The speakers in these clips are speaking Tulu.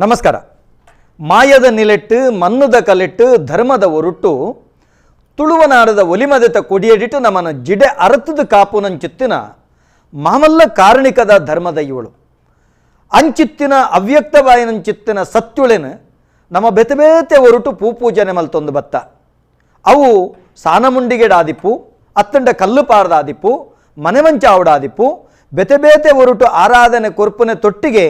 ನಮಸ್ಕಾರ. ಮಾಯದ ನಿಲೆಟ್ಟು ಮನ್ನದ ಕಲೆಟ್ಟು ಧರ್ಮದ ಒರುಟ್ಟು ತುಳುವನಾಡದ ಒಲಿಮದೆತ ಕೊಡಿಯಡಿಟ್ಟು ನಮ್ಮನ ಜಿಡೆ ಅರತದ ಕಾಪುನಂಚಿತ್ತಿನ ಮಾಮಲ್ಲ ಕಾರಣಿಕದ ಧರ್ಮದ ಇವಳು ಅಂಚಿತ್ತಿನ ಅವ್ಯಕ್ತವಾಯಿನಂಚಿತ್ತಿನ ಸತ್ಯುಳೆನ ನಮ್ಮ ಬೆತೆ ಒರುಟು ಪೂಪೂಜನೆ ಮಲ್ತೊಂದು ಬತ್ತ. ಅವು ಸಾನಮುಂಡಿಗೆಡಾದಿಪ್ಪು, ಅತ್ತಂಡ ಕಲ್ಲು ಪಾರದಾದಿಪ್ಪು, ಮನೆಮಂಚಾವಡಾದಿಪ್ಪು, ಬೆತೆ ಬೇತೆ ಒರುಟು ಆರಾಧನೆ ಕೊರ್ಪುನೆ ತೊಟ್ಟಿಗೆ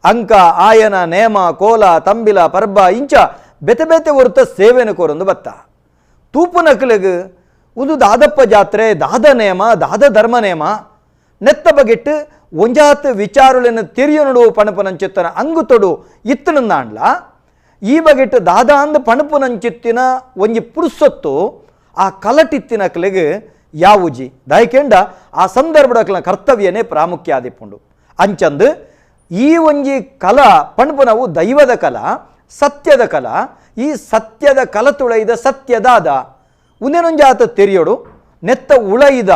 ಅಂಕ ಆಯನ ನೇಮ ಕೋಲ ತಂಬಿಲ ಪರ್ಬ ಇಂಚ ಬೆತೆ ಬೇತೆ ಒರುತ ಸೇವೆನ ಕೋರೊಂದು ಬತ್ತ. ತೂಪುನಕಲಿಗೆ ಒಂದು ದಾದಪ್ಪ ಜಾತ್ರೆ, ದಾದ ನೇಮ, ದಾದ ಧರ್ಮ ನೇಮ ನೆತ್ತ ಬಗೆಟ್ಟು ಒಂಜಾತ್ ವಿಚಾರುಲೆನ ತೆರಿಯೊನುಡು ಪಣಪುನಂಚಿತ್ತನ ಅಂಗು ತೊಡು ಇತ್ತನಂದಾಂಡ್ಲ ಈ ಬಗೆಟ್ಟು ದಾದ ಅಂದ್ ಪಣಪುನಂಚಿತ್ತಿನ ಒಂಜಿ ಪುರುಸೊತ್ತು ಆ ಕಲಟಿತ್ತಿನಕಲಿಗೆ ಯಾವುಜಿ ದಾಯಕೆಂಡ ಆ ಸಂದರ್ಭದ ಕರ್ತವ್ಯನೇ ಪ್ರಾಮುಖ್ಯ ಆದಿಪ್ಪುಂಡು. ಅಂಚಂದು ಈ ಒಂಜಿ ಕಲ ಪಣಪುನವು ದೈವದ ಕಲ, ಸತ್ಯದ ಕಲ. ಈ ಸತ್ಯದ ಕಲ ತುಳೈದ ಸತ್ಯದಾದ ಉಂದೇನೊಂಜಾತ ತೆರಿಯೋಡು ನೆತ್ತ ಉಳೈದ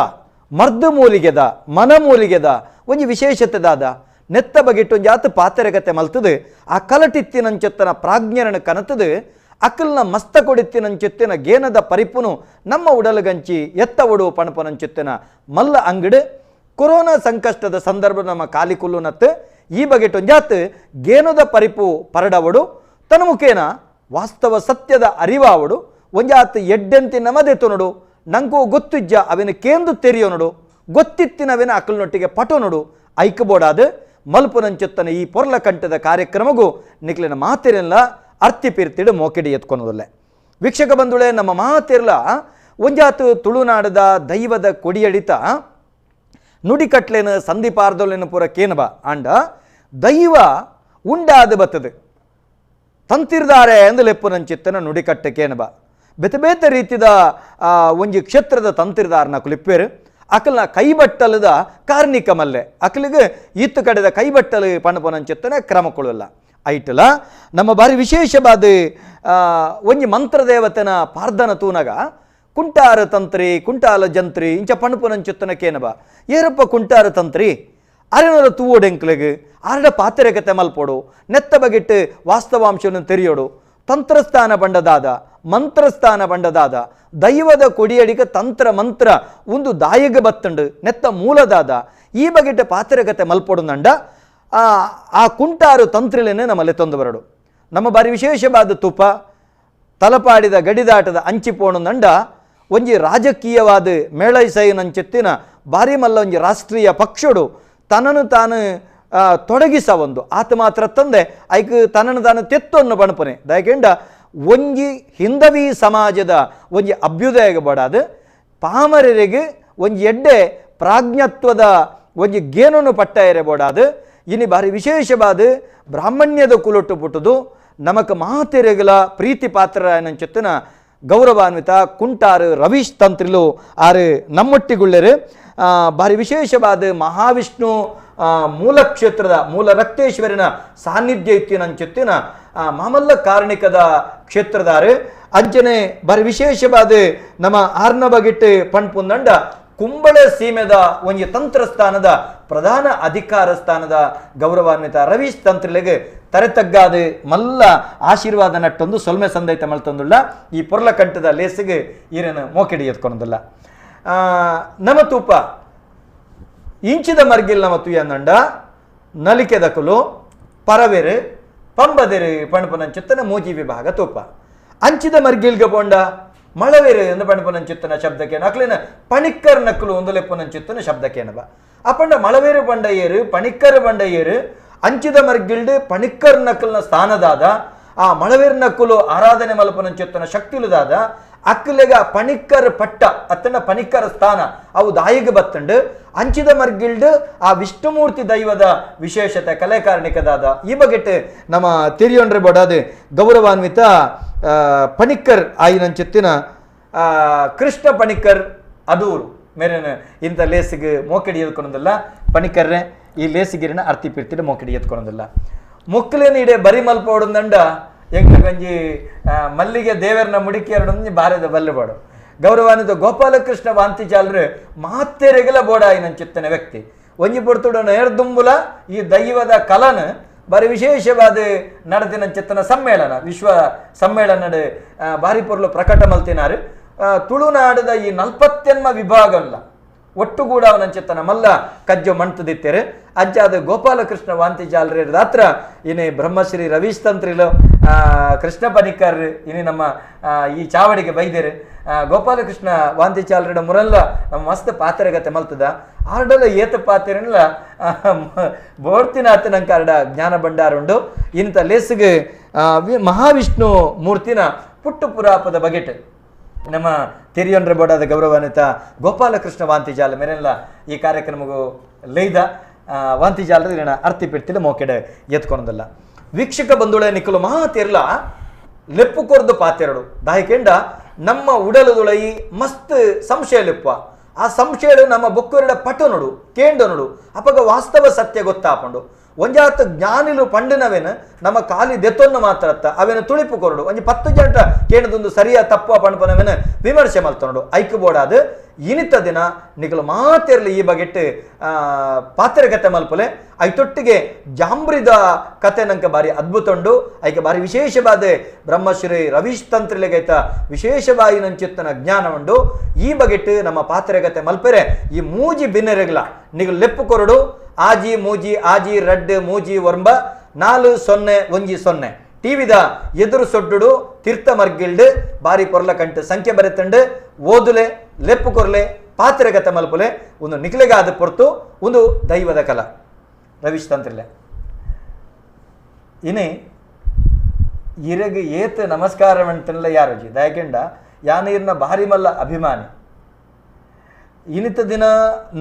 ಮರ್ದು ಮೂಲಿಗೆದ ಮನ ಮೂಲಿಗೆದ ಒಂಜಿ ವಿಶೇಷತೆದಾದ ನೆತ್ತ ಬಗೆಟ್ಟೊಂಜಾತ ಪಾತೆರಗತೆ ಮಲ್ತದು ಆ ಕಲಟಿತ್ತಿನಂಚೆತ್ತನ ಪ್ರಾಜ್ಞರನ ಕನತದು ಅಕಲ್ನ ಮಸ್ತ ಕೊಡಿತ್ತಿನಂಚೆತ್ತಿನ ಗೇನದ ಪರಿಪುನು ನಮ್ಮ ಉಡಲಗಂಚಿ ಎತ್ತ ಒಡು ಪಣಪನಂಚೆತ್ತಿನ ಮಲ್ಲ ಅಂಗಡು ಕೊರೋನಾ ಸಂಕಷ್ಟದ ಸಂದರ್ಭ ನಮ್ಮ ಕಾಲಿಕುಲ್ಲುನತ್ತು ಈ ಬಗೆಟೊಂಜಾತ್ ಗೇನದ ಪರಿಪು ಪರಡವಡು ತನ್ನ ಮುಖೇನ ವಾಸ್ತವ ಸತ್ಯದ ಅರಿವಾವಡು ಒಂಜಾತ್ ಎಡ್ಡೆಂತಿ ನಮದೆ ತೊನಡು ನಂಗೂ ಗೊತ್ತಿಜ್ಜ ಅವಿನ ಕೇಂದು ತೆರಿಯೋನಡು ಗೊತ್ತಿತ್ತಿನವಿನ ಅಕಲ್ನೊಟ್ಟಿಗೆ ಪಟೋನಡು ಐಕಬೋಡಾದ ಮಲ್ಪುನಂಚೆತ್ತನ ಈ ಪೊರ್ಲ ಕಂಠದ ಕಾರ್ಯಕ್ರಮಗೂ ನಿಕ್ಲಿನ ಮಾತಿರಲ್ಲ ಅರ್ತಿ ಪಿರ್ತಿಡು ಮೋಕಿಡಿ ಎತ್ಕೊನೋದಲ್ಲೆ. ವೀಕ್ಷಕ ಬಂಧುಳೆ, ನಮ್ಮ ಮಾತಿರ್ಲ ಒಂಜಾತು ತುಳುನಾಡದ ದೈವದ ಕೊಡಿಯಡಿತ ನುಡಿಕಟ್ಲೇನು ಸಂಧಿಪಾರ್ದೊಲೇನು ಪೂರ ಕೇನಬ ಆಂಡ ದೈವ ಉಂಡಾದ ಬತ್ತದು ತಂತಿರ್ದಾರೆ ಅಂದು ಲೆಪ್ಪುನಂಚಿತ್ತನ ನುಡಿಕಟ್ಟೆ ಕೇನಬ ಬೇತೆ ಬೇತೆ ರೀತಿದ ಒಂಜಿ ಕ್ಷೇತ್ರದ ತಂತಿರ್ದಾರನ ಕುಲಿಪ್ಪೇರು ಅಕಲ್ನ ಕೈಬಟ್ಟಲದ ಕಾರ್ಣಿಕ ಮಲ್ಲೆ ಅಕಲಿಗೆ ಈತ್ತು ಕಡೆದ ಕೈಬಟ್ಟಲು ಪಣಪುನಂಚಿತ್ತನ ಕ್ರಮ ಕೊಳಲ್ಲ ಐಟಲ. ನಮ್ಮ ಬಾರಿ ವಿಶೇಷವಾದ ಒಂಜಿ ಮಂತ್ರದೇವತನ ಪಾರ್ದನ ತೂನಗ ಕುಂಟಾರ ತಂತ್ರಿ ಕುಂಟಾಲ ಜಂತ್ರಿ ಇಂಚ ಪಣಪುನಂಚಿತ್ತನ ಕೇನಬ ಏರಪ್ಪ ಕುಂಟಾರ ತಂತ್ರಿ ಅರೆನರ ತೂವೋಡೆಂಕ್ಲೆಗ್ ಆರಡ ಪಾತೆರಕತೆ ಮಲ್ಪೋಡು ನೆತ್ತ ಬಗೆಟ್ಟು ವಾಸ್ತವಾಂಶವನ್ನು ತೆರೆಯೋಡು ತಂತ್ರಸ್ಥಾನ ಬಂಡದಾದ ಮಂತ್ರಸ್ಥಾನ ಬಂಡದಾದ ದೈವದ ಕೊಡಿಯಡಿಗ ತಂತ್ರ ಮಂತ್ರ ಒಂದು ದಾಯಿಗ ಬತ್ತಂಡು ನೆತ್ತ ಮೂಲದಾದ ಈ ಬಗೆಟ್ಟ ಪಾತೆರಕತೆ ಮಲ್ಪೋಡು ನಂಡ ಆ ಕುಂಟಾರು ತಂತ್ರಿಲೇನೆ ನಮ್ಮಲ್ಲಿ ತಂದು ಬರಡು. ನಮ್ಮ ಬಾರಿ ವಿಶೇಷವಾದ ತುಪ್ಪ ತಲಪಾಡಿದ ಗಡಿದಾಟದ ಅಂಚಿಪೋಣು ನಂಡ ಒಂಜಿ ರಾಜಕೀಯವಾದ ಮೇಳೈಸೈನಂಚೆತ್ತಿನ ಬಾರಿ ಮಲ್ಲ ಒಂಜಿ ರಾಷ್ಟ್ರೀಯ ಪಕ್ಷಡು ತನ್ನನ್ನು ತಾನು ತೊಡಗಿಸ ಒಂದು ಆತ ಮಾತ್ರ ತಂದೆ ಐಕ್ ತನ್ನನ್ನು ತಾನು ತೆತ್ತೊನ್ನು ಬಣಪನೆ ದಯಕೆಂಡ ಒಂಜಿ ಹಿಂದವಿ ಸಮಾಜದ ಒಂಜಿ ಅಭ್ಯುದಯ ಬಡಾದು ಪಾಮರರಿಗೆ ಒಂಜಿ ಎಡ್ಡೆ ಪ್ರಾಜ್ಞತ್ವದ ಒಂಜಿ ಗೇನನ್ನು ಪಟ್ಟ ಎರೆಬೋಡಾದು ಇನಿ ಬಾರಿ ವಿಶೇಷವಾದ ಬ್ರಾಹ್ಮಣ್ಯದ ಕುಲೊಟ್ಟು ಪುಟ್ಟುದು ನಮಕ ಮಾತೆರೆಗಲ ಪ್ರೀತಿ ಪಾತ್ರರಾಯನಂಚೆತ್ತಿನ ಗೌರವಾನ್ವಿತ ಕುಂಟಾರು ರವೀಶ್ ತಂತ್ರಿಲು ಆರು ನಮ್ಮೊಟ್ಟಿಗುಳ್ಳೆರು. ಭಾರಿ ವಿಶೇಷವಾದ ಮಹಾವಿಷ್ಣು ಮೂಲ ಕ್ಷೇತ್ರದ ಮೂಲ ರಕ್ತೇಶ್ವರಿನ ಸಾನ್ನಿಧ್ಯ ಇತ್ತಿನಂಚೆತ್ತಿನ ಮಾಮಲ್ಲ ಕಾರ್ಣಿಕದ ಕ್ಷೇತ್ರದಾರು. ಅಂಚನೆ ಭಾರಿ ವಿಶೇಷವಾದ ನಮ್ಮ ಆರ್ನ ಬಗೆಟ್ಟು ಪಣ್ಪುಂದಂಡ ಕುಂಬಳೆ ಸೀಮೆದ ಒಂಜಿ ತಂತ್ರಸ್ಥಾನದ ಪ್ರಧಾನ ಅಧಿಕಾರ ಸ್ಥಾನದ ಗೌರವಾನ್ವಿತ ರವೀಶ್ ತಂತ್ರಿಲೆಗೆ ತರೆತಗ್ಗಾದ ಮಲ್ಲ ಆಶೀರ್ವಾದ ನಟ್ಟೊಂದು ಸೊಲ್ಮೆ ಸಂದೈತ ಮಲ್ತೊಂದುಳ್ಳ ಈ ಪೊರ್ಲ ಕಂಠದ ಲೇಸಿಗೆ ಈರೇನು ಮೋಕಿಡಿ ಎತ್ಕೊಂಡಲ್ಲ. ನಮ್ಮ ತೂಪ ಇಂಚಿದ ಮರ್ಗಿಲ್ ನಮ್ಮ ತುಯಂದಂಡ ನಲಿಕೆದಕುಲು ಪರವೆರು ಪಂಬದೆರು ಪಣಪುನಂಚಿತ್ತನ ಮೂಜಿ ವಿಭಾಗ ತೂಪ ಅಂಚಿದ ಮರ್ಗಿಲ್ಗೆ ಪೋಂಡ ಮಳವೆರು ಎಂದು ಪಣಪುನಂಚಿತ್ತನ ಶಬ್ದಕ್ಕೇನು ಅಕ್ಲಿನ ಪಣಿಕ್ಕರ್ ನಕ್ಕಲು ಒಂದು ಲೆಪ್ಪುನಂಚಿತ್ತನ ಶಬ್ದಕ್ಕೇನಬ ಅಪಂಡ ಮಳವೇರು ಬಂಡಯ್ಯರು ಪಣಿಕ್ಕರ್ ಬಂಡಯ್ಯರು ಅಂಚಿದ ಮರ್ಗಿಲ್ಡು ಪಣಿಕ್ಕರ್ ನಕ್ಕಲ್ನ ಸ್ಥಾನದಾದ ಆ ಮಳವೇರು ನಕ್ಕಲು ಆರಾಧನೆ ಮಲ್ಪನಂಚಿತ್ತನ ಶಕ್ತಿಲುದಾದ ಅಕ್ಕಲೆಗ ಪಣಿಕ್ಕರ್ ಪಟ್ಟ ಅತ್ತನ ಪಣಿಕ್ಕರ ಸ್ಥಾನ ಅವು ದಾಯಿಗೆ ಬತ್ತಂಡು ಅಂಚಿದ ಮರ್ಗಿಲ್ಡು ಆ ವಿಷ್ಣುಮೂರ್ತಿ ದೈವದ ವಿಶೇಷತೆ ಕಲೆ ಕಾರಣಿಕದಾದ ಈ ಬಗೆಟ್ ನಮ್ಮ ತಿರಿಯೊಂಡ್ರೆ ಬಡಾದ ಗೌರವಾನ್ವಿತ ಪಣಿಕ್ಕರ್ ಆಯಿನಂಚಿತ್ತಿನ ಕೃಷ್ಣ ಪಣಿಕ್ಕರ್ ಅದೂರು ಮೇರೇನು ಇಂಥ ಲೇಸಿಗೆ ಮೋಕಡಿ ಎತ್ಕೊಳೋದಿಲ್ಲ ಪಣಿಕರ್ರೆ ಈ ಲೇಸಿಗಿರಿನ ಅರ್ತಿ ಪಿರ್ತಿಡ ಮೋಕಡಿ ಎತ್ಕೊಳೋದಿಲ್ಲ ಮೊಕ್ಕಲೇನು ಇಡೆ ಬರಿ ಮಲ್ಪೋಡುಂದಂಡ ಎಂಕ್ಲಗಂಜಿ ಮಲ್ಲಿಗೆ ದೇವರನ್ನ ಮುಡಿಕೆ ಎರಡು ಬಾರದ ಬಲ್ಲೆబాಡು. ಗೌರವಾನ್ವಿತ ಗೋಪಾಲಕೃಷ್ಣ ವಾಂತಿಚಾಲರು ಮಾತೆರೆಗಲ ಬೋಡಾಯಿನಂಚಿತ್ತನ ವ್ಯಕ್ತಿ ಒಂಜಿ ಪೊರ್ತುಡು ನೇರ್ದುಂಬುಲ ಈ ದೈವದ ಕಲನ ಬಾರಿ ವಿಶೇಷವಾದ ನಡೆದಿನಂಚಿತ್ತನ ಸಮ್ಮೇಳನ ವಿಶ್ವ ಸಮ್ಮೇಳನಡ್ ಬಾರಿ ಪೊರ್ಲು ಪ್ರಕಟ ಮಲ್ತಿನಾರು. ತುಳುನಾಡದ ಈ 40 ವಿಭಾಗಲ್ಲ ಒಟ್ಟುಗೂಡ ಅವನಂಚಿತ್ತನ ಮಲ್ಲ ಕಜ್ಜೊ ಮಣ್ತದಿತ್ತೇರು. ಅಂಚಾದ ಗೋಪಾಲಕೃಷ್ಣ ವಾಂತಿಜಾಲರ ದಾತ್ರ ಇನಿ ಬ್ರಹ್ಮಶ್ರೀ ರವೀಶ್ ತಂತ್ರಿಲು ಕೃಷ್ಣ ಪನಿಕರ್ ಇನಿ ನಮ್ಮ ಈ ಚಾವಡಿಗೆ ಬೈದೇರು. ಗೋಪಾಲಕೃಷ್ಣ ವಾಂತಿಚಾಲರ ಮುರಲ್ಲ ನಮ್ಮ ಮಸ್ತ್ ಪಾತ್ರೆಗತೆ ಮಲ್ತದ ಆರ್ಡಲ ಏತ ಪಾತ್ರೆಲ್ಲ ಬೋರ್ತಿನಾಥ ನಂಗೆ ಅರ್ಡ ಜ್ಞಾನ ಭಂಡಾರ ಉಂಡು. ಇಂಥ ಲೇಸಿಗೆ ಮಹಾವಿಷ್ಣು ಮೂರ್ತಿನ ಪುಟ್ಟು ಪುರಾಪದ ಬಗೆಟ್ ನಮ್ಮ ತಿರಿಯೊಂಡ್ರೆ ಬೋಡಾದ ಗೌರವಾನ್ವಿತ ಗೋಪಾಲಕೃಷ್ಣ ವಾಂತಿಜಾಲ ಮೇರೆಲ್ಲ ಈ ಕಾರ್ಯಕ್ರಮಗೂ ಲೈದ ವಾಂತಿಜಾಲದ ಇರಣ ಅರ್ತಿ ಪಿಡ್ತಿಲ್ಲ ಮೋಕೆಡೆ ಎತ್ಕೊಳದಲ್ಲ. ವೀಕ್ಷಕ ಬಂಧುಳೆ ನಿಕ್ಕಲು ಮಹಾತಿರ್ಲ ಲೆಪ್ಪು ಕೊರ್ದು ಪಾತೆರಡು ದಾಯಿಕೆಂಡ ನಮ್ಮ ಉಡಲುದುಳೈ ಮಸ್ತ್ ಸಂಶಯ ಲೆಪ್ಪ ಆ ಸಂಶಯ ನಮ್ಮ ಬೊಕ್ಕರೆಡ ಪಟು ನೋಡು ಕೇಂಡು ನೋಡು ಅಪಗ ವಾಸ್ತವ ಸತ್ಯ ಗೊತ್ತಾಪಂಡು ಒಂಜಾತ ಜ್ಞಾನಿಲು ಪಂಡಿನವೇನು ನಮ್ಮ ಖಾಲಿ ದೆತ್ತೊನ್ನು ಮಾತ್ರ ಅತ್ತ ಅವೇನು ತುಳಿಪು ಕೊರಡು ಒಂಜಿ 10 ಜನ ಕೇಂದ್ರದೊಂದು ಸರಿಯ ತಪ್ಪು ಪಣಪನವೇನು ವಿಮರ್ಶೆ ಮಲ್ತೊಂಡು ಐಕು ಬೋಡಾದು ಇನಿತ ದಿನ ನಿಗಲು ಮಾತಿರಲಿ ಈ ಬಗೆಟ್ಟು ಪಾತ್ರೆ ಕತೆ ಮಲ್ಪಲೆ ಐತೊಟ್ಟಿಗೆ ಜಾಂಬ್ರಿದ ಕತೆ ನಂಕ ಬಾರಿ ಅದ್ಭುತ ಉಂಡು. ಐಕೆ ಬಾರಿ ವಿಶೇಷವಾದ ಬ್ರಹ್ಮಶ್ರೀ ರವೀಶ್ ತಂತ್ರಿಲೆಗೈತ ವಿಶೇಷವಾಗಿ ನಂಚಿತ್ತನ ಜ್ಞಾನ ಉಂಡು. ಈ ಬಗೆಟ್ಟು ನಮ್ಮ ಪಾತ್ರೆ ಕತೆ ಮಲ್ಪೆರೆ ಈ ಮೂಜಿ ಬಿನ್ನೆರೆಗ್ಲ ನಿಗಲು ಲೆಪ್ಪು ಕೊರಡು ಆಜಿ ಮೂಜಿ ಆಜಿ ರಡ್ಡು ಮೂಜಿ ಒರ್ಂಬ 4 0 1 0 ಟಿವಿದ ಎದುರು ಸೊಡ್ಡುಡು ತೀರ್ಥ ಮರ್ಗಿಲ್ಡು ಬಾರಿ ಪೊರ್ಲ ಕಂಟು ಸಂಖ್ಯೆ ಬರೆತಂಡು ಓದುಲೆ ಲೆಪ್ಪು ಕೊರ್ಲೆ ಪಾತ್ರೆಗತ ಮಲ್ಪುಲೆ ಒಂದು ನಿಕ್ಲೆಗಾದ ಪೊರ್ತು ಒಂದು ದೈವದ ಕಲ ರವೀಶ್ ತಂತ್ರಿಲೆ ಇನಿ ಇರಗ್ ಏತ್ ನಮಸ್ಕಾರ ಅಂತಲ್ಲ ಯಾರುಜಿ ದಯಕೆಂಡ ಯಾನೀರ್ನ ಭಾರಿ ಮಲ್ಲ ಅಭಿಮಾನಿ. ಇನಿತ ದಿನ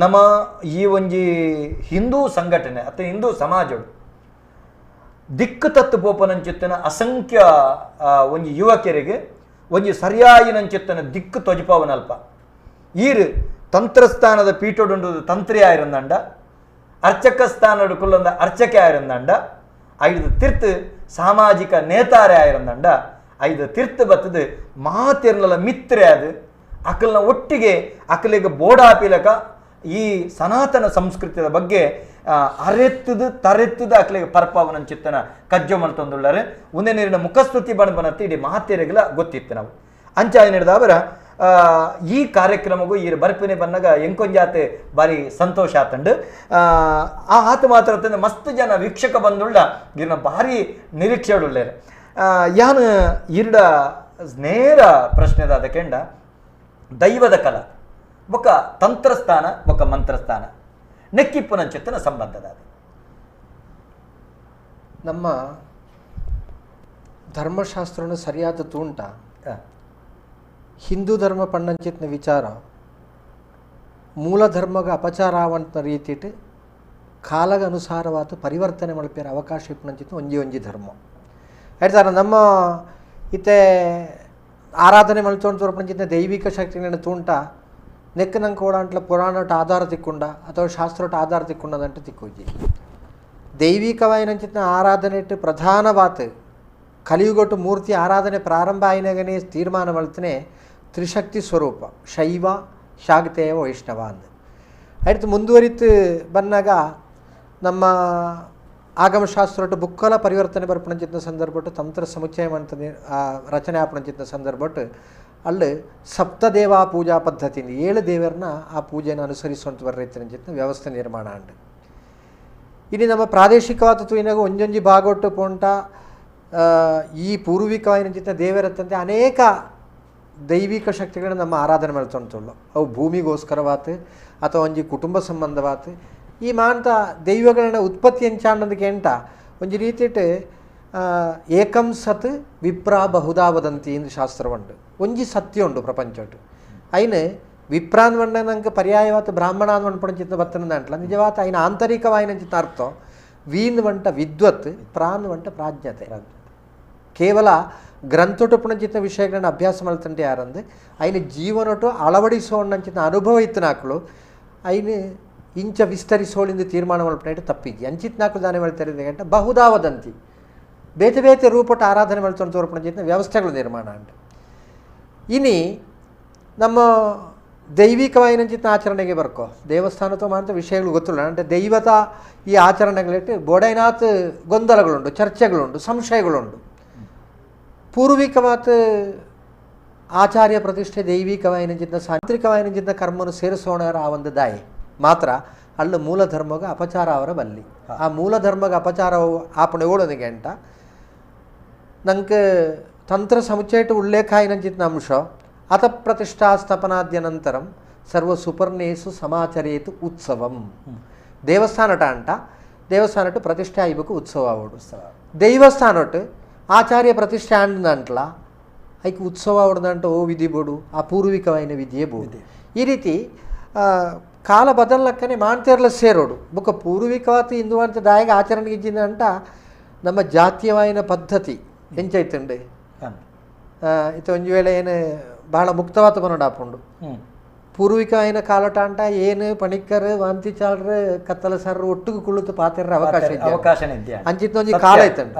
ನಮ್ಮ ಈ ಒಂಜಿ ಹಿಂದೂ ಸಂಘಟನೆ ಅಥವಾ ಹಿಂದೂ ಸಮಾಜ ದಿಕ್ಕು ತತ್ತು ಪೋಪನಂಚಿತ್ತನ ಅಸಂಖ್ಯ ಒಂಜಿ ಯುವಕರಿಗೆ ಒಂಜಿ ಸರಿಯಾಯಿನಂಚಿತ್ತನ ದಿಕ್ಕು ತೊಜಪಾವನಲ್ಪ ಈರು ತಂತ್ರಸ್ಥಾನದ ಪೀಠೊಡುಂಡು ತಂತ್ರಿ ಆಯಿರಂದಂಡ ಅರ್ಚಕ ಸ್ಥಾನಡು ಕುಲ್ಲಂದ ಅರ್ಚಕೆ ಆಯಿರಂದಂಡ ಐದು ತಿರ್ತು ಸಾಮಾಜಿಕ ನೇತಾರೆ ಆಯಿರಂದಂಡ ಐದು ತಿರ್ತು ಬತ್ತದು ಮಾತಿರ್ನಲ ಮಿತ್ರೆ ಅದು ಅಕಲ್ನ ಒಟ್ಟಿಗೆ ಅಕಲಿಗೆ ಬೋಡಾಪಿಲಕ ಈ ಸನಾತನ ಸಂಸ್ಕೃತಿಯ ಬಗ್ಗೆ ಅರೆತ್ತದು ತರೆತ್ತದು ಅಕಲಿಗೆ ಪರ್ಪಾವನಂಚಿತ್ತನ ಕಜ್ಜೊ ಮಲ್ತೊಂದುಳ್ಳಾರೆ ಒಂದೇ ನೀರಿನ ಮುಖಸ್ತುತಿ ಬಣಬನತ್ತಿ ಇಡೀ ಮಾತೆರೆಗಲ ಗೊತ್ತಿತ್ತು ನಾವು ಅಂಚಾಯ ನೀಡಿದವರ ಈ ಕಾರ್ಯಕ್ರಮಗೂ ಈ ಬರ್ಪಿನೆ ಬಂದಾಗ ಎಂಕೊಂಜಾತೆ ಭಾರಿ ಸಂತೋಷ ಆತಂಡು. ಆ ಆತ ಮಾತ್ರ ಮಸ್ತ್ ಜನ ವೀಕ್ಷಕ ಬಂದುಳ್ಳ ಇವ್ರನ್ನ ಭಾರಿ ನಿರೀಕ್ಷೆಯುಳ್ಳೇರು. ಯಾನು ಇರ್ಡ ನೇರ ಪ್ರಶ್ನೆದಾದ ಕೆಂಡ ದೈವದ ಕಲ ಬೊಕ್ಕ ತಂತ್ರಸ್ಥಾನ ಬೊಕ್ಕ ಮಂತ್ರಸ್ಥಾನ ನೆಕ್ಕಿಪ್ಪುನಂಚಿತ್ತನ ಸಂಬಂಧದ ನಮ್ಮ ಧರ್ಮಶಾಸ್ತ್ರನ ಸರಿಯಾದ ತೂಂಟ ಹಿಂದೂ ಧರ್ಮ ಪಣ್ಣಂಚಿತ್ನ ವಿಚಾರ ಮೂಲ ಧರ್ಮಗ ಅಪಚಾರವಂತ ರೀತಿಟ್ ಕಾಲಗ ಅನುಸಾರವಾದ ಪರಿವರ್ತನೆ ಮಲ್ಪೇರ ಅವಕಾಶ ಇಪ್ಪನಂಚಿತ್ನ ಒಂಜಿ ಒಂಜಿ ಧರ್ಮ ಹೇಳ್ತಾರೆ. ನಮ್ಮ ಇತ್ತೆ ಆರಾಧನೆ ಮಲ್ತೊಂಡು ತೋರ್ಪಂಚಿತ್ನ ದೈವಿಕ ಶಕ್ತಿಗಳನ್ನ ತೂಂಟ ನೆಕ್ಕ ನಂಗೆ ಓಡಾಂಟ್ಲ ಪುರಾಣಟ ಆಧಾರ ತಿಕ್ಕೊಂಡ ಅಥವಾ ಶಾಸ್ತ್ರೋಟ ಆಧಾರ ತಿಕ್ಕೊಂಡದಂಟು ತಿಕ್ಕೋಜಿ ದೈವಿಕವಾಯಿನಂಚಿತ್ನ ಆರಾಧನೆ ಇಟ್ಟು ಪ್ರಧಾನವಾತ ಕಲಿಯುಗೊಟ್ಟು ಮೂರ್ತಿ ಆರಾಧನೆ ಪ್ರಾರಂಭ ಆಯಿನಾಗನೇ ತೀರ್ಮಾನ ಮಲ್ತನೆ ತ್ರಿಶಕ್ತಿ ಸ್ವರೂಪ ಶೈವ ಶಾಕ್ತೇವ ವೈಷ್ಣವ ಅಂದ ಆಯ್ತು. ಮುಂದುವರಿತು ಬಂದಾಗ ನಮ್ಮ ಆಗಮಶಾಸ್ತ್ರೊಟ್ಟು ಬುಕ್ಕಲ ಪರಿವರ್ತನೆ ಬರ್ಪಣಂಚಿತ್ನ ಸಂದರ್ಭಟ್ಟು ತಂತ್ರ ಸಮುಚ್ಚಯ ಅಂತ ರಚನೆ ಆಪಣಂಚಿತ್ನ ಸಂದರ್ಭಟ್ಟು ಅಲ್ಲಿ ಸಪ್ತದೇವಾ ಪೂಜಾ ಪದ್ಧತಿಯಿಂದ 7 ದೇವರನ್ನ ಆ ಪೂಜೆಯನ್ನು ಅನುಸರಿಸುವಂತ ಬರ್ರೈತಿನಂಚಿತ್ನ ವ್ಯವಸ್ಥೆ ನಿರ್ಮಾಣ ಅಂಡು. ಇನ್ನು ನಮ್ಮ ಪ್ರಾದೇಶಿಕವಾದ ತೂಯಿನಾಗ ಒಂಜೊಂಜಿ ಭಾಗೊಟ್ಟು ಪೋಂಟ ಈ ಪೂರ್ವಿಕವಾಗಿನಂಚಿತ್ನ ದೇವರತ್ತಂತೆ ಅನೇಕ ದೈವಿಕ ಶಕ್ತಿಗಳನ್ನ ನಮ್ಮ ಆರಾಧನೆ ಮಾಡ್ತೊಂತುಳ್ಳು. ಅವು ಭೂಮಿಗೋಸ್ಕರವಾತು ಅಥವಾ ಒಂಜಿ ಕುಟುಂಬ ಸಂಬಂಧವಾತು ಈ ಮಾಂತ ದೈವಗಳನ್ನ ಉತ್ಪತ್ತಿ ಎಂಚಾಂಡದಕ್ಕೆ ಎಂಟ ಒಂಜಿ ರೀತಿಟ್ ಏಕಂ ಸತ್ ವಿಪ್ರಾ ಬಹುಧಾ ವದಂತಿ ಎಂದು ಶಾಸ್ತ್ರ ಉಂಟು. ಒಂಜಿ ಸತ್ಯ ಉಂಡು ಪ್ರಪಂಚಟು ಐನು ವಿಪ್ರಾನ್ ವಂಡನಂಕ ಪರ್ಯಾಯವಾತ ಬ್ರಾಹ್ಮಣಾನ್ ವಂಪಣಚಿತ್ತ ಬತ್ತನ ಅಂಟ್ಲ ನಿಜವಾತ ಐನ ಆಂತರಿಕವಾಯಿನಂಚಿತ್ತ ಅರ್ಥ ವೀನ್ ವಂಟ ವಿದ್ವತ್ ಪ್ರಾನ್ ವಂಟ ಪ್ರಾಜ್ಞತೆ. ಕೇವಲ ಗ್ರಂಥೊಟು ಪುಣಚಿತ್ತ ವಿಷಯಗಳನ್ನ ಅಭ್ಯಾಸ ಮಲ್ತಂಟೆ ಯಾರಂದು ಐನ ಜೀವನೊಟು ಅಳವಡಿಸೋಣಂಚಿತ್ತ ಅನುಭವ ಇತ್ತನಾಕ್ಳು ಐನು ಇಂಚ ವಿಸ್ತರಿಸೋಳಿಂದ ತೀರ್ಮಾನ ಮಲ್ಪನಾಯ್ತು ತಪ್ಪಿದ್ದಿ ಅಂಚಿತ್ ನಾಲ್ಕು ದಾನೆ ಮಾಡ್ತಾರೆ ಗಂಟ ಬಹುಧಾ ವದಂತಿ ಬೇತೆ ಬೇತೆ ರೂಪಟ ಆರಾಧನೆ ಮಲ್ತೊಂಡು ತೋರ್ಪಣಚಿತ್ತ ವ್ಯವಸ್ಥೆಗಳು ನಿರ್ಮಾಣ ಅಂಟು. ಇನಿ ನಮ್ಮ ದೈವಿಕವಾಯಿನಂಚಿನ ಆಚರಣೆಗೆ ಬರ್ಕೋ ದೇವಸ್ಥಾನతో ಮಾತ್ರ ವಿಷಯಗಳು ಗೊತ್ತಿಲ್ಲ ಅಂದರೆ ದೈವತ ಈ ಆಚರಣೆಗಳಿಟ್ಟು ಬೋಡೈನಾಥ್ ಗೊಂದಲಗಳುಂಟು, ಚರ್ಚೆಗಳುಂಟು, ಸಂಶಯಗಳುಂಟು. ಪೂರ್ವಿಕವಾದ ಆಚಾರ್ಯ ಪ್ರತಿಷ್ಠೆ ದೈವಿಕವಾಯಿನಂಚಿನ ತಾಂತ್ರಿಕವಾಯಿನಂಚಿನ ಕರ್ಮನು ಸೇರಿಸೋಣ ಆ ಒಂದು ದಾಯಿ ಮಾತ್ರ ಅಲ್ಲ ಮೂಲ ಧರ್ಮಗ ಅಪಚಾರ ಅವರ ಬಲ್ಲಿ. ಆ ಮೂಲ ಧರ್ಮಗ ಅಪಚಾರ ಆಪಣೆ ಓಡೋನಿಗೆ ಅಂಟ ನಂಗೆ ತಂತ್ರ ಸಮುಚ್ಚಯಟ್ಟು ಉಲ್ಲೇಖ అయినంಚಿನ ಅಂಶ ಅತ ಪ್ರತಿಷ್ಠಾ ಸ್ಥಾಪನಾದ್ಯನಂತರಂ ಸರ್ವ ಸುಪರ್ಣೇಸು ಸಮಾಚರೇತು ಉತ್ಸವಂ. ದೇವಸ್ಥಾನಟ ಅಂಟ ದೇವಸ್ಥಾನಟ್ಟು ಪ್ರತಿಷ್ಠೆ ಆಯ್ಬೇಕು ಉತ್ಸವ ಅವಡು. ದೈವಸ್ಥಾನಟ್ಟು ಆಚಾರ್ಯ ಪ್ರತಿಷ್ಠೆ ಅಂಟ್ಲ ಐಕ್ ಉತ್ಸವ ಅವಡ್ದಂಟ ಓ ವಿಧಿ ಬೋಡು, ಆ ಪೂರ್ವಿಕವಾಯಿನ ವಿಧಿಯೇ ಬೋಡು. ಈ ರೀತಿ ಕಾಲ ಬದಲಕ್ಕನೆ ಮಾಂತೇರ್ಲ ಸೇರೋಡು ಬೊಕ್ಕ ಪೂರ್ವಿಕವಾತ ಹಿಂದೂ ಅಂತ ದಾಯಗ ಆಚರಣೆಗೆ ಇದ್ದಿಂದ ಅಂಟ ನಮ್ಮ ಜಾತೀಯವಾಯಿನ ಪದ್ಧತಿ ಎಂಚೈತುಂಡು ಇತ್ತ ಒಂಜಿ ವೇಳೆ ಏನು ಬಹಳ ಮುಕ್ತವಾದ ಪನೋಡಾಪುಂಡು. ಪೂರ್ವಿಕ అయిన ಕಾಲಟ ಅಂಟ ಏನು ಪಣಿಕ್ಕರ್ ವಾಂತಿಚಾಳ್ರ ಕತ್ತಲ ಸರ್ ಒಟ್ಟಿಗೆ ಕುಳಿತು ಪಾತೆರ ಅವಕಾಶ ಅವಕಾಶ ಅಂಚಿತ್ತ ಒಂಜಿ ಕಾಲ ಐತಂಡು.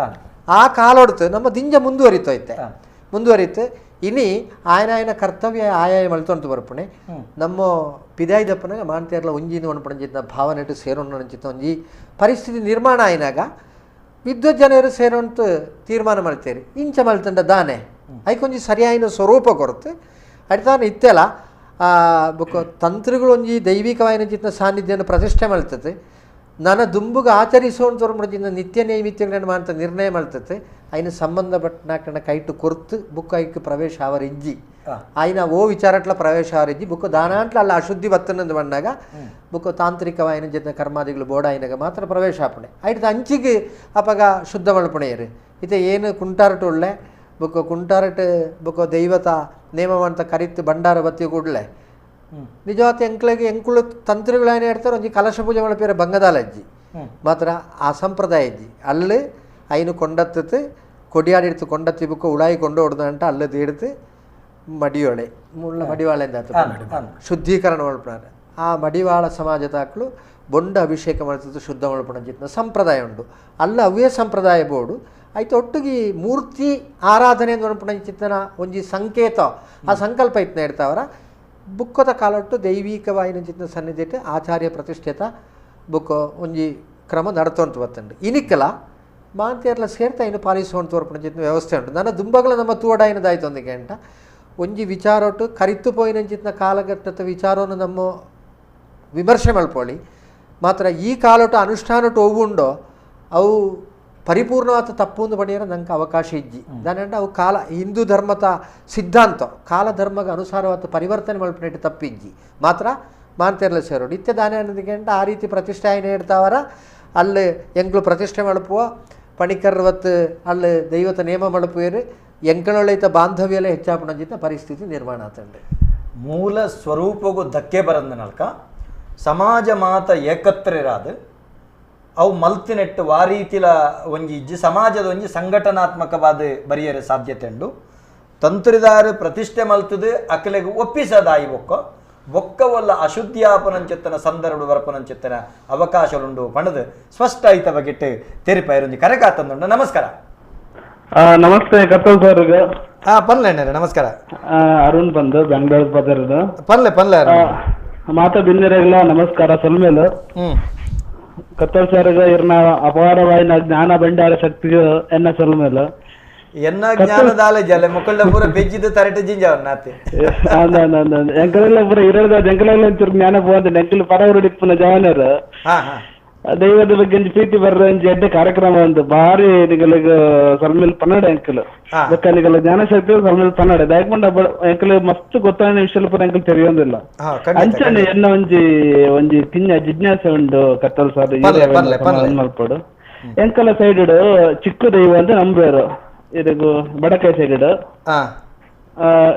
ಆ ಕಾಲೊಡ್ತು ನಮ್ಮ ದಿಂಜ ಮುಂದುವರಿತೈತೆ ಮುಂದುವರಿತು. ಇನಿ ಆಯನ ಆಯನ ಕರ್ತವ್ಯ ಆಯಾಯ ಮಲ್ತೊಂತು ಬರ್ಪುಣೆ ನಮ್ಮ ಪಿದಾಯ್ದಪ್ಪನಾಗ ಮಾಂತೇರ್ಲ ಒಂಜಿನ ಒಣಪಣಂಚಿತ್ತ ಭಾವನೆ ಇಟ್ಟು ಸೇರೋಣ ಒಂಜಿ ಪರಿಸ್ಥಿತಿ ನಿರ್ಮಾಣ ಆಯ್ನಾಗ ವಿದ್ವತ್ ಜನರು ಸೇರೋಂತ ತೀರ್ಮಾನ ಮಾಡ್ತೇರಿ ಇಂಚ ಮಲ್ತಂಡ ದಾನೆ ಐಕೊಂಜಿ ಸರಿಯಾಯಿನ ಸ್ವರೂಪ ಕೊರತು ಅಡ್ತಾನೆ ಇತ್ತೆಲ್ಲ ಬೊಕ್ಕ ತಂತ್ರಿಗಳು ಒಂಜಿ ದೈವಿಕವಾಯಿನ ಚಿತ್ತ ಸಾನ್ನಿಧ್ಯವನ್ನು ಪ್ರತಿಷ್ಠೆ ಮಾಡ್ತದೆ. ನನ್ನ ದುಂಬುಗ ಆಚರಿಸೋಣ ನಿತ್ಯ ನೈಮಿತ್ಯಗಳನ್ನು ಮಾಡ್ತ ನಿರ್ಣಯ ಮಾಡ್ತದೆ. ಐನ ಸಂಬಂಧಪಟ್ಟನಾಕಣ ಕೈಟು ಕೊರ್ತು ಬುಕ್ ಐಕ್ ಪ್ರವೇಶ ಅವರ ಇಜ್ಜಿ ಆಯ್ನ ಓ ವಿಚಾರಟ್ಲ ಪ್ರವೇಶ ಅವರ ಇಜ್ಜಿ ಬುಕ್ ದಾನಾಂಟ್ಲ ಅಲ್ಲ ಅಶುದ್ಧಿ ಬತ್ತನಂದು ಬಂದಾಗ ಬುಕ್ ತಾಂತ್ರಿಕವಾಯಿನ ಜೊತೆ ಕರ್ಮಾದಿಗಳು ಬೋಡಾಯಿನಾಗ ಮಾತ್ರ ಪ್ರವೇಶ ಆಪಣೆ ಐಟ್ ಅಂಚಿಗೆ ಅಪಗ ಶುದ್ಧ ಮಲ್ಪಣೆಯರು ಇತ್ತೆ ಏನು ಕುಂಟಾರಟು ಒಳ್ಳೆ ಬುಕ್ ಕುಂಟಾರಟ್ ಬುಕ್ ದೈವತ ನೇಮ ಅಂತ ಕರಿತು ಭಂಡಾರ ಬತ್ತಿ ಕೂಡಲೇ ನಿಜವಾದ ಎಂಕ್ಲೆಗೆ ಎಂಕುಳು ತಂತ್ರಿಗಳೇನು ಹೇಳ್ತಾರೆ ಒಂಜಿ ಕಲಶ ಪೂಜೆ ಮಲ್ಪೇರೆ ಬಂಗದಾಲ ಅಜ್ಜಿ ಮಾತ್ರ ಆ ಸಂಪ್ರದಾಯ ಅಜ್ಜಿ ಅಲ್ಲಿ ಐನು ಕೊಂಡತ್ತತ್ತು ಕೊಡಿಯಾಡಿ ಇಡ್ತು ಕೊಂಡತ್ತಿ ಬುಕ್ಕ ಉಳಾಯಿ ಕೊಂಡು ಹೊಡ್ದಂಟ ಅಲ್ಲದು ಹಿಡ್ದು ಮಡಿಯೋಳೆ ಮುಳ್ಳ ಮಡಿವಾಳೆ ಅಂತ ಶುದ್ಧೀಕರಣ ಮಲ್ಪಣಾರೆ. ಆ ಮಡಿವಾಳ ಸಮಾಜದಾಕ್ಲು ಬೊಂಡ ಅಭಿಷೇಕ ಮಾಡ್ತಿದ್ದು ಶುದ್ಧ ಮಲ್ಪಣ ಜಿತ್ನ ಸಂಪ್ರದಾಯ ಉಂಟು ಅಲ್ಲ ಅವೇ ಸಂಪ್ರದಾಯ ಬೋರ್ಡು ಆಯ್ತು. ಒಟ್ಟಿಗೆ ಮೂರ್ತಿ ಆರಾಧನೆ ಚಿತ್ತನ ಒಂಜಿ ಸಂಕೇತ ಆ ಸಂಕಲ್ಪ ಇತ್ನ ಇಡ್ತಾವರ ಬುಕ್ಕದ ಕಾಲಟ್ಟು ದೈವಿಕವಾಯಿನ ಚಿತ್ತನ ಸನ್ನಿಧಿಟ್ಟು ಆಚಾರ್ಯ ಪ್ರತಿಷ್ಠಿತ ಬುಕ್ಕ ಒಂಜಿ ಕ್ರಮ ನಡ್ತೊಂತು ಬತ್ತಂಡು. ಇನಿಕ್ಕಲ ಮಾಂತಿಯರ್ಲ ಸೇರ್ತಾ ಇನ್ನು ಪಾಲಿಸುವಂತ ಚಿತ್ನ ವ್ಯವಸ್ಥೆ ಉಂಟು. ನನ್ನ ದುಂಬಗಲ ನಮ್ಮ ತೂವಡಾಯಿನದಾಯ್ತು ಒಂದಿಗೆ ಅಂಟ ಒಂಜಿ ವಿಚಾರೊಟ್ಟು ಕರಿತು ಪೋಯಿನಂಚಿತ್ನ ಕಾಲಘಟ್ಟದ ವಿಚಾರವನ್ನು ನಮ್ಮ ವಿಮರ್ಶೆ ಮಲ್ಪೊಳಿ ಮಾತ್ರ ಈ ಕಾಲೊಟ್ಟು ಅನುಷ್ಠಾನೊಟ್ಟು ಒವ್ವುಂಡೋ ಅವು ಪರಿಪೂರ್ಣವಾದ ತಪ್ಪು ಒಂದು ಪಡೆಯರ ನಂಗೆ ಅವಕಾಶ ಇಜ್ಜಿ. ದಾನಂಡ ಅವು ಕಾಲ ಹಿಂದೂ ಧರ್ಮದ ಸಿದ್ಧಾಂತ ಕಾಲಧರ್ಮಕ್ಕೆ ಅನುಸಾರವಾದ ಪರಿವರ್ತನೆ ಮಲ್ಪನೆಟ್ಟು ತಪ್ಪಿಜ್ಜಿ ಮಾತ್ರ ಮಾಂತೇರ್ಲ ಸೇರೋಡು ಇತ್ತೆ ದಾನೆ ಅನ್ನೋದಕ್ಕೆ ಆ ರೀತಿ ಪ್ರತಿಷ್ಠೆ ಆಯ್ನ ಇಡ್ತಾವರ ಅಲ್ಲಿ ಎಂಕ್ಲು ಪ್ರತಿಷ್ಠೆ ಮಲ್ಪುವ ಪಣಿಕರ್ವತ್ತು ಅಲ್ಲಿ ದೈವತ ನೇಮ ಮಲ್ಪುವೇರು ಎಂಕಳೊಳೈತ ಬಾಂಧವ್ಯಲೇ ಹೆಚ್ಚಾಪಣಂಜಿತ ಪರಿಸ್ಥಿತಿ ನಿರ್ಮಾಣ ಆತಂಡೆ. ಮೂಲ ಸ್ವರೂಪಗೂ ಧಕ್ಕೆ ಬರಂದನಲ್ಕ ಸಮಾಜ ಮಾತ ಏಕತ್ರಿರಾದ ಅವು ಮಲ್ತಿನೆಟ್ಟು ವಾರೀತಿಲ ಒಂಜಿ ಇಜ್ಜಿ ಸಮಾಜದ ಒಂಜಿ ಸಂಘಟನಾತ್ಮಕವಾದ ಬರಿಯರೆ ಸಾಧ್ಯತೆ ಉಂಡು. ತಂತ್ರಿದಾರು ಪ್ರತಿಷ್ಠೆ ಮಲ್ತದು ಅಕಲೆಗೆ ಒಪ್ಪಿಸದಾಯಿ ಬೊಕ್ಕ ಬೊಕ್ಕವಲ್ಲ ಅಶುದ್ಧಿಯಾಪನಂಚಿತ್ತನ ಸಂದರ್ಭ ಬರಪನಂಚಿತ್ತನ ಅವಕಾಶಗಳುಂಡು ಪಣದು ಸ್ಪಷ್ಟ ಐತ ಬಗೆಟ್ಟು ತೆರಿಪಾಯರೊಂಜಿ ಕರೆಕಾತಂದುಂಡು. ನಮಸ್ಕಾರ. ನಮಸ್ತೆ ಕತ್ತಲ್ ಸರ್. ಹಾ ಪನ್ಲೆ ಅಣ್ಣರೇ ನಮಸ್ಕಾರ. ಅರುಣ್ ಬಂದು ಬೆಂಗಳೂರು ಬದರ್ದು. ಪನ್ಲೆ ಪನ್ಲೆ ಮಾತಾ ಬಿನ್ನಿರಲ್ಲ ನಮಸ್ಕಾರ ಸೊಲ್ಮೇಲು. ಕತ್ತಲ್ ಸರ್ ಇರ್ನ ಅಪಾರವಾಯಿನ ಜ್ಞಾನ ಭಂಡಾರ ಶಕ್ತಿಗೆ ಎನ್ನ ಸೊಲ್ಮೇಲು. ಎನ್ನ ಜ್ಞಾನದಾಲ ಜಲ ಮುಕ್ಕಳ್ಳ ಪೂರ ಬೆಜ್ಜಿದ್ದು ತರಟೆ ಜಿಂಜವನ್ನಾತೆ ಎಂಕಲೆಲ್ಲ ಪೂರ ಇರೋದ ಎಂಕಲೆಲ್ಲ ಒಂಚೂರು ಜ್ಞಾನ ಪೋವಂತ ಎಂಕಲ್ ಪರವರು ಇಪ್ಪುನ ಜವಾನರು ದೈವದ ಬಗ್ಗೆ ಒಂಜಿ ಪ್ರೀತಿ ಬರ್ರ ಒಂಜಿ ಎಡ್ಡೆ ಕಾರ್ಯಕ್ರಮ ಒಂದು ಬಾರಿ ನಿಗಲಿಗ ಸಲ್ಮೇಲ್ ಪನ್ನಡ ಎಂಕಲ್ ಬೊಕ್ಕ ನಿಗಲ ಜ್ಞಾನಶಕ್ತಿ ಸಲ್ಮೇಲ್ ಪನ್ನಡ ದಾಯಕೊಂಡ ಎಂಕಲ್ ಮಸ್ತ್ ಗೊತ್ತಾನ ವಿಷಯ ಪೂರ ಎಂಕಲ್ ತೆರಿಯೊಂದಿಲ್ಲ. ಅಂಚನೆ ಎನ್ನ ಒಂಜಿ ಒಂಜಿ ಕಿಂಜ ಜಿಜ್ಞಾಸೆ ಉಂಡು ಕತ್ತಲ್ ಸರ್ ಮಲ್ಪಡು. ಎಂಕಲ ಸೈಡ್ ಚಿಕ್ಕ ದೈವ ಅಂತ ನಂಬೇರು ಇದಕ್ಕೂ ಬಡಕಾಯಿ ಸೈಡ್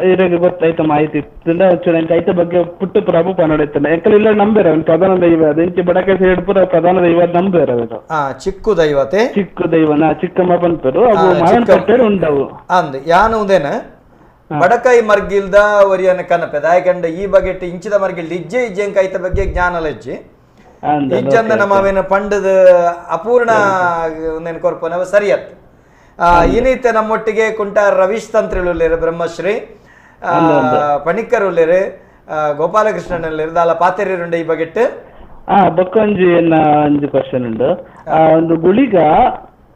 ಇರಗೆ ಗೊತ್ತಾಯ್ತ ಮಾಹಿತಿ ಇತ್ತಿಂದ ಎಂಕ್ ಐತ ಬಗ್ಗೆ ಪುಟ್ಟು ಪ್ರಭು ಪನ್ನಡ ಇತ್ತಲ್ಲ ಎಂಕಲ್ ಇಲ್ಲ ನಂಬೇರ ಪ್ರಧಾನ ದೈವ ಅದು ಇಂಚೆ ಬಡಕಾಯಿ ಸೈಡ್ ಪೂರ ಪ್ರಧಾನ ದೈವ ನಂಬೇರ ಅದು ಚಿಕ್ಕು ದೈವತೆ ಚಿಕ್ಕು ದೈವನ ಚಿಕ್ಕಮ್ಮ ಪನ್ಪೇರು ಅವು ಮಾಯನ್ ಕಟ್ಟೇರು ಉಂಡವು ಅಂದ್ ಯಾನು ಉದೇನ ಬಡಕಾಯಿ ಮರ್ಗಿಲ್ದ ಒರಿಯನ ಕನಪೆ ದಾಯಕಂಡ ಈ ಬಗೆಟ್ ಇಂಚಿದ ಮರ್ಗಿಲ್ದ ಇಜ್ಜೆ ಇಜ್ಜೆ ಎಂಕ್ ಐತ ಬಗ್ಗೆ ಜ್ಞಾನ ಲಜ್ಜಿ ಇಜ್ಜಂದ ನಮ್ಮವೇನ ಪಂಡದ ಅಪೂರ್ಣ ಒಂದೇನು ಕೊರ್ಪನವ ಸರಿಯತ್ತು. ಇನ್ನಿತ ನಮ್ಮೊಟ್ಟಿಗೆ ಕುಂಟಾರ್ ರವೀಶ್ ತಂತ್ರಿಲು ಉಲ್ಲೇರು, ಬ್ರಹ್ಮಶ್ರೀ ಪಣಿಕ್ಕರ್ ಉಲ್ಲೇರು, ಗೋಪಾಲಕೃಷ್ಣನಲ್ಲಿ ಇರ್ದಾಲ ಪಾತೆರಿರುಂಡೆ ಈ ಬಗೆಟ್ ಬೊಕ್ಕೊಂಜಿ ಎನ್ನ ಒಂಜಿ ಕ್ವಶನ್ ಉಂಡು. ಒಂದು ಗುಳಿಗ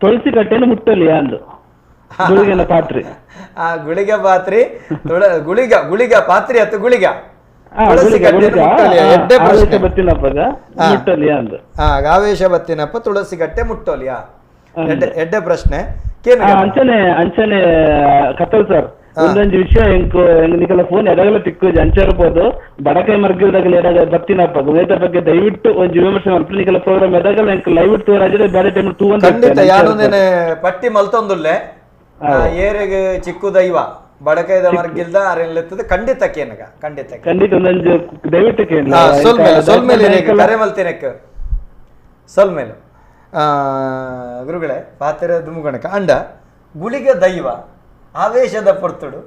ತುಳಸಿ ಕಟ್ಟೆನ ಮುಟ್ಟಲಿ ಅಂದು ಗುಳಿಗನ ಪಾತ್ರಿ. ಗುಳಿಗ ಪಾತ್ರಿ ಗುಳಿಗ ಗುಳಿಗ ಪಾತ್ರಿ ಅತ್ತು ಗುಳಿಗ ಆವೇಶ ಬತ್ತಿನಪ್ಪ ತುಳಸಿ ಕಟ್ಟೆ ಮುಟ್ಟೋಲಿಯಾ ಎಡ್ಡೆ ಪ್ರಶ್ನೆ. ಅಂಚನೆ ಅಂಚನೆ ಕತ್ತಲ್ ಸರ್ ಒಂದೊಂದು ವಿಷಯ ಎಂಕು ನಿಕಲ ಫೋನ್ ಎಡಗಲ ತಿಕ್ಕು ಅಂಚರ್ಬೋದು ಬಡಕೈ ಮರ್ಗಿಲ್ದಾಗಲ ಎಡಗ ಬತ್ತಿನಪ್ಪ ಗುಮೇತ ಬಗ್ಗೆ ದಯವಿಟ್ಟು ಒಂಜಿ ವಿಮರ್ಶೆ ಮಲ್ಪು ನಿಕಲ ಪ್ರೋಗ್ರಾಮ್ ಎಡಗಲ ಎಂಕ್ ಲೈವ್ ತೂರಾಜೆ ಬೇರೆ ಟೈಮ್ ತೂ ಅಂತ ಖಂಡಿತ ಯಾನೊಂದೇನೆ ಪಟ್ಟಿ ಮಲ್ತೊಂದುಲ್ಲೆ ಏರೆಗ್ ಚಿಕ್ಕು ದೈವ ಬಡಕೈದ ಮರ್ಗಿಲ್ದ ಅರೆನ್ಲೆತ್ತದ ಖಂಡಿತ ಕೇನಗ ಖಂಡಿತ ಖಂಡಿತ ಒಂದೊಂದು ದಯವಿಟ್ಟು ಕೇನ ಸೊಲ್ಮೇಲೆ ಸೊಲ್ಮೇಲೆ ಕರೆ ಮಲ್ತೇನೆಕ್ ಸೊಲ್ಮೇಲೆ ಗುರುಗಳೇ ಪಾತ್ರೆ ದುಮುಗಣಕ ಅಂಡ ಗುಳಿಗ ದೈವ ಆವೇಶದ ಪೊರ್ತುಡು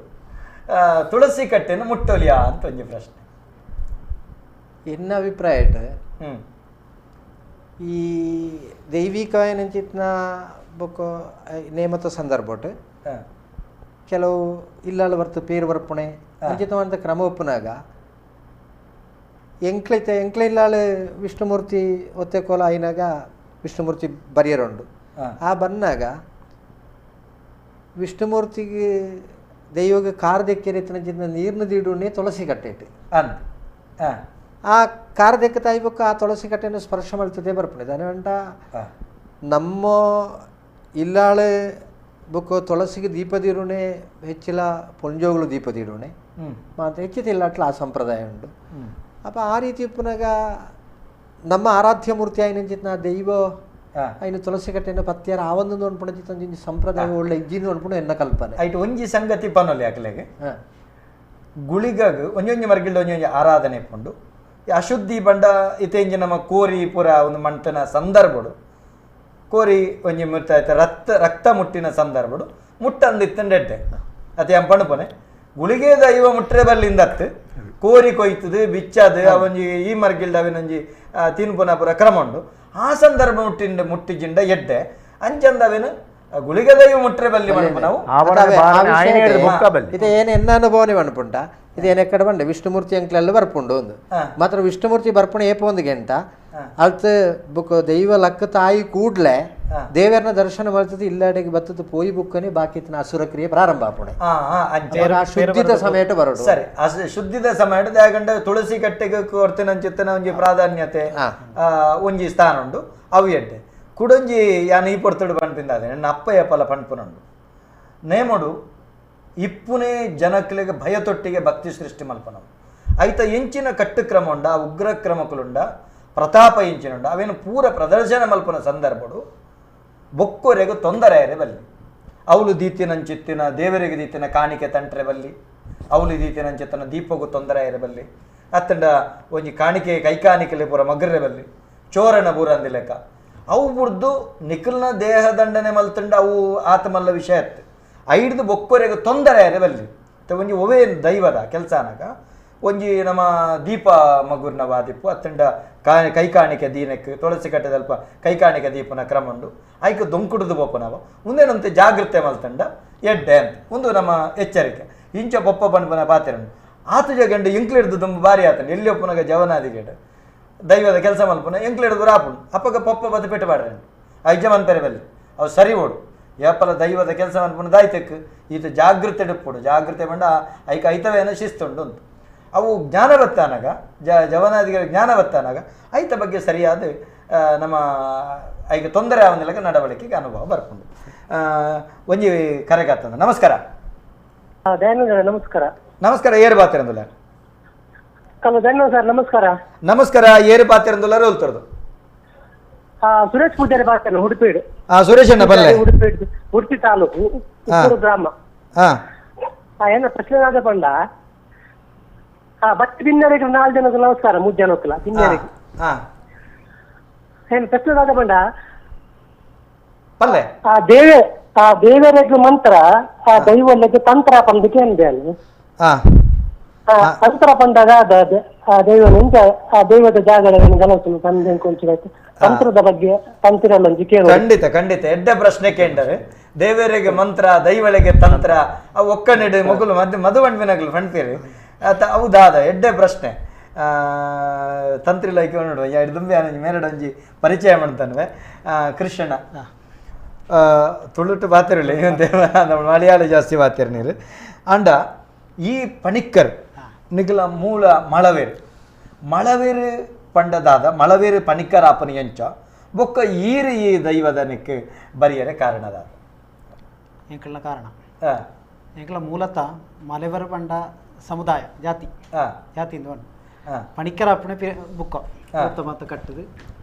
ತುಳಸಿ ಕಟ್ಟೆನ ಮುಟ್ಟೋಲಿಯಾ ಅಂತ ಒಂಜಿ ಪ್ರಶ್ನೆ. ಎನ್ನ ಅಭಿಪ್ರಾಯ ಈ ದೈವಿಕವಾಯಿನಂಚಿತ್ನ ಬೊಕ್ಕ ನೇಮತ ಸಂದರ್ಭಟ್ ಕೆಲವು ಇಲ್ಲಾಳ ಬರ್ತು ಪೇರು ಬರ್ಪುಣೆ ಅಂಚಿತ ಕ್ರಮ ಒಪ್ಪುನಾಗ ಎಂಕ್ಲೈತೆ ಎಂಕ್ಲ ಇಲ್ಲಾಳ ವಿಷ್ಣುಮೂರ್ತಿ ಒತ್ತೆ ಕೋಲ ಆಯಿನಾಗ ವಿಷ್ಣುಮೂರ್ತಿ ಬರಿಯರುಂಡು. ಆ ಬನ್ನಾಗ ವಿಷ್ಣುಮೂರ್ತಿಗೆ ದೈವಗೆ ಕಾರ್ ದೆಕ್ಕೆರೆತ್ತಿನ ನೀರ್ನ ದೀಡುನೆ ತುಳಸಿ ಕಟ್ಟೆಟ್ಟು ಆ ಕಾರ್ ದೆಕ್ಕ ತಾಯ್ಬೇಕು ಆ ತುಳಸಿ ಕಟ್ಟೆಯನ್ನು ಸ್ಪರ್ಶ ಮಾಡ್ತದೆ ಬರ್ಪಣೆ ದಾನೆ ನಮ್ಮ ಇಲ್ಲಾಳೆ ಬೊಕ್ಕ ತುಳಸಿಗೆ ದೀಪ ದೀರುಣೆ ಹೆಚ್ಚಿಲ ಪೊಂಜೋಗಳು ದೀಪ ದೀಡುಣೆ ಮತ್ತು ಹೆಚ್ಚಿತ ಇಲ್ಲಾಟ್ಲ ಆ ಸಂಪ್ರದಾಯ ಉಂಟು. ಅಪ್ಪ ಆ ರೀತಿ ಪುನಗ ನಮ್ಮ ಆರಾಧ್ಯ ಮೂರ್ತಿ ಆಯ್ನಂಚಿತ್ನ ದೈವ ಐನು ತುಳಸಿ ಕಟ್ಟೆನ ಪತ್ಯಾರ ಆ ಒಂದು ಅನ್ಪುಣ ಒಂಜಿ ಸಂಪ್ರದಾಯ ಒಳ್ಳೆ ಇಜ್ಜಿನ ಅನ್ಪುಣ ಎನ್ನ ಕಲ್ಪನೆ. ಐಟ್ ಒಂಜಿ ಸಂಗತಿ ಪನೊಲಿ ಅಕ್ಲೆಗ್ ಗುಳಿಗಗ್ ಒಂಜೊಂಜಿ ಮರ್ಗಿಲ್ದ ಒಂಜೊಂಜಿ ಆರಾಧನೆ ಪುಂಡು ಅಶುದ್ಧಿ ಬಂಡ ಇತೆಂಜಿ ನಮ್ಮ ಕೋರಿ ಪುರ ಒಂದು ಮಂಟನ ಸಂದರ್ಭಡು ಕೋರಿ ಒಂಜಿ ಮುಟ್ಟ ರಕ್ತ ರಕ್ತ ಮುಟ್ಟಿನ ಸಂದರ್ಭಡು ಮುಟ್ಟಂದಿತ್ತಂಡೆಡ್ಡೆ ಅತಿ ಪಣಪನೆ ಗುಳಿಗೆ ದೈವ ಮುಟ್ರೆ ಬಲ್ಲಿಂದತ್ತು ಕೋರಿ ಕೊಯ್ತದು ಬಿಚ್ಚದು ಅವೊಂಜಿ ಈ ಮರ್ಗಿಲ್ದ ಅವಿನೊಂಜಿ ತಿನ್ಪುನ ಪುರ ಕ್ರಮ ಉಂಡು ಆ ಸಂದರ್ಭ ಮುಟ್ಟಿಂಡ ಮುಟ್ಟಿಜಿಂಡ ಎಡ್ಡೆ ಅಂಚಂದ ಅವೇನು ಗುಳಿಗೆ ದೈವ ಮುಟ್ರೆ ಬಲ್ಲಿ ಮಣ್ಪು ನಾವು ಇದು ಏನು ಎನ್ನ ಅನುಭವನೆ ಮಣ್ಪುಂಟ ಇದು ಏನ ಎಕ್ಕಡ ಬಂಡೆ ವಿಷ್ಣುಮೂರ್ತಿ ಅಂಕ್ಲೆಲ್ಲ ಬರ್ಪುಂಡು ಒಂದು ಮಾತ್ರ ವಿಷ್ಣುಮೂರ್ತಿ ಬರ್ಪುಣ ಏಪ ಒಂದು ಗಂಟ ಅಲ್ತ ಬುಕ್ ದೈವ ಲಕ್ಕ ತಾಯಿ ಕೂಡ್ಲೆ ದೇವರನ್ನ ದರ್ಶನ ಮಾಡ್ತದೆ ಇಲ್ಲಾಡೆಗೆ ಬತ್ತದ ಪೋಯಿ ಬುಕ್ಕನೆ ಬಾಕಿ ಅಸುರ ಕ್ರಿಯೆ ಪ್ರಾರಂಭ ಆಪುಣೆ ಶುದ್ಧಿತ ಸಮಯ ಬರೋದು ಸರಿ ಶುದ್ಧಿದ ಸಮಯ ಯಾಕಂದ್ರೆ ತುಳಸಿ ಕಟ್ಟೆಗೆ ಕೊಡ್ತೇನೆ ಒಂಜಿ ಪ್ರಾಧಾನ್ಯತೆ ಒಂಜಿ ಸ್ಥಾನ ಉಂಡು ಅವು ಎಡ್ಡೆ ಕುಡೊಂಜಿ ಯಾನ್ ಈ ಪೊರ್ತುಡು ಪನ್ಪಿಂದ ನನ್ನ ಅಪ್ಪ ಏಪಲ ಪನ್ಪುನುಂಡು ನೇಮಡು ಇಪ್ಪುನೇ ಜನಕ್ಲೆಗ್ ಭಯತೊಟ್ಟಿಗೆ ಭಕ್ತಿ ಸೃಷ್ಟಿ ಮಲ್ಪನವು ಐತ ಎಂಚಿನ ಕಟ್ಟುಕ್ರಮ ಉಂಡ ಉಗ್ರ ಕ್ರಮಕುಲುಂಡ ಪ್ರತಾಪ ಇಂಚಿನುಂಡ ಅವೇನು ಪೂರ ಪ್ರದರ್ಶನ ಮಲ್ಪನ ಸಂದರ್ಭಡು ಬೊಕ್ಕೊರೆಗು ತೊಂದರೆ ಬಲ್ಲಿ ಅವಳು ದೀತಿನಂಚಿತ್ತಿನ ದೇವರಿಗೆ ದೀತಿನ ಕಾಣಿಕೆ ತಂಟ್ರೆ ಬಲ್ಲಿ ಅವಳು ದೀತಿನಂಚಿತ್ತನ ದೀಪಗೂ ತೊಂದರೆ ಇರಬಲ್ಲಿ ಅತ್ತಂಡ ಒಂಜಿ ಕಾಣಿಕೆ ಕೈಕಾಣಿಕೆಲೆ ಪೂರ ಮಗ್ರೆ ಬಲ್ಲಿ ಚೋರನ ಪೂರ ಅಂದಿಲೆಕ್ಕ ಅವು ಬುಡ್ದು ನಿಖಲ್ನ ದೇಹ ದಂಡನೆ ಮಲ್ತಂಡ ಅವು ಆತಮಲ್ಲ ವಿಷಯ ಅತ್ತು ಐಡ್ದು ಬೊಕ್ಕೊರೆಗೆ ತೊಂದರೆ ಬಲ್ಲಿ ಒಂಜಿ ಒವೇ ದೈವದ ಕೆಲಸ ಅನಗ ಒಂಜಿ ನಮ್ಮ ದೀಪ ಮಗುರ್ನ ವಾದಿಪ್ಪು ಅತ್ತಂಡ ಕೈಕಾಣಿಕೆ ದೀನಕ್ಕೆ ತುಳಸಿ ಕಟ್ಟದಲ್ಪ ಕೈಕಾಣಿಕೆ ದೀಪನ ಕ್ರಮ ಉಂಡು ಐಕ್ ದೊಂಕುಡುದು ಬೋಪನವ ಮುಂದೇನಂತೆ ಜಾಗೃತೆ ಮಲ್ತಂಡ ಎಡ್ಡೆ ಅಂತ ಒಂದು ನಮ್ಮ ಎಚ್ಚರಿಕೆ ಇಂಚ ಬೊಪ್ಪ ಪನ್ಪನ ಪಾತ್ರೆ ಆತು ಜಗಂಡು ಎಂಕ್ಲಿಡ್ದು ತುಂಬ ಭಾರಿ ಆತಂಡು ಎಲ್ಲಿ ಒಪ್ಪುನಗ ಜವನಾದಿಗೇಡು ದೈವದ ಕೆಲಸ ಮಲ್ಪುನ ಎಂಕ್ಲಿಡ್ದು ರಾಪುಂಡು ಅಪ್ಪಗ ಪೊಪ್ಪ ಬದ್ದು ಪೆಟ್ಟು ಬಾಡ್ರೆ ಐಜ ಮನ್ಪೆರೆ ಬಲ್ಲಿ ಅವು ಸರಿ ಓಡು ಏಪಲ ದೈವದ ಕೆಲಸ ಮನ್ಪುನ ದಾಯ್ತಕ್ ಈತ ಜಾಗೃತೆ ಡುಪ್ಪುಡು ಜಾಗೃತೆ ಬಂಡ ಐಕ ಐತವೇನ ಶಿಸ್ತುಂಡು ಅಂತ ಅವು ಜ್ಞಾನ ಬತ್ತಾನಾಗ ಜವನಾದಿಗಳ ಜ್ಞಾನ ಬತ್ತಾನಾಗ ಐತ ಬಗ್ಗೆ ಸರಿಯಾದ ನಮ್ಮ ಐಕ ತೊಂದರೆ ಆವನಿಲ್ಲಕ ನಡವಳಿಕೆಗೆ ಅನುಭವ ಬರ್ಕೊಂಡು ಒಂಜಿ ಕರೆಗಾತಂದ. ನಮಸ್ಕಾರ. ನಮಸ್ಕಾರ. ನಮಸ್ಕಾರ. ಏರು ಬಾತಿರಂದುಲ್ಲ ಸರ್. ನಮಸ್ಕಾರ. ನಮಸ್ಕಾರ. ಏರು ಬಾತಿರಂದುಲ್ಲ ಹೋಲ್ತರದು ಸುರೇಶ್ ಪೂಜಾರಿ ಬಾತೇನೆ ಉಡುಪಿ. ಸುರೇಶ್ ಅಣ್ಣ ಬಲ್ಲೆ ಉಡುಪಿ ಉಡುಪಿ ತಾಲೂಕು ಗ್ರಾಮ. ಏನ ಪ್ರಶ್ನೆ ಆದ ಬಂಡ ಬಟ್ ಬಿನ್ನರಿಗೆ 4 ಜನಕ್ಕೆ ನಮಸ್ಕಾರ. 3 ಜನಕ್ಕಲ್ಲ ಬಿನ್ನರಿಗೆ ಏನು ಪ್ರಶ್ನೆ ಆದ ಬಂಡ ಪಲ್ಲೆ ಆ ದೇವ ಆ ದೇವರಿಗೆ ಮಂತ್ರ ಆ ದೈವಕ್ಕೆ ತಂತ್ರ ಪಂದಕ್ಕೆ ಏನಿದೆ ಅಲ್ಲಿ ತಂತ್ರ ಬಂದಾಗ ಆ ದೈವ ಆ ದೈವದ ಜಾಗಗಳನ್ನು ಗಲಸಲು ತಂದೆ ತಂತ್ರದ ಬಗ್ಗೆ ತಂತಿರಲ್ಲ. ಖಂಡಿತ ಖಂಡಿತ ಎಡ್ಡೆ ಪ್ರಶ್ನೆ ಕೇಂದರೆ ದೇವರಿಗೆ ಮಂತ್ರ ದೈವಳಿಗೆ ತಂತ್ರ ಆ ಒಕ್ಕಣಿಡು ಮಗುಲು ಮದ್ದು ಮಧುವಣ್ಣಿನಗಲು ಫಣ್ತೀರಿ. ಹೌದಾದ ಎಡ್ಡೆ ಪ್ರಶ್ನೆ ತಂತ್ರಿ ಲೈಕ್ ನೋಡುವ ಎರಡು ದುಂಬೆ ಮೇರಡೊಂಜಿ ಪರಿಚಯ ಮಾಡ್ತಾನೆ ಕೃಷ್ಣ ತುಳುಟು ಬಾತಿರಲಿ ನಮ್ಮ ಮಲಯಾಳ ಜಾಸ್ತಿ ಬಾತಿರ ನೀರು ಅಂಡ ಈ ಪಣಿಕ್ಕರ್ ನಿಗಲ ಮೂಲ ಮಳವೇರು ಮಳವೇರು ಪಂಡದಾದ ಮಳವೇರು ಪಣಿಕ್ಕರ್ ಆಪನ ಎಂಚ ಬೊಕ್ಕ ಈರು ಈ ದೈವದನಕ್ಕೆ ಬರಿಯರೆ ಕಾರಣದಾದ ಎಂಕಲ್ನ ಕಾರಣ ಎಂಕಲ ಮೂಲತಃ ಮಲೆವರ ಪಂಡ ಸಮುದಾಯ ಜಾತಿ ಜಾತಿಯಿಂದ ಒಂದು ಪಣಿಕ್ಕರ ಅಪ್ಪಣೆ ಬುಕ್ಕ ಭೂತ ಮತ್ತು ಕಟ್ಟದು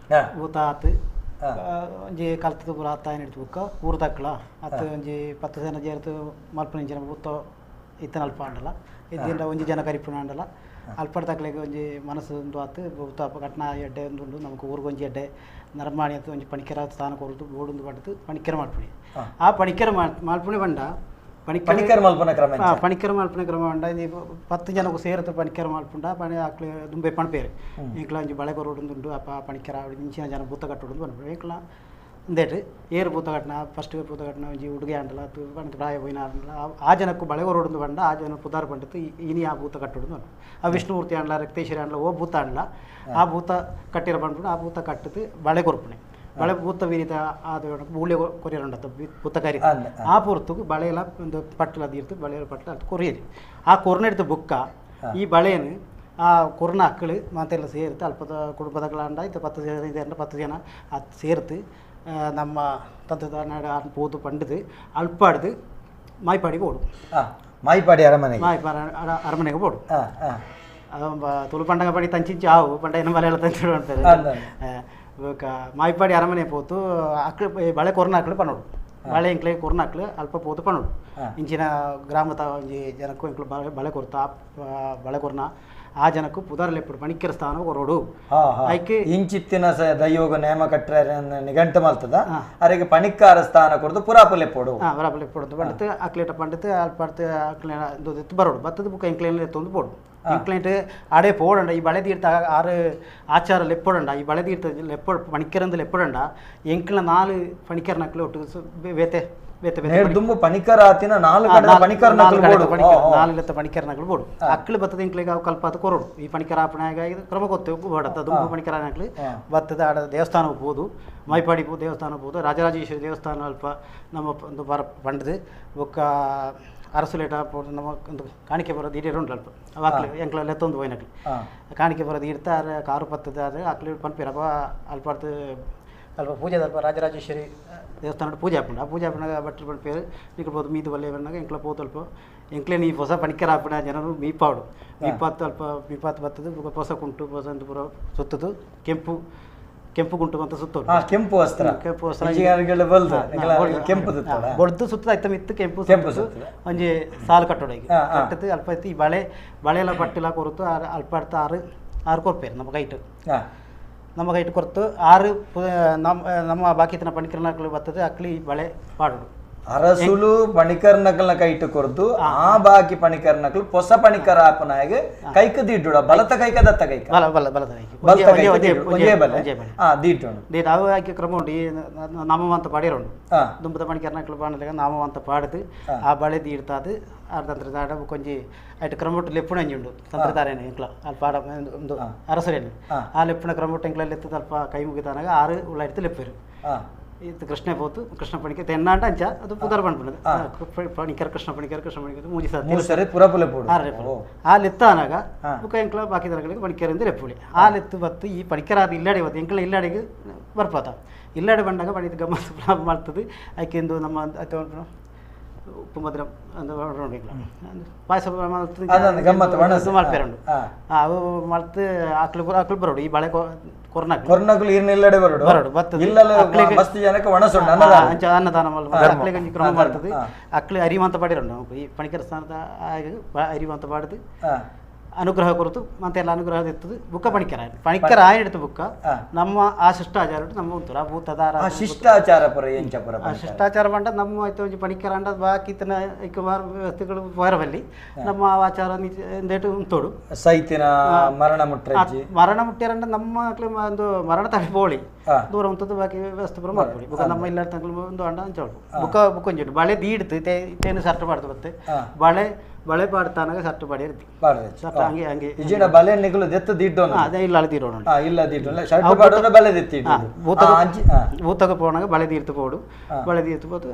ಭೂತ ಆತು ಒಂಜಿ ಕಲ್ತದ ಪೂರ ಆತ ಏನಿಡ್ತು ಬುಕ್ಕ ಊರು ತಕ್ಕಲ ಅತ್ತು ಒಂಜಿ 10 ಜನ ಜೇರ್ತು ಮಲ್ಪನ ಜನ ಭೂತ ಇತ್ತನ ಅಲ್ಪ ಆಂಡಲ ಇದ್ದಿಂದ ಒಂಜಿ ಜನ ಕರಿಪುಣ ಆಂಡಲ ಅಲ್ಪಡ್ ತಕ್ಕಲಿಗೆ ಒಂಜಿ ಮನಸ್ಸು ಒಂದು ಆತು ಭೂತ ಕಟ್ನ ಎಡ್ಡೆ ಒಂದು ಉಂಡು ನಮಕ್ ಊರಿಗೊಂಜಿ ಎಡ್ಡೆ ನರಮಾಣಿ ಅಂತ ಒಂಜಿ ಪಣಿಕೆರ ಸ್ಥಾನ ಕೊರತು ಬೋಡುಂದು ಪಡ್ದು ಪಣಿಕೆರ ಮಲ್ಪುಣಿ ಆ ಪಣಿಕೆರ ಮಲ್ಪುಣಿ ಬಂಡ ಪಣಿಕರ್ ಮಲ್ಪನ ಕ್ರಮ ಪಣಿಕರ್ ಮಲ್ಪನ ಕ್ರಮ ಬಂಡ 10 ಜನಕ್ಕೂ ಸೇರತು ಪಣಿಕರ್ ಮಲ್ಪುಂಡ ಪಣಿ ಆಕ್ಲೆ ದುಂಬೆ ಪಣಪೇರು ಎಂಕ್ಲ ಒಂಜಿ ಬಳೆ ಕೊರಡುಂದುಂಡು ಅಪ್ಪ ಪಣಿಕರ ಇಂಚಿನ ಜನ ಭೂತ ಕಟ್ಟುಂದು ಪನ್ಪೇರು ಎಂಕ್ಲ ಇಂದೇಟ್ ಏರು ಭೂತ ಕಟ್ಟನ ಫಸ್ಟ್ ಭೂತ ಕಟ್ಟನ ಒಂಜಿ ಉಡುಗೆ ಆಂಡಲ ಪಂಡ ಪ್ರಾಯ ಪೋಯಿನ ಆಂಡಲ ಆ ಜನಕ್ಕೂ ಬಳೆ ಕೊರಡುಂದು ಬಂಡ ಆ ಜನ ಪುದಾರ್ ಪಂಡಿತು ಇನಿ ಆ ಭೂತ ಕಟ್ಟುಂದು ಆ ವಿಷ್ಣುಮೂರ್ತಿ ಆಂಡಲ ರಕ್ತೇಶ್ವರಿ ಆಂಡಲ ಓ ಭೂತ ಆಂಡಲ ಆ ಭೂತ ಕಟ್ಟಿರ ಪಂಡ್ಪುಂಡು ಆ ಭೂತ ಕಟ್ಟದು ಬಳೆ ಕೊರ್ಪುಣೆ ಬಳೆ ಭೂತ ವೀರಿತ ಆದ ಬೂಳ್ಯ ಕೊರಿಯರುಂಡತ್ತ ಭೂತಕಾರಿ ಆ ಪೊರ್ತುಗು ಬಳೆಯೆಲ್ಲ ಒಂದು ಪಟ್ಟಲ ತೀರ್ತು ಬಳೆಯ ಪಟ್ಟಲ ಅದು ಕೊರಿಯರು ಆ ಕೊರ್ನೆಡ್ದು ಬುಕ್ಕ ಈ ಬಳೆಯನ್ನು ಆ ಕೊರ್ನ ಅಕ್ಕಳು ಮಾತೆಲ್ಲ ಸೇರ್ತು ಅಲ್ಪದ ಕುಟುಂಬದಗಳಂಡ ಇದು 10 ಜನ ಇದೆ 10 ಜನ ಅದು ಸೇರ್ತು ನಮ್ಮ ತಂತ್ರಜ್ಞಾನ ಪೋದು ಪಂಡದು ಅಲ್ಪಾಡ್ದು ಮಾಯ್ಪಾಡಿಗೆ ಓಡು ಮಾಯ್ಪಾಡಿ ಅರಮನೆಗೆ ಮಾಯ್ಪಾಡಿ ಅರಮನೆಗೆ ಓಡು ತುಳು ಪಂಡಗ ಪಡಿ ತಂಚಿಂಚಿ ಆವು ಪಂಡ ಏನು ಮಲಯಾಳ ತಂಚಿಡು ಅಂತಾರೆ ಮಾಯ್ಪಾಡಿ ಅರಮನೆ ಪೋತು ಅಕ್ಳು ಬಳೆ ಕೊರ್ನ ಅಕ್ಳು ಪನೋಡು ಬಳೆ ಎಂಕ್ಲೆ ಕೊರ್ನ ಅಕ್ಳು ಅಲ್ಪ ಪೋತು ಪನೋಡು ಇಂಚಿನ ಗ್ರಾಮದ ಒಂಜಿ ಜನಕ್ಕೂ ಎಂಕ್ಲು ಬಳೆ ಕೊರ್ತ ಬಳೆ ಕೊರ್ನ ಆ ಜನಕ್ಕೂ ಪುದರ್ಲೆಪ್ಪುಡು ಪಣಿಕ್ಕರ ಸ್ಥಾನ ಕೊರೋಡು ಐಕೆ ಇಂಚಿತ್ತಿನ ದೈಯೋಗ ನೇಮ ಕಟ್ಟರೆ ನಿಘಂಟು ಮಲ್ತದ ಅರೆಗೆ ಪಣಿಕ್ಕಾರ ಸ್ಥಾನ ಕೊಡ್ದು ಪುರಾಪುಲೆಪ್ಪೋಡು ಪುರಾಪುಲೆಪ್ಪೋಡು ಪಂಡಿತು ಅಕ್ಲೇಟ ಪಂಡಿತು ಅಲ್ಪ ಅಕ್ಲೆ ಬರೋಡು ಬತ್ತದ ಬುಕ್ಕ ಎಂಕ್ಲೇನ ತೊಂದು ಪೋಡು ಎಂಕ್ಲೇಟ್ ಆಡೆ ಪೋಡಂಡ ಈ ಬಳೆ ತೀರ್ಥ ಆರು ಆಚಾರ ಲೆಪ್ಪೋಡಂಡ ಈ ಬಳೆ ತೀರ್ಥ ಲೆಪ್ಪೋ ಪಣಿಕ್ಕರಂದು ಲೆಪ್ಪೋಡಂಡ ಎಂಕ್ಲ 4 ಪಣಿಕ್ಕರ ನಕ್ಲು ಒಟ್ಟು ಬೇತೆ ಬೇತೆ ಬೇತೆ ದುಂಬು ಪಣಿಕರ ಆತಿನ 4 ಕಡೆ ಪಣಿಕರ ನಕ್ಲು ಬೋಡು 4 ಲತ್ತ ಪಣಿಕರ ನಕ್ಲು ಬೋಡು ಅಕ್ಲು ಬತ್ತದ ಎಂಕ್ಲೆಗೆ ಅವು ಕಲ್ಪಾತ ಕೊರೋಡು ಈ ಪಣಿಕರ ಆಪಣೆಗ ಕ್ರಮ ಗೊತ್ತು ಬೋಡತ್ತ ದುಂಬು ಪಣಿಕರ ನಕ್ಲು ಬತ್ತದ ಆಡ ದೇವಸ್ಥಾನ ಹೋಗ್ಬೋದು ಮೈಪಾಡಿ ದೇವಸ್ಥಾನ ಹೋಗ್ಬೋದು ರಾಜರಾಜೇಶ್ವರಿ ದೇವಸ್ಥಾನ ಅಲ್ಪ ನಮ್ಮ ಒಂದು ಬರ ಪಂಡದು ಬೊಕ್ಕ ಅರಸುಲೇಟ ನಮ್ಮ ಒಂದು ಕಾಣಿಕೆ ಬರೋದು ಈಡೇರು ಉಂಟು ಅಲ್ಪ ಅವು ಅಕ್ಲು ಎಂಕ್ಲ ಲೆತ್ತೊಂದು ಹೋಯ್ನಕ್ಲು ಕಾಣಿಕೆ ಬರೋದು ಇಡ್ತಾರೆ ಕಾರು ಪತ್ತದ ಆದರೆ ಅಕ್ಲು ಪನ್ಪೇರು ಅಪ್ಪ ಅಲ್ಪಾರ್ದು ಅಲ್ಪ ಪೂಜೆ ಅಲ್ಪ ರಾಜರಾಜೇಶ್ವರಿ ದೇವಸ್ಥಾನ ಪೂಜೆ ಹಾಪುಂಡು ಆ ಪೂಜೆ ಹಾಪುನಾಗ ಭಟ್ರು ಪನ್ಪೇರು ನಿಕ್ಲು ಪೋದು ಮೀದು ಬಲ್ಲೆ ಬಂದಾಗ ಎಂಕ್ಲ ಪೋತು ಅಲ್ಪ ಎಂಕ್ಲೆ ನೀ ಹೊಸ ಪಣಿಕರ ಹಾಪುಣ ಜನರು ಮೀಪಾಡು ಮೀಪಾತು ಅಲ್ಪ ಮೀಪಾತು ಬತ್ತದು ಹೊಸ ಕುಂಟು ಹೊಸ ಒಂದು ಪೂರ ಸುತ್ತದು ಕೆಂಪು ಕೆಂಪು ಗುಂಟು ಅಂತ ಸುತ್ತೋಡು ಕೆಂಪು ವಸ್ತ್ರ ಕೆಂಪು ವಸ್ತ್ರ ಕೆಂಪು ಬೊಡ್ದು ಸುತ್ತದ ಐತ ಮಿತ್ತು ಕೆಂಪು ಕೆಂಪು ಒಂಜಿ ಸಾಲು ಕಟ್ಟೋಡು ಈಗ ಕಟ್ಟದು ಅಲ್ಪ ಐತಿ ಈ ಬಳೆ ಬಳೆ ಎಲ್ಲ ಪಟ್ಟಿಲ್ಲ ಕೊರತು ಅಲ್ಪ ಅರ್ಥ ಆರು ಆರು ಕೊರ್ಪೇರು ನಮ್ಮ ಕೈಟು ನಮ್ಮ ಕೈಟು ಕೊರ್ತು ಆರು ನಮ್ಮ ನಮ್ಮ ಬಾಕಿ ತನ ಪಣಿಕರ್ನಕ್ಲು ಬರ್ತದೆ ಅಕ್ಲಿ ಬಳೆ ಪಾಡೋಡು ಅರಸುಲು ಪಣಿಕರ್ ನಕಲ್ನ ಕೈಟು ಕೊರ್ದು ಆ ಬಾಕಿ ಪಣಿಕರ್ ನಕಲು ಹೊಸ ಪಣಿಕರ ಆಪನಾಗೆ ಕೈಕ ದಿಡ್ಡುಡ ಬಲತ ಕೈಕ ದತ್ತ ಕೈಕ ಬಲ ಬಲ ಬಲತ ಕೈಕ ಬಲತ ಕೈಕ ಒಂಜೇ ಬಲೆ ಆ ದಿಡ್ಡುಣ they ಅವು ಆಕೆ ಕ್ರಮ ಉಂಟು ಈ ನಾಮವಂತ ಪಾಡಿರೋಂಡು ದುಂಬದ ಪಣಿಕರ್ ನಕಲು ಪಾಡಲಿಗ ನಾಮವಂತ ಪಾಡದು ಆ ಬಳೆ ದೀಡ್ತಾದು ಆ ತಂತ್ರದಾಡ ಕೊಂಜಿ ಐಟ್ ಕ್ರಮೊಟ್ಟು ಲೆಪ್ಪುಣ ಅಂಜಿ ಉಂಡು ತಂತ್ರದಾರೇನೆ ಎಂಕ್ಲ ಅಲ್ಲಿ ಪಾಡ ಒಂದು ಅರಸುರೇನೆ ಆ ಲೆಪ್ಪುಣ ಕ್ರಮೊಟ್ಟು ಎಂಕ್ಲ ಲೆತ್ತದ ಅಲ್ಪ ಕೈ ಮುಗಿದಾನಾಗ ಆರು ಉಳ್ಳ ಇಡ್ತು ಲೆಪ್ಪೇರು ಇದು ಕೃಷ್ಣ ಪೋತು ಕೃಷ್ಣ ಪಣಿಕೆ ತೆನ್ನಾಂಡ ಅಂಚ ಅದು ಪುದರ್ ಪಣ್ಪುಣದು ಪಣಿಕರ್ ಕೃಷ್ಣ ಪಣಿಕರ್ ಕೃಷ್ಣ ಪಣಿಕರ್ ಮೂಜಿ ಸಾರಿ ಸರಿ ಪುರಪುಲೆ ಪೋಡು ಆರು ಆ ಲೆತ್ತಾನಾಗ ಬುಕ್ಕ ಎಂಕ್ಲ ಬಾಕಿ ದರಗಳಿಗೆ ಪಣಿಕರಿಂದ ಲೆಪ್ಪುಳಿ ಆ ಲೆತ್ತು ಬತ್ತು ಈ ಪಣಿಕರ ಅದು ಇಲ್ಲಾಡಿ ಬತ್ತು ಎಂಕ್ಲ ಇಲ್ಲಾಡಿಗೆ ಬರ್ಪಾತ ಇಲ್ಲಾಡಿ ಬಂದಾಗ ಪಣಿದ ಗಮ್ಮತ್ತು ಮಾಡ್ತದೆ ಆಕೆಂದು ನಮ್ಮ ಉಪ್ಪು ಮದ್ರ ಪಾಯಸ ಮಲ್ಪೇರುಂಡು ಅವು ಮಲ್ತು ಆಕ್ಲು ಆಕ್ಲು ಬರೋಡು ಈ ಬಳೆ ಕೊರ್ನಾಕ್ಲು ಕೊರ್ನಾಕ್ಲು ಇರ್ನೆಲ್ಲೆಡೆ ಬರೋಡು ಬರೋಡು ಬತ್ತದ ಮಸ್ತ್ ಜನಕ್ಕೆ ಒಣಸುಂಡು ಅಂಚ ಅನ್ನದಾನ ಅಕ್ಲಿಗೆ ಒಂಜಿ ಕ್ರಮ ಮಾಡ್ತದೆ ಅಕ್ಲು ಅರಿವಂತ ಪಾಡಿರೋಂಡು ಈ ಪಣಿಕರ ಸ್ಥಾನದ ಅರಿವಂತ ಪಾಡದು ಅನುಗ್ರಹ ಕೊರತು ಮತ್ತೆಲ್ಲ ಅನುಗ್ರಹ ಇರ್ತದೆ ಬುಕ್ಕ ಪಣಿಕರ ಪಣಿಕರ ಆಯ್ತು ಬುಕ್ಕ ನಮ್ಮ ಆ ಶಿಷ್ಟಾಚಾರ ನಮ್ಮ ಉಂಟು ಆ ಭೂತದಾರ ಶಿಷ್ಟಾಚಾರ ಪರ ಎಂಚ ಪರ ಶಿಷ್ಟಾಚಾರ ಪಂಡ ನಮ್ಮ ಆಯ್ತು ಒಂಜಿ ಪಣಿಕರ ಅಂಡ ಬಾಕಿ ತನ ವ್ಯವಸ್ಥೆಗಳು ಬರವಲ್ಲಿ ನಮ್ಮ ಆಚಾರ ಎಂದೇಟು ಉಂಟೋಡು ಸೈತಿನ ಮರಣ ಮುಟ್ಟ ಮರಣ ಮುಟ್ಟಿರಂಡ ನಮ್ಮ ಒಂದು ಮರಣ ತಡೆ ಪೋಳಿ ದೂರ ಉಂಟದ್ದು ಬಾಕಿ ವ್ಯವಸ್ಥೆ ಪೂರ ಮಾಡ್ಕೊಳ್ಳಿ ಬುಕ್ಕ ನಮ್ಮ ಇಲ್ಲ ಒಂದು ಅಂಡ ಅಂಚೋಡು ಬುಕ್ಕ ಬುಕ್ಕ ಒಂಜಿ ಬಳೆ ದೀಡ್ತು ತೇನು ಸರ್ಟ್ ಮಾಡ್ತು ಮತ್ತೆ ಬಳೆ ಬಳೆ ಪಾಡ್ತಾನಾಗ ಸಟ್ಟು ಪಾಡಿ ಇರ್ತಿ. ಸಟ್ ಹಂಗೆ ಹಂಗೆ ಇಜಿನ ಬಲೆ ನಿಕಲು ದೆತ್ತು ದಿಡ್ಡೋನ ಅದೇ ಇಲ್ಲ ತೀರೋಣ. ಇಲ್ಲ ದಿಡ್ಡೋಣ ಶರ್ಟ್ ಪಾಡೋಣ ಬಲೆ ದೆತ್ತಿ ಭೂತಕ ಪೋಣಾಗ ಬಳೆ ತೀರ್ತು ಪೋಡು ಬಳೆ ತೀರ್ತು ಪೋತು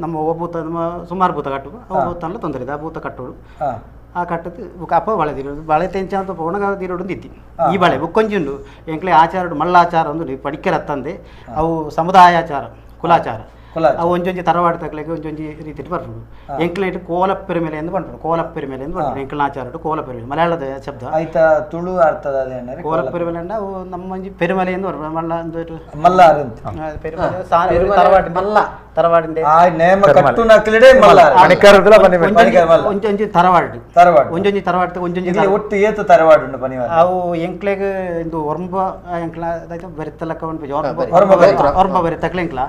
ನಮ್ಮ ಒಬ್ಬ ಭೂತ ನಮ್ಮ ಸುಮಾರು ಭೂತ ಕಟ್ಟು ಅವು ಭೂತಲ್ಲ ತೊಂದರೆ ಇದೆ ಆ ಭೂತ ಕಟ್ಟೋಡು ಆ ಕಟ್ಟದು ಬುಕ್ಕ ಅಪ್ಪ ಬಳೆ ತೀರೋಡು ಬಳೆ ತೆಂಚ ಅಂತ ಪೋಣಗ ತೀರೋಡು ಇತ್ತಿ ಈ ಬಳೆ ಬುಕ್ಕೊಂಜಿ ಉಂಡು ಎಂಕ್ಲೆ ಆಚಾರ ಮಳ್ಳ ಆಚಾರ ಒಂದು ಪಡಿಕೆರತ್ತಂದೆ ಅವು ಸಮುದಾಯಾಚಾರ ಕುಲಾಚಾರ ಅವು ಒಂಜೊಂಜಿ ತರವಾಡು ತಕ್ಲೆಗೆ ಒಂಜೊಂಜಿ ರೀತಿಟ್ ಬರ್ಪುಂಡು ಎಂಕ್ಲೇಟ್ ಕೋಲಪ್ಪೆರುಮೆಲೆ ಎಂದು ಪನ್ಪುಂಡು ಕೋಲಪ್ಪೆರುಮೆಲೆ ಎಂದು ಪನ್ಪುಂಡು ಎಂಕ್ಲ ಆಚಾರಡು ಕೋಲಪ್ಪೆರುಮೆಲೆ ಮಲಯಾಳದ ಶಬ್ದ ಆಯ್ತ ತುಳು ಅರ್ಥದ ಅದೇನಂದ್ರೆ ಕೋಲಪ್ಪೆರುಮೆಲೆ ಅಂಡ ಅವು ನಮ್ಮ ಒಂಜಿ ಪೆರುಮಲೆ ಎಂದು ಬರ್ಪುಂಡು ಮಲ್ಲ ಒಂದು ಮಲ್ಲಾರ್ ಅಂತ ಪೆರುಮಲೆ ತರವಾಡು ಮಲ್ಲ ತರವಾಡಿಂದೆ ಆ ನೇಮ ಕಟ್ಟು ನಕ್ಲಿಡೆ ಮಲ್ಲಾರ್ ಮಣಿಕರದಲ ಬನ್ನಿ ಒಂಜೊಂಜಿ ತರವಾಡು ತರವಾಡು ಒಂಜೊಂಜಿ ತರವಾಡು ಒಂಜೊಂಜಿ ಒಟ್ಟು ಏತು ತರವಾಡು ಉಂಡು ಪನಿವಾರ ಅವು ಎಂಕ್ಲೆಗ್ ಇಂದು ಒರ್ಂಬ ಎಂಕ್ಲ ಬರಿತಲಕ್ಕ ಒರ್ಂಬ ಬರಿ ತಕ್ಲೆ ಎಂಕ್ಲ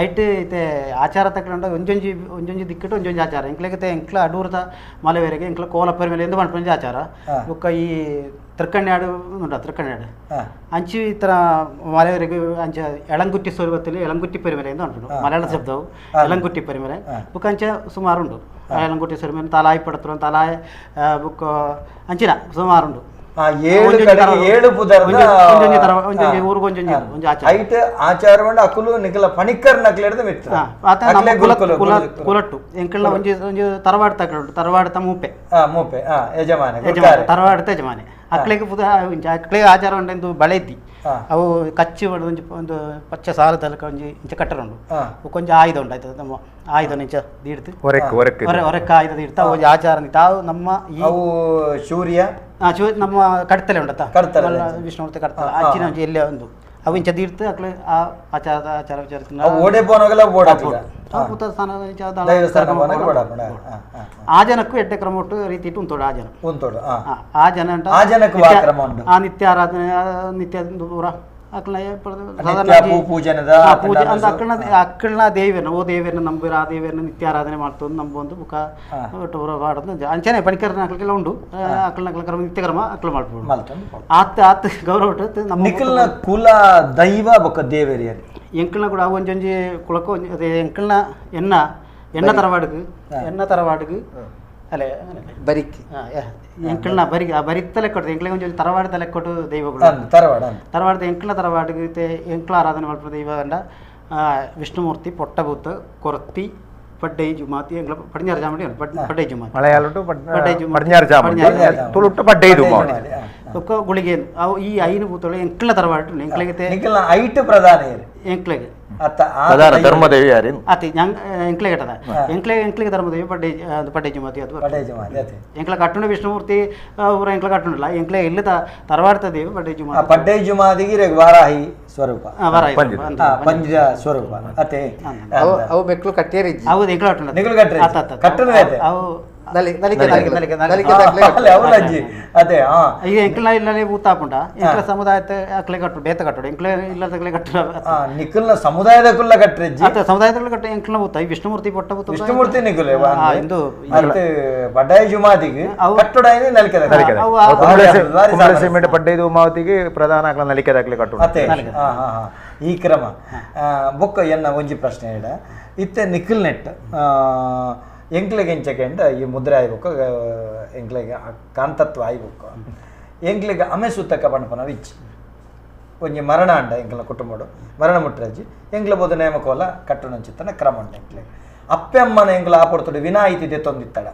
ಐಟ್ ಇತ್ತೆ ಆಚಾರ ತಕ್ಲೆ ಒಂಜೊಂಜಿ ಒಂಜೊಂಜಿ ದಿಕ್ಕಿಟ್ಟು ಒಂಜೊಂಜಿ ಆಚಾರ ಎಂಕ್ಲೆಗ್ ಎಂಕ್ಲ ಅಡೂರ್ದ ಮಲೆವೇರೆಗೆ ಎಂಕ್ಲ ಕೋಲಪ್ಪರ ಮೇಲೆ ಎಂದು ಪನ್ಪುಂಜಿ ಆಚಾರ ಬೊಕ್ಕ ಈ ತೃಕ್ಕಣ್ಯಾಡು ಉಂಡ ತೃಕ್ಕಣ್ಯಾಡು ಅಂಚು ಈ ಥರ ಮಲೆಯವರೆಗೆ ಅಂಚ ಎಳಂಗುಟ್ಟಿ ಸ್ವರೂಪದಲ್ಲಿ ಎಳಂಗುಟ್ಟಿ ಪೆರುಮೆಲೆ ಎಂದು ಉಂಟು ಮಲಯಾಳ ಶಬ್ದವು ಎಳಂಗುಟ್ಟಿ ಪೆರುಮೆಲೆ ಬುಕ್ಕ ಅಂಚ ಸುಮಾರು ಉಂಟು ಎಳಂಗುಟ್ಟಿ ಸ್ವರೂಪ ತಲಾಯಿ ಪಡತ್ರ ತಲಾಯ್ ಬುಕ್ಕ ಅಂಚಿನ ಸುಮಾರುಂಡು ಕುಲಟ್ಟು ಎಂಕಲ್ನ ಒಂಜಿ ಒಂಜಿ ತರವಾಡ್ ತಕಲು ತರವಾಡ್ತ ಮೂಪೆ ಮೂಪೆ ಯಜಮಾನ ತರವಾಡ್ತ ಯಜಮಾನೆ ಅಕ್ಲೆಗೆ ಪುದ ಅಕ್ಲೆಗೆ ಆಚಾರ ಉಂಡು ಬಳೆ ಇದ್ದಿ ಅವು ಕಚ್ಚಿ ಒಂಜಿ ಒಂದು ಪಚ್ಚೆ ಸಾಲ ತಲಕ ಒಂಜಿ ಇಂಚ ಕಟ್ಟರ ಉಂಡು ಕೊಂಚ ಆಯುಧ ಉಂಡು ಆಯ್ತದ ನಮ್ಮ ಆಯುಧ ಇಂಚ ದೀಡ್ತು ಹೊರಕ್ಕೆ ಆಯುಧ ದೀಡ್ತಾ ಒಂಜಿ ಆಚಾರ ತಾವು ನಮ್ಮ ಅವು ಸೂರ್ಯ ನಮ್ಮ ಕಡ್ತಲೆ ಉಂಡತ್ತ ಕಡ್ತಲೆ ವಿಷ್ಣುಮೂರ್ತಿ ಕಡ್ತಲೆ ಅಂಚಿನ ಒಂಜಿ ಎಲ್ಲೇ ಒಂದು ಅವು ಇಂಚ ದೀಡ್ತು ಅಕ್ಲೆ ಆ ಆಚಾರ ಆಚಾರ ವಿಚಾರ ಓಡೆ ಪೋನಗಲ ಆ ಜನಕ್ಕೂ ಎಡ್ಡೆ ಕ್ರಮ ಉಂಟು ರೀತಿ ಇಟ್ಟು ಉಂಟು ಆ ಜನ ಉಂಟು ಆ ಜನ ಆ ಜನಕ್ಕೂ ಕ್ರಮ ಉಂಟು ಆ ನಿತ್ಯ ಆರಾಧನೆ ನಿತ್ಯ ಪೂರ ಅಕ್ಕಳ ಪೂಜನದ ಪೂಜೆ ಅಂದ್ರೆ ಅಕ್ಕಳನ ಅಕ್ಕಳನ ದೇವಿಯನ್ನ ಓ ದೇವಿಯನ್ನ ನಂಬಿರ ಆ ದೇವಿಯನ್ನ ನಿತ್ಯ ಆರಾಧನೆ ಮಾಡ್ತದೆ ನಂಬೊಂದು ಬುಕ್ಕ ಮಾಡೋದು ಅಂಚನೆ ಪಣಿಕರನ ಅಕ್ಕಳಿಗೆಲ್ಲ ಉಂಡು ಅಕ್ಕಳನ ಕ್ರಮ ನಿತ್ಯ ಕ್ರಮ ಅಕ್ಕಳು ಮಾಡ್ಬೋದು ಆತ ಆತ ಗೌರವ ಉಂಟು ನಮ್ಮ ನಿಖಲ್ನ ಕುಲ ದೈವ ಬೊಕ್ಕ ದೇವರಿಯರು ಎಂಕಲ್ನ ಕೂಡ ಒಂಜೊಂಜಿ ಕುಲಕ್ಕ ಅದೇ ಎಂಕಲ್ನ ಎನ್ನ ಎಣ್ಣ ತರವಾಡುಗು ಎಣ್ಣ ತರವಾಡುಗು ಅಲ್ಲೇ ಬರಿಕಿ ಎಂಕಲ್ನ ಬರಿ ಆ ಬರಿತ್ತಲೆ ಕೊಟ್ಟು ಎಂಕ್ಲೆ ಒಂಜೊಂಜಿ ತರವಾಡ ತಲೆ ಕೊಟ್ಟು ದೈವಗಳು ತರವಾಡ ತರವಾಡದ ಎಂಕಲ್ನ ತರವಾಡಿಗೆ ಎಂಕ್ಲ ಆರಾಧನೆ ಮಾಡ್ಬೋದು ದೈವ ಅಂಡ ವಿಷ್ಣುಮೂರ್ತಿ ಪೊಟ್ಟಭೂತ ಕೊರತಿ ಪಡ್ಡೈ ಜುಮಾತಿ ಎಂಕ್ಲ ಪಡಿഞ്ഞಾರು ಜಾಮಡಿ ಪಡ್ಡೈ ಜುಮಾತಿ ಮಲಯಾಳಟು ಪಡಿഞ്ഞಾರು ಜಾಮಡಿ ತುಳುಟು ಪಡ್ಡೈ ಜುಮಾತಿ ಒಕ್ಕ ಗುಳಿಗೆ ಅವು ಈ ಐನು ಭೂತಗಳು ಎಂಕ್ಲ ತರವಾಡು ಎಂಕ್ಲೆಗೆ ಎಂಕ್ಲ ಐಟು ಪ್ರಧಾನ ಎಂಕ್ಲೆಗೆ ಅತ್ತ ಪ್ರಧಾನ ಧರ್ಮದೇವಿ ಯಾರೇನು ಅತಿ ಎಂಕ್ಲೆ ಘಟದ ಎಂಕ್ಲೆ ಎಂಕ್ಲೆಗೆ ಧರ್ಮದೇವಿ ಪಡ್ಡೈ ಪಡ್ಡೈ ಜುಮಾತಿ ಅದು ಪಡ್ಡೈ ಜುಮಾತಿ ಅತಿ ಎಂಕ್ಲ ಕಟ್ಟುಂಡ ವಿಷ್ಣುಮೂರ್ತಿ ಊರ ಎಂಕ್ಲ ಕಟ್ಟುಂಡಲ್ಲ ಎಂಕ್ಲೆ ಇಲ್ಲಿ ತರವಾಡ್ತ ದೇವಿ ಪಡ್ಡೈ ಜುಮಾತಿ ಪಡ್ಡೈ ಜುಮಾದಿಗೆ ವಾರಾಹಿ ಸ್ವರೂಪ ವಾರಾಹಿ ಪಂಜ ಸ್ವರೂಪ ಅತೆ ಅವು ಮೆಕ್ಲು ಕಟ್ಟೇರಿ ಅವು ಎಂಕ್ಲ ಕಟ್ಟುಂಡ ನಿಗುಲು ಕಟ್ಟರೆ ಕಟ್ಟುಂಡ ಅವು ಎಂಕ್ಲ ಇಲ್ಲನೆ ಭೂತ ಹಾಪುಂಡ ಎಂಕ್ಲ ಸಮುದಾಯದ ಅಕ್ಲೆ ಕಟ್ಟು ಬೇತ ಕಟ್ಟುಡು ಎಂಕ್ಲ ಇಲ್ಲದಕ್ಲೆ ಕಟ್ಟು ನಿಖಲ್ನ ಸಮುದಾಯದ ಕುಲ್ಲ ಕಟ್ಟರೆ ಸಮುದಾಯದ ಕಟ್ಟು ಎಂಕ್ಲ ಭೂತ ಈ ವಿಷ್ಣುಮೂರ್ತಿ ಪೊಟ್ಟ ಭೂತ ವಿಷ್ಣುಮೂರ್ತಿ ನಿಗುಲೆ ಇಂದು ಪಡ್ಡಾಯಿ ಜುಮಾದಿಗೆ ಕಟ್ಟುಡಾಯಿ ನಲಿಕೆ ಸಿಮೆಂಟ್ ಪಡ್ಡೈ ಜುಮಾತಿಗೆ ಪ್ರಧಾನ ಅಕ್ಲ ನಲಿಕೆ ದಾಖಲೆ ಕಟ್ಟು ಅತೆ ಈ ಕ್ರಮ ಬೊಕ್ಕ ಎನ್ನ ಒಂಜಿ ಪ್ರಶ್ನೆ ಇಡ ಇತ್ತೆ ನಿಖಲ್ ನೆಟ್ ಎಂಕ್ಲೆಗೆ ಎಂಚಕೆಂಡ ಈ ಮುದ್ರೆ ಆಯ್ಬೇಕು ಎಂಕ್ಲೆಗೆ ಕಾಂತತ್ವ ಆಯ್ಬೇಕು ಎಂಕ್ಲೆಗೆ ಅಮೆ ಸುತ್ತಕ್ಕ ಪಣಪನ ವಿಚ್ ಒಂಜಿ ಮರಣ ಅಂಡ ಎಂಕ್ಲ ಕುಟುಂಬಡು ಮರಣ ಮುಟ್ರಜ್ಜಿ ಎಂಕ್ಲ ಬೋದು ನೇಮಕೋಲ ಕಟ್ಟುನಂಚಿತ್ತನ ಕ್ರಮ ಉಂಟು ಎಂಕ್ಲೆಗೆ ಅಪ್ಪೆ ಅಮ್ಮನ ಎಂಕ್ಲ ಆಪೊಡ್ತುಡು ವಿನಾಯಿತಿ ದೆತ್ತೊಂದಿತ್ತಡ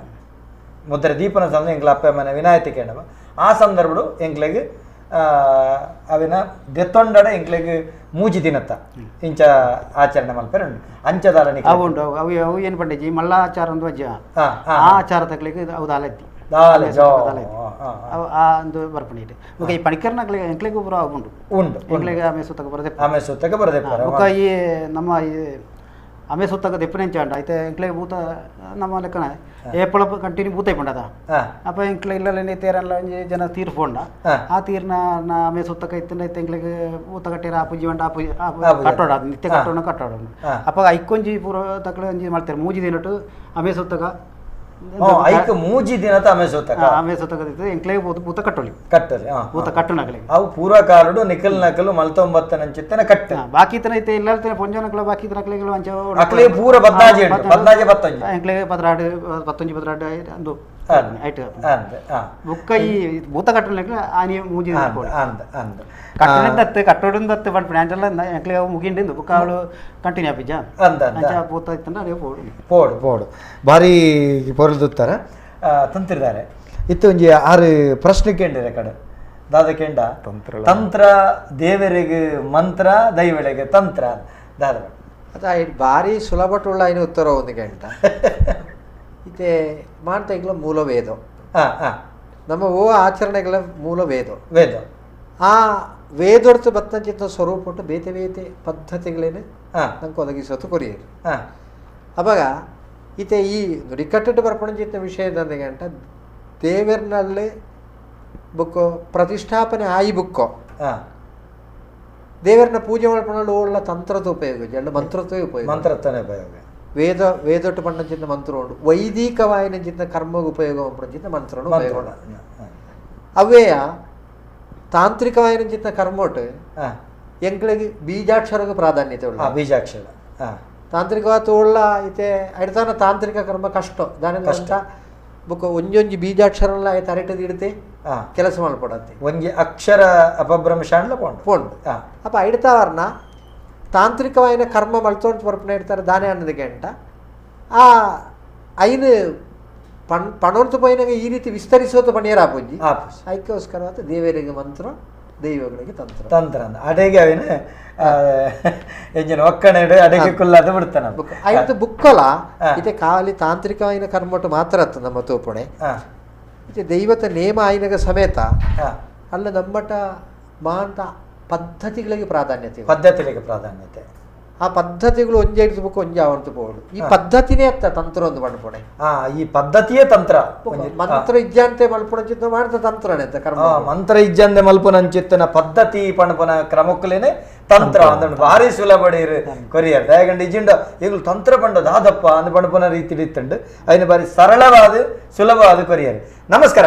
ಮುದ್ರೆ ದೀಪನ ಸಂದ ಎಂಕ್ಲ ಅಪ್ಪೆ ಅಮ್ಮನ ವಿನಾಯಿತಿ ಕೇಳವ ಆ ಸಂದರ್ಭಡು ಎಂಕ್ಲೆಗೆ ಅವಿನ ದೆತ್ತೊಂಡಡ ಎಂಕ್ಲೆಗೆ ಮೂಜಿ ದಿನತ್ತ ಇಂಚ ಆಚರಣೆ ಮಲ್ಪೆರೆ ಉಂಡು ಅಂಚದಾಲ ಅವು ಉಂಡು ಅವು ಅವು ಏನು ಪಂಡಿಜಿ ಮಲ್ಲ ಆಚಾರ ಒಂದು ಅಜ್ಜ ಆ ಆಚಾರ ತಕ್ಲಿಗೆ ಅವು ದಾಲತ್ತಿ ಆ ಒಂದು ಬರ್ಪಣಿಟ್ಟು ಬೊಕ ಈ ಪಣಿಕರ್ನಕ್ಲೆ ಎಂಕ್ಲೆಗೆ ಪೂರ ಅವು ಉಂಡು ಉಂಡು ಎಂಕ್ಲೆಗೆ ಆಮೆ ಸುತ್ತಕ ಬರದೆ ಆಮೆ ಸುತ್ತಕ ಬರದೆ ಬೊಕ ಈ ನಮ್ಮ ಈ ಆಮೆ ಸುತ್ತಕ ದೆಪ್ಪನೆಂಚ ಉಂಡು ಐತೆ ಎಂಕ್ಲೆಗೆ ಭೂತ ನಮ್ಮ ಲೆಕ್ಕನ ಏಪಳ ಕಂಟಿನ್ಯೂ ಭೂತ ಇಪ್ಪುಂಡದ ಅಪ್ಪ ಎಂಕ್ಲೆ ಇಲ್ಲಲ್ಲಿ ತೇರಲ್ಲ ಒಂಜಿ ಜನ ತೀರ್ಪುಂಡ ಆ ತೀರ್ನ ಆಮೆ ಸುತ್ತಕ ಇತ್ತಂಡ ಐತೆ ಎಂಕ್ಲೆಗೆ ಭೂತ ಕಟ್ಟಿರ ಆ ಪೂಜೆ ಉಂಡು ಆ ಪೂಜೆ ಕಟ್ಟೋಡ ನಿತ್ಯ ಕಟ್ಟೋಣ ಕಟ್ಟೋಡ ಅಪ್ಪ ಐಕೊಂಜಿ ಪೂರ ತಕ್ಲೆ ಒಂಜಿ ಮಾಡ್ತಾರೆ ಮೂಜಿ ದಿನಟ್ಟು ಆಮೆ ಸುತ್ತಕ ಐಕ್ ಮೂಜಿ ದಿನತ ಆಮೆ ಸುತ್ತಕ ಆಮೆ ಸುತ್ತಕ ಎಂಕ್ಲೆಗೆ ಭೂತ ಭೂತ ಕಟ್ಟೋಳಿ ಕಟ್ಟರಿ ಭೂತ ಕಟ್ಟುನಗಲೆ ಅವು ಪೂರ್ವ ಕಾಲಡು ನಿಕಲ್ ನಕಲು ಮಲ್ತೊಂಬತ್ತನಂಚಿತ್ತನ ಕಟ್ಟ ಬಾಕಿ ತನ ಐತೆ ಇಲ್ಲ ಪೊಂಜನಕ್ಲ ಬಾಕಿ ತನಕ್ಲೆಗಳು ಅಂಚ ಅಕ್ಲೆ ಪೂರ ಬದ್ದಾಜೆ ಬದ್ದಾಜೆ ಬತ್ತಂಜಿ ಎಂಕ್ಲೆಗೆ ಪದ್ರಾಡು ಪತ್ತೊಂಜಿ ಪದ್ರಾಡು ಅಂದು ಐಟ್ ಬುಕ್ಕ ಈ ಭೂತ ಕಟ್ಟುನಕ್ಲೆ ಆನಿ ಮೂಜಿ ದಿನ ಪೋಡು. ಅಂದ್ ಅಂದ್ ಕಟ್ಟುನ ದತ್ತು ಕಟ್ಟೋಡು ದತ್ತು ಪನ್ಪಿನ ಅಂಚಲ ಎಂಕ್ಲೆ ಅವು ಮುಗಿಂಡಿಂದು ಬುಕ್ಕ ಅವಳು ಕಂಟಿನ್ಯೂ ಆಪಿಜ ಅಂದ್ ಅಂದ್ ಅಂಚ ಭೂತ ಇತ್ತಂಡ ಅದೇ ಪೋಡು ಪೋಡು ಪೋಡು ಭಾರಿ ಪೊರಲ್ದುತ್ತರ ತಂತಿರ್ದಾರೆ ಇತ್ತು ಒಂಜಿ ಆರು ಪ್ರಶ್ನೆ ಕೇಂಡಿರೆ ಕಡೆ ದಾದ ಕೆಂಡ ತಂತ್ರ ದೇವರಿಗೆ ಮಂತ್ರ ದೈವಳಿಗೆ ತಂತ್ರ ದಾದ ಅದ ಭಾರಿ ಸುಲಭಟುಳ್ಳ ಐನು ಉತ್ತರ ಒಂದು ಗಂಟ ಇತ್ತೆ ಮಾಡ್ತಾ ಮೂಲ ವೇದ ನಮ್ಮ ಓ ಆಚರಣೆಗಳ ಮೂಲ ವೇದ ವೇದ ಆ ವೇದೊಡ್ತು ಬತ್ತಂಚಿತ್ತ ಸ್ವರೂಪ ಉಂಟು ಬೇತೆ ಬೇತೆ ಪದ್ಧತಿಗಳೇನೆ ನಂಗೆ ಒದಗಿಸೋದು ಕೊರಿಯರು. ಅವಾಗ ಈತೆ ಈ ನುಡಿಕಟ್ಟಿಟ್ಟು ಬರ್ಪಣಂಚಿತ್ತ ವಿಷಯದಂದ ಗಂಟ ದೇವರ್ನಲ್ಲೇ ಬುಕ್ಕೋ ಪ್ರತಿಷ್ಠಾಪನೆ ಆಯಿ ಬುಕ್ಕೋ ದೇವರನ್ನ ಪೂಜೆ ಮಾಡ್ಕೊಂಡು ಒಳ್ಳ ತಂತ್ರದ ಉಪಯೋಗ ಜಲ್ಲ ಮಂತ್ರತ್ವೇ ಉಪಯೋಗ ಮಂತ್ರತ್ವನೇ ಉಪಯೋಗ ವೇದ ವೇದೊಟ್ಟು ಪಣ್ಣಂಚಿತ್ತ ಮಂತ್ರ ಉಂಟು ವೈದಿಕವಾಯಿನಂಚಿತ್ತ ಕರ್ಮಕ್ಕೆ ಉಪಯೋಗ ಪಣ್ಣಂಚಿತ್ತ ಮಂತ್ರ ಉಪಯೋಗ ಅವೇಯ ತಾಂತ್ರಿಕವಾಯಿನಂಚಿತ್ತ ಕರ್ಮೊಟ್ಟು ಎಂಕ್ಳಿಗೆ ಬೀಜಾಕ್ಷರಕ್ಕೆ ಪ್ರಾಧಾನ್ಯತೆ ಉಳ್ಳ ಬೀಜಾಕ್ಷರ ತಾಂತ್ರಿಕವಾದ ಉಳ್ಳ ಇತ್ತೆ ಅಡ್ತಾನ ತಾಂತ್ರಿಕ ಕರ್ಮ ಕಷ್ಟ ದಾನ ಕಷ್ಟ ಬುಕ್ಕ ಒಂಜೊಂಜಿ ಬೀಜಾಕ್ಷರಲ್ಲ ಆಯ್ತು ಅರೆಟದ ಇಡ್ತೆ ಕೆಲಸ ಮಾಡ್ಕೊಡತ್ತೆ ಒಂಜಿ ಅಕ್ಷರ ಅಪಭ್ರಂಶ ಪೋಂಡು ಪೋಂಡು ಅಪ್ಪ ಐಡ್ತಾವರ್ನ ತಾಂತ್ರಿಕವಾಯಿನ ಕರ್ಮ ಮಲ್ತೋಂಡು ಪರ್ಪಣ ಇಡ್ತಾರೆ ದಾನೆ ಅನ್ನದ ಗಂಟ ಆ ಐನು ಪಣ್ ಪಣೋರ್ತು ಪೋಯಿನಾಗ ಈ ರೀತಿ ವಿಸ್ತರಿಸೋದು ಪಣಿಯರ ಆಪುಂಜಿ ಐಕ್ಯೋಸ್ಕರವಾದ ದೇವರಿಗೆ ಮಂತ್ರ ದೈವಗಳಿಗೆ ತಂತ್ರ ತಂತ್ರ ಅಂದ ಅಡೆಗೆ ಅವೇನು ಎಂಜಿನ ಒಕ್ಕಣೆ ಅಡೆಗೆ ಕುಲ್ಲಾದ ಬಿಡ್ತಾನೆ ಆಯ್ತು ಬುಕ್ಕಲ ಇತ್ತೆ ಖಾಲಿ ತಾಂತ್ರಿಕವಾಯಿನ ಕರ್ಮಟ್ಟು ಮಾತ್ರ ಅತ್ತ ನಮ್ಮ ತೋಪಣೆ ಇತ್ತೆ ದೈವತ ನೇಮ ಆಯ್ನಗ ಸಮೇತ ಅಲ್ಲ ನಮ್ಮಟ ಮಾಂತ ಪದ್ಧತಿಗಳಿಗೆ ಪ್ರಾಧಾನ್ಯತೆ ಪದ್ಧತಿಗಳಿಗೆ ಪ್ರಾಧಾನ್ಯತೆ ಆ ಪದ್ಧತಿಗಳು ಒಂಜೆ ಹಿಡಿದು ಬುಕ್ ಒಂಜೆ ಅವಂತು ಪೋಡು ಈ ಪದ್ಧತಿನೇ ಅತ್ತ ತಂತ್ರ ಒಂದು ಮಲ್ಪೊಣೆ ಈ ಪದ್ಧತಿಯೇ ತಂತ್ರ ಮಂತ್ರ ಇಜ್ಜಂತೆ ಮಲ್ಪೊಣ ಚಿತ್ತ ಮಾಡ್ತ ತಂತ್ರನೇ ಅಂತ ಕರ್ಮ ಮಂತ್ರ ಇಜ್ಜಂದೆ ಮಲ್ಪುನಂಚಿತ್ತನ ಪದ್ಧತಿ ಪಣಪನ ಕ್ರಮಕ್ಕಲೇನೆ ತಂತ್ರ ಅಂದಂಡು ಭಾರಿ ಸುಲಭ ಕೊರಿಯರ್ ದಯಗಂಡು ಇಜ್ಜಿಂಡ ಈಗಲೂ ತಂತ್ರ ಪಂಡ ದಾದಪ್ಪ ಅಂದ್ ಪಣಪನ ರೀತಿ ಇತ್ತಂಡು ಅದನ್ನ ಭಾರಿ ಸರಳವಾದ ಸುಲಭವಾದ ಕೊರಿಯರ್. ನಮಸ್ಕಾರ.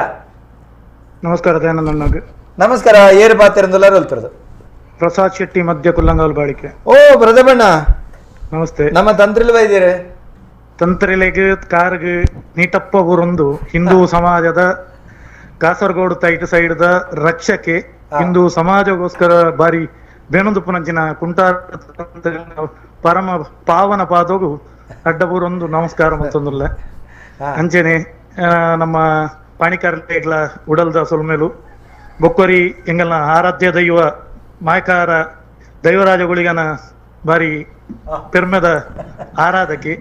ನಮಸ್ಕಾರ ದಯಾನಂದ. ನಮಸ್ಕಾರ. ಏರು ಪಾತಿರಂದುಲ್ಲ ರೋಲ್ತಿರೋದು ಪ್ರಸಾದ್ ಶೆಟ್ಟಿ ಮಧ್ಯ ಕುಲ್ಲಂಗಾಲ್ ಬಾಳಿಕೆ. ಓ ಪ್ರದಪಣ್ಣ ನಮಸ್ತೆ. ನಮ್ಮ ತಂತ್ರಿಲ್ವ ಇದ್ದೀರಿ? ತಂತ್ರಿಲೆಗ್ ಕಾರ್ಗ್ ನೀಟಪ್ಪ ಊರೊಂದು ಹಿಂದೂ ಸಮಾಜದ ಕಾಸರಗೋಡು ತೈಟ್ ಸೈಡ್ದ ರಕ್ಷಕೆ, ಹಿಂದೂ ಸಮಾಜಗೋಸ್ಕರ ಬಾರಿ ಬೇನೊಂದು ಪುನಂಚಿನ ಕುಂಟಾರ ಪರಮ ಪಾವನ ಪಾದೋಗು ಅಡ್ಡಬೂರೊಂದು ನಮಸ್ಕಾರ ಮತ್ತೊಂದುಲ್ಲ. ಅಂಚೆನೆ ನಮ್ಮ ಪಾಣಿಕಾರ್ಲೆಗ್ಲ ಉಡಲ್ದ ಸೊಲ್ಮೇಲು ಬೊಕ್ಕೊರಿ ಎಂಗಲ್ನ ಆರಾಧ್ಯ ದೈವ ಮಾಯಕಾರ ದೈವರಾಜಗುಳಿಗನ ಬಾರಿ ಪೆರ್ಮೆದ ಆರಾಧಕಿ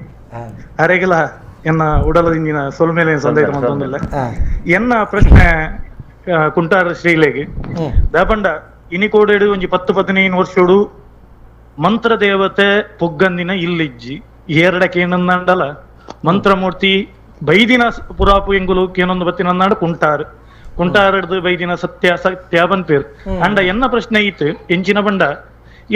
ಅರೆಗಲ ಎನ್ನ ಉಡಲದಿಂಜಿನ ಸೊಲ್ಮೇಲೆ ಸಂದೇಹ ಮತ್ತೊಂದಿಲ್ಲ. ಎನ್ನ ಪ್ರಶ್ನೆ ಕುಂಟಾರ ಶ್ರೀಲೆಗೆ ದಾಪಂಡ ಇನಿಕೋಡೆಡು ಒಂಜಿ 10-15 ವರ್ಷೋಡು ಮಂತ್ರ ದೇವತೆ ಪೊಗ್ಗಂದಿನ ಇಲ್ಲಿಜ್ಜಿ ಎರಡಕ್ಕೆ ಏನಂದಾಂಡಲ ಮಂತ್ರಮೂರ್ತಿ ಬೈದಿನ ಪುರಾಪು ಎಂಗುಲು ಏನೊಂದು ಬತ್ತಿನಂದಾಂಡ ಕುಂಟಾರು ಕುಂಟಾರಡ್ದು ಬೈದಿನ ಸತ್ಯ ಸತ್ಯ ಬನ್ಪೇರ್ ಅಂಡ ಎನ್ನ ಪ್ರಶ್ನೆ ಇತ್ತು ಎಂಚಿನ ಬಂಡ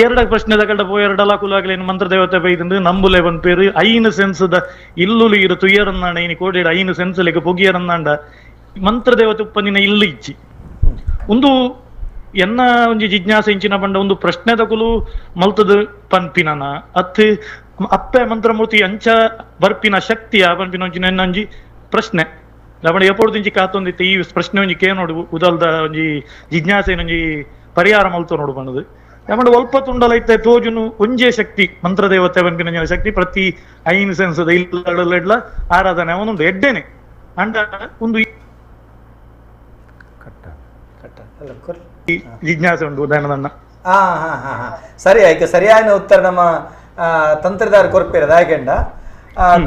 ಎರಡ ಪ್ರಶ್ನೆ ತಗಂಡ ಪೋ ಎರಡಲ ಕುಲಾಗ್ಲೇನು ಮಂತ್ರ ದೇವತೆ ಬೈದಂದು ನಂಬುಲೆ ಬನ್ಪೇರು ಐನು ಸೆನ್ಸ್ದ ಇಲ್ಲುಲು ಇರು ತುಯ್ಯರನ್ನಾಂಡ ಇನಿ ಕೋಡಿಡ ಐನು ಸೆನ್ಸ್ಲೆಗ್ ಪೊಗಿಯರನ್ನಾಂಡ ಮಂತ್ರ ದೇವತೆ ಉಪ್ಪಂದಿನ ಇಲ್ಲು ಇಚ್ಚಿ ಒಂದು ಎನ್ನ ಒಂಜಿ ಜಿಜ್ಞಾಸೆ ಇಂಚಿನ ಬಂಡ ಒಂದು ಪ್ರಶ್ನೆ ತಗುಲು ಮಲ್ತದ ಪನ್ಪಿನನ ಅತ್ ಅಪ್ಪೆ ಮಂತ್ರಮೂರ್ತಿ ಅಂಚ ಬರ್ಪಿನ ಶಕ್ತಿಯ ಪನ್ಪಿನ ಒಂಜಿನ ಎನ್ನ ಒಂಜಿ ಪ್ರಶ್ನೆ ಲವಣ ಎಪೊಡ್ದಿಂಚಿ ಕಾತೊಂದಿತ್ತು ಈ ಪ್ರಶ್ನೆ ಒಂಜಿ ಕೇ ನೋಡು ಉದಲ್ದ ಒಂಜಿ ಜಿಜ್ಞಾಸೆ ಒಂಜಿ ಪರಿಹಾರ ಮಲ್ತೋ ನೋಡು ಬಣ್ಣದು ಲವಣ ಒಲ್ಪ ತುಂಡಲ ಇತ್ತೆ ತೋಜುನು ಒಂಜೇ ಶಕ್ತಿ ಮಂತ್ರದೇವತೆ ಪನ್ಪಿನ ಶಕ್ತಿ ಪ್ರತಿ ಐನ್ ಸೆನ್ಸ್ ಇಲ್ಲ ಆರಾಧನೆ ಅವನೊಂದು ಎಡ್ಡೆನೆ ಅಂಡ ಒಂದು ಜಿಜ್ಞಾಸೆ ಉಂಟು ಉದಾಹರಣೆ. ಹಾ ಹಾ ಹಾ ಹಾ ಸರಿ ಆಯ್ತು. ಸರಿಯಾದ ಉತ್ತರ ನಮ್ಮ ತಂತ್ರದಾರ ಕೊರ್ಪೇರ ದಾಯಕೆಂಡ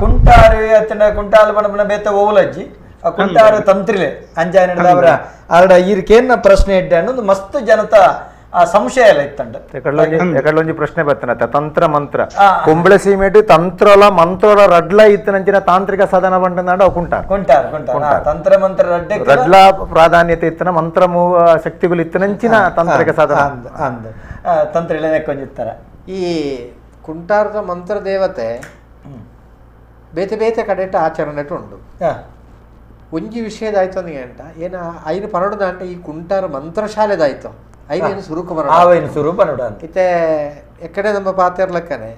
ಕುಂಟಾರು ಅತ್ತಂಡ ಕುಂಟಾಲು ಬಣ್ಣ ಬೇತ ಓಲಜ್ಜಿ ಆ ಕುಂಟಾರು ತಂತ್ರಿಲೆ ಅಂಜಾನ ಅವರ ಆರಡ ಈರ್ಕೇನ ಪ್ರಶ್ನೆ ಇಡ್ಡೆ ಅನ್ನೋದು ಮಸ್ತ್ ಜನತ ಆ ಸಂಶಯ ಎಲ್ಲ ಇತ್ತಂಡ. ಎಕಡ್ಲೊಂಜಿ ಪ್ರಶ್ನೆ ಬರ್ತನತ್ತ ತಂತ್ರ ಮಂತ್ರ ಕುಂಬಳೆ ಸೀಮೆಟ್ ತಂತ್ರಲ ಮಂತ್ರಲ ರಡ್ಲ ಇತ್ತನಂಚಿನ ತಾಂತ್ರಿಕ ಸಾಧನ ಬಂಡನಾಡ ಅವು ಕುಂಟಾರು ಕುಂಟಾರು ಕುಂಟಾರು ತಂತ್ರ ಮಂತ್ರ ರಡ್ಡೆ ರಡ್ಲ ಪ್ರಾಧಾನ್ಯತೆ ಇತ್ತನ ಮಂತ್ರ ಶಕ್ತಿಗಳು ಇತ್ತನಂಚಿನ ತಾಂತ್ರಿಕ ಸಾಧನ ಅಂದ ತಂತ್ರ ಕೊಂಜಿತ್ತರ. ಈ ಕುಂಟಾರದ ಮಂತ್ರ ದೇವತೆ ಬೇತೆ ಬೇತೆ ಕಡೆಟ ಆಚರಣೆ ಉಂಡು. ಒಂಜಿ ವಿಷಯದಾಯ್ತು ಅಂದ ಏನ ಐನು ಪರಡುದ ಈ ಕುಂಟಾರ ಮಂತ್ರಶಾಲೆದಾಯ್ತು ಐನೇನು ಸುರುಕು ಆವೇನು ಸುರುಪ ನೋಡ ಇತ್ತೆ ಎಕ್ಕಡೆ ನಮ್ಮ ಪಾತೆರ್ಲಕ್ಕನೆ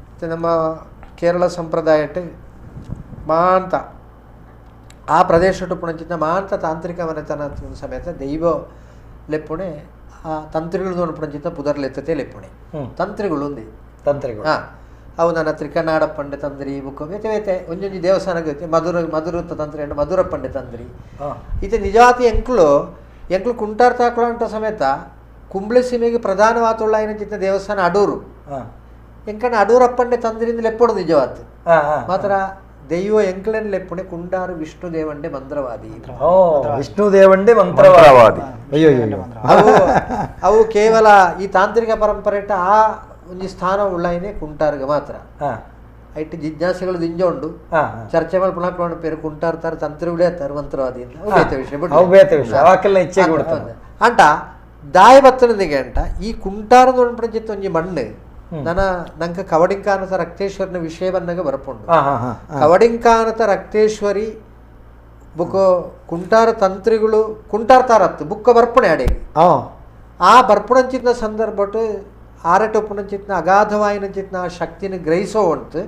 ಇತ್ತೆ ನಮ್ಮ ಕೇರಳ ಸಂಪ್ರದಾಯಟ್ಟು ಮಾಂತ ಆ ಪ್ರದೇಶ ಪುಣಂಚಿತ ಮಾಂತ ತಾಂತ್ರಿಕ ಮನೆತನ ಸಮೇತ ದೈವ ಲೆಪ್ಪುಣೆ ಆ ತಂತ್ರಿಗಳು ಪುಣಂಚಿತ ಪುದರ್ಲೆತ್ತತೆ ಲೆಪ್ಪುಣೆ ತಂತ್ರಿಗಳು ಒಂದೇ ತಂತ್ರಿಗಳು ಹಾಂ ಅವು ನನ್ನ ತ್ರಿಕನಾಡ ಪಂಡೆ ತಂದ್ರಿ ಬುಕ್ಕ ಬೇತೆ ಬೇತೆ ಒಂಜೊಂಜಿ ದೇವಸ್ಥಾನಕ್ಕೆ ಮಧುರ ಮಧುರ ತಂತ್ರಿ ಅಂಡ್ ಮಧುರ ಪಂಡೆ ತಂದ್ರಿ ಇದು ನಿಜಾತಿ ಎಂಕ್ಲು ಎಂಕ್ಲು ಕುಂಟಾರ್ ತಾಕುಳ ಅಂತ ಸಮೇತ ಕುಂಬ್ಳೆ ಸೀಮೆಗೆ ಪ್ರಧಾನವಾತುಳ್ಳ ಏನಂಚಿತ್ತ ದೇವಸ್ಥಾನ ಅಡೂರು ಎಂಕಣ ಅಡೂರಪ್ಪಂಡೆ ತಂದ್ರಿಂದ ಲೆಪ್ಪೊಡು ನಿಜವಾತು ಮಾತ್ರ ದೈವ ಎಂಕ್ಲೆನ್ ಲೆಪ್ಪುಣೆ ಕುಂಡಾರು ವಿಷ್ಣು ದೇವಂಡೆ ಮಂತ್ರವಾದಿ. ವಿಷ್ಣು ದೇವಂಡೆ ಮಂತ್ರವಾದಿ. ಅಯ್ಯೋ ಅವು ಕೇವಲ ಈ ತಾಂತ್ರಿಕ ಪರಂಪರೆ ಆ ಒಂಜಿ ಸ್ಥಾನ ಉಳ್ಳಾಯಿನೇ ಕುಂಟಾರ್ಗೆ ಮಾತ್ರ. ಐಟ್ ಜಿಜ್ಞಾಸೆಗಳು ದಿಂಜ ಉಂಡು ಚರ್ಚೆ ಮಾಡಿ ಪುನಃ ಪೇರು ಕುಂಟಾರ್ ತಾರ ತಂತ್ರಿಗಳೇ ತಾರ ಮಂತ್ರವಾದಿ ವಿಷಯ ಅಂಟ ದಾಯ ಬತ್ತನದಿಗೆ ಅಂಟ ಈ ಕುಂಟಾರದ ಒಂಜಿ ಒಂಜಿ ಮಣ್ಣು ನನ್ನ ನಂಗೆ ಕವಡಿಂಕಾನತ ರಕ್ತೇಶ್ವರನ ವಿಷಯ ಬಂದಾಗ ಬರಪುಂಡು. ಕವಡಿಂಕಾನತ ರಕ್ತೇಶ್ವರಿ ಬುಕ್ಕ ಕುಂಟಾರ ತಂತ್ರಿಗಳು ಕುಂಟಾರ ತಾರತ್ತು ಬುಕ್ಕ ಬರ್ಪಣೆ ಅಡೆಗೆ ಆ ಬರ್ಪಣಂಚಿತ್ನ ಸಂದರ್ಭಟ್ಟು ಆರಟ ಪುಣಂಚಿತ್ನ ಅಗಾಧವಾಯಿನಂಚಿತ್ನ ಆ ಶಕ್ತಿನ ಗ್ರಹಿಸೋ ಉಂಟು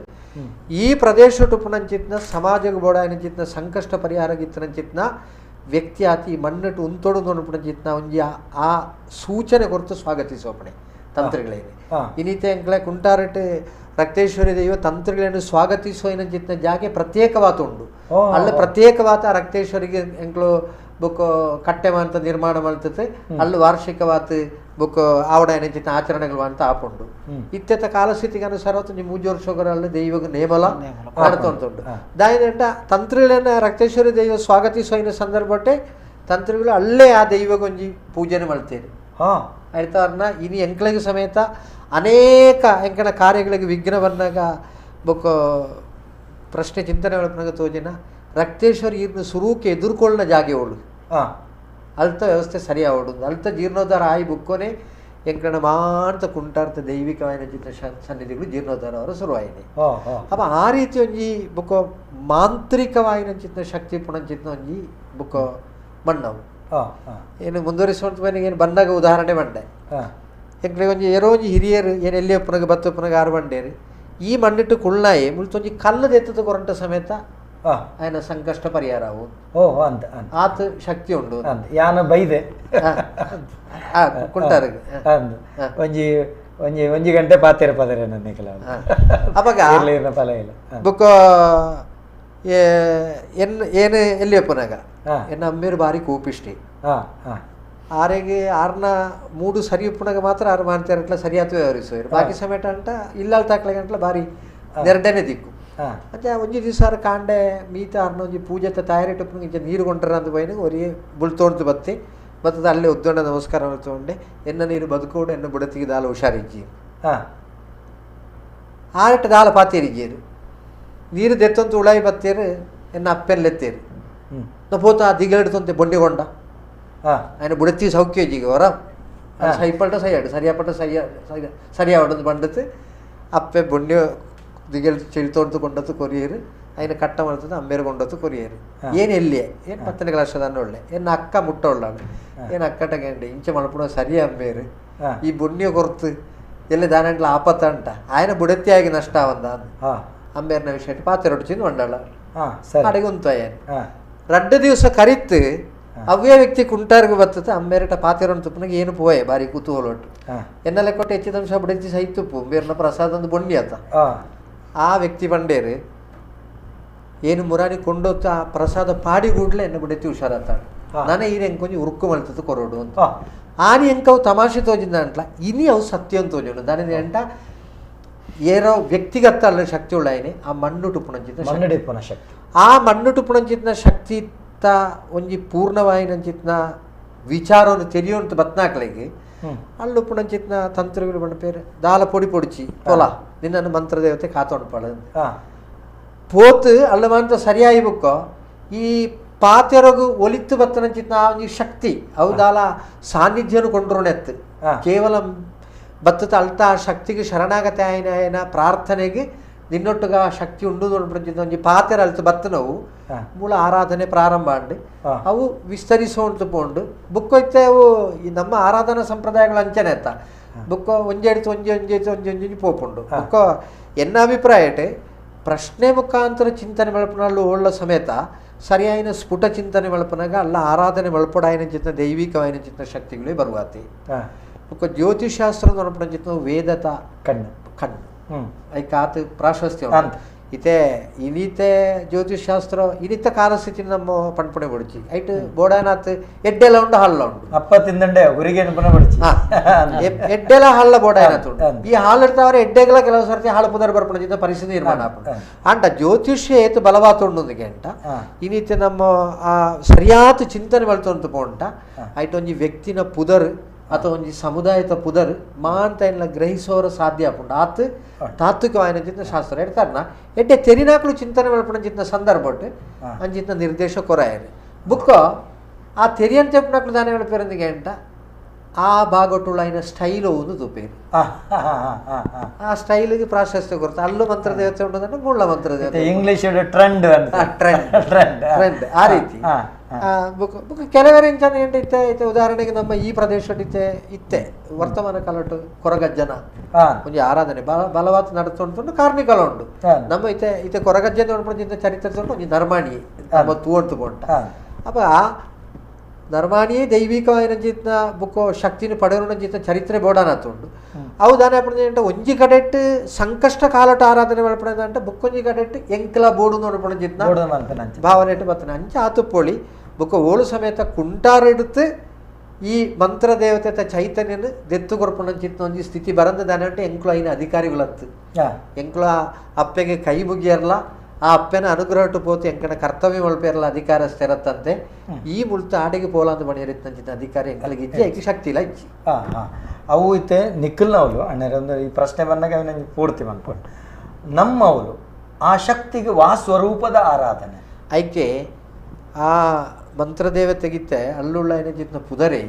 ಈ ಪ್ರದೇಶ ಪುಣಂಚಿತ್ನ ಸಮಾಜಕ್ಕೆ ಬೋಡಾಯನಂಚಿತ್ನ ಸಂಕಷ್ಟ ಪರಿಹಾರಗಿತ್ತನಂಚಿತ್ನ ವ್ಯಕ್ತಿ ಆತಿ ಮಣ್ಣಟ್ಟು ಉಂತೋಡು ಪುಣಂಚಿತ್ನ ಒಂಜಿ ಆ ಸೂಚನೆ ಕೊರತು ಸ್ವಾಗತಿಸೋಪಣೆ ತಂತ್ರಿಗಳೇನೆ. ಇನ್ನಿತೆ ಎಂಕ್ಲೆ ಕುಂಟಾರಟ್ ರಕ್ತೇಶ್ವರಿ ದೈವ ತಂತ್ರಿಗಳನ್ನು ಸ್ವಾಗತಿಸೋ ಏನಂಚಿತ್ನ ಜಾಗೆ ಪ್ರತ್ಯೇಕವಾತ ಉಂಡು. ಅಲ್ಲ ಪ್ರತ್ಯೇಕವಾತ ರಕ್ತೇಶ್ವರಿಗೆ ಎಂಕ್ಲು ಬುಕ್ ಕಟ್ಟೆ ಅಂತ ನಿರ್ಮಾಣ ಮಾಡ್ತದೆ ಅಲ್ಲಿ ವಾರ್ಷಿಕವಾತ ಬುಕ್ ಆವಡ ಏನಂಚಿತ್ನ ಆಚರಣೆಗಳು ಅಂತ ಆಪುಂಡು. ಇತ್ಯತ ಕಾಲಸ್ಥಿತಿಗೆ ಅನುಸಾರ ಮೂಜು ವರ್ಷಗಳಲ್ಲಿ ದೈವಗ ನೇಮಲ ನಡ್ತುಂಟು. ದಾಯನಂಟ ತಂತ್ರಿಗಳನ್ನ ರಕ್ತೇಶ್ವರಿ ದೈವ ಸ್ವಾಗತಿಸೋ ಇನ್ನ ಸಂದರ್ಭಟ್ಟೆ ತಂತ್ರಿಗಳು ಅಲ್ಲೇ ಆ ದೈವಗೊಂಜಿ ಪೂಜೆನೆ ಮಾಡ್ತೇನೆ. ಆಯ್ತಾರನ್ನ ಇನಿ ಎಂಕ್ಲೆಗೆ ಸಮೇತ ಅನೇಕ ಎಂಕಣ ಕಾರ್ಯಗಳಿಗೆ ವಿಘ್ನ ಬಂದಾಗ ಬೊಕ್ಕ ಪ್ರಶ್ನೆ ಚಿಂತನೆ ಒಳಪನಾಗ ತೋಜಿನ ರಕ್ತೇಶ್ವರಿ ಇರ್ನ ಸುರೂಕೆ ಎದುರ್ಕೊಳ್ಳ ಜಾಗೆ ಅವಳು ಅಲ್ತ ವ್ಯವಸ್ಥೆ ಸರಿಯಾವಡು ಅಲ್ತ ಜೀರ್ಣೋದ್ಧಾರ ಆಯಿ ಬುಕ್ಕೋನೆ ಎಂಕಣ ಮಾಂತ ಕುಂಟಾರ್ಥ ದೈವಿಕವಾಯಿನ ಚಿತ್ರ ಸನ್ನಿಧಿಗಳು ಜೀರ್ಣೋದ್ಧಾರ ಅವರು ಶುರುವಾಯಿನಿ. ಅಪ್ಪ ಆ ರೀತಿ ಒಂಜಿ ಬುಕ್ಕ ಮಾಂತ್ರಿಕವಾಯಿನ ಚಿತ್ರ ಶಕ್ತಿ ಪುಣಂಚಿತ್ನ ಒಂಜಿ ಬುಕ್ಕ ಮಣ್ಣವು ಏನು ಮುಂದುವರಿಸುವಂತ ಮನೆಗೆ ಏನು ಬಂದಾಗ ಉದಾಹರಣೆ ಬಂಡೆ ಎಂಕ್ಲೆ ಒಂಜಿ ಏರೋ ಒಂಜಿ ಹಿರಿಯರು ಏನು ಎಲ್ಲಿ ಒಪ್ಪನಾಗ ಬತ್ತೊಪ್ಪನಾಗ ಆರು ಬಂಡೇರು ಈ ಮಣ್ಣಿಟ್ಟು ಕುಳ್ನಾಯಿ ಮುಳ್ತೊಂಜಿ ಕಲ್ಲದ ಎತ್ತದ ಕೊರಂಟ ಸಮೇತ ఆయన ಸಂಕಷ್ಟ ಪರಿಹಾರವು ಅಂತ ಆತ ಶಕ್ತಿ ಉಂಡು ಯಾನ ಬೈದೆ ಕುಂಟಾರು ಒಂಜಿ ಒಂಜಿ ಒಂಜಿ ಗಂಟೆ ಪಾತೆರ ಪದರೆ ನನ್ನ ಅವಾಗ ಬುಕ್ಕ ಎನ್ ಏನು ಎಲ್ಲಿ ಒಪ್ಪನಾಗ ಎನ್ನ ಅಮ್ಮೇರು ಬಾರಿ ಕೂಪಿಷ್ಟಿ ಆರೆಗೆ ಆರ್ನ ಮೂಡು ಸರಿ ಉಪ್ಪುನಾಗ ಮಾತ್ರ ಆರು ಮಾಡ್ತಾರೆ ಸರಿಯಾತು ವ್ಯವಹರಿಸುವರು ಬಾಕಿ ಸಮೇತ ಅಂಟ ಇಲ್ಲಾಲ್ ತಾಕ್ಲೆ ಗಂಟ್ಲ ಬಾರಿ ನೆರಡನೆ ದಿಕ್ಕು. ಅಂಚೆ ಒಂಜಿ ದಿವಸ ಕಾಂಡೆ ಮೀತ ಆರ್ನ ಒಂಜಿ ಪೂಜೆತ ತಯಾರಿಟ್ಟು ಇಂಚೆ ನೀರು ಕೊಂಡ್ರ ಅಂತ ಬೈನ ಒರಿಯೇ ಬುಳ್ತೋಣ್ತು ಬತ್ತಿ ಬತ್ತದ ಅಲ್ಲೇ ಉದ್ದೊಂಡ ನಮಸ್ಕಾರ ತಗೊಂಡೆ ಎನ್ನ ನೀರು ಬದುಕೋಡು ಎನ್ನ ಬುಡತಿಗೆ ದಾಲ ಹುಷಾರಿಜ್ಜಿ ಆರಟ ದಾಲ ಪಾತೇರಿಜ್ಜಿಯರು ನೀರು ದೆತ್ತಂತ ಉಳಾಯಿ ಬತ್ತೇರು ಎನ್ನ ಅಪ್ಪೆಲ್ಲೆತ್ತೇರು ಪೋತ ದಿಗಲೆಡ್ತಂತೆ ಬೊಂಡಿಗೊಂಡ ఆయన ಬುಡತಿ ಸೌಖ್ಯ ವರ ಸೈಪಲ್ಟ ಸೈಯಾಡು ಸರಿಯಾಪಟ್ಟ ಸೈಯ ಸರಿಯಾವಡದು ಬಂಡത്ത് ಅಪ್ಪೆ ಬೊಂಡಿ ದಿಗಲ್ ಚೆಳಿತೋಡ್ದು ಕೊಂಡತ್ತು ಕೊರಿಯರು ఆయన ಕಟ್ಟ ಮಾಡ್ತದೆ ಅಮ್ಮೇರು ಕೊಂಡತ್ತು ಕೊರಿಯರು ಏನು ಎಲ್ಲಿಯೇ ಏನು 10ನೇ ಕ್ಲಾಸ್ ಅದಾನ ಒಳ್ಳೆ ಏನು ಅಕ್ಕ ಮುಟ್ಟ ಒಳ್ಳಾಳು ಏನು ಅಕ್ಕಟಗಂಡೆ ಇಂಚೆ ಮಲ್ಪುಣ ಸರಿ ಅಮ್ಮೇರು ಈ ಬೊಣ್ಣಿಯ ಕೊರ್ತು ಎಲ್ಲಿ ದಾನಂಟ್ಲ ಆಪತ್ತ ಅಂಟ ఆయన ಬುಡತಿಯಾಗಿ ನಷ್ಟ ಅವಂದ ಅಮ್ಮೇರ್ನ ವಿಷಯ ಪಾತ್ರೆ ರೊಟ್ಟಿಂದು ಒಂಡಾಳ ಅಡಿಗೆ ಉಂತು ಅಯ್ಯನ್ ರಡ್ಡು ದಿವಸ ಕರಿತು ಅವ್ಯ ವ್ಯಕ್ತಿ ಕುಂಟಾರ್ಗೆ ಬರ್ತದೆ ಅಮ್ಮೇರಟ ಪಾತಿರೋನ್ ತುಪ್ಪನಿಗೆ ಏನು ಪೋಯೆ ಬಾರಿ ಕುತೂಹಲ ಒಟ್ಟು ಎನ್ನೆಲ್ಲ ಕೊಟ್ಟು ಹೆಚ್ಚಿದ ಅಂಶ ಬುಡತಿ ಸಹಿ ತುಪ್ಪು ಬೇರ್ನ ಪ್ರಸಾದ ಒಂದು ಬೊಣ್ಣಿ ಆತ ಆ ವ್ಯಕ್ತಿ ಬಂಡೇರು ಏನು ಮುರಾನಿ ಕೊಂಡೋತ ಆ ಪ್ರಸಾದ ಪಾಡಿ ಕೂಡಲೇ ಎನ್ನ ಬುಡತಿ ಹುಷಾರತ್ತಾಳು ನಾನೇ ಈನ ಎಂಕೊಂಜಿ ಉರುಕು ಮಲ್ತದ್ದು ಕೊರೋಡು ಅಂತ ಆನಿ ಎಂಕವು ತಮಾಷೆ ತೋಜಿಂದ ಅಂಟ್ಲ ಇನಿ ಅವು ಸತ್ಯ ಅಂತ ತೋಜೋಡು ದಾನಿ ಅಂಟ ಏರೋ ವ್ಯಕ್ತಿಗತ ಅಲ್ಲ ಶಕ್ತಿ ಉಳ್ಳಾಯನೆ ಆ ಮಣ್ಣು ಟುಪ್ಪುಣಂಚಿತ ಶಕ್ತಿ ಆ ಮಣ್ಣು ಟುಪ್ಪುಣಂಚಿತ್ನ ಶಕ್ತಿ ಒಂಜಿ ಪೂರ್ಣವಾಯಿನಂಚಿತ್ನ ವಿಚಾರವನ್ನು ತೆರೆಯುವಂತ ಬತ್ನಾಕ್ಲೆಗೆ ಅಲ್ಲು ಪುಣಂಚಿತ್ನ ತಂತ್ರಿಗಳು ಬಂಡ ಪೇರು ದಾಲ ಪೊಡಿ ಪೊಡಿಚಿ ಪೊಲ ನಿನ್ನನ್ನು ಮಂತ್ರದೇವತೆ ಕಾತೊಂಡು ಪಳ ಪೋತು ಅಲ್ಲ ಮಂತ್ರ ಸರಿಯಾಗಿ ಬುಕ್ಕೋ ಈ ಪಾತೆರಗು ಒಲಿತ್ತು ಬತ್ತನಂಚಿತ್ನ ಆ ಒಂಜಿ ಶಕ್ತಿ ಅವು ದಾಲ ಸಾನ್ನಿಧ್ಯನು ಕೊಂಡ್ರೋಣೆತ್ತು ಕೇವಲ ಬತ್ತದ ಅಲ್ತ ಆ ಶಕ್ತಿಗೆ ಶರಣಾಗತೆ ಆಯ್ನ ಆಯನ ಪ್ರಾರ್ಥನೆಗೆ ನಿನ್ನೊಟ್ಟುಗ ಆ ಶಕ್ತಿ ಉಂಡು ನೋಡ್ಬಿಟ್ಟಿದ್ದ ಒಂಜಿ ಪಾತೆರ ಅಲ್ತು ಬತ್ತನವು ಮೂಲ ಆರಾಧನೆ ಪ್ರಾರಂಭ ಅಂಡು ಅವು ವಿಸ್ತರಿಸೋಂತ ಪೋಂಡು ಬುಕ್ಕೊಯ್ತೆ ಅವು ಈ ನಮ್ಮ ಆರಾಧನಾ ಸಂಪ್ರದಾಯಗಳ ಅಂಚನೆ ಅತ್ತ ಬುಕ್ಕ ಒಂಜೆ ಅಡಿತು ಒಂಜೆ ಒಂಜೆ ಒಂಜೆ ಒಂಜಿ ಪೋಪುಂಡು ಬುಕ್ಕ ಎನ್ನ ಅಭಿಪ್ರಾಯ ಪ್ರಶ್ನೆ ಮುಖಾಂತರ ಚಿಂತನೆ ಮಲ್ಪುನಲ್ಲು ಒಳ್ಳ ಸಮೇತ ಸರಿಯಾಯಿನ ಸ್ಫುಟ ಚಿಂತನೆ ಮಲ್ಪನಾಗ ಅಲ್ಲ ಆರಾಧನೆ ಮಲ್ಪಡಾಯಿನ ಚಿತ್ತ ದೈವಿಕವಾಯಿನ ಚಿತ್ತ ಶಕ್ತಿಗಳೇ ಬರುವಾತಿ. ಬೊಕ್ಕ ಜ್ಯೋತಿಷಾಸ್ತ್ರ ನೋಡ್ಪಡ ಚಿತ್ತ ವೇದತ ಕಣ್ಣು ಕಣ್ಣು ಐಕಾತ ಪ್ರಾಶಸ್ತ್ಯ ಇತ್ತೆ ಇನಿತೆ ಜ್ಯೋತಿಷಾಸ್ತ್ರ ಇನಿತ ಕಾಲಸ್ಥಿತಿ ನಮ್ಮ ಪಣ್ಪಣೆ ಬಡಿಚಿ ಐಟ್ ಬೋಡಾನಾಥ್ ಎಡ್ಡೆಲ ಉಂಡು ಹಲ್ಲ ಉಂಡು ಅಪ್ಪ ತಿಂದಂಡೆ ಗುರಿಗೆ ಬಡಿಚಿ ಎಡ್ಡೆಲ ಹಲ್ಲ ಬೋಡಾನಾಥ್ ಉಂಡು. ಈ ಹಾಲು ಇರ್ತಾವ್ರೆ ಎಡ್ಡೆಗಳ ಕೆಲವು ಸರ್ತಿ ಹಾಳು ಪುನರ್ ಬರ್ಪಣ ಪರಿಸ್ಥಿತಿ ನಿರ್ಮಾಣ ಆಪುಂಡು. ಅಂಟ ಜ್ಯೋತಿಷ್ಯ ಏತು ಬಲವಾತ ಉಂಡು ಗಂಟ ಇನಿತೆ ನಮ್ಮ ಆ ಸರಿಯಾದ ಚಿಂತನೆ ಮಲ್ತೊಂದು ಪೋಂಟ ಐಟ್ ಒಂಜಿ ವ್ಯಕ್ತಿನ ಪುದರ್ ಅಥವಾ ಒಂಜಿ ಸಮುದಾಯದ ಪುದರ್ ಮಾಂತ ಎಲ್ಲ ಗ್ರಹಿಸೋರ ಸಾಧ್ಯ ಆಪುಂಡು. ಆತ್ ತಾತ್ವಿಕವಾಯಿನ ಚಿಂತ ಶಾಸ್ತ್ರ ಹೇಳ್ತಾರನ ಎಡ್ಡೆ ತೆರಿನಾಕ್ಲು ಚಿಂತನೆ ಮಲ್ಪುನ ಚಿಂತ ಸಂದರ್ಭ ಅಂಚಿನ ನಿರ್ದೇಶ ಕೊರಾಯರು ಬುಕ್ಕ ಆ ತೆರಿಯಂತೆ ತೆಪ್ಪನಾಕ್ಲು ದಾನೆ ಹೇಳ್ಪೇರಂದಿಗೆ ಅಂಟ ಆ ಭಾಗಟ್ಟುಳ್ಳ అయిన ಸ್ಟೈಲ್ ಒಂದು ತೂಪೇರು ಆ ಸ್ಟೈಲಿಗೆ ಪ್ರಾಶಸ್ತ್ಯ ಕೊರತೆ ಅಲ್ಲೂ ಮಂತ್ರದೇವತೆ ಉಂಟು ಮುಳ್ಳ ಮಂತ್ರದೇವತೆ English trend trend trend ಆ ರೀತಿ ಕೆಲವರು ಎಂಚನ ಇತ್ತೆ ಇತ್ತೆ ಉದಾಹರಣೆಗೆ ನಮ್ಮ ಈ ಪ್ರದೇಶ ಇತ್ತೆ ಇತ್ತೆ ವರ್ತಮಾನ ಕಾಲಟ್ಟು ಕೊರಗಜ್ಜನ ಒಂಜಿ ಆರಾಧನೆ ಬಲವಾದ ನಡತುಂಟು ಕಾರ್ನಿಕಲ ಉಂಟು ನಮ್ಮ ಇತ್ತೆ ಇತ್ತೆ ಕೊರಗಜ್ಜನ ಉಂಟು ಚರಿತ್ರೆ ಉಂಟು ಒಂಜಿ ನರ್ಮಾಣಿ ನಮ್ಮ ತೂವಂತು ಪೋಂಟ. ಅಪ್ಪ ನರ್ಮಾಣಿಯೇ ದೈವಿಕವಾಯಿನ ಚಿತ್ನ ಬುಕ್ಕೋ ಶಕ್ತಿನ ಪಡೆಯೋಣ ಚಿತ್ನ ಚರಿತ್ರೆ ಬೋಡಾನತ್ತುಂಡು ಅವು ದಾನೆ ಅಪ್ಪಣ ಒಂಜಿ ಕಡೆಟ್ ಸಂಕಷ್ಟ ಕಾಲಟ ಆರಾಧನೆ ಮಲ್ಪಣದಂಟ ಬುಕ್ಕೊಂಜಿ ಕಡೆಟ್ ಎಂಕಲ ಬೋಡು ನೋಡ್ಪಣ ಚಿತ್ನ ಭಾವನೆ ಇಟ್ಟು ಬರ್ತನೆ ಅಂಚ ಆತುಪೋಳಿ ಬುಕ್ಕ ಓಳು ಸಮೇತ ಕುಂಟಾರೆಡುತ್ತು ಈ ಮಂತ್ರದೇವತೆ ಚೈತನ್ಯನ ದೆತ್ತು ಕೊರ್ಪಣ ಚಿತ್ನ ಒಂಜಿ ಸ್ಥಿತಿ ಬರಂದ ದಾನೆ ಅಂಟು ಎಂಕುಲ ಐನ ಅಧಿಕಾರಿಗಳತ್ತು ಎಂಕುಲ ಅಪ್ಪೆಗೆ ಕೈ ಮುಗಿಯರ್ಲ ಆ ಅಪ್ಪನ ಅನುಗ್ರಹಟ್ಟು ಪೋತು ಎಂಕನ ಕರ್ತವ್ಯ ಮಲ್ಪೇರಲ ಅಧಿಕಾರ ಸ್ಥಿರತ್ತಂತೆ ಈ ಮುಳ್ತ ಆಡಿಗೆ ಪೋಲಾಂದು ಮಣಿಯರಿತ್ತಂಚಿನ ಅಧಿಕಾರ ಎಂಕಲಿಗೆ ಇಜ್ಜಿ ಐಕೆ ಶಕ್ತಿ ಇಲ್ಲ ಇಜ್ಜಿ. ಅವು ಇತ್ತೆ ನಿಕ್ಕಲ್ನವಲು ಅಣ್ಣರೊಂದು ಈ ಪ್ರಶ್ನೆ ಬಂದಾಗ ಅವನ ಪೂರ್ತಿ ಮನ್ಕೊಂಡು ನಮ್ಮವಳು ಆ ಶಕ್ತಿಗೆ ವಾ ಸ್ವರೂಪದ ಆರಾಧನೆ ಐಕೆ ಆ ಮಂತ್ರದೇವತೆಗಿತ್ತೆ ಅಲ್ಲುಳ್ಳ ಏನಿದ್ನ ಪುದರೆ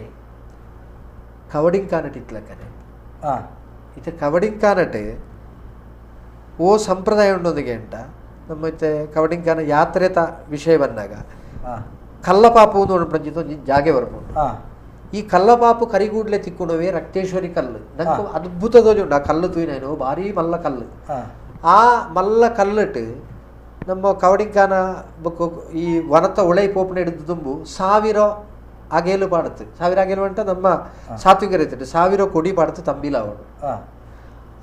ಕವಡಿಂಕಾನಟ್ ಇತ್ಲಕ್ಕನೆ ಇತ್ತೆ ಕವಡಿಂಕಾನಟ್ ಓ ಸಂಪ್ರದಾಯ ಉಂಡೊಂದಿಗೆ ಅಂಟ ನಮ್ಮ ಇತ್ತೆ ಕವಡಿಂಕಾನ ಯಾತ್ರೆತ ವಿಷಯ ಬಂದಾಗ ಕಲ್ಲಪಾಪು ನೋಡ್ಪಂಚಿತ ಒಂಜಿ ಜಾಗೆ ಬರ್ಪುಂಡು. ಈ ಕಲ್ಲಪಾಪು ಕರಿಗೂಡ್ಲೆ ತಿಕ್ಕುಣವೇ ರಕ್ತೇಶ್ವರಿ ಕಲ್ಲು ನಂಗೆ ಅದ್ಭುತ ತೋಜಿ ಉಂಟು ಆ ಕಲ್ಲು ತೂಯಿನೇನು ಭಾರಿ ಮಲ್ಲ ಕಲ್ಲು. ಆ ಮಲ್ಲ ಕಲ್ಲಟ್ಟು ನಮ್ಮ ಕವಡಿಂಕಾನ ಬೊಕ್ಕ ಈ ವನತ ಒಳೈ ಪೋಪನ ಹಿಡಿದು ತುಂಬು 1000 ಅಗೇಲು ಪಾಡುತ್ತೆ 1000 ಅಗೇಲು ಅಂಟ ನಮ್ಮ ಸಾತ್ವಿಕ ರೈತಟ್ಟು 1000 ಕೊಡಿ ಪಾಡುತ್ತೆ ತಂಬಿಲ ಅವಳು.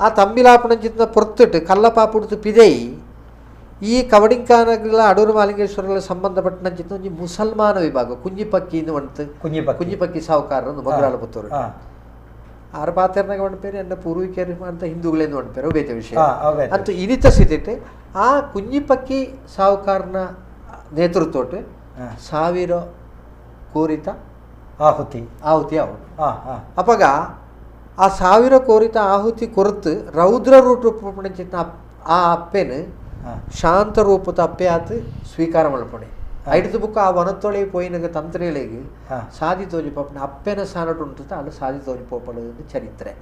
ಆ ತಂಬಿಲಾಪಣಂಚಿನ ಪೊರ್ತಿಟ್ಟು ಕಲ್ಲಪಾಪುಡ್ತು ಪಿದೈ ಈ ಕವಡಿಂಕಾನಗಳ ಅಡೂರು ಮಾಲಿಂಗೇಶ್ವರಗಳ ಸಂಬಂಧಪಟ್ಟಂಚಿತ್ತ ಒಂಜಿ ಮುಸಲ್ಮಾನ ವಿಭಾಗ ಕುಂಜಿಪಕ್ಕಿ ಒಂದು ಕುಂಜಿಪಕ್ಕಿ ಸಾಹುಕಾರರು ಮೊಗರಾಲ ಪುತ್ತೂರು ಆರು ಪಾತ್ರನಾಗ ಒಂಡ್ಪೇರು ಎನ್ನ ಪೂರ್ವಿಕರು ಅಂತ ಹಿಂದೂಗಳೇನು ಒಂಡ್ಪೇರು ಬೇತೆ ವಿಷಯ ಅಂತ ಇನಿತ ಸ್ಥಿತಿ ಆ ಕುಂಜಿಪಕ್ಕಿ ಸಾಹುಕಾರನ ನೇತೃತ್ವಟ್ಟು 1000 ಕೋರಿತ ಆಹುತಿ ಆಹುತಿ ಅವನು. ಅಪ್ಪಗ ಆ 1000 ಕೋರಿತ ಆಹುತಿ ಕೊರತು ರೌದ್ರ ರೂಪ ಆ ಅಪ್ಪೇನು ಶಾಂತ ರೂಪದ ಅಪ್ಪೆ ಆತು ಸ್ವೀಕಾರ ಮಲ್ಪಣೆ ಐಡ್ದು ಬುಕ್ಕ ಆ ವನತ್ತೊಳಿ ಪೋಯಿನಗ ತಂತ್ರಿಗಳಿಗೆ ಸಾದಿ ತೋಜಿ ಪಾಪನ ಅಪ್ಪೆನ ಸಾನಟು ಉಂಟು ಅಲ್ಲಿ ಸಾದಿ ತೋಜಿ ಪೋಪಳು ಚರಿತ್ರೆ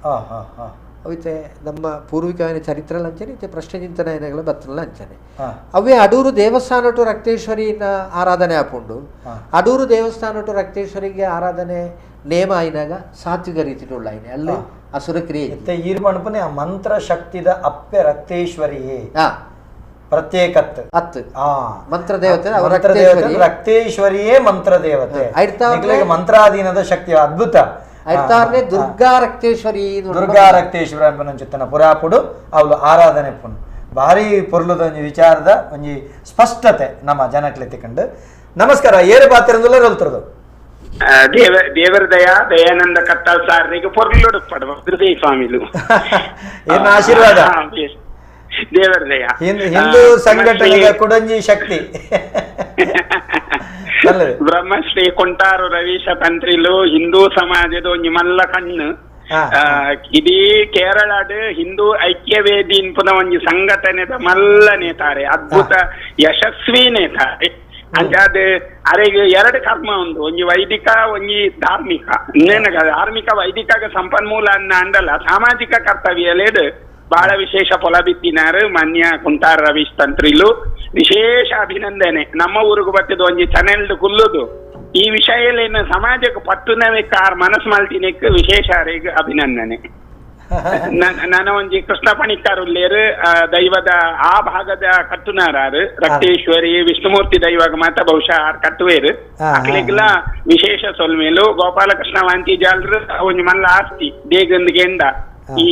ಅವಿತೆ ನಮ್ಮ ಪೂರ್ವಿಕವಾದ ಚರಿತ್ರೆ ಅಂಚನೆ ಇತ್ತೆ ಪ್ರಶ್ನೆ ಚಿಂತನೆಗಳ ಬತ್ತಲ ಅಂಚನೆ ಅವೇ ಅಡೂರು ದೇವಸ್ಥಾನಟು ರಕ್ತೇಶ್ವರಿನ ಆರಾಧನೆ ಆಪುಂಡು. ಅಡೂರು ದೇವಸ್ಥಾನಟು ರಕ್ತೇಶ್ವರಿಗೆ ಆರಾಧನೆ ನೇಮ ಆಯಿನಾಗ ಸಾತ್ವಿಕ ರೀತಿ ಉಳ್ಳಾಯಿನೆ ಅಲ್ಲಿ ಅಸುರ ಕ್ರಿಯೆ ಈರ್ಮಣಪನೆ ಆ ಮಂತ್ರ ಶಕ್ತಿದ ಅಪ್ಪೆ ರಕ್ತೇಶ್ವರಿಯೇ ಪ್ರತ್ಯೇಕತ್ ಅತ್ತು ಮಂತ್ರದೇವತೆ ರಕ್ತೇಶ್ವರಿಯೇ ಮಂತ್ರದೇವತೆ ಮಂತ್ರಾಧೀನದ ಶಕ್ತಿ ಅದ್ಭುತ ದುರ್ಗಾ ರಕ್ತೇಶ್ವರಿ ದುರ್ಗಾ ರಕ್ತೇಶ್ವರ ಚಿತ್ತನ ಪುರಾಪುಡು ಅವಳು ಆರಾಧನೆ ಪುಣ್ ಭಾರಿ ಪೊರ್ಲುದ ಒಂಜಿ ವಿಚಾರದ ಒಂಜಿ ಸ್ಪಷ್ಟತೆ ನಮ್ಮ ಜನಕ್ಲೆ ಕಂಡು. ನಮಸ್ಕಾರ ಏರು ಪಾತ್ರ ರಲ್ತರದು ದೇವರ ದಯಾ ದಯಾನಂದ ಕತ್ತಾಲ್ ಸಾರಿಗೆ ಪೊರ್ಲುಡು ಪಡವ ಸ್ವಾಮಿಲು ಏನ ಆಶೀರ್ವಾದ ದೇವರ ದಯಾ ಹಿಂದೂ ಸಂಘಟನೆಯ ಕೊಡಂಜಿ ಶಕ್ತಿ ಬ್ರಹ್ಮಶ್ರೀ ಕೊಂಟಾರು ರವೀಶ ತಂತ್ರಿಲು ಹಿಂದೂ ಸಮಾಜದ ಒಂಜಿ ಮಲ್ಲ ಕಣ್ಣು ಇಡೀ ಕೇರಳಡ್ ಹಿಂದೂ ಐಕ್ಯವೇದಿ ಇನ್ಪುನ ಒಂಜಿ ಸಂಘಟನೆದ ಮಲ್ಲ ನೇತಾರೆ ಅದ್ಭುತ ಯಶಸ್ವಿ ನೇತಾರೆ. ಅಂಚಾದ ಅರೆಗೆ ಎರಡು ಕರ್ಮ ಉಂಡು ಒಂಜಿ ವೈದಿಕ ಒಂಜಿ ಧಾರ್ಮಿಕ ಇನ್ನೇನ ಧಾರ್ಮಿಕ ವೈದಿಕ ಸಂಪನ್ಮೂಲ ಅನ್ನ ಅಂದಲ್ಲ ಸಾಮಾಜಿಕ ಕರ್ತವ್ಯಲೇಡು ಬಹಳ ವಿಶೇಷ ಫಲ ಬಿತ್ತಿನಾರು ಮಾನ್ಯ ಕುಂಟಾರ್ ರವೀಶ್ ತಂತ್ರಿಲು ವಿಶೇಷ ಅಭಿನಂದನೆ. ನಮ್ಮ ಊರಿಗೆ ಬತ್ತಿದ ಒಂಜಿ ಚಾನೆಲ್ ಕುಲ್ಲುದು ಈ ವಿಷಯಲೇನು ಸಮಾಜಕ್ಕೆ ಪಟ್ಟುನವೇ ಕಾರ್ ಮನಸ್ಸು ಮಲ್ತಿನಕ್ಕೆ ವಿಶೇಷ ಅಭಿನಂದನೆ. ನನ ಒಂಜಿ ಕೃಷ್ಣ ಪಣಿಕ್ಕರ್ ಉಲ್ಲೇರು ದೈವದ ಆ ಭಾಗದ ಕಟ್ಟುನಾರಾರು ರಕ್ತೇಶ್ವರಿ ವಿಷ್ಣುಮೂರ್ತಿ ದೈವಾಗ ಮಾತ ಬಹುಶಃ ಆರ್ ಕಟ್ಟುವೇರು ಅಕ್ಲೆಗ್ಲ ವಿಶೇಷ ಸೊಲ್ಮೇಲು ಗೋಪಾಲಕೃಷ್ಣ ವಾಂತಿ ಜಾಲ್ರು ಒಂಜಿ ಮಲ್ಲ ಆಸ್ತಿ ದೇಗಂದ್ಗೆಂಡ ಈ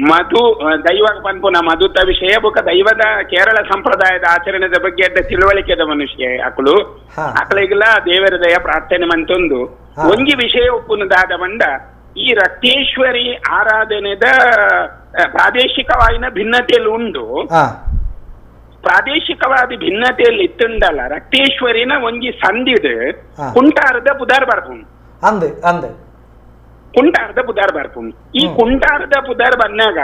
ಮಧು ದೈವ ಪನ್ಪುನ ಮಧುತ ವಿಷಯ ಬುಕ ದೈವದ ಕೇರಳ ಸಂಪ್ರದಾಯದ ಆಚರಣೆದ ಬಗ್ಗೆ ಅಡ್ಡ ತಿಳುವಳಿಕೆದ ಮನುಷ್ಯ ಅಕುಲು ಅಕಲಿಗೆಲ್ಲ ದೇವರ ದಯ ಪ್ರಾರ್ಥನೆ ಮಂತೊಂದು ಒಂಜಿ ವಿಷಯ ಒಪ್ಪುನದಾದ ಬಂಡ ಈ ರಕ್ತೇಶ್ವರಿ ಆರಾಧನೆದ ಪ್ರಾದೇಶಿಕವಾಯಿನ ಭಿನ್ನತೆಯಲ್ಲಿ ಉಂಡು. ಪ್ರಾದೇಶಿಕವಾದ ಭಿನ್ನತೆಯಲ್ಲಿ ಇತ್ತುಂಡಲ್ಲ ರಕ್ತೇಶ್ವರಿನ ಒಂಜಿ ಸಂದಿಡು ಕುಂಟಾರದ ಪುದಾರ್ ಬರ್ಪುಂಡು ಅಂದೆ ಅಂದೆ ಕುಂಟಾರದ ಪುದಾರ್ ಬರ್ಪುಂಡು. ಈ ಕುಂಟಾರದ ಪುದಾರ್ ಬಂದಾಗ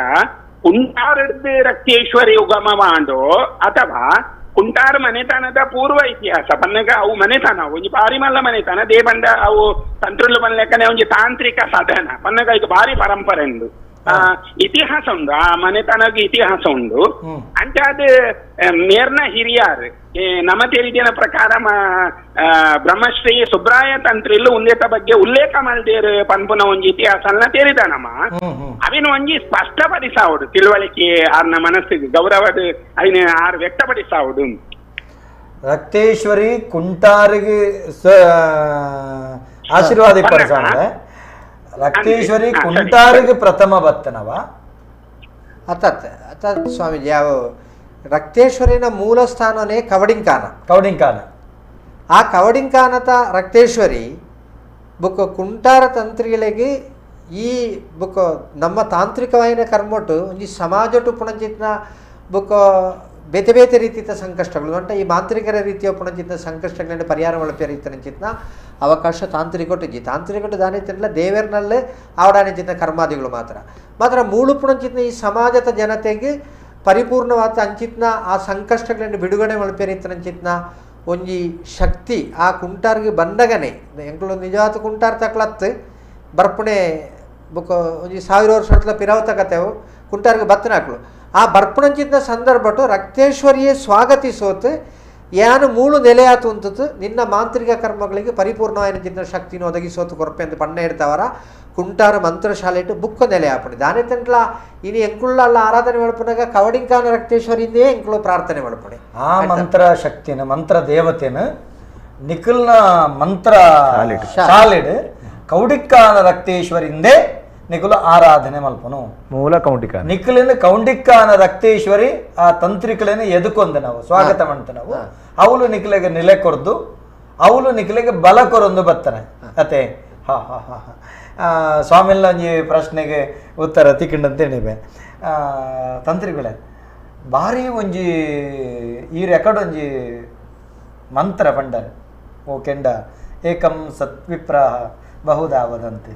ಕುಂಟಾರದ ರಕ್ತೇಶ್ವರಿ ಉಗಮ ಮಾಡೋ ಅಥವಾ ಕುಂಟಾರ ಮನೆತನದ ಪೂರ್ವ ಇತಿಹಾಸ ಪನ್ನಗ ಅವು ಮನೆತನ ಒಂಜಿ ಬಾರಿ ಮಲ್ಲ ಮನೆತನ they ಬಂದ ಅವು ತಂತ್ರುಲು ಬನ್ಲೆಕ್ಕನೆ ಒಂಜಿ ತಾಂತ್ರಿಕ ಸಾಧನ ಪನ್ನಗ ಇದು ಬಾರಿ ಪರಂಪರೆ ಉಂಡು ಇತಿಹಾಸ ಉಂಡು ಆ ಮನೆತನಗೆ ಇತಿಹಾಸ ಉಂಡು. ಅಂತ ಅದು ಮೇರ್ನ ಹಿರಿಯಾರ್ ನಮ್ಮ ತೆರಿದಿನ ಪ್ರಕಾರ ಬ್ರಹ್ಮಶ್ರೀ ಸುಬ್ರಾಯ ತಂತ್ರಿಲು ಉಂದೇತ ಬಗ್ಗೆ ಉಲ್ಲೇಖ ಮಲ್ದೇರು ಪನ್ಪುನ ಒಂಜಿ ಇತಿಹಾಸ ತೇರಿದ ನಮ್ಮ ಅವಿನ ಒಂಜಿ ಸ್ಪಷ್ಟಪಡಿಸಾವುಡು ತಿಳುವಳಿಕೆ ಆರ್ನ ಮನಸ್ಸಿಗೆ ಗೌರವದ ಅವಿನ ಆರ್ ವ್ಯಕ್ತಪಡಿಸಾವುಡು. ರಕ್ತೇಶ್ವರಿ ಕುಂಟಾರಿಗೆ ಆಶೀರ್ವಾದ ಪಡಿಸಾವೆ ರಕ್ತೇಶ್ವರಿ ಕುಂಟಾರಿಗೆ ಪ್ರಥಮ ಬತ್ತನವ ಅತ್ತತ್ ಅತ್ತ ಸ್ವಾಮೀಜಿ ಯಾವ ರಕ್ತೇಶ್ವರಿನ ಮೂಲ ಸ್ಥಾನನೇ ಕವಡಿಂಕಾನ ಕವಡಿಂಕಾನ ಆ ಕವಡಿಂಕಾನತ ರಕ್ತೇಶ್ವರಿ ಬುಕ್ಕ ಕುಂಟಾರ ತಂತ್ರಿಗಳಿಗೆ ಈ ಬುಕ್ಕ ನಮ್ಮ ತಾಂತ್ರಿಕವಾಯಿನ ಕರ್ಮೊಟ್ಟು ಒಂಜಿ ಸಮಾಜಟು ಪುಣಂಚಿತ್ನ ಬುಕ್ಕ ಬೇತೆ ಬೇತೆ ರೀತಿಯ ಸಂಕಷ್ಟಗಳು ಅಂಟ ಈ ಮಾಂತ್ರಿಕರ ರೀತಿಯ ಪುಣಂಚಿತ್ನ ಸಂಕಷ್ಟಗಳನ್ನು ಪರಿಹಾರ ಒಳಪೆ ರೀತಿಯ ಅವಕಾಶ ತಾಂತ್ರಿಕೊಟ್ಟಿಜ್ಜಿ ತಾಂತ್ರಿಕೊಟ್ಟು ದಾನಿ ತಿನ್ನಲ ದೇವರ್ನಲ್ಲೇ ಆವಡಾನಿಚಿತ್ನ ಕರ್ಮಾದಿಗಳು ಮಾತ್ರ ಮಾತ್ರ ಮೂಳು ಪುಣಂಚಿತ್ನ ಈ ಸಮಾಜದ ಜನತೆಗೆ ಪರಿಪೂರ್ಣವಾದ ಅಂಚಿತ್ನ ಆ ಸಂಕಷ್ಟಗಳನ್ನು ಬಿಡುಗಡೆ ಮಲ್ಪೆ ರೀತಿಯ ಒಂಜಿ ಶಕ್ತಿ ಆ ಕುಂಟಾರ್ಗೆ ಬಂದಗನೆ ಎಂಕುಲು ನಿಜವಾದ ಕುಂಟಾರ್ ತಕ್ಲತ್ತು ಬರ್ಪುಣೆ ಬೊಕ ಒಂಜಿ ಸಾವಿರ ವರ್ಷ ಪಿರವತ ಕತೆವು ಕುಂಟಾರ್ಗೆ ಬತ್ತನಾಕ್ಲು ಆ ಬರ್ಪುಣಂಚಿತ್ನ ಸಂದರ್ಭಟ್ಟು ರಕ್ತೇಶ್ವರಿಯೇ ಸ್ವಾಗತಿಸೋತು ಯಾನು ಮೂಳು ನೆಲೆಯಾತು ಉಂಟು ನಿನ್ನ ಮಾಂತ್ರಿಕ ಕರ್ಮಗಳಿಗೆ ಪರಿಪೂರ್ಣವಾದ ಶಕ್ತಿನ ಒದಗಿಸೋತು ಕೊರಪೆ ಅಂತ ಪಣ್ಣ ಇಡ್ತಾವರ ಕುಂಟಾರ ಮಂತ್ರಶಾಲೆ ಇಟ್ಟು ಬುಕ್ಕ ನೆಲೆ ಆಪಣೆ ದಾನೆ ತಂಟ್ಲ ಇನಿ ಎಂಕುಳ್ಳ ಅಲ್ಲ ಆರಾಧನೆ ಮಲ್ಪುನಾಗ ಕವಡಿಂಕಾನ ರಕ್ತೇಶ್ವರಿಂದೇ ಎಂಕುಳು ಪ್ರಾರ್ಥನೆ ಮಲ್ಪಣೆ ಆ ಮಂತ್ರ ಶಕ್ತಿನ ಮಂತ್ರ ದೇವತೆನ ನಿಖಲ್ನ ಮಂತ್ರ ಶಾಲೆಡ್ ಕೌಡಿಕ್ಕಾನ ರಕ್ತೇಶ್ವರಿಂದೇ ನಿಖಲು ಆರಾಧನೆ ಮಲ್ಪನು ಮೂಲ ಕೌಂಡಿಕ ನಿಖಲಿನ ಕೌಂಡಿಕ್ಕಾನ ರಕ್ತೇಶ್ವರಿ ಆ ತಂತ್ರಿಕಲೇನ ಎದುಕೊಂದ ನಾವು ಸ್ವಾಗತ ಮಾಡ್ತ ನಾವು ಅವಳು ನಿಖಲಿಗೆ ನೆಲೆ ಕೊರ್ದು ಅವಳು ನಿಖಲಿಗೆ ಬಲ ಕೊರೊಂದು ಬರ್ತಾನೆ ಅತೆ. ಹಾ ಹಾ ಹಾ ಹಾ ಸ್ವಾಮಿಲ್ಲ ಒಂಜಿ ಪ್ರಶ್ನೆಗೆ ಉತ್ತರ ತಿಕ್ಕಂಡಂತೇಳಿವೆ ತಂತ್ರಿಗಳೇ ಭಾರಿ ಒಂಜಿ ಈ ರೆಕಾರ್ಡ್ ಒಂಜಿ ಮಂತ್ರ ಪಂಡರ್ ಓ ಕೆಂಡ ಏಕಂ ಸತ್ವಿಪ್ರಾಹ ಬಹುದಾ ವದಂತೆ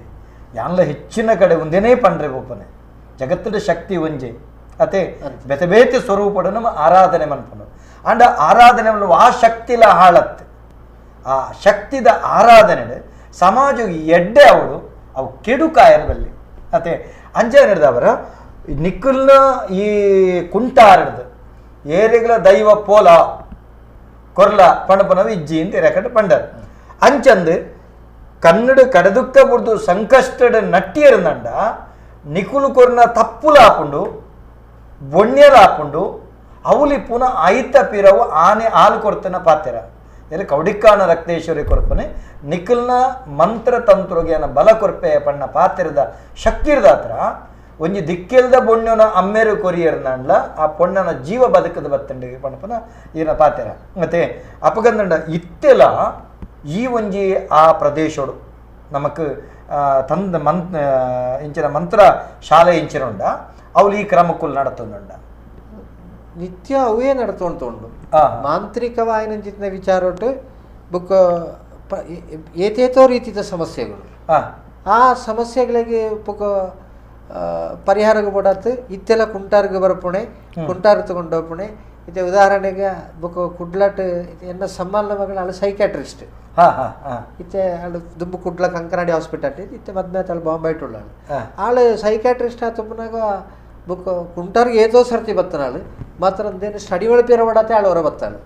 ಯಾನ್ಲ ಹೆಚ್ಚಿನ ಕಡೆ ಒಂದೇನೇ ಪಂಡ್ರೆ ಒಪ್ಪನೆ ಜಗತ್ತಿನ ಶಕ್ತಿ ಒಂಜೆ ಅತೆ ಬೇತೆ ಬೇತೆ ಸ್ವರೂಪಡ ನಮ್ಮ ಆರಾಧನೆ ಮನ್ಪನು ಅಂಡ ಆರಾಧನೆ ಆ ಶಕ್ತಿಲ ಹಾಳತ್ತೆ ಆ ಶಕ್ತಿದ ಆರಾಧನೆ ಸಮಾಜ ಎಡ್ಡೆ ಅವಳು ಅವು ಕೆಡುಕಾಯರ ಬಲ್ಲಿ ಅತೆ ಅಂಜ ಹಿಡ್ದವರ ನಿಕ್ಕಲ್ನ ಈ ಕುಂಟಾರಡ್ದು ಏರಿಗಳ ದೈವ ಪೋಲ ಕೊರ್ಲ ಪಣಪನವು ಇಜ್ಜಿ ಅಂತ ರೆಕಡ್ ಪಂಡರ್ ಅಂಚಂದು ಕನ್ನಡ ಕಡದುಕ್ಕ ಬುಡ್ದು ಸಂಕಷ್ಟದ ನಟ್ಟಿಯರ್ನಂಡ ನಿಕುಲು ಕೊರ್ನ ತಪ್ಪುಲ ಹಾಕೊಂಡು ಬೊಣ್ಯರ ಹಾಕೊಂಡು ಅವಲಿ ಪುನಃ ಆಯ್ತ ಪಿರವು ಆನೆ ಹಾಲು ಕೊರ್ತನ ಪಾತೆರ ಎಲ್ಲಿ ಕೌಡಿಕ್ಕಾನ ರಕ್ತೇಶ್ವರಿ ಕೊರ್ಪನೆ ನಿಖಲ್ನ ಮಂತ್ರ ತಂತ್ರಜ್ಞಾನ ಬಲ ಕೊರ್ಪೆ ಪಣ್ಣ ಪಾತೆರದ ಶಕ್ತಿರ್ದಾತ್ರ ಒಂಜಿ ದಿಕ್ಕೆಲ್ದ ಬೊಣ್ಣನ ಅಮ್ಮೇರು ಕೊರಿಯರ್ನಂಡ್ಲ ಆ ಪೊಣ್ಣನ ಜೀವ ಬದುಕದ ಬತ್ತಂಡಿ ಪಣಪನ ಈನ ಪಾತೆರ ಮತ್ತೆ ಅಪಗಂದಂಡ ಇತ್ತೆಲ ಈ ಒಂಜಿ ಆ ಪ್ರದೇಶೋಡು ನಮಕ್ ತಂದ ಮಂತ್ ಇಂಚಿನ ಮಂತ್ರ ಶಾಲೆ ಇಂಚಿನ ಉಂಡ ಅವಳು ಈ ಕ್ರಮಕ್ಕುಲ್ ನಡತೊಂದುಂಡ ನಿತ್ಯ ಅವೇ ನಡ್ತೊಂಡು ಮಾಂತ್ರಿಕವಾಯಿನ ವಿಚಾರೊಟ್ಟು ಬುಕ್ ಏತೇತೋ ರೀತಿಯ ಸಮಸ್ಯೆಗಳು ಆ ಸಮಸ್ಯೆಗಳಿಗೆ ಬುಕ್ ಪರಿಹಾರಕ್ಕೆ ಬೋಡಾತು ಇತ್ತೆಲ್ಲ ಕುಂಟಾರ್ಗೆ ಬರಪುಣೆ ಕುಂಟಾರ್ ತಗೊಂಡೋಪುಣೆ ಇತ್ತೆ ಉದಾಹರಣೆಗೆ ಬುಕ್ ಕುಡ್ಲಾಟ್ ಎನ್ನ ಸಮ್ಮಾನ ಮಗಳ ಅಳು ಸೈಕ್ಯಾಟ್ರಿಸ್ಟ್ ಇತ್ತೆ ಅಳು ದುಂಬು ಕುಡ್ಲ ಕಂಕನಾಡಿ ಹಾಸ್ಪಿಟಲ್ ಇತ್ತೆ ಮದ್ಮೆ ಆಳು ಬಾಂಬೆ ಇಟ್ಟುಳ್ಳ ಆಳು ಸೈಕ್ಯಾಟ್ರಿಸ್ಟ್ ಆತುಪುನಾಗ ಬುಕ್ ಕುಂಟಾರ್ಗೆ ಏತೋ ಸರ್ತಿ ಬತ್ತನಾಳು ಮಾತ್ರ ಅಂದೇನು ಸ್ಟಡಿ ಒಳಪೇರ ಒಡತೆ ಆಳು ಬತ್ತಾಳು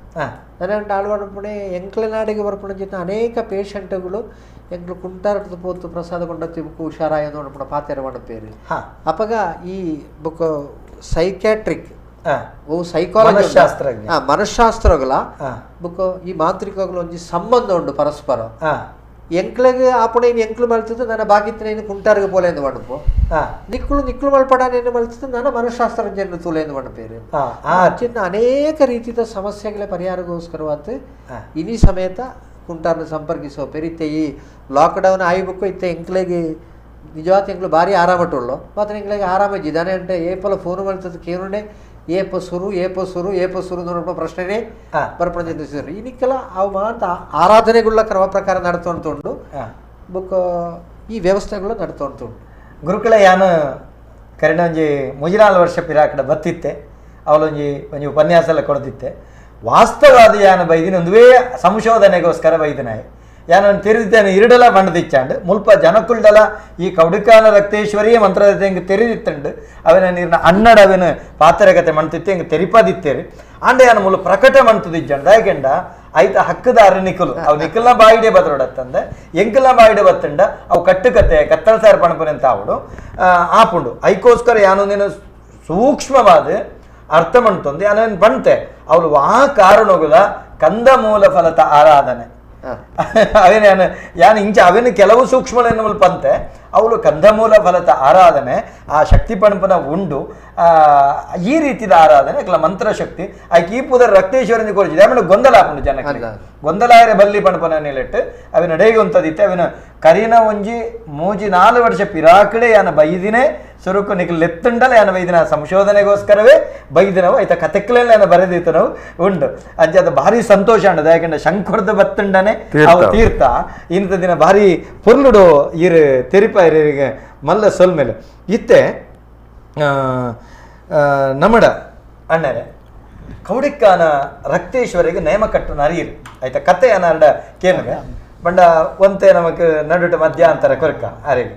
ನನಗಂಟ ಆಳು ಪುಣೆ ಎಂಕ್ಲೆನಾಡಿಗೆ ಬರ್ಪುಣ ಜೊತೆ ಅನೇಕ ಪೇಷಂಟ್ಗಳು ಎಂಕ್ಲು ಕುಂಟಾರಟದ ಪೋತು ಪ್ರಸಾದ ಕೊಂಡತ್ತಿ ಬುಕ್ ಹುಷಾರಾಯ ನೋಡಪುಣ ಪಾತೆರ ಪೇರು ಅಪಗ ಈ ಬುಕ್ ಸೈಕ್ಯಾಟ್ರಿಕ್ ಓ ಸೈಕಾಲಜಿ ಮನಃಶಾಸ್ತ್ರಗಳ ಬುಕ್ ಈ ಮಾಂತ್ರಿಕಗಳು ಒಂಜಿ ಸಂಬಂಧ ಉಂಡು ಪರಸ್ಪರ. ಎಂಕ್ಲೆಗ್ ಆಪುಣ ಇನ್ನು ಎಂಕ್ಲು ಮಲ್ತದ್ದು ನನ್ನ ಬಾಕಿತ್ತಿನ ಕುಂಟಾರಿಗೆ ಪೋಲೆ ಎಂದು ಮಣಪು ನಿಕ್ಕಳು ನಿಕ್ಕಳು ಮಲ್ಪಡಾನೇನು ಮಲ್ತದ್ದು ನನ್ನ ಮನಃಶಾಸ್ತ್ರಜ್ಞನ ತೂಲೆ ಎಂದು ಮಣಪೇರು. ಚಿನ್ನ ಅನೇಕ ರೀತಿಯ ಸಮಸ್ಯೆಗಳ ಪರಿಹಾರಗೋಸ್ಕರವಾದ ಇನಿ ಸಮೇತ ಕುಂಟಾರನ್ನ ಸಂಪರ್ಕಿಸೋ ಪೇರು. ಇತ್ತೆ ಈ ಲಾಕ್ಡೌನ್ ಆಯ್ಬೇಕು ಇತ್ತೆ ಎಂಕ್ಲೆಗೆ ನಿಜವಾದ ಎಂಕ್ಲು ಭಾರಿ ಆರಾಮಟುಳ್ಳು ಮಾತ್ರ ಎಂಕ್ಲೆಗೆ ಆರಾಮ ಜಿದಾನೆ అంటే ಏಪಲ ಫೋನ್ ಮಲ್ತದ್ದು ಕೇನುಂಡೆ ಏಪ ಸುರು ಏಪ ಸುರು ಏಪ ಸುರು ನೋಡಪ್ಪ ಪ್ರಶ್ನೆನೇ ಬರ್ಪಣ ಈ ನಿಕ್ಕಲ ಅವು ಮಾತ ಆರಾಧನೆಗಳ ಕ್ರಮ ಪ್ರಕಾರ ನಡ್ತೊಂಡು ಬುಕ್ ಈ ವ್ಯವಸ್ಥೆಗಳು ನಡ್ತೊಂಡು. ಗುರುಕುಲ ಯಾನು ಕರೆನ ಒಂಜಿ ಮುಜಿನಾಲ್ ವರ್ಷ ಪಿರಾಕಡ ಬತ್ತಿತ್ತೆ ಅವಳೊಂಜಿ ಒಂಜಿ ಉಪನ್ಯಾಸ ಎಲ್ಲ ಕೊಡ್ತಿತ್ತೆ. ವಾಸ್ತವಾದ ಯಾನು ಬೈದಿನ ಒಂದುವೇ ಸಂಶೋಧನೆಗೋಸ್ಕರ ಬೈದಿನಾಯಿ ಯಾನು ತೆರೆದಿದ್ದೇನೆ ಇರಡಲ ಬಂಡದಿಚ್ಚಾಂಡು ಮುಲ್ಪ ಜನಕುಲ್ಡಲ ಈ ಕೌಡಿಕಾನ ರಕ್ತೇಶ್ವರಿಯೇ ಮಂತ್ರದ ಹೆಂಗೆ ತೆರೆದಿತ್ತಂಡು ಅವನ ನೀರಿನ ಅನ್ನಡ ಅವನ ಪಾತ್ರಗತೆ ಮಣ್ತಿತ್ತೆ ಹೆಂಗೆ ತೆರಿಪಾದಿತ್ತೇರಿ ಆಂಡೆ ಯಾನು ಮುಲು ಪ್ರಕಟ ಮಣ್ತದಿಜ್ಜಂಡ ಯಾಕೆಂಡ ಐತ ಹಕ್ಕದಾರ ನಿಕ್ಕಲು ಅವು ನಿಕ್ಕಲ್ನ ಬಾಯಿಡೆ ಬತ್ತಂದೆ ಎಂಕಲ್ನ ಬಾಯಿಡೆ ಬತ್ತಂಡ ಅವು ಕಟ್ಟುಕತೆ ಕತ್ತಲ ಸಾರ್ ಪಣಪನೆ ಅಂತ ಅವಡು ಆಪುಂಡು. ಐಕೋಸ್ಕರ ಯಾನು ನೀನು ಸೂಕ್ಷ್ಮವಾದ ಅರ್ಥ ಮಣ್ತೊಂದು ಯಾನೇನು ಬಂತೆ ಅವಳು ಆ ಕಾರಣಗುಲ ಕಂದಮೂಲ ಫಲತ ಆರಾಧನೆ ಅವೇನು ಯಾನು ಯಾನು ಇಂಚ ಅವೇನು ಕೆಲವು ಸೂಕ್ಷ್ಮಗಳನ್ನು ಪಂತೆ ಅವಳು ಕಂದಮೂಲ ಫಲತ ಆರಾಧನೆ ಆ ಶಕ್ತಿ ಪಣಪನ ಉಂಡು ಈ ರೀತಿಯ ಆರಾಧನೆ ಕೆಲ ಮಂತ್ರಶಕ್ತಿ ಆಯ್ಕೆ ಈ ಪುದರ್ ರಕ್ತೇಶ್ವರನ ಕೊರಿಸಿದೆ ಆಮೇಲೆ ಗೊಂದಲ ಹಾಕೊಂಡು ಜನಕ್ಕೆ ಗೊಂದಲ ಆಯರೆ ಬಲ್ಲಿ ಪಣಪನ ನಿಲೆಟ್ಟು ಅವನ ಡೇಗೆ ಒಂತದಿತ್ತೆ ಅವನ ಕರಿನ ಒಂಜಿ ಮೂಜಿ 4 ವರ್ಷ ಪಿರಾಕಡೆ ಯಾನ ಬೈದಿನೇ ಸುರುಕು ನಿಕ್ ಲೆತ್ತುಂಡಲ ಯಾನ ಬೈದಿನ ಸಂಶೋಧನೆಗೋಸ್ಕರವೇ ಬೈದಿನವು ಆಯ್ತಾ ಕತೆಕ್ಲೆಲ್ಲ ಯಾನ ಬರೆದಿತ್ತು ಉಂಡು ಅಂಚೆ ಅದು ಭಾರಿ ಸಂತೋಷ ಅಂಡದ ಯಾಕಂದ್ರೆ ಶಂಕರದ ಬತ್ತುಂಡನೆ ಅವು ತೀರ್ಥ ಇಂಥ ದಿನ ಭಾರಿ ಪೊರ್ಲುಡು ಇರು ತೆರಿಪ ಇರಿಗೆ ಮಲ್ಲ ಸೊಲ್ಮೇಲೆ ಇತ್ತೆ ನಮಡ ಅಣ್ಣರೆ ಕೌಡಿಕ್ಕಾನ ರಕ್ತೇಶ್ವರಿಗೆ ನೇಮ ಕಟ್ಟು ನರಿಯಿರು ಆಯ್ತಾ ಕತೆ ಅನಾರ್ಡ ಕೇನುಗ ಬಂಡ ಒಂತೆ ನಮಕ್ ನಡುಟ ಮಧ್ಯಾಂತರ ಕೊರಕ ಅರೆಗೆ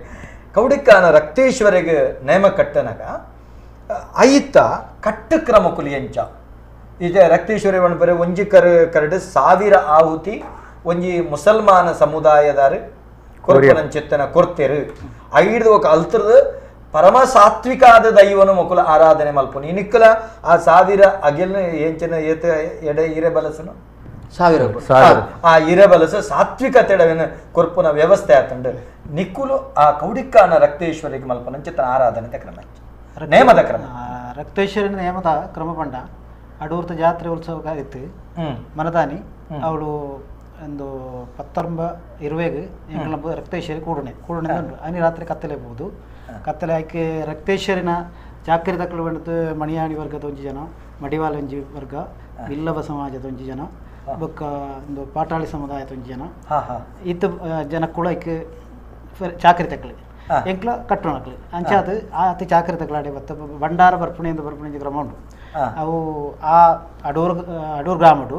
ಕೌಡಿಕ್ಕಾನ ರಕ್ತೇಶ್ವರಿಗೆ ನೇಮ ಕಟ್ಟನಗ ಐತ ಕಟ್ಟು ಕ್ರಮ ಕುಲಿಯಂಚ ಇದೆ ರಕ್ತೇಶ್ವರಿ ಬರೆ ಒಂಜಿ ಕರಡು 1000 ಆಹುತಿ ಒಂಜಿ ಮುಸಲ್ಮಾನ ಸಮುದಾಯದಾರು ಕೊರ್ಪನಂಚಿತ್ತನ ಕೊರ್ತೆರು ಐದು ఒక ಅಲ್ತರದ ಪರಮ ಸಾತ್ವಿಕಾದ ದೈವನು ಮೊಕುಲ ಆರಾಧನೆ ಮಲ್ಪುನಿ ಇನಿಕ್ಕಲ ಆ 1000 ಅಗೆಲ್ನ ಎಂಚಿನ ಏತ ಎಡೆ ಇರೆ ಬಲಸನು 1000 ಆ ಇರೆ ಬಲಸ ಸಾತ್ವಿಕತೆಡವಿನ ಕೊರ್ಪುನ ವ್ಯವಸ್ಥೆ ಆತಂಡು ನಿಕ್ಕುಲು ಆ ಕೌಡಿಕ್ಕಾನ ರಕ್ತೇಶ್ವರಿಗೆ ಮಲ್ಪನಂಚಿತ್ತನ ಆರಾಧನೆ ಕ್ರಮ ನೇಮದ ಕ್ರಮ ರಕ್ತೇಶ್ವರಿ ನೇಮದ ಕ್ರಮ ಪಂಡ ಅಡೂರ್ತ ಜಾತ್ರೆ ಉತ್ಸವ ಇತ್ತು ಮನದಾನಿ ಅವಳು ಒಂದು 19 ಇರುವೆಗೆ ಎಂಕಲ್ನ ರಕ್ತೇಶ್ವರಿ ಕೂಡನೆ ಕೂಡನೆ ಉಂಟು ಅನಿ ರಾತ್ರಿ ಕತ್ತಲೆ ಬೋದು ಕತ್ತಲೆ ಆಯ್ಕೆ ರಕ್ತೇಶ್ವರಿನ ಚಾಕರಿ ತಕ್ಕಲು ಬಂದದ್ದು ಮಣಿಯಾಣಿ ವರ್ಗದ ಒಂಜಿ ಜನ, ಮಡಿವಾಳ ಒಂಜಿ ವರ್ಗ, ಬಿಲ್ಲವ ಸಮಾಜದ ಒಂಜಿ ಜನ, ಬೊಕ್ಕ ಒಂದು ಪಾಟಾಳಿ ಸಮುದಾಯದ ಒಂಜಿ ಜನ, ಇತ್ತ ಜನ ಕೂಡ ಐಕ್ ಚಾಕರಿ ತಕ್ಕಲಿ ಎಂಕ್ಲ ಕಟ್ಟೋಣಕ್ಲಿ ಅಂಚಾದ ಆತಿ ಚಾಕರಿ ತಕ್ಕಲಾಡಿ ಬತ್ತ ಭಂಡಾರ ಬರ್ಪುಣೆ ಬರ್ಪುಣೆ ಕ್ರಮ ಉಂಟು. ಅವು ಆ ಅಡೂರು ಅಡೂರು ಗ್ರಾಮಡು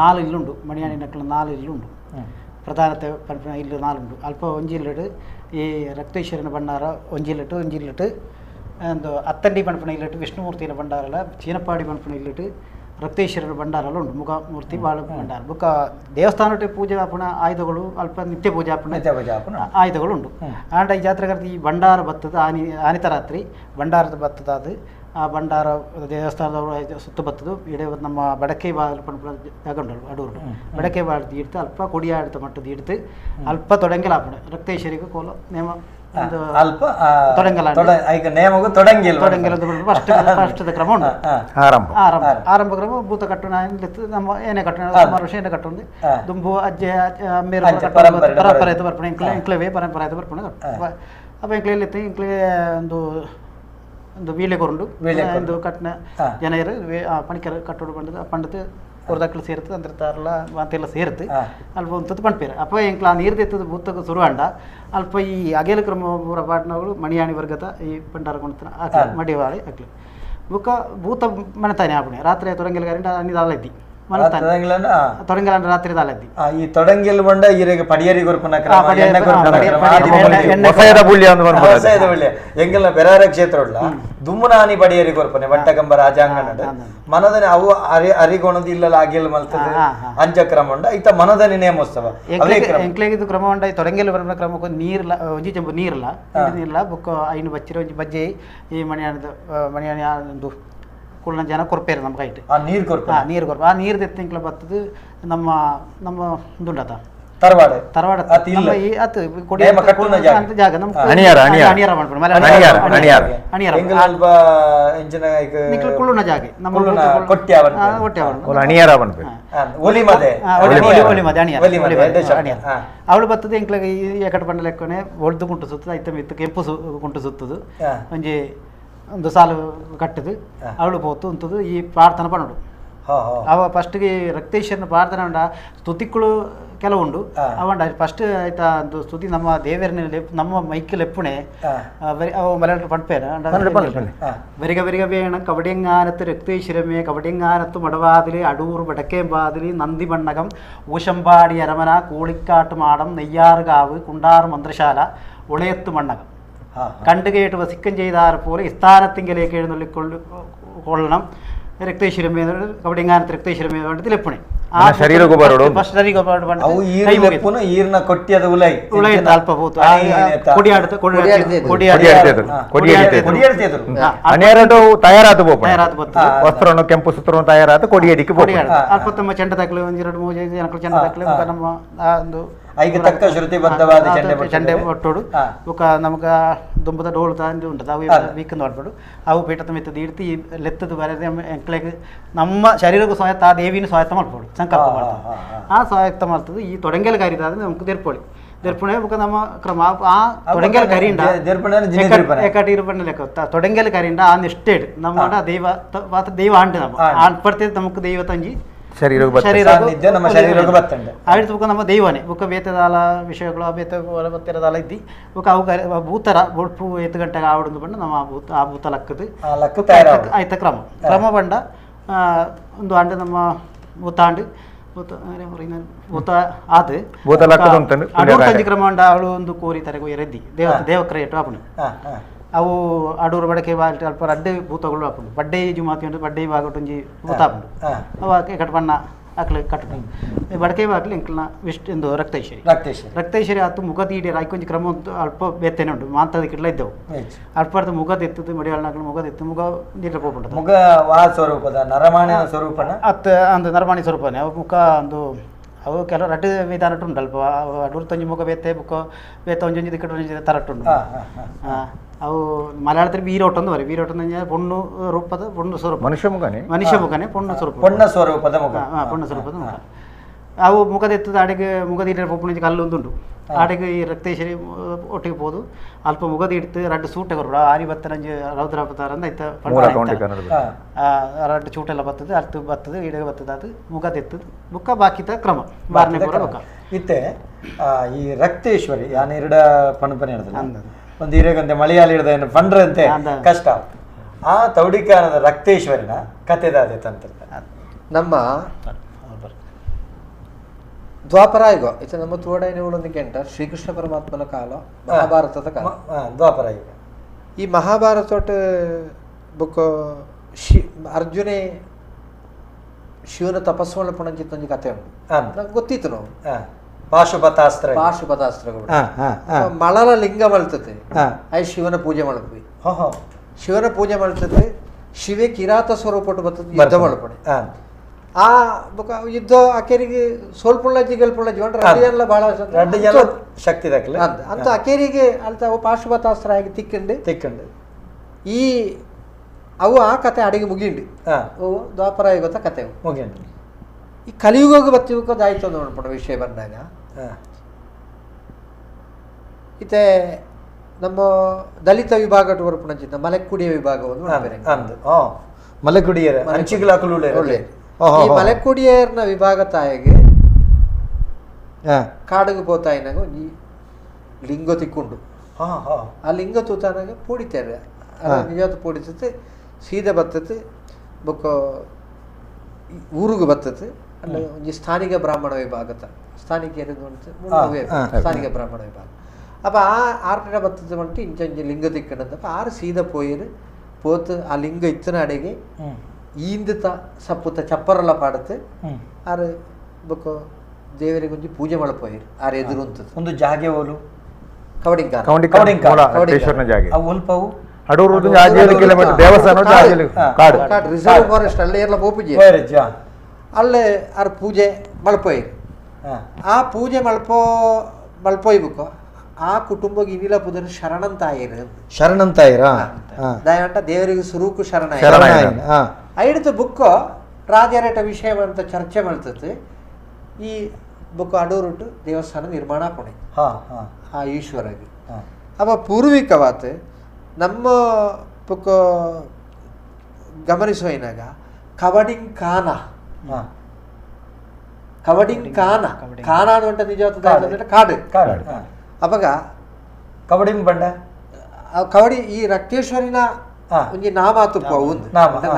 4 ಇಲ್ಲುಂಡು ಮಣಿಯಾಣಿ ನಕ್ಕಲು 4 ಇಲ್ಲುಂಡು ಪ್ರಧಾನತೆ ಪನ್ಪಿನ ಇಲ್ಲು 4 ಉಂಡು. ಅಲ್ಪ ಒಂಜಿ ಇಲ್ಲಡು ಈ ರಕ್ತೇಶ್ವರನ ಭಂಡಾರ ಒಂಜಿ ಇಲ್ಲಟ್ಟು ಒಂಜಿ ಇಲ್ಲಟ್ಟು ಒಂದು ಅತ್ತಂಡಿ ಪನ್ಪಿನ ಇಲ್ಲಟ್ಟು ವಿಷ್ಣುಮೂರ್ತಿನ ಭಂಡಾರಲ ಚೀನಪಾಡಿ ಪನ್ಪಿನ ಇಲ್ಲಟ್ಟು ರಕ್ತೇಶ್ವರನ ಭಂಡಾರಲ್ಲ ಉಂಟು ಮುಖ ಮೂರ್ತಿ ಬಾಳ ಭಂಡಾರ ಬುಕ್ಕ ದೇವಸ್ಥಾನಕ್ಕೆ ಪೂಜೆ ಆಪುಣ ಆಯುಧಗಳು ಅಲ್ಪ ನಿತ್ಯ ಪೂಜೆ ಆಪುಣ ಆಯುಧಗಳು ಉಂಟು. ಆಂಡ ಈ ಜಾತ್ರೆಗಾರ್ತಿ ಈ ಭಂಡಾರ ಬತ್ತದ ಆನಿ ಆನಿತ ರಾತ್ರಿ ಭಂಡಾರದ ಬತ್ತದ ಅದು ಆ ಭಂಡಾರ ದೇವಸ್ಥಾನದವರು ಸುತ್ತ ಬತ್ತದು ಇಡೀ ನಮ್ಮ ಬಡಕೆ ಬಾಗಿಲು ಪನ್ಪಿನ ಜಾಗ ಉಂಟು ಅಡೂರು ಬಡಕೆ ಬಾಳ್ದು ಇಡ್ತು ಅಲ್ಪ ಕೊಡಿಯಾಡ್ತ ಮಟ್ಟದ ಇಡ್ತು ಅಲ್ಪ ತೊಡಂಗಿಲ್ಲ ಆಪುಣ ರಕ್ತೇಶ್ವರಿಗೆ ಕೋಲ ನೇಮ ಅಲ್ಪ ತೊಡಂಗಿಲ್ಲ ತೊಡಂಗಿಲ್ಲ ಫಸ್ಟ್ ಫಸ್ಟ್ ಕ್ರಮ ಉಂಟು. ಆರಂಭ ಆರಂಭ ಕ್ರಮ ಭೂತ ಕಟ್ಟುನ ನಮ್ಮ ಏನೇ ಕಟ್ಟಣ ಸುಮಾರು ವರ್ಷ ಏನೇ ಕಟ್ಟುಂದು ದುಂಬು ಅಜ್ಜೆ ಅಮ್ಮೇರು ಪರಂಪರೆ ಬರ್ಪಣೆ ಇಂಕ್ಲವೇ ಪರಂಪರೆ ಬರ್ಪಣೆ ಅಪ್ಪ ಇಂಕ್ಲೆಲ್ಲಿ ಇಂಕ್ಲೆ ಒಂದು ಒಂದು ವೀಲೆ ಕೊರುಂಡು ಒಂದು ಕಟ್ಟನ ಜನರು ಪಣಿಕರ ಕಟ್ಟೋಡು ಬಂದದ್ದು ಪಂಡத்து ಹೊರದಕ್ಕಲು ಸೇರ್ತದೆ ಅಂದ್ರೆ ತಾರಲ್ಲ ಅಂತೆಲ್ಲ ಸೇರುತ್ತೆ ಅಲ್ಪ ಒಂದು ಪಂಪೇರು ಅಪ್ಪ ಎಂಕ್ಲ ಆ ನೀರು ತೆತ್ತದ ಭೂತಕ್ಕೆ ಸುರುವಾಂಡ ಅಲ್ಪ ಈ ಅಗೇಲ ಕ್ರಮ ಪೂರ ಪಾಟ್ನಗಳು ಮಣಿಯಾಣಿ ವರ್ಗದ ಈ ಪಂಡಾರ ಕೊಡ್ತಾನೆ ಹಾಕಿ ಮಡಿವಾಳಿ ಹಾಕ್ಲಿ ಬುಕ್ಕ ಭೂತ ಮನೆತಾನೆ ಆಪಣೆ ರಾತ್ರಿ ತೊರಂಗಿಲ್ಲ ಕರೆಂಟ್ ಅನ್ನಿದಾಲ ಇದ್ದಿ ತೊಡಂಗೆಲ ರಾತ್ರಿ ದಾಲದ್ದಿ ಈ ತೊಡಂಗೆಲ್ ಬಂಡ ಈರೆಗೆ ಪಡಿಯರಿ ಕೊರ್ಪುನ ಕ್ರಮ ಎಂಗಲ್ನ ಬೆರಾರ ಕ್ಷೇತ್ರ ಉಳ್ಳ ದುಮ್ಮನಾನಿ ಪಡಿಯರಿ ಕೊರ್ಪನೆ ವಟ್ಟಕಂಬ ರಾಜಾಂಗಣ ಮನದನೆ ಅವು ಅರಿಗೊಣದು ಇಲ್ಲ ಆಗಿಲ್ ಮಲ್ತದೆ ಅಂಚ ಕ್ರಮ ಉಂಡ ಇತ್ತ ಮನದನಿ ನೇಮೋತ್ಸವ ಎಂಕ್ಲೆಗ್ ಇದು ಕ್ರಮ ಉಂಡ ತೊಡಂಗೆಲ್ ಬರ್ಪುನ ಕ್ರಮಕ್ಕೆ ನೀರ್ಲ ಒಂಜಿ ಚೆಂಬು ನೀರ್ಲ ನೀರ್ಲ ಬೊಕ್ಕ ಐನು ಬಚ್ಚಿರ ಒಂಜಿ ಬಜ್ಜೆ ಈ ಮಣಿಯಾಣದ ಮಣಿಯಾಣಿ ಒಂದು ಕುಳ್ಳ ಜನ ಕೊರ್ಪೇರು ನಮ್ಮ ಕೈಟ್ ನೀರು ಕೊರ್ಪ ನೀರು ಕೊರ್ಪ ಆ ನೀರು ದೆತ್ತಿಂಕ್ಲ ಬತ್ತದು ನಮ್ಮ ನಮ್ಮ ದುಂಡತ ತರವಾಡ ತರವಾಡ ಅತ್ ಕೊಡಿ ಜಾಗ ನಮ್ಮ ಅಣಿಯಾರ ಅಣಿಯಾರ ಮಾಡ್ಕೊಂಡು ಅಣಿಯಾರ ಅಣಿಯಾರ ಅಲ್ಪ ಎಂಜಿನ ನಿಕ್ಲ ಕುಳ್ಳುನ ಜಾಗ ನಮ್ಮ ಕೊಟ್ಟಿ ಅಣಿಯಾರ ಒಲಿ ಮದೆ ಒಲಿ ಮದೆ ಅಣಿಯಾರ ಅಣಿಯಾರ ಅವಳು ಬತ್ತದ ಎಂಕ್ಲಾಗ ಈ ಎಕಟ ಬಂಡ ಲೆಕ್ಕನೆ ಒಳ್ದು ಕುಂಟು ಸುತ್ತದ ಐತ ಮಿತ್ತು ಕೆಂಪು ಕುಂಟು ಸುತ್ತದು ಒಂಜಿ ಒಂದು ಸಾಲು ಕಟ್ಟದು ಅವಳು ಪೋತು ಅಂತದು ಈ ಪ್ರಾರ್ಥನೆ ಪನ್ನೋಡು ಅವ ಫಸ್ಟ್ಗೆ ರಕ್ತೇಶ್ವರನ ಪ್ರಾರ್ಥನೆ ಉಂಡ ಸ್ತುತಿಗಳು ಕೆಲವುಂಡು ಅವಂಡ ಫಸ್ಟ್ ಆಯ್ತಾ ಒಂದು ಸ್ತುತಿ ನಮ್ಮ ದೇವರನ ನಮ್ಮ ಮೈಕ್ ಲೆಪ್ಪುಣೆ ಅವ ಮಲಯಾಳ ಪಂಪೇನ വരിക വരിക വേണം കവടിയങ്ങാനത്ത് രക്തേശ്വരമേ കവടിയങ്ങാനത്ത് മടവാതിൽ അടൂർ വടക്കേമ്പാതിൽ നന്ദിമണ്ണകം ഊശമ്പാടി അരമന കൂളിക്കാട്ട് മാടം നെയ്യാറുകാവ് കുണ്ടാർ മന്ത്രശാല ഉളയത്ത് മണ്ണകം കണ്ടുകേട്ട് വസിക്കം ചെയ്താർ പോലെ ഇസ്ഥാനത്തിങ്കലേക്ക് എഴുന്നള്ളിക്കൊള്ളു കൊള്ളണം രക്തേശ്വരമേ കവടിയങ്ങാനത്ത് രക്തേശ്വരമേ ലെപ്പുണെ ವಸ್ತ್ರವನ್ನು ಕೆಂಪು ಸೂತ್ರವನ್ನು ತಯಾರಾದ ಕೊಡಿಯಡಿಗೆ ಅಲ್ಪತ್ತಮ್ಮ ಚೆಂಡ ದಾಖಲೆ ಒಂದ್ ಎರಡು ಮೂರು ಜನಗಳು ಚೆಂಡ ದಾಖಲೆ ನಮ್ಮ ಒಂದು ಐಗೆ ತಕ್ಕ ಶ್ರುತಿಬದ್ಧವಾದ ಚೆಂಡೆ ಒಟ್ಟೋಡು ಬೊಕ ನಮಗ ದುಂಬದ ಡೋಳು ತಾಂದು ಉಂಟು ಅವು ವೀಕಂದು ಆಡ್ಬೇಡು ಅವು ಪೀಠದ ಮಿತ್ತದ ಇಡ್ತಿ ಲೆತ್ತದ ಬರದೆ ಎಂಕ್ಲೆಗ್ ನಮ್ಮ ಶರೀರಕ್ಕೂ ಸ್ವಾಯತ್ತ ಆ ದೇವಿನ ಸ್ವಾಯತ್ತ ಮಾಡ್ಬೋದು ಸಂಕಲ್ಪ ಮಾಡ್ತದೆ ಆ ಸ್ವಾಯತ್ತ ಮಾಡ್ತದೆ ಈ ತೊಡಂಗೆಲ್ ಕರಿದಾದ್ರೆ ನಮ್ಗೆ ದೆರ್ಪೊಳಿ ದೆರ್ಪುಣೆ ಬೊಕ ನಮ್ಮ ಕ್ರಮ ಆ ತೊಡಂಗೆಲ್ ಕರಿಂಡ ಏಕಾಟಿ ಇರುಪಣ್ಣ ಲೆಕ್ಕ ತೊಡಂಗೆಲ್ ಕರಿಂಡ ಆ ನಿಷ್ಠೆಡ್ ನಮ್ಮ ದೈವ ದೈವ ಆಂಡು ನಮ್ಮ ಆಡ್ಪಡ್ತೇವೆ ನಮಕ್ ದೈವ ತಂಜಿ ಆಯ್ತು ನಮ್ಮ ದೈವನೇ ಬುಕ್ಕ ಬೇತದಾಲ ವಿಷಯಗಳು ಬೇತ ಬತ್ತಿರದಾಲ ಇದ್ದಿ ಬುಕ್ಕ ಅವು ಭೂತರ ಬೊಳ್ಪು ಏತು ಗಂಟೆಗೆ ಆವಡೊಂದು ಬಂಡ ನಮ್ಮ ಭೂತ ಆ ಭೂತ ಲಕ್ಕದು ಆಯ್ತ ಕ್ರಮ ಕ್ರಮ ಬಂಡ ಒಂದು ಆಂಡು ನಮ್ಮ ಭೂತಾಂಡು ಭೂತ ಭೂತ ಆದು ಅಡೂರು ಕ್ರಮ ಉಂಡ ಅವಳು ಒಂದು ಕೋರಿ ತರಗು ಎರೆದ್ದಿ ದೇವ ದೇವಕ್ರಿಯೆಟ್ಟು ಆಪುಣೆ ಅವು ಅಡೂರು ಬಡಕೆ ಅಲ್ಪ ರಡ್ಡೆ ಭೂತಗಳು ಆಪುಂಡು ಬಡ್ಡೆ ಜುಮಾತಿ ಉಂಟು ಬಡ್ಡೆ ಬಾಗಟೊಂಜಿ ಭೂತ ಆಪುಂಡು ಅವ ಕಟ್ಪಣ್ಣ ಅಕ್ಲೆ ಕಟ್ಟುಂಡು ಬಡಕೆ ಬಾಗ್ಲಿ ಎಂಕ್ಲನ ವಿಷ್ಣು ಎಂದು ರಕ್ತೇಶ್ವರಿ ರಕ್ತೇಶ್ವರಿ ಆತು ಮುಖ ತೀಡಿಯರ ಐಕೊಂಜಿ ಕ್ರಮ ಅಲ್ಪ ಬೇತೇನೆ ಉಂಟು ಮಾಂತದ ಕಿಡ್ಲ ಇದ್ದವು ಅಲ್ಪರ್ದ ಮುಖದ ಎತ್ತದು ಮಡಿಯಾಳನಾಗ್ಲು ಮುಖದ ಎತ್ತು ಮುಖ ನೀರ ಪೋಪುಂಟು ಮುಖ ವಾ ಸ್ವರೂಪದ ನರಮಾಣಿನ ಸ್ವರೂಪನ ಅತ್ತ ಅಂದು ನರಮಾಣಿ ಸ್ವರೂಪನೇ ಅವು ಮುಖ ಒಂದು ಅವು ಕೆಲವು ರಡ್ಡು ವಿಧಾನ ಉಂಟು ಅಲ್ಪ ಅಡೂರು ತೊಂಜಿ ಮುಖ ಬೇತೆ ಬುಕ್ಕ ಬೇತೆ ಒಂಜೊಂಜಿ ದಿಕ್ಕಟ್ಟು ಒಂಜಿ ತರಟ್ಟುಂಡು ಅವು ಮಲಯಾಳത്തിൽ ವೀರೋಟ എന്ന് പറയും. വീരോട്ടം എന്ന് പറഞ്ഞാൽ പൊണ്ണു രൂപದ പൊണ്ണു സ്വരൂപ ಮನುಷ್ಯ ಮುಖನೇ ಮನುಷ್ಯ ಮುಖನೇ ಪೊಣ್ಣು ಸ್ವರೂಪ ಪೊಣ್ಣ ಸ್ವರೂಪದ ಮುಖ ಪೊಣ್ಣ ಸ್ವರೂಪದ ಮುಖ. ಅವು ಮುಖದ ಎತ್ತದ ಆಡೆಗೆ ಮುಖದ ಇಟ್ಟರೆ ಪೊಪ್ಪುಣಿಂಚಿ ಕಲ್ಲೊಂದುಂಡು ಆಡೆಗೆ ಈ ರಕ್ತೇಶ್ವರಿ ಒಟ್ಟಿಗೆ ಪೋದು ಅಲ್ಪ ಮುಗದ ಇಡ್ತು ರಡ್ಡು ಸೂಟೆ ಕೊರ್ಪುಡು ಆರಿ ಬತ್ತನಂಜಿ ರೌದ್ರಾವತಾರಂದ ಐತ ರಡ್ಡು ಚೂಟೆಲ್ಲ ಬರ್ತದೆ ಅರ್ತು ಬರ್ತದೆ ಇಡಗೆ ಬರ್ತದೆ ಅದು ಮುಖದ ಎತ್ತದ ಬುಕ್ಕ ಬಾಕಿತ ಕ್ರಮ ಬಾರನೆ ಪೂರ ಬುಕ್ಕ ಇತ್ತೆ ಈ ರಕ್ತೇಶ್ವರಿ ಯಾನ್ ಇರಡ ಪಣಪನೆ ಇಡ್ದಲ್ಲ ಒಂದು ಹಿರೇಗಂತೆ ಮಲಯಾಳಿ ಹಿಡ್ದ ಪಂಡ್ರಂತೆ ಕಷ್ಟ ಆ ತೌಡಿಕಾನದ ರಕ್ತೇಶ್ವರಿನ ಕತೆದಾದೆ ತಂತ್ರ ನಮ್ಮ ದ್ವಾಪರಾಯುಗ ಇದು ನಮ್ಮ ತೋಡೈನವಳೊಂದಿಗೆ ಶ್ರೀಕೃಷ್ಣ ಪರಮಾತ್ಮನ ಕಾಲ, ಮಹಾಭಾರತದ ಕಾಲ ದ್ವಾಪರಾಯುಗ. ಈ ಮಹಾಭಾರತೋಟ ಬುಕ್ ಅರ್ಜುನೆ ಶಿವನ ತಪಸ್ಸು ಪುಣಂಚಿತ್ತೊಂದು ಕತೆ ಉಂಟು ನಂಗೆ ಗೊತ್ತಿತ್ತು. ನಾವು ಪಾಶುಪತಾಸ್ತ್ರ ಪಾಶುಪತಾಸ್ತ್ರಗಳು ಮಳಲ ಲಿಂಗ ಮಳ್ತತೆ I ಶಿವನ ಪೂಜೆ ಮಲ್ಪಿ ಶಿವನ ಪೂಜೆ ಮಳ್ತತೆ ಶಿವೆ ಕಿರಾತ ಸ್ವರೂಪಟ್ಟು ಬರ್ತದೆ ಯುದ್ಧ ಮಲ್ಪಣೆ ಆ ಬೊಕ ಯುದ್ಧ ಅಕೇರಿಗೆ ಸೋಲ್ಪುಳ್ಳಜ್ಜಿ ಗೆಲ್ಪುಳ್ಳಜ್ಜಿ ರಡ್ಡು ಜನ ಬಹಳ ರಡ್ಡು ಜನ ಶಕ್ತಿ ದಕ್ಕಲೆ ಅಂತ ಅಂತ ಅಕೇರಿಗೆ ಅಂತ ಅವು ಪಾಶುಪತಾಸ್ತ್ರ ಆಗಿ ತಿಕ್ಕಂಡು ತಿಕ್ಕಂಡು ಈ ಅವು ಆ ಕತೆ ಅಡಿಗೆ ಮುಗಿಂಡು ಅವು ದ್ವಾಪರ ಯುಗದ ಕತೆ ಮುಗಿಂಡು. ಈ ಕಲಿಯುಗ ಬತ್ತಿಯುಗದಾಯ್ತು ನೋಡ್ಪಡ ವಿಷಯ ಬಂದಾಗ ಇತ್ತೆ ನಮ್ಮ ದಲಿತ ವಿಭಾಗ ಬರ್ಪುಣಂಚಿತ್ತ ಮಲೆಕ್ಕುಡಿಯ ವಿಭಾಗವನ್ನು ಮಲೆಕುಡಿಯರ ಈ ಮಲೆಕ್ಕುಡಿಯರ್ನ ವಿಭಾಗ ತಾಯಿಗೆ ಕಾಡಿಗೆ ಪೋತಾಯಿನಾಗ ಈ ಲಿಂಗ ತಿಕ್ಕೊಂಡು ಆ ಲಿಂಗ ತೂತಾನಾಗ ಪೂಡಿತಾರೆ ನಿಜವಾದ ಪೂಡಿತತೆ ಸೀದಾ ಬರ್ತತೆ ಬೊಕ್ಕ ಊರುಗು ಬತ್ತದು ಅಲ್ಲ ಒಂಜಿ ಸ್ಥಾನಿಕ ಬ್ರಾಹ್ಮಣ ವಿಭಾಗದ ಸ್ಥಾನಿಕ ಸ್ಥಾನಿಕ ಬ್ರಾಹ್ಮಣ ವಿಭಾಗ ಅಪ್ಪ ಆ ಆರ್ಟಿನ ಬತ್ತದ ಬಂಟು ಇಂಚೊಂಜಿ ಲಿಂಗ ತಿಕ್ಕಣದಪ್ಪ ಆರು ಸೀದ ಪೋಯರು ಪೋತು ಆ ಲಿಂಗ ಇತ್ತನ ಅಡೆಗೆ ಈಂದುತ ಸಪ್ಪುತ್ತ ಚಪ್ಪರೆಲ್ಲ ಪಾಡತ್ತು ಆರು ಬೊಕ್ಕ ದೇವರಿಗೆ ಒಂಜಿ ಪೂಜೆ ಮಳಪೋಯರು ಆರು ಎದುರು ಅಂತದ್ದು ಒಂದು ಜಾಗೆ ಓಲು ಕವಡಿಂಗ ಜಾಗೆ ಒಲ್ಪವು ಅಡೂರು ಕಿಲೋಮೀಟರ್ ದೇವಸ್ಥಾನ ಕಾಡು ರಿಸರ್ವ್ ಫಾರೆಸ್ಟ್ ಅಲ್ಲೇ ಎಲ್ಲ ಪೂಜೆ ಅಲ್ಲೇ ಆರು ಪೂಜೆ ಮಲ್ಪೋಯರು ಆ ಪೂಜೆ ಮಲ್ಪೋಯ್ಬೇಕು ಆ ಕುಟುಂಬಕ್ಕೆ ಇನ್ನಿಲ್ಲ ಪುದರ್ ಶರಣಂತಾಯರು ಶರಣಂತಾಯರ ದಯವಂಟ ದೇವರಿಗೆ ಸುರೂಕು ಶರಣ ಐಡ್ತು ಬುಕ್ ರಾಜರೇಟ ವಿಷಯ ಅಂತ ಚರ್ಚೆ ಮಾಡ್ತದೆ ಈ ಬುಕ್ ಅಡೂರುಟು ದೇವಸ್ಥಾನ ನಿರ್ಮಾಣ ಪುಣೆ ಆ ಈಶ್ವರಗೆ ಅವ ಪೂರ್ವಿಕವಾತ ನಮ್ಮ ಬುಕ್ ಗಮನಿಸುವನಾಗ ಕವಡಿಂಗ್ ಕಾನ ಕವಡಿಂಗ್ ಕಾನ ಕಾನ ಅನ್ನುವಂಥ ನಿಜವಾದ ಕಾಡು ಅವಾಗ ಕಬಡಿನ ಬಂಡ ಕಬಡಿ ಈ ರಕ್ತೇಶ್ವರಿನ ಒಂಜಿ ನಾಮ ತುಪ್ಪ ಒಂದು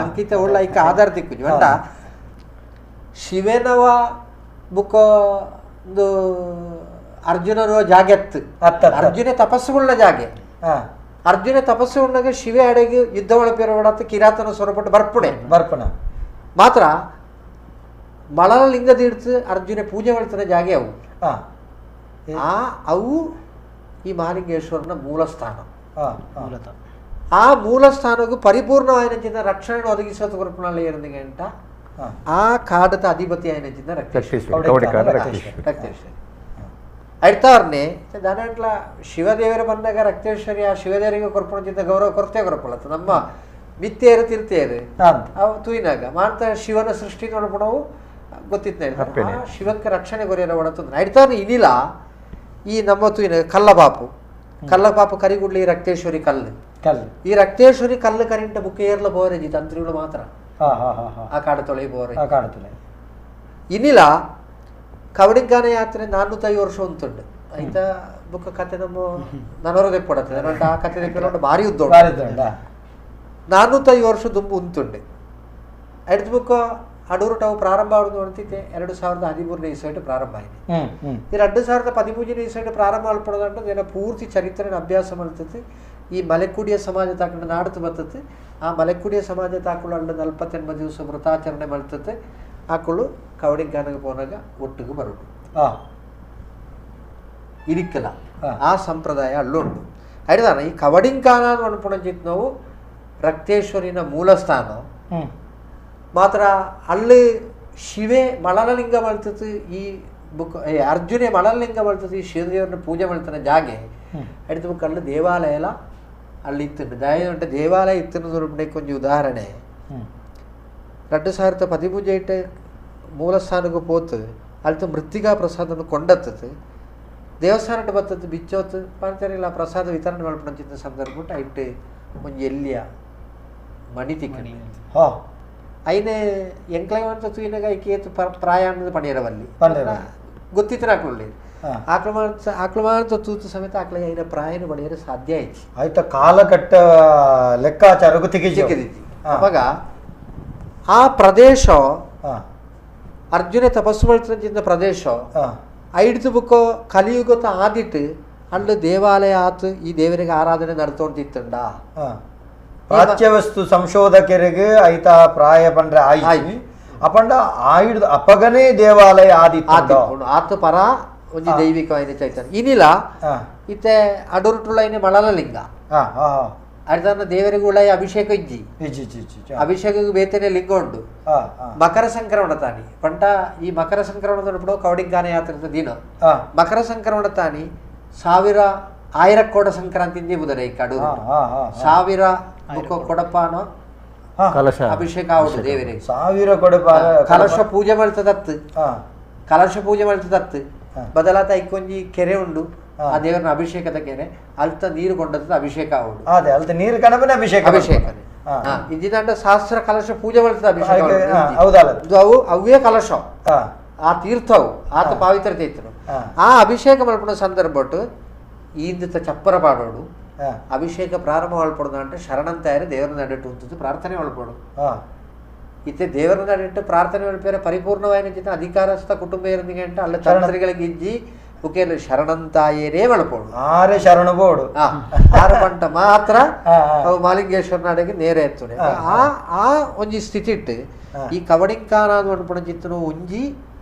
ಅಂಕಿತ ಉಳ್ಳ ಐಕ ಆಧಾರ ದಿಕ್ಕು ಬಂಡ ಶಿವನವ ಬುಕ್ಕ ಒಂದು ಅರ್ಜುನನ ಜಾಗೆತ್ತು ಅರ್ಜುನ ತಪಸ್ಸುಗಳ ಜಾಗೆ ಅರ್ಜುನ ತಪಸ್ಸು ಉಣ್ಣಾಗ ಶಿವೆ ಅಡೆಗೆ ಯುದ್ಧ ಒಳಪೇರವಡತ್ತು ಕಿರಾತನ ಸ್ವರಪಟ್ಟು ಬರ್ಪುಣೆ ಬರ್ಪಣ ಮಾತ್ರ ಮಳಲ ಲಿಂಗದ ಹಿಡ್ತು ಅರ್ಜುನ ಪೂಜೆ ಮಾಡ್ತಾನೆ ಜಾಗೆ ಅವು ಆ ಅವು ಈ ಮಹಾಲಿಂಗೇಶ್ವರನ ಮೂಲಸ್ಥಾನ. ಆ ಮೂಲಸ್ಥಾನಕ್ಕೂ ಪರಿಪೂರ್ಣವಾದ ರಕ್ಷಣೆ ಒದಗಿಸೋದು ಕೊರಪನಲ್ಲಿ ಇರಂತ ಆ ಕಾಡದ ಅಧಿಪತಿ అయిన ರಕ್ತೇಶ್ವರಿ ಅಡ್ತಾವ್ರನ್ನೇ ದಾನಟ್ಲ ಶಿವದೇವರ ಬಂದಾಗ ರಕ್ತೇಶ್ವರಿ ಆ ಶಿವದೇವರಿಗೆ ಕೊರ್ಪಣ ಗೌರವ ಕೊರತೆ ಕೊರಪಳತ್ತ ನಮ್ಮ ಮಿತ್ತೇರು ತಿರ್ತೇರು ಅವು ತೂಯಿನಾಗ ಮಾಂತ ಶಿವನ ಸೃಷ್ಟಿ ನೋಡ್ಬಿಡವು ಗೊತ್ತಿತ್ತು ಶಿವಕ್ಕೆ ರಕ್ಷಣೆ ಕೊರಿಯರ ಒಡತಂದ್ರೆ ಅಡ್ತಾವ್ರನ್ನ ಇನಿಲ್ಲ ಈ ನಮ್ಮ ತೂಯಿನ ಕಲ್ಲಬಾಪು ಕಲ್ಲಬಾಪು ಕರಿಗುಡ್ಲಿ ಈ ರಕ್ತೇಶ್ವರಿ ಕಲ್ಲು ಕಲ್ಲು ಈ ರಕ್ತೇಶ್ವರಿ ಕಲ್ಲು ಕರಿಂಟ ಬುಕ್ ಏರ್ಲ ಬೋರೇಜಿ ತಂತ್ರಿಗಳು ಮಾತ್ರ ಆ ಕಾಡು ತೊಳೆ ಬೋರೆ ಕಾಡು ತೊಳೆ ಇನ್ನಿಲ್ಲ ಕವಡಿಂಗಾನ ಯಾತ್ರೆ 405 ವರ್ಷ ಉಂಟುಂಡು ಆಯ್ತಾ ಬುಕ್ಕ ಕತೆ ನಮ್ಮ ನನವರ ಕೊಡತ್ತೆ ಆ ಕತೆ ದೆಪ್ಪೆ ಭಾರಿ ಉದ್ದ 405 ವರ್ಷ ದುಂಬು ಉಂಟುಂಡು ಎಡ್ದು ಬುಕ್ಕ ಅಡೂರು ಟಾವು ಪ್ರಾರಂಭ ಆಡುದು ಅಂತಿತ್ತೆ 2013ನೇ ಇಸೈಟ್ ಪ್ರಾರಂಭ ಆಗಿದೆ. ಈ 2013ನೇ ಇಸೈಟ್ ಪ್ರಾರಂಭ ಆಲ್ಪಡೋದಂటే ಏನ ಪೂರ್ತಿ ಚರಿತ್ರೆನ ಅಭ್ಯಾಸ ಮಾಡ್ತೈತಿ. ಈ ಮಲೆಕುಡಿಯ ಸಮಾಜ ತಾಕೊಂಡು ನಾಡ್ತು ಬರ್ತೈತಿ. ಆ ಮಲೆಕುಡಿಯ ಸಮಾಜ ತಾಕೊಳ್ಳು ಅಲ್ಲ 48 ದಿವಸ ವ್ರತಾಚರಣೆ ಮಾಡ್ತೈತೆ. ಆಕಳು ಕವಡಿಂಗಾನಗೆ ಪೋನಾಗ ಒಟ್ಟಿಗೆ ಬರೋದು ಇರಿಕ್ಕಲ್ಲ ಆ ಸಂಪ್ರದಾಯ ಅಲ್ಲುಂಟು. ಅಡಿದಾನ ಈ ಕವಡಿಂಗಾನ ಅನ್ಪುಣಜಿತ್ ನಾವು ರಕ್ತೇಶ್ವರಿನ ಮೂಲಸ್ಥಾನ ಮಾತ್ರ ಅಲ್ಲಿ ಶಿವೆ ಮಳಲಲಿಂಗ ಮಾಡ್ತೈತಿ. ಈ ಬುಕ್ ಅರ್ಜುನೆ ಮಳಲಲಿಂಗ ಮಾಡ್ತೈತಿ. ಈ ಶಿವದೇವರನ್ನ ಪೂಜೆ ಮಾಡ್ತಾನೆ ಜಾಗೆ ಅಡಿದ ಬುಕ್ ಅಲ್ಲಿ ದೇವಾಲಯ ಎಲ್ಲ ಅಲ್ಲಿ ಇತ್ತು. ದಯ ದೇವಾಲಯ ಇತ್ತು ಕೊಂಚ ಉದಾಹರಣೆ 2013 ಮೂಲಸ್ಥಾನಕ್ಕೆ ಪೋತು ಅಲ್ಲಿ ಮೃತ್ತಿಕಾ ಪ್ರಸಾದನ್ನು ಕೊಂಡತ್ತದು ದೇವಸ್ಥಾನಕ್ಕೆ ಬತ್ತದ್ದು ಬಿಚ್ಚೋತು ಪಾಂತರಿಲ್ಲ ಪ್ರಸಾದ ವಿತರಣೆ ಮಾಡ್ಕೊಂಡ ಸಂದರ್ಭ ಇಟ್ಟು ಒಂಜಿ ಎಲ್ಲಿಯ ಮಣಿ ತಿಕ್ಕಣಿ ಐನೆ ಎಂಕ್ಲೈವಂತ ತೂಯಿನಾಗ ಐಕೆ ಪ್ರಾಯ ಅನ್ನೋದು ಪಣಿಯರವಲ್ಲಿ ಗೊತ್ತಿತ್ತು ಆಕಳುಳ್ಳಿ ಆಕ್ರಮಣ ತೂತು ಸಮೇತ ಆಕಳಿಗೆ ಐನ ಪ್ರಾಯನ ಪಡೆಯಲು ಸಾಧ್ಯ ಆಯ್ತು. ಆಯ್ತಾ ಕಾಲಕಟ್ಟ ಲೆಕ್ಕಾಚಾರಕ್ಕೂ ತಿಕ್ಕಿದ್ದಿ. ಅವಾಗ ಆ ಪ್ರದೇಶ ಅರ್ಜುನ ತಪಸ್ಸು ಮಾಡ್ತಿದ್ದ ಪ್ರದೇಶ ಐಡ್ದು ಬುಕ್ಕೋ ಕಲಿಯುಗತ ಆದಿಟ್ಟು ಅಲ್ಲಿ ದೇವಾಲಯ ಆತು ಈ ದೇವರಿಗೆ ಆರಾಧನೆ ನಡ್ತೊಂಡಿತ್ತಂಡ. ಪ್ರಾಚ್ಯವಸ್ತು ಸಂಶೋಧಕರಿಗೆ ಐತಾ ಪ್ರಾಯ ಪಂಡ್ರೆ ಆಯಿ ಅಪಂಡ ಆಯ್ದು ಅಪಗನೇ ದೇವಾಲಯ ಆದಿತ್ತು ಆತ ಪರ ಒಂಜಿ ದೈವಿಕ ಚೈತನ್ಯ ಇನಿಲ್ಲ ಇತ್ತೆ ಅಡೂರುಟುಳ್ಳ ಇನಿ ಮಳಲಲಿಂಗ ಅರ್ಧನ ದೇವರಿಗೂ ಉಳ್ಳಾಯ ಅಭಿಷೇಕ ಇಜ್ಜಿ ಅಭಿಷೇಕ ಬೇತನೆ ಲಿಂಗ ಉಂಟು. ಮಕರ ಸಂಕ್ರಮಣ ತಾನಿ ಪಂಟ ಈ ಮಕರ ಸಂಕ್ರಮಣ ಬಿಡೋ ಕವಡಿಂಗಾನ ಯಾತ್ರೆ ದಿನ ಮಕರ ಸಂಕ್ರಮಣ ತಾನಿ 1000 ಆಯಿರ ಕೋಡ ಸಂಕ್ರಾಂತಿ ಬುಧರ ಈ ಕಡೂರು 1000 ಕೊಡಪಾನ ಅಭಿಷೇಕ ಆವಡು ದೇವರಿಗೆ 1000 ಕೊಡಪಾನ ಕಲಶ ಪೂಜೆ ಮಾಡ್ತದತ್ತು ಕಲಶ ಪೂಜೆ ಮಾಡ್ತದತ್ತು ಬದಲಾತ ಐಕೊಂಜಿ ಕೆರೆ ಉಂಡು ಆ ದೇವರನ್ನ ಅಭಿಷೇಕದ ಕೆರೆ ಅಲ್ತ ನೀರು ಕೊಂಡದ್ದು ಅಭಿಷೇಕ ಆವಡು ಅದೇ ಅಲ್ತ ನೀರು ಕಣಪನೆ ಅಭಿಷೇಕ ಅಭಿಷೇಕ ಇದ್ದಿದ್ದಂಡ ಸಹಸ್ರ ಕಲಶ ಪೂಜೆ ಮಾಡ್ತದೆ ಅಭಿಷೇಕ ಹೌದಲ್ಲ ಅವು ಅವೇ ಕಲಶ ಆ ತೀರ್ಥವು ಆತ ಪಾವಿತ್ರ್ಯತೆ ಇತ್ತು. ಆ ಅಭಿಷೇಕ ಮಾಡ್ಕೊಂಡ ಸಂದರ್ಭ ಈಂದಿತ ಚಪ್ಪರ ಪಾಡೋಡು ಅಭಿಷೇಕ ಪ್ರಾರಂಭ ಮಾಡ್ಪಡೋದು ಅಂದ್ರೆ ಶರಣಂತಾಯರು ದೇವರ ನಡುಟು ಉಂಟು ಪ್ರಾರ್ಥನೆ ಮಾಡ್ಪಡು. ಇತ್ತೆ ದೇವರ ನಡಿಟ್ಟು ಪ್ರಾರ್ಥನೆ ಮಲ್ಪೇರೆ ಪರಿಪೂರ್ಣವಾಯಿನ ಚಿತ್ತ ಅಧಿಕಾರಸ್ಥ ಕುಟುಂಬ ಇರಂದಿಗೆ ಅಂಟ ಅಲ್ಲ ತಂತ್ರಿಗಳಿಗೆ ಇಜ್ಜಿ ಬುಕ್ಕೇಲು ಶರಣಂತಾಯೇರೇ ಮಲ್ಪೋಡು ಆರೆ ಶರಣು ಬೋಡು ಆರು ಪಂಟ ಮಾತ್ರ ಅವು ಮಾಲಿಂಗೇಶ್ವರ ನಾಡಿಗೆ ನೇರ ಎತ್ತುನೆ ಆ ಆ ಒಂಜಿ ಸ್ಥಿತಿ ಇಟ್ಟು ಈ ಕವಡಿಂಕಾನ ಪಂಪುಣ ಚಿತ್ತನು ಒಂಜಿ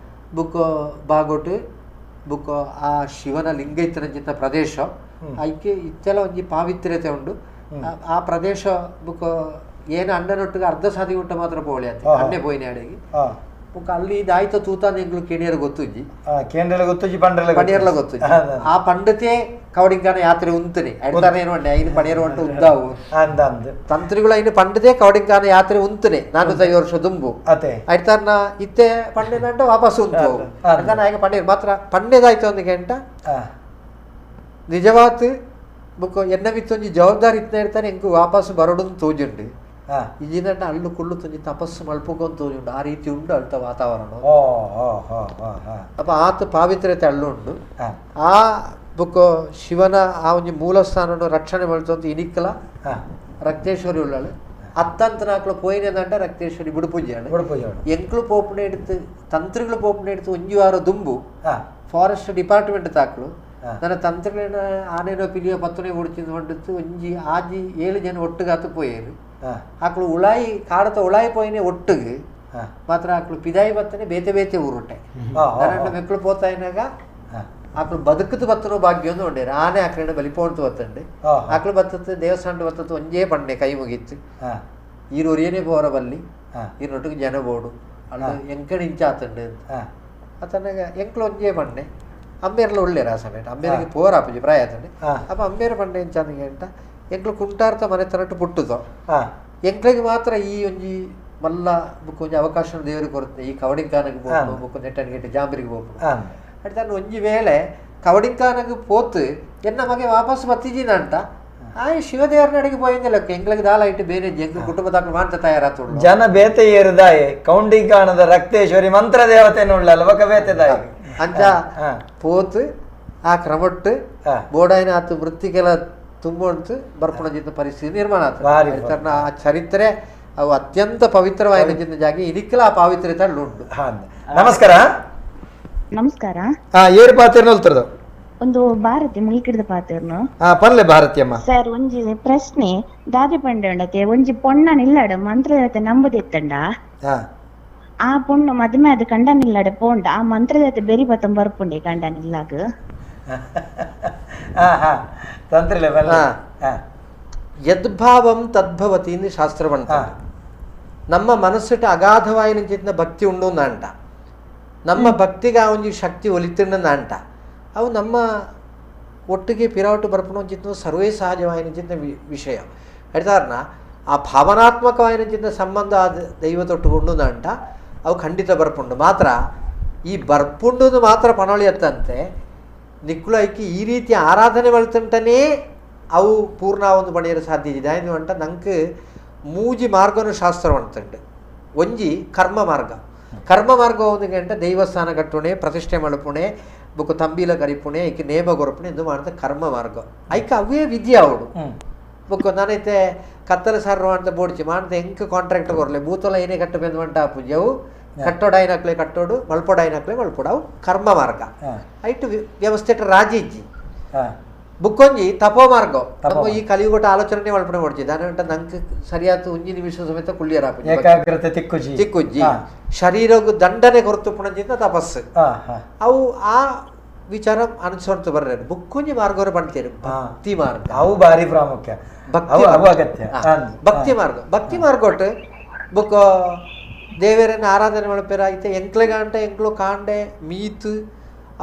ಬುಕ್ಕ ಬಾಗೋಟು ಬುಕ್ಕ ಆ ಶಿವನ ಲಿಂಗ ಇತ್ತನ ಪ್ರದೇಶ ಐಕೆ ಇತ್ತೆಲ್ಲ ಒಂಜಿ ಪಾವಿತ್ರ್ಯತೆ ಉಂಡು ಆ ಪ್ರದೇಶ ಬುಕ್ಕ ಏನು ಅಣ್ಣನೊಟ್ಟಿಗೆ ಅರ್ಧ ಸಾದಿ ಉಂಟ ಮಾತ್ರ ಪೋಳಿ ಆತ ಅಣ್ಣೆ ಪೋಯಿನ ಅಡಿಗೆ ಬುಕ್ಕ ಅಲ್ಲಿ ಇದಾಯ್ತು ತೂತಾನ ಎಂಗ್ಲು ಕೇಣಿಯರ್ ಗೊತ್ತುಜ್ಜಿ ಕೇಂದ್ರ ಗೊತ್ತುಜ್ಜಿ ಪಂಡ್ರೆಲ್ಲ ಪಣಿಯರ್ಲ ಗೊತ್ತುಜ್ಜಿ ಆ ಪಂಡತೆ ಕವಡಿಂಗಾನ ಯಾತ್ರೆ ಉಂತನೆ ಅಡ್ತಾನೆ ಏನು ಅಣ್ಣೆ ಐನು ಪಣಿಯರ್ ಉಂಟು ಉದ್ದಾವು ತಂತ್ರಿಗಳು ಐನು ಪಂಡತೆ ಕವಡಿಂಗಾನ ಯಾತ್ರೆ ಉಂತನೆ 450 ವರ್ಷ ದುಂಬು ಅಡ್ತಾರನ ಇತ್ತೆ ಪಂಡೆನಂಟ ವಾಪಸ್ ಉಂತು ಅಡ್ತಾನ ಹಾಗೆ ಪಂಡೇರ್ ಮಾತ್ರ ಪಂಡೆದಾಯ್ತು ಒಂದು ಗಂಟ ನಿಜವಾತ್ ಬುಕ್ಕ ಎನ್ನ ಮಿತ್ತೊಂಜಿ ಜವಾಬ್ದಾರಿ ಇತ್ತನ ಇರ್ತಾನೆ ಎಂಕು ವಾಪಸ್ ಬರೋಡು ತೋಜುಂಡು ಇಜಿನಂಟ ಅಲ್ಲು ಕುಳ್ಳು ತೊಂಜಿ ತಪಸ್ಸು ಮಲ್ಪುಕೊಂದು ತೋಜುಂಡು ಆ ರೀತಿ ಉಂಡು ಅಳ್ತ ವಾತಾವರಣ. ಅಪ್ಪ ಆತ ಪಾವಿತ್ರ್ಯತೆ ಅಳ್ಳು ಉಂಡು ಆ ಬುಕ್ಕ ಶಿವನ ಆ ಒಂಜಿ ಮೂಲಸ್ಥಾನ ರಕ್ಷಣೆ ಮಲ್ತೊಂದು ಇನಿಕ್ಕಲ ರಕ್ತೇಶ್ವರಿ ಉಳ್ಳಾಳು ಅತ್ತಂತ ನಾಕ್ಲು ಪೋಯಿನದಂಟ ರಕ್ತೇಶ್ವರಿ ಬುಡುಪೂಜೆ ಎಂಕ್ಲು ಪೋಪುನೆ എടുത്ത് ತಂತ್ರಿಗಳು ಪೋಪುನೆ എടുത്ത് ಒಂಜಿ ವಾರ ದುಂಬು ಫಾರೆಸ್ಟ್ ಡಿಪಾರ್ಟ್ಮೆಂಟ್ ತಾಕ್ಲು ನನ್ನ ತಂತ್ರಿಗಳನ್ನ ಆನೇನೋ ಪಿಲಿಯೋ ಪತ್ತನೇ ಓಡಿಚಿಂದು ಹೊಂಡಿತ್ತು ಒಂಜಿ ಆಜಿ 7 ಜನ ಒಟ್ಟುಗಾತು ಪೋಯೇರು ಆಕ್ಳು ಉಳಾಯಿ ಕಾಡತ ಉಳಾಯಿ ಪೋಯಿನೆ ಒಟ್ಟುಗೆ ಮಾತ್ರ ಆಕ್ಳು ಪಿದಾಯಿ ಬತ್ತನೆ ಬೇತೆ ಬೇತೆ ಊರುಟೆ ನನ್ನ ಮೆಕ್ಳು ಪೋತಾಯಿನಾಗ ಆಕ್ಳು ಬದುಕುದು ಬತ್ತನೋ ಭಾಗ್ಯ ಒಂದು ಉಂಡೇರು ಆನೆ ಆಕ್ಳಿನ ಬಲಿಪೋಣ್ತು ಬತ್ತಂಡೆ ಆಕ್ಳು ಬತ್ತತ್ತು ದೇವಸ್ಥಾನ ಬತ್ತತ್ತು ಒಂಜೇ ಪಣ್ಣೆ ಕೈ ಮುಗಿತ್ತು ಈರೊರಿಯನೇ ಪೋರ ಬಲ್ಲಿ ಈರೊಟ್ಟಿಗೆ ಜನ ಬೋಡು ಅಲ್ಲ ಎಂಕಡೆ ಇಂಚಾತಂಡೆ ಅಂತ ಅತನಾಗ ಎಂಕ್ಳು ಒಂಜೇ ಪಣ್ಣೆ ಅಮ್ಮೇರ್ಲ ಒಳ್ಳೆರ ಆ ಸಮಯ ಅಮ್ಮೇರಿಗೆ ಪೋರ ಅಪ್ಪಜಿ ಪ್ರಾಯ ಆತಂಡೆ ಅಪ್ಪ ಅಮ್ಮೇರ ಪಂಡೆ ಎಂಚಾನಿಗೆ ಅಂತ ಎಂಕ್ಲು ಕುಂಟಾರ್ಥ ಮನೆ ತನಟ್ಟು ಪುಟ್ಟುದೋ ಎಂಕ್ಲಿಗೆ ಮಾತ್ರ ಈ ಒಂಜಿ ಮಲ್ಲ ಬುಕ್ ಒಂಜಿ ಅವಕಾಶ ದೇವರಿಗೆ ಕೊರುತ್ತೆ ಈ ಕವಡಿಂಕಾನಗೆ ಪೋಪು ಬುಕ್ ನೆಟ್ಟನಿಗೆ ಜಾಂಬರಿಗೆ ಪೋಪು ಅಡ್ತಾನೆ ಒಂಜಿ ವೇಳೆ ಕವಡಿಂಕಾನಗೆ ಪೋತು ಎನ್ನ ಮಗೆ ವಾಪಸ್ ಬತ್ತಿಜಿನ ಅಂತ ಆ ಶಿವದೇವರ ಅಡಿಗೆ ಪೋಯಿಂದಿಲ್ಲ ಎಂಗ್ಲಿಗೆ ದಾಲ ಇಟ್ಟು ಬೇರೆ ಎಂಗ್ಲು ಕುಟುಂಬದ ಮಾಂತ ತಯಾರಾತು ಜನ ಬೇತೆ ಏರುದಾಯೆ ಕೌಂಡಿಕಾಣದ ರಕ್ತೇಶ್ವರಿ ಮಂತ್ರ ದೇವತೆನುಳ್ಳಲ್ಲ ಬಕ ಬೇತೆದಾಯ ಅಂಚ ಪೋತು ಆ ಕ್ರಮಟ್ಟು ಬೋಡಾಯಿನ ಆತು ವೃತ್ತಿಗೆಲ್ಲ ತುಂಬ ಉಂಟು ಬರ್ಪಣ ಜಿಂದ ಪರಿಸ್ಥಿತಿ ನಿರ್ಮಾಣ ಆಗ್ತದೆ. ಆ ಚರಿತ್ರೆ ಅವು ಅತ್ಯಂತ ಪವಿತ್ರವಾದ ಜಿಂದ ಜಾಗ ಇದಕ್ಕೆಲ್ಲ ಆ ಪಾವಿತ್ರ್ಯತೆ ಉಂಟು. ನಮಸ್ಕಾರ. ನಮಸ್ಕಾರ. ಏರು ಪಾತೇರ್ನ ಉಲ್ತರದು ಒಂದು ಭಾರತಿ ಮುಲ್ಕಿಡ್ದ ಪಾತೇರ್ನು. ಪರ್ಲೆ ಭಾರತಿಯಮ್ಮ. ಸರ್ ಒಂಜಿ ಪ್ರಶ್ನೆ ದಾದಿ ಪಂಡೆ ಉಂಡತೆ ಒಂಜಿ ಪೊಣ್ಣ ನಿಲ್ಲಡ ಮಂತ್ರದೇವತೆ ನಂಬುದಿತ್ತಂಡ ಆ ಪೊಣ್ಣು ಮದುವೆ ಅದು ಕಂಡ ನಿಲ್ಲಡ ಪೋಂಡ ಆ ಮಂತ್ರದೇವತೆ ಬೆರಿ ಬತ್ತಂ ಬರ್ಪುಂಡೆ ಕಂಡ ನಿಲ್ಲಾಗ. ಯದ್ಭಾವಂ ತದ್ಭವತಿ ಎಂದು ಶಾಸ್ತ್ರ ಬಂತ. ನಮ್ಮ ಮನಸ್ಸಿಟ್ಟು ಅಗಾಧವಾಯಿನ ಚಿಂತನ ಭಕ್ತಿ ಉಂಡು ಅಂಟ ನಮ್ಮ ಭಕ್ತಿಗೆ ಆ ಒಂಜಿ ಶಕ್ತಿ ಒಲಿತಿಂಡ ಅಂಟ ಅವು ನಮ್ಮ ಒಟ್ಟಿಗೆ ಪಿರಾವಟು ಬರ್ಪಣ ಚಿಂತನ ಸರ್ವೇ ಸಹಜವಾಯಿನ ಚಿಂತನ ವಿಷಯ ಹೇಳ್ತಾರನ ಆ ಭಾವನಾತ್ಮಕವಾಯಿನ ಚಿಂತನ ಸಂಬಂಧ ಆ ದೈವ ತೊಟ್ಟುಕೊಂಡು ಅಂಟ ಅವು ಖಂಡಿತ ಬರ್ಪುಂಡು. ಮಾತ್ರ ಈ ಬರ್ಪುಂಡು ಮಾತ್ರ ಪಣೋಳಿ ಎತ್ತಂತೆ ನಿಕ್ಕುಳು ಐಕಿ ಈ ರೀತಿ ಆರಾಧನೆ ಮಲ್ತಂಟನೇ ಅವು ಪೂರ್ಣ ಒಂದು ಬಣಿಯಲು ಸಾಧ್ಯ ಇದೆ ಅಂಟ ನಂಗೆ ಮೂಜಿ ಮಾರ್ಗನು ಶಾಸ್ತ್ರ ಅಂತಂಡು. ಒಂಜಿ ಕರ್ಮ ಮಾರ್ಗ. ಕರ್ಮ ಮಾರ್ಗ ಒಂದು ಗಂಟೆ ದೇವಸ್ಥಾನ ಕಟ್ಟುಣೆ ಪ್ರತಿಷ್ಠೆ ಮಲ್ಪುಣೆ ಬೊಕ್ಕ ತಂಬೀಲ ಕರಿಪುಣೆ ಐಕೆ ನೇಮ ಕೊರಪುಣೆ ಎಂದು ಮಾಡ್ತ ಕರ್ಮ ಮಾರ್ಗ ಐಕೆ ಅವೇ ವಿದ್ಯೆ ಅವಳು. ಬೊಕ್ಕ ನಾನೈತೆ ಕತ್ತಲ ಸಾರು ಅಂತ ಬೋಡ್ಚಿ ಮಾಡ್ತೆ ಎಂಕ್ ಕಾಂಟ್ರಾಕ್ಟ್ ಕೊರಲೆ ಬೂತಲ ಏನೇ ಕಟ್ಟಬೇಂದು ಅಂಟ ಪೂಜೆ ಅವು ಕಟ್ಟೋಡಾಯಿನಕ್ಲೆ ಕಟ್ಟೋಡು ಮಲ್ಪೋಡಾಯಿನಕ್ಲೆ ಮಲ್ಪೋಡು ಅವು ಕರ್ಮ ಮಾರ್ಗ ಐಟು ವ್ಯವಸ್ಥೆ ರಾಜಿ ಇಜ್ಜಿ. ಬುಕ್ಕೊಂಜಿ ತಪೋ ಮಾರ್ಗ ನಮ್ಮ ಈ ಕಲಿಯುಗಟ ಆಲೋಚನೆ ಮಲ್ಪನೆ ಮಾಡ್ತಿ ದಾನ ನಂಗೆ ಸರಿಯಾದ ಒಂಜಿ ನಿಮಿಷ ಸಮೇತ ಕುಳ್ಳಿಯರ ಏಕಾಗ್ರತೆ ತಿಕ್ಕುಜಿ ತಿಕ್ಕುಜ್ಜಿ ಶರೀರಗು ದಂಡನೆ ಕೊರತು ಪುಣಜಿಂದ ತಪಸ್ಸು ಅವು ಆ ವಿಚಾರ ಅನುಸರಿತು ಬರ್ರೆ ಬುಕ್ಕೊಂಜಿ ಮಾರ್ಗವರು ಬಣ್ತೇನೆ ಭಕ್ತಿ ಮಾರ್ಗ ಅವು ಭಾರಿ ಪ್ರಾಮುಖ್ಯ ಭಕ್ತಿ ಅಗತ್ಯ ಭಕ್ತಿ ಮಾರ್ಗ. ಭಕ್ತಿ ಮಾರ್ಗ ಒಟ್ಟು ಬುಕ್ಕ ದೇವರನ್ನ ಆರಾಧನೆ ಮಲ್ಪೆರಾಗಿತ್ತೆ ಎಂಕ್ಲೆಗಂಟ ಎಂಕ್ಲು ಕಾಂಡೆ ಮೀತು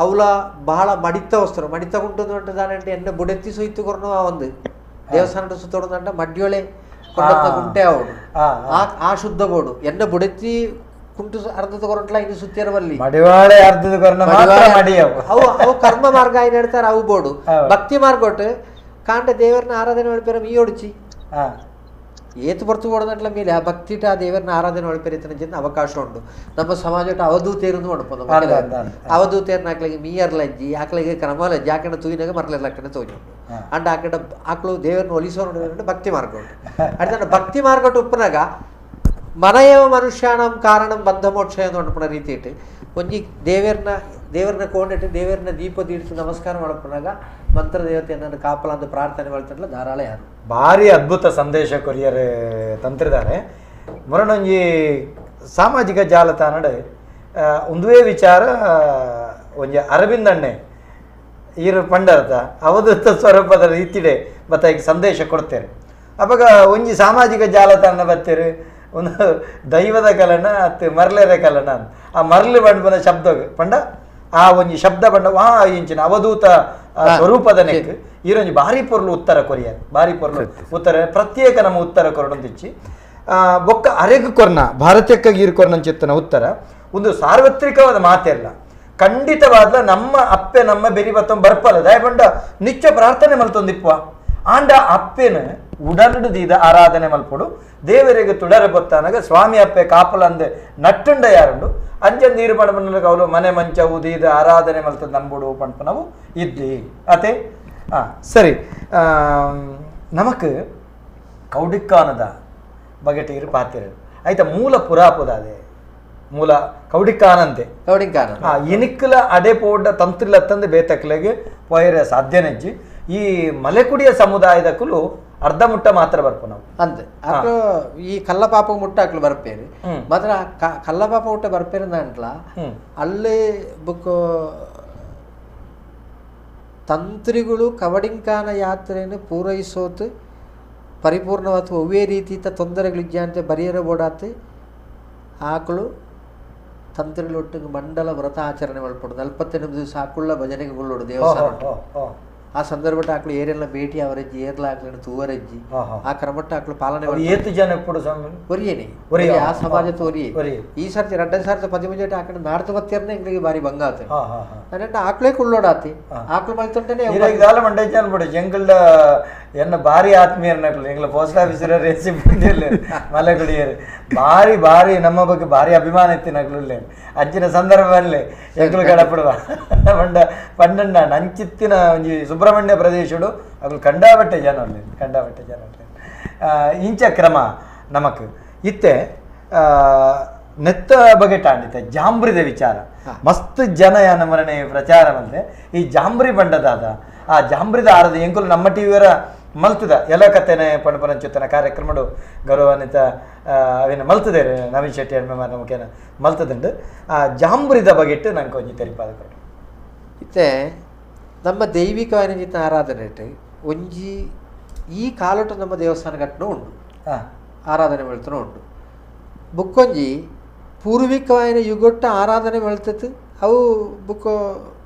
ಅವಲ ಬಹಳ ಮಡಿತ ವಸ್ತು ಮಡಿತ ಉಂಟು ದಾನಂటే ಎನ್ನ ಬುಡೆತ್ತಿ ಸುಯ್ತು ಕೊರ್ನು ಆ ಒಂದು ದೇವಸ್ಥಾನ ಸುತ್ತೋಡದಂಟ ಮಡ್ಯೋಳೆ ಕೊಂಡತ್ತ ಗುಂಟೆ ಅವಡು ಆ ಶುದ್ಧ ಬೋಡು ಎನ್ನ ಬುಡೆತ್ತಿ ಕುಂಟು ಅರ್ಧದ ಕೊರಂಟ್ಲ ಇನ್ನು ಸುತ್ತಿರವಲ್ಲಿ ಮಡಿವಾಳೆ ಅರ್ಧದ ಕೊರನ ಮಾತ್ರ ಮಡಿಯವು ಅವು ಅವು ಕರ್ಮ ಮಾರ್ಗ ಏನ್ ಹೇಳ್ತಾರೆ ಅವು ಬೋಡು. ಭಕ್ತಿ ಮಾರ್ಗ ಒಟ್ಟು ಕಾಂಡ ದೇವರನ್ನ ಆರಾಧನೆ ಮಲ್ಪೆರ ಮೀ ಒಡಿಚಿ ಏತು ಬರ್ತು ಓಡದಂಟ್ಲ ಮೇಲೆ ಆ ಭಕ್ತಿಟ ಆ ದೇವರನ್ನ ಆರಾಧನೆ ಒಳಪೆರಿತನ ಜನ ಅವಕಾಶ ಉಂಟು. ನಮ್ಮ ಸಮಾಜ ಅವಧೂತೇರನ್ನು ಉಂಟು. ಅವಧೂತೇರ್ನ ಆಕಳಿಗೆ ಮೀಯರ್ಲಜ್ಜಿ ಆಕಳಿಗೆ ಕ್ರಮಲಜ್ಜಿ ಆಕಡೆ ತೂಯಿನಾಗ ಮರಲೆಲ್ಲ ತೋಜಿ ಉಂಟು. ಅಂಡ್ ಆಕಡೆ ಆಕಳು ದೇವರನ್ನ ಒಲಿಸೋ ಭಕ್ತಿ ಮಾರ್ಗ ಉಂಟು. ಅಡ್ತಾನೆ ಭಕ್ತಿ ಮಾರ್ಗ ಉಪ್ಪನಾಗ ಮನಯವ ಮನುಷ್ಯಾಣಂ ಕಾರಣಂ ಬದ್ಧ ಮೋಕ್ಷ ಎಂದು ರೀತಿ ಇಟ್ಟು ಒಂಜಿ ದೇವರನ್ನ ದೇವರನ್ನ ಕೋಣಿಟ್ಟು ದೇವರನ್ನ ದೀಪ ದೀಡಿಸಿ ನಮಸ್ಕಾರ ಮಾಡಪ್ಪನಾಗ ಮಂತ್ರದೇವತೆಯನ್ನು ಕಾಪಲ ಅಂತ ಪ್ರಾರ್ಥನೆ ಮಾಡ್ತಾರಲ್ಲ ಧಾರಾಳ ಯಾರು. ಭಾರಿ ಅದ್ಭುತ ಸಂದೇಶ ಕೊರಿಯರ್ ತಂತ್ರಿದ್ದಾರೆ. ಮೊರಣೊಂಜಿ ಸಾಮಾಜಿಕ ಜಾಲತಾಣಡ್ ಒಂದುವೇ ವಿಚಾರ ಒಂಜಿ ಅರವಿಂದಣ್ಣೆ ಈರು ಪಂಡರ್ತ ಅವಧೂತ ಸ್ವರೂಪದ ರೀತಿಡೆ ಬತ್ತ ಈಗ ಸಂದೇಶ ಕೊಡ್ತೇವೆ. ಅವಾಗ ಒಂಜಿ ಸಾಮಾಜಿಕ ಜಾಲತಾಣ ಬತ್ತೀರಿ ಒಂದು ದೈವದ ಕಲನ ಅತ್ತು ಮರಳೆರೆ ಕಲನ ಆ ಮರಳು ಬಂಡ್ಬನ ಶಬ್ದ ಪಂಡ ಆ ಒಂಜಿ ಶಬ್ದ ಬಂಡ ವಾ ಇಂಚಿನ ಅವಧೂತ ಸ್ವರೂಪದ ನೆಕ್ ಈರೊಂಜಿ ಭಾರಿ ಪೊರ್ಲು ಉತ್ತರ ಕೊರಿಯರ್ ಭಾರಿ ಪೊರ್ಲು ಉತ್ತರ ಪ್ರತ್ಯೇಕ ನಮ್ಮ ಉತ್ತರ ಕೊರಡೊಂದಿಚ್ಚಿ ಬೊಕ್ಕ ಅರೆಗು ಕೊರ್ನ ಭಾರತಕ್ಕೆ ಗೀರು ಕೊರ್ನಂಚಿತ್ತನ ಉತ್ತರ ಒಂದು ಸಾರ್ವತ್ರಿಕವಾದ ಮಾತೆಲ್ಲ ಖಂಡಿತವಾದ ನಮ್ಮ ಅಪ್ಪೆ ನಮ್ಮ ಬೆರಿ ಬತ್ತ ಬರ್ಪಲ್ಲ ದಯಪಂಡ ನಿತ್ಯ ಪ್ರಾರ್ಥನೆ ಮಲ್ತೊಂದಿಪ್ಪ ಆಂಡ ಅಪ್ಪೆನ ಉಡನುಡುದೀದ ಆರಾಧನೆ ಮಲ್ಪೊಡು ದೇವರಿಗೆ ತುಡರ ಬೊತ್ತಾನಾಗ ಸ್ವಾಮಿ ಅಪ್ಪೆ ಕಾಪಲ ಅಂದೆ ನಟ್ಟುಂಡ ಯಾರುಂಡು ಅಂಜನ್ ನೀರು ಪಣಪನ ಅವಳು ಮನೆ ಮಂಚ ಉದೀದ ಆರಾಧನೆ ಮಲ್ತ ನಂಬುಡು ಪಣಪನವು ಇದ್ಲಿ ಅತೆ. ಸರಿ, ನಮಕ್ ಕೌಡಿಕ್ಕಾನದ ಬಗೆಟೀರು ಪಾತಿರು ಆಯ್ತಾ ಮೂಲ ಪುರಾಪುದಾದೆ ಮೂಲ ಕೌಡಿಕ್ಕಾನಂತೆ ಕೌಡಿಕ್ಕಾನ ಇನಿಕ್ಲ ಅಡೆ ಪೋಡ ತಂತ್ರಿಲತ್ತಂದು ಬೇತಕ್ಲೆಗೆ ಪೋಯರೆ ಸಾಧ್ಯನೆಜ್ಜಿ ಈ ಮಲೆಕುಡಿಯ ಸಮುದಾಯದ ಕುಲು ಅರ್ಧ ಮುಟ್ಟ ಮಾತ್ರ ಬರ್ಪು ನಾವು ಅಂತೆ ಆಕ್ಳು ಈ ಕಲ್ಲಪಾಪ ಮುಟ್ಟ ಆಕ್ಳು ಬರ್ಪೇರು ಮಾತ್ರ ಕಲ್ಲಪಾಪ ಮುಟ್ಟ ಬರ್ಪೇರು ಅಂಟ್ಲ ಅಲ್ಲಿ ಬುಕ್ ತಂತ್ರಿಗಳು ಕವಡಿಂಕಾನ ಯಾತ್ರೆಯನ್ನು ಪೂರೈಸೋತು ಪರಿಪೂರ್ಣವಾದ ಒವ್ವೇ ರೀತಿಯ ತೊಂದರೆಗಳಿದ್ಯಾ ಅಂತ ಬರಿಯರ ಬೋಡಾತು ಆಕಳು ತಂತ್ರಿಗಳೊಟ್ಟಿಗೆ ಮಂಡಲ ವ್ರತ ಆಚರಣೆ ಮಲ್ಪಡು 48 ದಿವಸ ಆಕುಳ್ಳ ಭಜನೆಗೆ ಗೊಳ್ಳೋಡು ದೇವಸ್ಥಾನ. ಆ ಸಂದರ್ಭ ಆಕಳು ಏರೆಲ್ಲ ಭೇಟಿ ಅವರಜ್ಜಿ ಏರ್ಲ ಆಕಳು ತೂವರಜ್ಜಿ ಆ ಕ್ರಮಟ್ಟ ಆಕಳು ಪಾಲನೆ ಒರಿಯೇನೆ ಆ ಸಮಾಜ ತೋರಿ ಈ ಸರ್ತಿ 2013 ಆಕಡೆ ನಾಡ್ತು ಬತ್ತೇರ್ನೆ ಎಂಗಳಿಗೆ ಬಾರಿ ಭಂಗ ಆತ ಅಂದ್ರೆ ಆಕಳೇ ಕುಳ್ಳೋಡಾತಿ ಆಕಳು ಮಲ್ತುಂಟೇನೆ ಜಂಗಲ್ದ ಎನ್ನ ಭಾರಿ ಆತ್ಮೀಯರ್ನಕ್ಲು ಎಂಗ್ಲ ಪೋಸ್ಟ್ ಆಫೀಸರ್ ರೇಸಿ ಬಂದಿಲ್ಲ ಮಲೆಗುಡಿಯರು ಭಾರಿ ಭಾರಿ ನಮ್ಮ ಬಗ್ಗೆ ಭಾರಿ ಅಭಿಮಾನ ಇತ್ತು ನಗ್ಲುಲ್ಲೆ ಅಜ್ಜಿನ ಸಂದರ್ಭದಲ್ಲಿ ಎಂಗ್ಲು ಕಡಪಡುವ ಪಂಡ ಪಂಡಣ್ಣ ನಂಚಿತ್ತಿನ ಒಂಜಿ ಸುಬ್ರಹ್ಮಣ್ಯ ಪ್ರದೇಶಡು ಅಗ್ಲು ಕಂಡಾಬಟ್ಟೆ ಜನ ಉಲ್ಲೇರು ಕಂಡಾಬಟ್ಟೆ ಜನ ಉಲ್ಲೇರು. ಇಂಚ ಕ್ರಮ ನಮಕ್ ಇತ್ತೆ ನೆತ್ತ ಬಗೆ ಟಾಂಡಿತ್ತೆ ಜಾಂಬ್ರಿದ ವಿಚಾರ ಮಸ್ತ್ ಜನ ಯಾನ ಪ್ರಚಾರ ಬಂದೆ ಈ ಜಾಂಬ್ರಿ ಬಂಡದಾದ ಆ ಜಾಂಬ್ರಿದ ಆರದ ಎಂಕುಲು ನಮ್ಮ ಟಿವಿಯರ ಮಲ್ತದ ಎಲ್ಲ ಕತೆನೆ ಪಣಪರಂಚುತ್ತನ ಕಾರ್ಯಕ್ರಮಡು ಗೌರವಾನ್ವಿತ ಅವಿನ ಮಲ್ತದೇರು ನವೀನ್ ಶೆಟ್ಟಿ ಅಣ್ಣ ಮುಖೇನ ಮಲ್ತದಂಡು ಆ ಜಾಂಬ್ರಿದ ಬಗೆಟ್ಟು ನಂಗೆ ಒಂಜಿ ತೆರಿಪಾದ ಕೊಡು. ಇತ್ತೆ ನಮ್ಮ ದೈವಿಕವಾದ ಆರಾಧನೆ ಒಂಜಿ ಈ ಕಾಲೊಟ್ಟು ನಮ್ಮ ದೇವಸ್ಥಾನ ಕಟ್ಟನು ಉಂಡು ಆರಾಧನೆ ಮಲ್ತನೂ ಉಂಡು ಬುಕ್ಕೊಂಜಿ ಪೂರ್ವಿಕವಾಯಿನ ಯುಗೊಟ್ಟ ಆರಾಧನೆ ಮಲ್ತತ್ತು ಅವು ಬುಕ್ಕ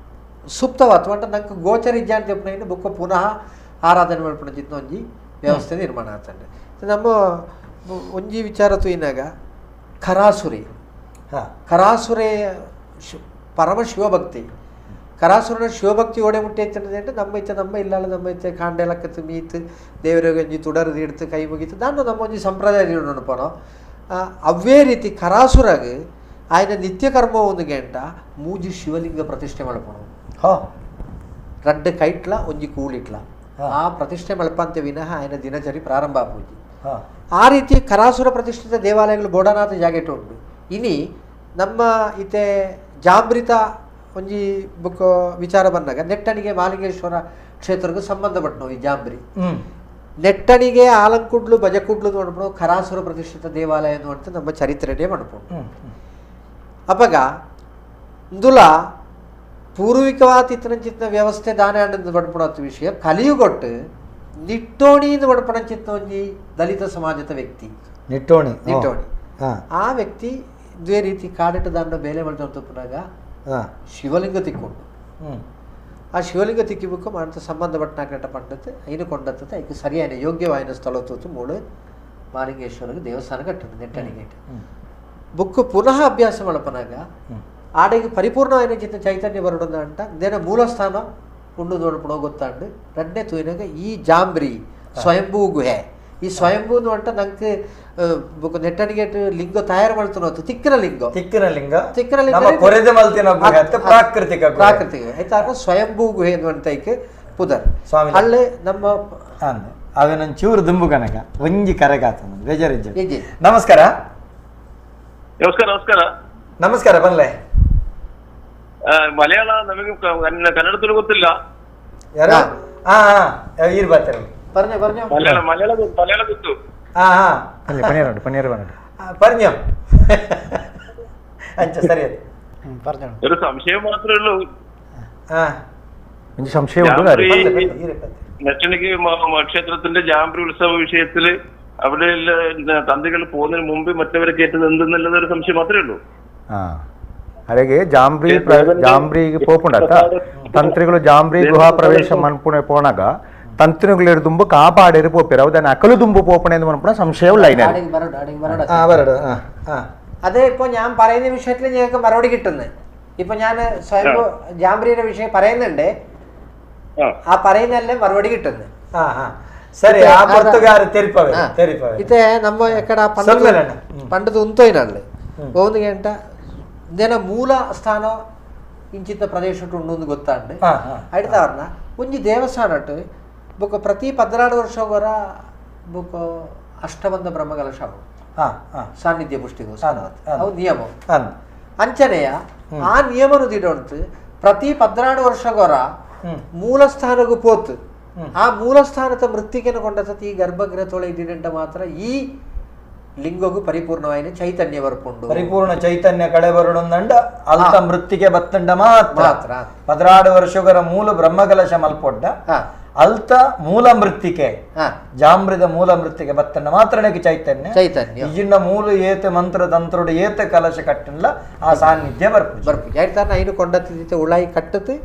ಸುಪ್ತವಾತು ಅಂಟ ನಂಗೆ ಗೋಚರ ಇಜ್ಜ ಅಂತ చెప్పిన ಬುಕ್ಕ ಪುನಃ ಆರಾಧನೆ ಮಲ್ಪುನ ಒಂಜಿ ವ್ಯವಸ್ಥೆ ನಿರ್ಮಾಣ ಆತಂಡೆ. ನಮ್ಮ ಒಂಜಿ ವಿಚಾರ ತೂಯಿನಾಗ ಕರಾಸುರಿ ಕರಾಸುರೆ ಪರಮ ಶಿವಭಕ್ತಿ ಕರಾಸುರನ ಶಿವಭಕ್ತಿ ಓಡೆ ಮುಟ್ಟೆ ಅಂದ್ರೆ ನಮ್ಮ ಇತ್ತೆ ನಮ್ಮ ಇಲ್ಲಲ್ಲ ನಮ್ಮ ಇತ್ತೆ ಕಾಂಡೆಲಕ್ಕತ್ತು ಮೀತು ದೇವರಿಗೆ ಒಂಜಿ ತುಡರು ಇಡ್ತು ಕೈ ಮುಗೀತು ದಾನ್ನು ನಮ್ಮ ಒಂಜಿ ಸಂಪ್ರದಾಯ ಪನೋ ಅವೇ ರೀತಿ ಕರಾಸುರಾಗ ఆయన ನಿತ್ಯ ಕರ್ಮ ಒಂದು ಗಂಟ ಮೂಜಿ ಶಿವಲಿಂಗ ಪ್ರತಿಷ್ಠೆ ಮಲ್ಪಣ ರಡ್ಡು ಕೈಟ್ಲ ಒಂಜಿ ಕೂಳಿಟ್ಲ ಆ ಪ್ರತಿಷ್ಠೆ ಮಲ್ಪಂತೆ ವಿನಃ ఆయన ದಿನಚರಿ ಪ್ರಾರಂಭ ಪೂಜೆ. ಆ ರೀತಿ ಕರಾಸುರ ಪ್ರತಿಷ್ಠಿತ ದೇವಾಲಯಗಳು ಬೋಡನಾಥ ಜಾಗೆಟ್ ಉಂಟು. ಇನಿ ನಮ್ಮ ಇತ್ತೆ ಜಾಂಬ್ರಿತ ಒಂಜಿ ಬುಕ್ ವಿಚಾರ ಬಂದಾಗ ನೆಟ್ಟಣಿಗೆ ಮಾಲಿಂಗೇಶ್ವರ ಕ್ಷೇತ್ರಕ್ಕೆ ಸಂಬಂಧಪಟ್ಟವು ಈ ಜಾಂಬ್ರಿ ನೆಟ್ಟಣಿಗೆ ಆಲಂಕುಡ್ಲು ಬಜಕುಡ್ಲು ನೋಡ್ಬಿಡು ಕರಾಸುರ ಪ್ರತಿಷ್ಠಿತ ದೇವಾಲಯ ಅಂತ ನಮ್ಮ ಚರಿತ್ರೆನೇ ಮಾಡ್ಬೋದು. ಅಪಗ ಇಂದುಲ ಪೂರ್ವಿಕವಾದ ಇತ್ತನಂಚಿತ್ನ ವ್ಯವಸ್ಥೆ ದಾನ ಆನಂದ ಪಡ್ಪುಣತ್ತು ವಿಷಯ ಕಲಿಯುಗೊಟ್ಟು ನಿಟ್ಟೋಣಿ ಪಡ್ಪಣಂಚಿತ್ನ ಒಂಜಿ ದಲಿತ ಸಮಾಜದ ವ್ಯಕ್ತಿ ನಿಟ್ಟೋಣಿ ನಿಟ್ಟೋಣಿ ಆ ವ್ಯಕ್ತಿ ಇದೇ ರೀತಿ ಕಾಡಿಟ್ಟು ದಾನ ಬೇಲೆ ಮಾಡ್ತಪ್ಪನಾಗ ಶಿವಲಿಂಗ ತಿಕ್ಕೊಂಡು ಆ ಶಿವಲಿಂಗ ತಿಕ್ಕಿಬೇಕು ಮಾಡ್ತ ಸಂಬಂಧಪಟ್ಟ ಪಂಡತೆ ಐನು ಕೊಂಡತ್ತೆ ಐಕೆ ಸರಿಯಾದ ಯೋಗ್ಯವಾಯಿನ ಸ್ಥಳ ತೂತು ಮೂಳು ಮಾಲಿಂಗೇಶ್ವರಿಗೆ ದೇವಸ್ಥಾನ ಕಟ್ಟದು ನೆಟ್ಟಣಿಗೆ ಬುಕ್ ಪುನಃ ಅಭ್ಯಾಸ ಮಳಪನಾಗ ಆಡೆಗೆ ಪರಿಪೂರ್ಣವಾಯಿನ ಚಿತ್ತ ಚೈತನ್ಯ ಬರಡೋದ ಅಂತ ದೇನ ಮೂಲಸ್ಥಾನ ಉಂಡು ನೋಡ್ಪುಣ ಗೊತ್ತಾಂಡು ರಡ್ಡೆ ತೂಯಿನಾಗ ಈ ಜಾಂಬ್ರಿ ಸ್ವಯಂಭೂ ಗುಹೆ ಈ ಸ್ವಯಂಭೂ ಅಂತ ನಂಗೆ ಬುಕ್ ನೆಟ್ಟಣಿಗೆ ಲಿಂಗ ತಯಾರು ಮಾಡ್ತಾನೋ ತಿಕ್ಕಿನ ಲಿಂಗ ತಿಕ್ಕಿನ ಲಿಂಗ ತಿಕ್ಕಿನ ಲಿಂಗ ಕೊರೆದ ಮಲ್ತಿನ ಪ್ರಾಕೃತಿಕ ಪ್ರಾಕೃತಿಕ ಆಯ್ತಾ ಸ್ವಯಂಭೂ ಗುಹೆ ಅಂತ ಐಕೆ ಪುದರ್ ಸ್ವಾಮಿ ಅಲ್ಲೇ ನಮ್ಮ ಅವನೊಂದು ಚೂರು ದುಂಬು ಕನಕ ಒಂಜಿ ಕರೆಗಾತ ಬೇಜಾರಿಜ್ಜ. ನಮಸ್ಕಾರ. ನಮಸ್ಕಾರ ನಮಸ್ಕಾರ ನಮಸ್ಕಾರ ಬನ್ಲೆ. ಮಲಯಾಳ ನಮಗೆ ಕನ್ನಡದಲ್ಲಿ ಗೊತ್ತಿಲ್ಲ. ಯಾರು? ಹಾ ಹಾ ಇರ್ ಬರ್ತಾರೆ. പറഞ്ഞോ പറഞ്ഞോ. ಮಲಯಾಳ ಮಲಯಾಳ ಮಲಯಾಳ ಗೊತ್ತು. ಹಾ ಹಾ ಪನ್ನೀರ್ ಪನ್ನೀರ್ പറഞ്ഞോ. ಅಂಚ ಸರಿ ಅದು പറഞ്ഞോ. ഒരു സംശയം മാത്രമേ ഉള്ളൂ. സംശയം നെട്ടണിക്ക് ക്ഷേത്രത്തിന്റെ ജാമ്പ്രി ഉത്സവ വിഷയത്തില് അവിടെ തന്ത്രികൾ പോകുന്നതിന് മുമ്പ് മറ്റവരെ കയറ്റുന്നത് എന്തെന്നുള്ളത് ഒരു സംശയം മാത്രമേ ഉള്ളൂ. ಅರೆಗೆ ಜಾಂಬ್ರಿ ಜಾಂಬ್ರಿಗೆ ಪೋಪುಂಡತ್ತ ತಂತ್ರಿಗಳು ಜಾಂಬ್ರಿ ಗುಹಾ ಪ್ರವೇಶ ಮನ್ಪುಣೆ ಪೋಣಾಗ ತಂತ್ರಿಗಳು ದುಂಬು ಕಾಪಾಡೇರು ಪೋಪೇರು ಅವದಾನೆ ಅಕಲು ದುಂಬು ಪೋಪಣೆ ಎಂದು ಮನ್ಪುಣ ಸಂಶಯ ಉಳ್ಳ. അതെ, ഇപ്പൊ ഞാൻ പറയുന്ന വിഷയത്തിൽ ഞങ്ങൾക്ക് മറുപടി കിട്ടുന്നത്. ഇപ്പൊ ഞാൻ സ്വയം ജാംബ്രിയുടെ വിഷയം പറയുന്നുണ്ട്, ആ പറയുന്നല്ലേ മറുപടി കിട്ടുന്നത്. ಸರಿ, ಆ ಪೊರ್ತುಗಾರ ತೆರಿಪವೆ ಇತ್ತೆ ನಮ್ಮ ಎಕ್ಕಡ ಪಂಡದ ಉಂತೋಯ್ನಲ್ಲಿ ಒಂದು ಗಂಟ ಇದೇನ ಮೂಲ ಸ್ಥಾನ ಇಂಚಿತ್ತ ಪ್ರದೇಶ ಉಂಡು ಒಂದು ಗೊತ್ತಾಂಡು ಅಡ್ತಾವ್ರನ್ನ ಒಂಜಿ ದೇವಸ್ಥಾನ ಬೊಕ್ಕ ಪ್ರತಿ 14 ವರ್ಷ ಬೊಕ್ಕ ಅಷ್ಟಬಂಧ ಬ್ರಹ್ಮಕಲಶ ಸಾನ್ನಿಧ್ಯ ಪುಷ್ಟಿಗೋಸ್ಕರ ಅವು ನಿಯಮ. ಅಂಚನೆಯ ಆ ನಿಯಮನು ದಿಡೋಂತು ಪ್ರತಿ 14 ವರ್ಷಗೊರ ಮೂಲಸ್ಥಾನಗೂ ಪೋತು ಆ ಮೂಲಸ್ಥಾನದ ಮೃತ್ತಿಗೆನ ಕೊಂಡಸತಿ ಈ ಗರ್ಭಗೃಹ ತೊಳೆ ಇದ್ದಿದ್ದಂಟ ಮಾತ್ರ ಈ ಲಿಂಗಗೂ ಪರಿಪೂರ್ಣವಾಯಿನ ಚೈತನ್ಯ ಬರ್ಪುಂಡು. ಪರಿಪೂರ್ಣ ಚೈತನ್ಯ ಕಳೆ ಬರುಣಂದಂಡ ಅಲ್ತ ಮೃತ್ತಿಗೆ ಬತ್ತಂಡ ಮಾತ್ರ 14 ವರ್ಷಗಳ ಮೂಲ ಬ್ರಹ್ಮಕಲಶ ಮಲ್ಪೊಡ್ಡ ಅಲ್ತ ಮೂಲ ಮೃತ್ತಿಕೆ ಜಾಂಬ್ರಿದ ಮೂಲ ಮೃತ್ತಿಗೆ ಬತ್ತಂಡ ಮಾತ್ರನೇ ಚೈತನ್ಯ ಚೈತನ್ಯ ಇಜಿಂಡ ಮೂಲ ಏತ ಮಂತ್ರ ತಂತ್ರೋಡು ಏತ ಕಲಶ ಕಟ್ಟಲ್ಲ ಆ ಸಾನ್ನಿಧ್ಯ ಬರ್ಪು ಬರ್ಪು. ಯಾರು ಐನು ಕೊಂಡತ್ತಿದ್ದ ಉಳಾಯಿ ಕಟ್ಟತ್ತು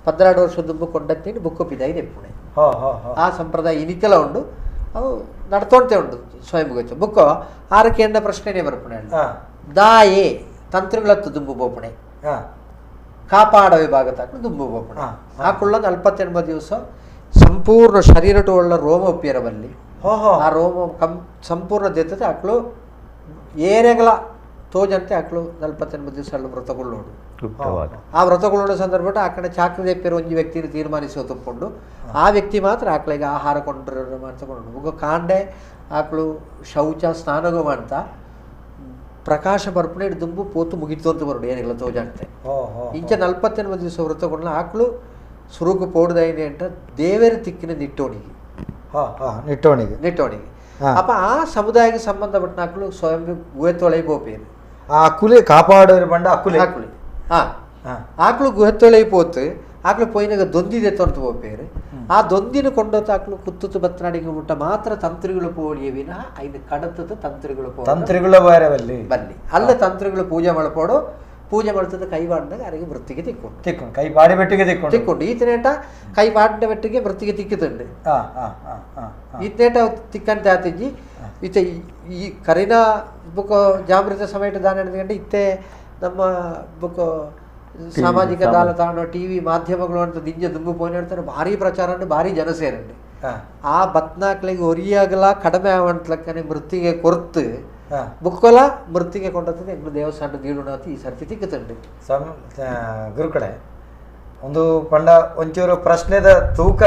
14 ವರ್ಷ ದುಂಬು ಕೊಂಡತ್ತೀನಿ ಬುಕ್ಕೊಪ್ಪಿದಾಯಿ ನೆಪ್ಪುಣೆ. ಆ ಸಂಪ್ರದಾಯ ಇನಿತೆಲ್ಲ ಉಂಡು, ಅವು ನಡ್ತೋಂತೆ ಉಂಡು ಸ್ವಯಂ ಗೊತ್ತು. ಬುಕ್ಕೋ ಆರಕ್ಕೆ ಪ್ರಶ್ನೆನೇ ಬರ್ಪುಣೆ. ದಾಯೆ ತಂತ್ರಿಗಳತ್ತು ದುಂಬು ಬೋಪಣೆ ಕಾಪಾಡ ವಿಭಾಗ ತಾಕು ದುಂಬು ಬೋಪಣೆ ಆ ಕುಳ್ಳ 48 ದಿವಸ ಸಂಪೂರ್ಣ ಶರೀರಟು ಒಳ್ಳ ರೋಮ ಉಪ್ಪಿಯರ ಬಲ್ಲಿ ಆ ರೋಮ ಸಂಪೂರ್ಣ ದೆತ್ತದೆ ಆಕಳು ಏರೆಗಳ ತೋಜಂತೆ ಆಕಳು 48 ದಿವಸ ಅಲ್ಲಿ ವ್ರತಗೊಳ್ಳೋಡು. ಆ ವ್ರತಗೊಳ್ಳೋ ಸಂದರ್ಭ ಆಕಡೆ ಚಾಕ್ರದೇಪ್ಯರು ಒಂಜಿ ವ್ಯಕ್ತಿಯನ್ನು ತೀರ್ಮಾನಿಸುವ ತುಂಬಿಕೊಂಡು ಆ ವ್ಯಕ್ತಿ ಮಾತ್ರ ಆಕಳಿಗೆ ಆಹಾರ ಕೊಂಡ್ರು ಮಾಡ್ತಕೊಂಡು ಒಬ್ಬ ಕಾಂಡೆ ಆಕಳು ಶೌಚ ಸ್ನಾನಗೂ ಮಾಡ್ತಾ ಪ್ರಕಾಶ ಬರ್ಪಣೆ ದುಂಬು ಪೋತು ಮುಗಿತು ಅಂತ ಬರೋಡು ಏನಿಲ್ಲ ತೋಜಾಗ್ತೆ. ಇಂಚ 48 ದಿವಸ ವ್ರತಗೊಂಡ ಆಕಳು ಸುರುಕು ಪೋಡ್ದೈನೆ ಅಂತ ದೇವರ ತಿಕ್ಕಿನ ನಿಟ್ಟೋಣಿಗೆ ನಿಟ್ಟೋಣಿಗೆ ನಿಟ್ಟೋಣಿಗೆ. ಅಪ್ಪ ಆ ಸಮುದಾಯಕ್ಕೆ ಸಂಬಂಧಪಟ್ಟ ಆಕಳು ಸ್ವಯಂ ಗುಹೆತ್ತೊಳೆ ಪೋಪೇರು ಆ ಅಕುಲೆ ಕಾಪಾಡೋರು ಬಂಡ ಅಕುಲೆ ಆಕುಲೆ ಆಕಳು ಗುಹೆತ್ತೊಳೆ ಪೋತು ಆಕಳು ಪೋಯಿನಾಗ ದೊಂದಿದೆ ತೊರೆದು ಪೋಪೇರು. ಆ ದೊಂದಿನ ಕೊಂಡೋತ ಆಕಳು ಕುತ್ತುತ್ತು ಬತ್ತನಾಡಿಗೆ ಮುಟ್ಟ ಮಾತ್ರ ತಂತ್ರಿಗಳು ಪೋಳಿಯ ವಿನಃ ಐದು ಕಡತದ ತಂತ್ರಿಗಳು ತಂತ್ರಿಗಳ ಬಲ್ಲಿ ಬಲ್ಲಿ ಅಲ್ಲ ತಂತ್ರಿಗಳು ಪೂಜೆ ಮಾಡ್ಪೋಡು ಪೂಜೆ ಮಾಡ್ತದ ಕೈ ಬಾಡಿದಾಗ ಅರಿಗೆ ವೃತ್ತಿಗೆ ತಿಕ್ಕೊಂಡು ತಿಕ್ಕೊಂಡು ಕೈ ಬಾಡಿ ಬೆಟ್ಟಿಗೆ ತಿಕ್ಕೊಂಡು ತಿಕ್ಕೊಂಡು ಈತನೇಟ ಕೈ ಬಾಡಿನ ಬೆಟ್ಟಿಗೆ ವೃತ್ತಿಗೆ ತಿಕ್ಕಿತುಂಡು. ಈತನೇಟ ತಿಕ್ಕಂತೆ ಆತಿಜ್ಜಿ ಇತ್ತೆ ಈ ಕರಿನ ಬುಕ್ಕ ಜಾಮೃತ ಸಮಯ ದಾನ ಗಂಟೆ ಇತ್ತೆ ನಮ್ಮ ಬುಕ್ಕ ಸಾಮಾಜಿಕ ಜಾಲತಾಣ ಟಿವಿ ಮಾಧ್ಯಮಗಳು ಅಂತ ದಿಂಜ ದುಂಬು ಪೋಯಿನ ಹೇಳ್ತಾರೆ ಭಾರಿ ಪ್ರಚಾರ ಉಂಟು ಭಾರಿ ಜನ ಸೇರಂడి. ಆ ಬತ್ನಾಕ್ಲಿಗೆ ಒರಿಯಾಗಲ ಕಡಿಮೆ ಆವಂತಲಕ್ಕನೆ ಮೃತ್ತಿಗೆ ಕೊರ್ತು ಬುಕ್ಕೊಲ ಮೃತ್ತಿಗೆ ಕೊಂಡತ್ತದೆ ಎಂಗ್ಳು ದೇವಸ್ಥಾನ ದೀಡುನಾತಿ ಈ ಸರ್ತಿ ತಿಕ್ಕುತ್ತುಂಡು. ಗುರುಕಡೆ ಒಂದು ಪಂಡ ಒಂಚೂರು ಪ್ರಶ್ನೆದ ತೂಕ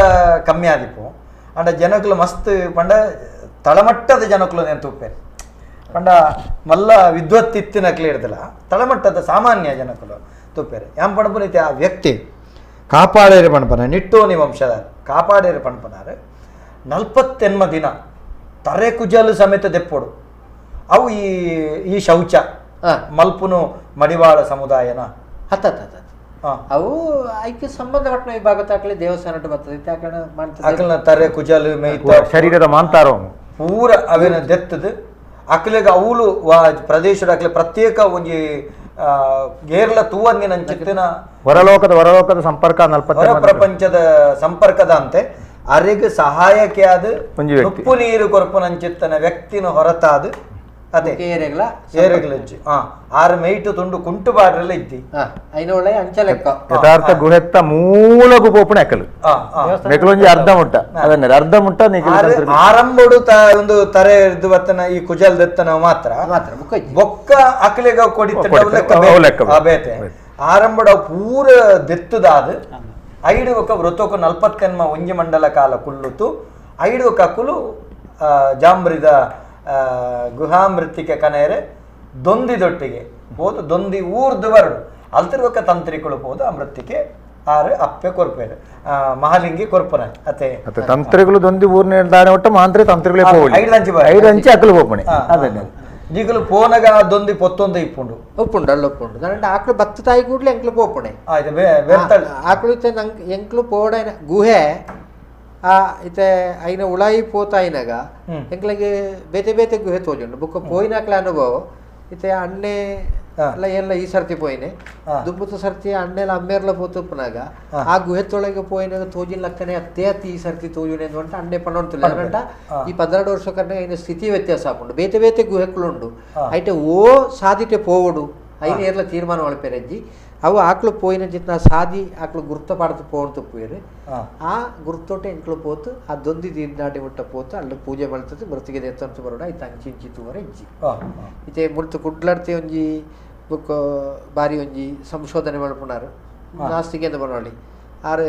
ಕಮ್ಮಿ ಆದಿಪ್ಪು ಅಂಡ ಜನಕ್ಲು ಮಸ್ತ್ ಪಂಡ ತಳಮಟ್ಟದ ಜನಕ್ಲು నేను ತೂಪೆ ಪಂಡ ಮಲ್ಲ ವಿದ್ವತ್ತಿತ್ತಿನಕ್ಲು ಹಿಡ್ದಲ್ಲ ತಳಮಟ್ಟದ ಸಾಮಾನ್ಯ ಜನಕುಲು ತೂಪೇರು ಯಾಂ ಪಣಪುನೈತೆ ಆ ವ್ಯಕ್ತಿ ಕಾಪಾಡೇರು ಪಣಪನ ನಿಟ್ಟೋನಿ ವಂಶದ ಕಾಪಾಡೇರು ಪಣಪನಾರು 48 ದಿನ ತರೆ ಕುಜಲು ಸಮೇತ ದೆಪ್ಪೋಡು ಅವು ಈ ಈ ಶೌಚ ಮಲ್ಪುನು ಮಡಿವಾಳ ಸಮುದಾಯನ ಹತ್ತ ಅವು ಐಕ್ಕೆ ಸಂಬಂಧಪಟ್ಟ ವಿಭಾಗ ತಾಕಲಿ ದೇವಸ್ಥಾನ ಬರ್ತದೆ ಅಕಲ್ನ ತರೆ ಕುಜಲು ಮೇಯ್ತ ಶರೀರದ ಮಾಂತಾರೋ ಪೂರ ಅವೇನ ದೆತ್ತದು ಅಕ್ಲೆಗ ಅವಳು ಪ್ರದೇಶದ ಅಕ್ಲೆ ಪ್ರತ್ಯೇಕ ಒಂಜಿ ಗೇರ್ಲ ತೂವಂದಿನ ಅಂಚಿತ್ತಿನ ಹೊರಲೋಕದ ಹೊರಲೋಕದ ಸಂಪರ್ಕ ಹೊರ ಪ್ರಪಂಚದ ಸಂಪರ್ಕದ ಅಂತೆ ಅರೆಗೆ ಸಹಾಯಕ್ಕೆ ಆದ ಉಪ್ಪು ನೀರು ಕೊರ್ಪುನಂಚಿತ್ತನ ವ್ಯಕ್ತಿನ ಹೊರತಾದ ಅದೇ ಏರೆಗ್ಲಜ್ಜಿ ಆರು ಮೈಟು ತುಂಡು ಕುಂಟು ಬಾಡ್ರೆಲ್ಲ ಇದ್ದಿ ಐನೋಳೆ ಅಂಚಲೆಕ್ಕ ಯಥಾರ್ಥ ಗುಹೆತ್ತ ಮೂಲಗು ಪೋಪುಣೆ ಅಕಲು ಮೆಕ್ಲೊಂಜಿ ಅರ್ಧ ಮುಟ್ಟ ಅದನ್ನೇ ಅರ್ಧ ಮುಟ್ಟ ಆರಂಭಡು ಒಂದು ತರೆ ಇದ್ದು ಬತ್ತನ ಈ ಕುಜಲ್ ದತ್ತನ ಮಾತ್ರ ಮಾತ್ರ ಬೊಕ್ಕ ಅಕಲೆಗ ಕೊಡಿತ ಬೇತೆ ಆರಂಭಡ ಪೂರ ದೆತ್ತುದಾದ ಐಡು ಒಕ್ಕ ವೃತೋಕ 48 ಒಂಜಿ ಮಂಡಲ ಕಾಲ ಕುಲ್ಲುತು ಐಡು ಕಕುಲು ಜಾಂಬ್ರಿದ ಗುಹಾಮೃತ್ತಿಕೆ ಕನೆಯರೆ ದೊಂದಿದೊಟ್ಟಿಗೆ ಪೋದು ದೊಂದಿ ಊರ್ದು ಬರಡು ಅಲ್ತಿರ್ಬೇಕ ತಂತ್ರಿಕಳು ಪೋದು ಆ ಮೃತ್ತಿಗೆ ಆರು ಅಪ್ಪೆ ಕೊರ್ಪೇರು ಮಹಾಲಿಂಗಿ ಕೊರ್ಪನ ಅತೆ ಅತ್ತೆ ತಂತ್ರಿಗಳು ದೊಂದಿ ಊರ್ನ ದಾನೆ ಒಟ್ಟು ಮಾಂತ್ರಿ ತಂತ್ರಿಗಳೇ ಪೋವಳಿ ಐದಂಚಿ ಅಕಲು ಪೋಪಣೆ ಅದೇ ಈಗಲೂ ಪೋನಗ ದೊಂದಿ ಪೊತ್ತೊಂದು ಇಪ್ಪುಂಡು ಉಪ್ಪುಂಡು ಅಲ್ಲ ಉಪ್ಪುಂಡು ದಾನಂಡ ಆಕಳು ಬತ್ತು ತಾಯಿ ಕೂಡ್ಲೆ ಎಂಕ್ಲು ಪೋಪಣೆ ಆಯ್ತು ಆಕಳು ಇತ್ತೆ ನಂಗೆ ಎಂಕ್ಲು ಪೋಡ ಗುಹೆ ಆ ಇತ್ತೆ ಐನ ಉಳಾಯಿ ಪೋತಾಯಿನಾಗ ಎಂಕ್ಲಿಗೆ ಬೇತೆ ಬೇತೆ ಗುಹೆ ತೋಜುಂಡು ಬುಕ್ಕ ಪೋಯಿನಾಕ್ಲೆ ಅನುಭವ ಇತ್ತೆ ಅಣ್ಣೆ ಅಲ್ಲ ಎಲ್ಲ ಈ ಸರ್ತಿ ಪೋಯಿನೆ ದುಂಬುತ ಸರ್ತಿ ಅಣ್ಣೆಲ್ಲ ಅಮ್ಮೇರ್ಲ ಪೋತುಪ್ಪನಾಗ ಆ ಗುಹೆ ತೊಳಗೆ ಪೋಯಿನಾಗ ತೋಜಿನ ಲಕ್ಕನೆ ಅತ್ತೆ ಅತ್ತಿ ಈ ಸರ್ತಿ ತೋಜುನೆ ಅಂತ ಅಣ್ಣೆ ಪಣ್ಣೊಂತಿಲ್ಲ ಅಂಟ ಈ 12 ವರ್ಷ ಕಣ್ಣೆ ಐನ ಸ್ಥಿತಿ ವ್ಯತ್ಯಾಸ ಆಪುಂಡು ಬೇತೆ ಬೇತೆ ಗುಹೆಕ್ಳುಂಡು ಐಟೆ ಓ ಸಾದಿಟೆ ಪೋವಡು ಐನ ಏರ್ಲ ತೀರ್ಮಾನ ಒಳಪೆರಜ್ಜಿ ಅವು ಆಕಳು ಪೋಯಿನ ಜಿತ್ನ ಸಾದಿ ಆಕಳು ಗುರ್ತ ಪಾಡ್ದು ಪೋಣ್ ಪೋಯಿರು ಆ ಗುರ್ತೋಟೆ ಎಂಕ್ಲು ಪೋತು ಆ ದೊಂದಿ ದಾಟಿ ಮುಟ್ಟ ಪೋತು ಅಲ್ಲಿ ಪೂಜೆ ಮಾಡ್ತದೆ ಮೃತಿಗೆ ದೇವಸ್ಥಾನ ಬರೋಡ ಐತೆ ಅಂಚಿಂಚಿ ತೂವರ ಇಜ್ಜಿ ಇತ್ತೆ ಮುಳ್ತು ಕುಡ್ಲಾಡ್ತಿ ಒಂಜಿ ಬುಕ್ಕ ಬಾರಿ ಒಂಜಿ ಸಂಶೋಧನೆ ಮಲ್ಪುನಾರು ನಾಸ್ತಿಗೆ ಎಂದು ಬರೋಳಿ ಆರು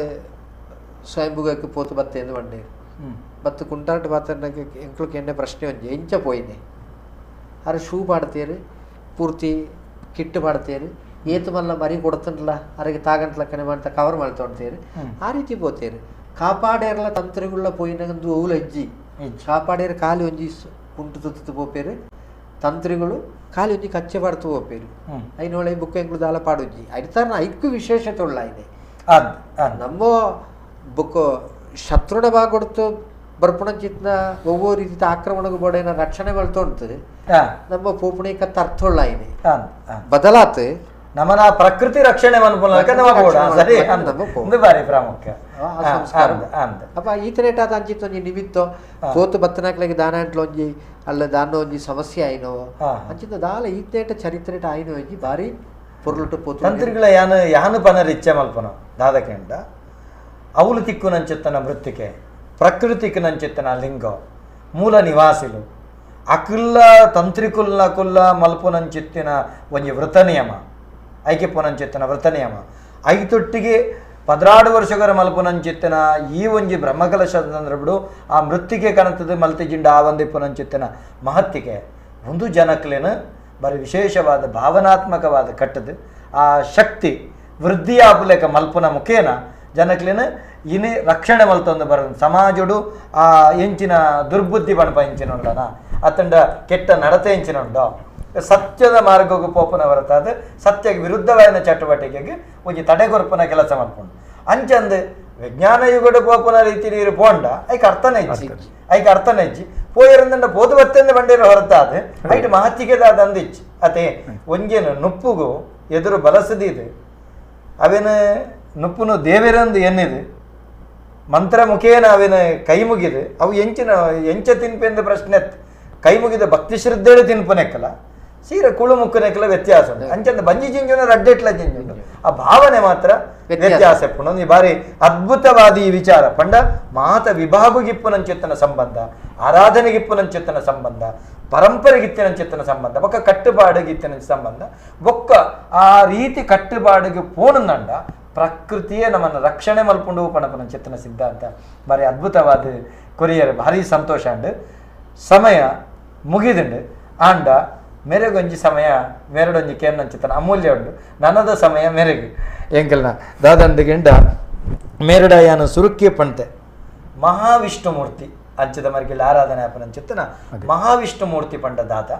ಸ್ವಯಂಭುಗಕ್ಕೆ ಪೋತು ಬತ್ತೆ ಎಂದು ಬಂಡೇರು ಬತ್ತು ಕುಂಟಾಟ ಬಾತನಾಗ ಎಂಕ್ಲು ಕೆಂಡೆ ಪ್ರಶ್ನೆ ಒಂಜಿ ಎಂಚ ಪೋಯಿನೆ ಆರು ಶೂ ಪಾಡ್ತೇರು ಪೂರ್ತಿ ಕಿಟ್ಟು ಪಾಡ್ತೇರು ಏತು ಮಲ್ಲ ಮರಿ ಕೊಡ್ತಂಡ್ಲ ಅರಗೆ ತಾಗಂಟ್ಲಕ್ಕನೆ ಮಾಡ್ತಾ ಕವರ್ ಮಾಡ್ತೊಂತೇರು ಆ ರೀತಿ ಪೋತೇರು ಕಾಪಾಡೇರ್ಲ ತಂತ್ರಿಗುಳ್ಳ ಪೋಯಿನಂದು ಅವುಲ ಹೆಜ್ಜಿ ಕಾಪಾಡೇರು ಖಾಲಿ ಒಂಜಿ ಕುಂಟು ತುತ್ತು ಪೋಪೇರು ತಂತ್ರಿಗಳು ಖಾಲಿ ಒಂಜಿ ಕಚ್ಚೆ ಪಾಡ್ತು ಪೋಪೇರು ಐನೋಳೆ ಬುಕ್ಕ ಎಂಕ್ಲು ದಾಲ ಪಾಡುಜ್ಜಿ ಐತಾರ ಐಕ್ಕು ವಿಶೇಷತೆ ಉಳ್ಳ ಐನೆ ನಮ್ಮ ಬುಕ್ಕ ಶತ್ರುಣ ಬಾಗೊಡ್ತು ಬರ್ಪುಣಂಚಿತ್ನ ಒವ್ವೋ ರೀತಿಯ ಆಕ್ರಮಣకు ಬೋಡೇನ ರಕ್ಷಣೆ ಮಲ್ತೊಂತು ನಮ್ಮ ಪೋಪುಣಿ ಕತ್ತ ಅರ್ಥೊಳ್ಳ ಐನೆ ಬದಲಾತು ನಮನ ಪ್ರಕೃತಿ ರಕ್ಷಣೆ ಸರಿ ಬಾರಿ ಪ್ರಾಮುಖ್ಯ ಅಪ್ಪ ಈತನೇಟ ಅಂಚಿತ್ತು ಒಂಜಿ ನಿಮಿತ್ತೋ ಪೋತು ಬತ್ತನಾಕ್ಲೆಗೆ ದಾನ ಅಂಟ್ಲ ಒಂಜಿ ಅಲ್ಲ ದಾನ ಒಂಜಿ ಸಮಸ್ಯೆ ಆಯ್ನೋ ಅಂಚಿತ್ತ ದಾಲ ಈತನೇಟ ಚರಿತ್ರೇಟ ಆಯ್ನೋ ಒಂಜಿ ಬಾರಿ ಪೊರ್ಲುಟು ಪೋತು ತಂತ್ರಿಗಳ ಯಾನು ಯಾನು ಪನರ್ ಇಚ್ಛೆ ಮಲ್ಪನೋ ದಾದಕೆಂಡ ಅವಲು ತಿಕ್ಕು ನಂಚಿತ್ತನ ಮೃತ್ತಿಕೆ ಪ್ರಕೃತಿಕ್ ನಂಚಿತ್ತನ ಲಿಂಗ ಮೂಲ ನಿವಾಸಿಲು ಅಕುಲ್ಲ ತಂತ್ರಿಕುಲ್ಲ ಕುಲ್ಲ ಮಲ್ಪುನಂಚಿತ್ತಿನ ಒಂಜಿ ವ್ರತ ನಿಯಮ ಐಕೆ ಪುನಂಚಿತ್ತನ ವ್ರತ ನಿಯಮ ಐತೊಟ್ಟಿಗೆ 12 ವರ್ಷಗರ ಮಲ್ಪುನಂಚಿತ್ತನ ಈ ಒಂಜಿ ಬ್ರಹ್ಮಕಲಶ ಬಿಡು ಆ ಮೃತ್ತಿಗೆ ಕನತದ ಮಲ್ತಿಜಿಂಡ ಆ ಒಂದೇ ಪುನಂಚಿತ್ತನ ಮಹತ್ತಿಗೆ ಒಂದು ಜನಕ್ಲೇನು ಬರೀ ವಿಶೇಷವಾದ ಭಾವನಾತ್ಮಕವಾದ ಕಟ್ಟದು ಆ ಶಕ್ತಿ ವೃದ್ಧಿಯಾಪುಲೇಕ ಮಲ್ಪುನ ಮುಖೇನ ಜನಕ್ಲೇನು ಇನಿ ರಕ್ಷಣೆ ಮಲ್ತೊಂದು ಬರ ಸಮಾಜಡು ಆ ಎಂಚಿನ ದುರ್ಬುದ್ಧಿ ಬಣಪ ಎಂಚಿನ ಉಂಡನ ಅತ್ತಂಡ ಕೆಟ್ಟ ನಡತೆ ಎಂಚಿನ ಉಂಡೋ ಸತ್ಯದ ಮಾರ್ಗಕ್ಕೆ ಪೋಪನ ಹೊರತಾದ ಸತ್ಯಕ್ಕೆ ವಿರುದ್ಧವಾದ ಚಟುವಟಿಕೆಗೆ ಒಂಜಿ ತಡೆಗೊರ್ಪನ ಕೆಲಸ ಮಾಡ್ಕೊಂಡು ಅಂಚಂದು ವಿಜ್ಞಾನ ಯುಗದ ಪೋಪನ ರೀತಿ ನೀರು ಪೋಂಡ ಐಕ್ ಅರ್ಥನೇ ಇಜ್ಜಿ ಐಕ್ ಅರ್ಥನೇ ಇಜ್ಜಿ ಪೋಯರಂದಂಡ ಪೋದು ಬತ್ತೆಂದು ಬಂಡೇರು ಹೊರತಾದ ಐಟ್ ಮಹತ್ತಿಗೆದಾದ ಅಂದಿಚ್ಚಿ ಅತೆ ಒಂಜೇನು ನುಪ್ಪುಗು ಎದುರು ಬಲಸದಿದೆ ಅವೇನು ನುಪ್ಪುನು ದೇವರಂದು ಎನ್ನಿದೆ ಮಂತ್ರ ಮುಖೇನ ಅವೇನ ಕೈ ಮುಗಿದೆ ಅವು ಎಂಚಿನ ಎಂಚ ತಿನ್ಪೆಂದು ಪ್ರಶ್ನೆ ಕೈ ಮುಗಿದ ಭಕ್ತಿ ಶ್ರದ್ಧೆಳು ತಿನ್ಪನೆಕ್ಕಲ್ಲ ಸೀರೆ ಕುಳು ಮುಕ್ಕನೆಕ್ಕಲ್ಲ ವ್ಯತ್ಯಾಸ ಉಂಟು ಅಂಚಂದ ಬಂಜಿ ಜಿಂಜುನ ರಡ್ಡೆಟ್ಲ ಜಿಂಜುಂಡು ಆ ಭಾವನೆ ಮಾತ್ರ ವ್ಯತ್ಯಾಸ ಪುಣ ಈ ಬಾರಿ ಅದ್ಭುತವಾದ ಈ ವಿಚಾರ ಪಂಡ ಮಾತ ವಿಭಾಗಗಿಪ್ಪುನಂಚೆತ್ತನ ಸಂಬಂಧ, ಆರಾಧನೆಗಿಪ್ಪುನಂಚೆತ್ತನ ಸಂಬಂಧ, ಪರಂಪರೆಗಿತ್ತಿನಂಚೆತ್ತನ ಸಂಬಂಧ, ಬೊಕ್ಕ ಕಟ್ಟುಪಾಡಿಗಿತ್ತಿನ ಸಂಬಂಧ, ಬೊಕ್ಕ ಆ ರೀತಿ ಕಟ್ಟುಪಾಡಿಗೆ ಪೋಣಂದಂಡ ಪ್ರಕೃತಿಯೇ ನಮ್ಮನ್ನು ರಕ್ಷಣೆ ಮಲ್ಪುಂಡು ಪಣಪನಂಚೆತ್ತನ ಸಿದ್ಧಾಂತ ಬಾರಿ ಅದ್ಭುತವಾದ ಕೊರಿಯರ್ ಭಾರಿ ಸಂತೋಷ ಅಂಡ್ ಸಮಯ ಮುಗಿದುಂಡು ಆಂಡ ಮೇರೆಗೊಂಜಿ ಸಮಯ ಮೇರಡೊಂಜಿ ಕೇನಂಚಿತನ ಅಮೂಲ್ಯ ಉಂಡು ನನ್ನದ ಸಮಯ ಮೇರೆಗೆ ಎಂಕಲ್ನ ದಾದಂದು ಗೆಂಡ ಮೇರಡಯಾನ ಸುರುಕ್ಕಿ ಪಂತೆ ಮಹಾವಿಷ್ಣುಮೂರ್ತಿ ಅಂಚದ ಮರ್ಗಿಲ್ ಆರಾಧನೆ ಅಪನಂಚಿತ್ತನ ಮಹಾವಿಷ್ಣುಮೂರ್ತಿ ಪಂಡ ದಾತ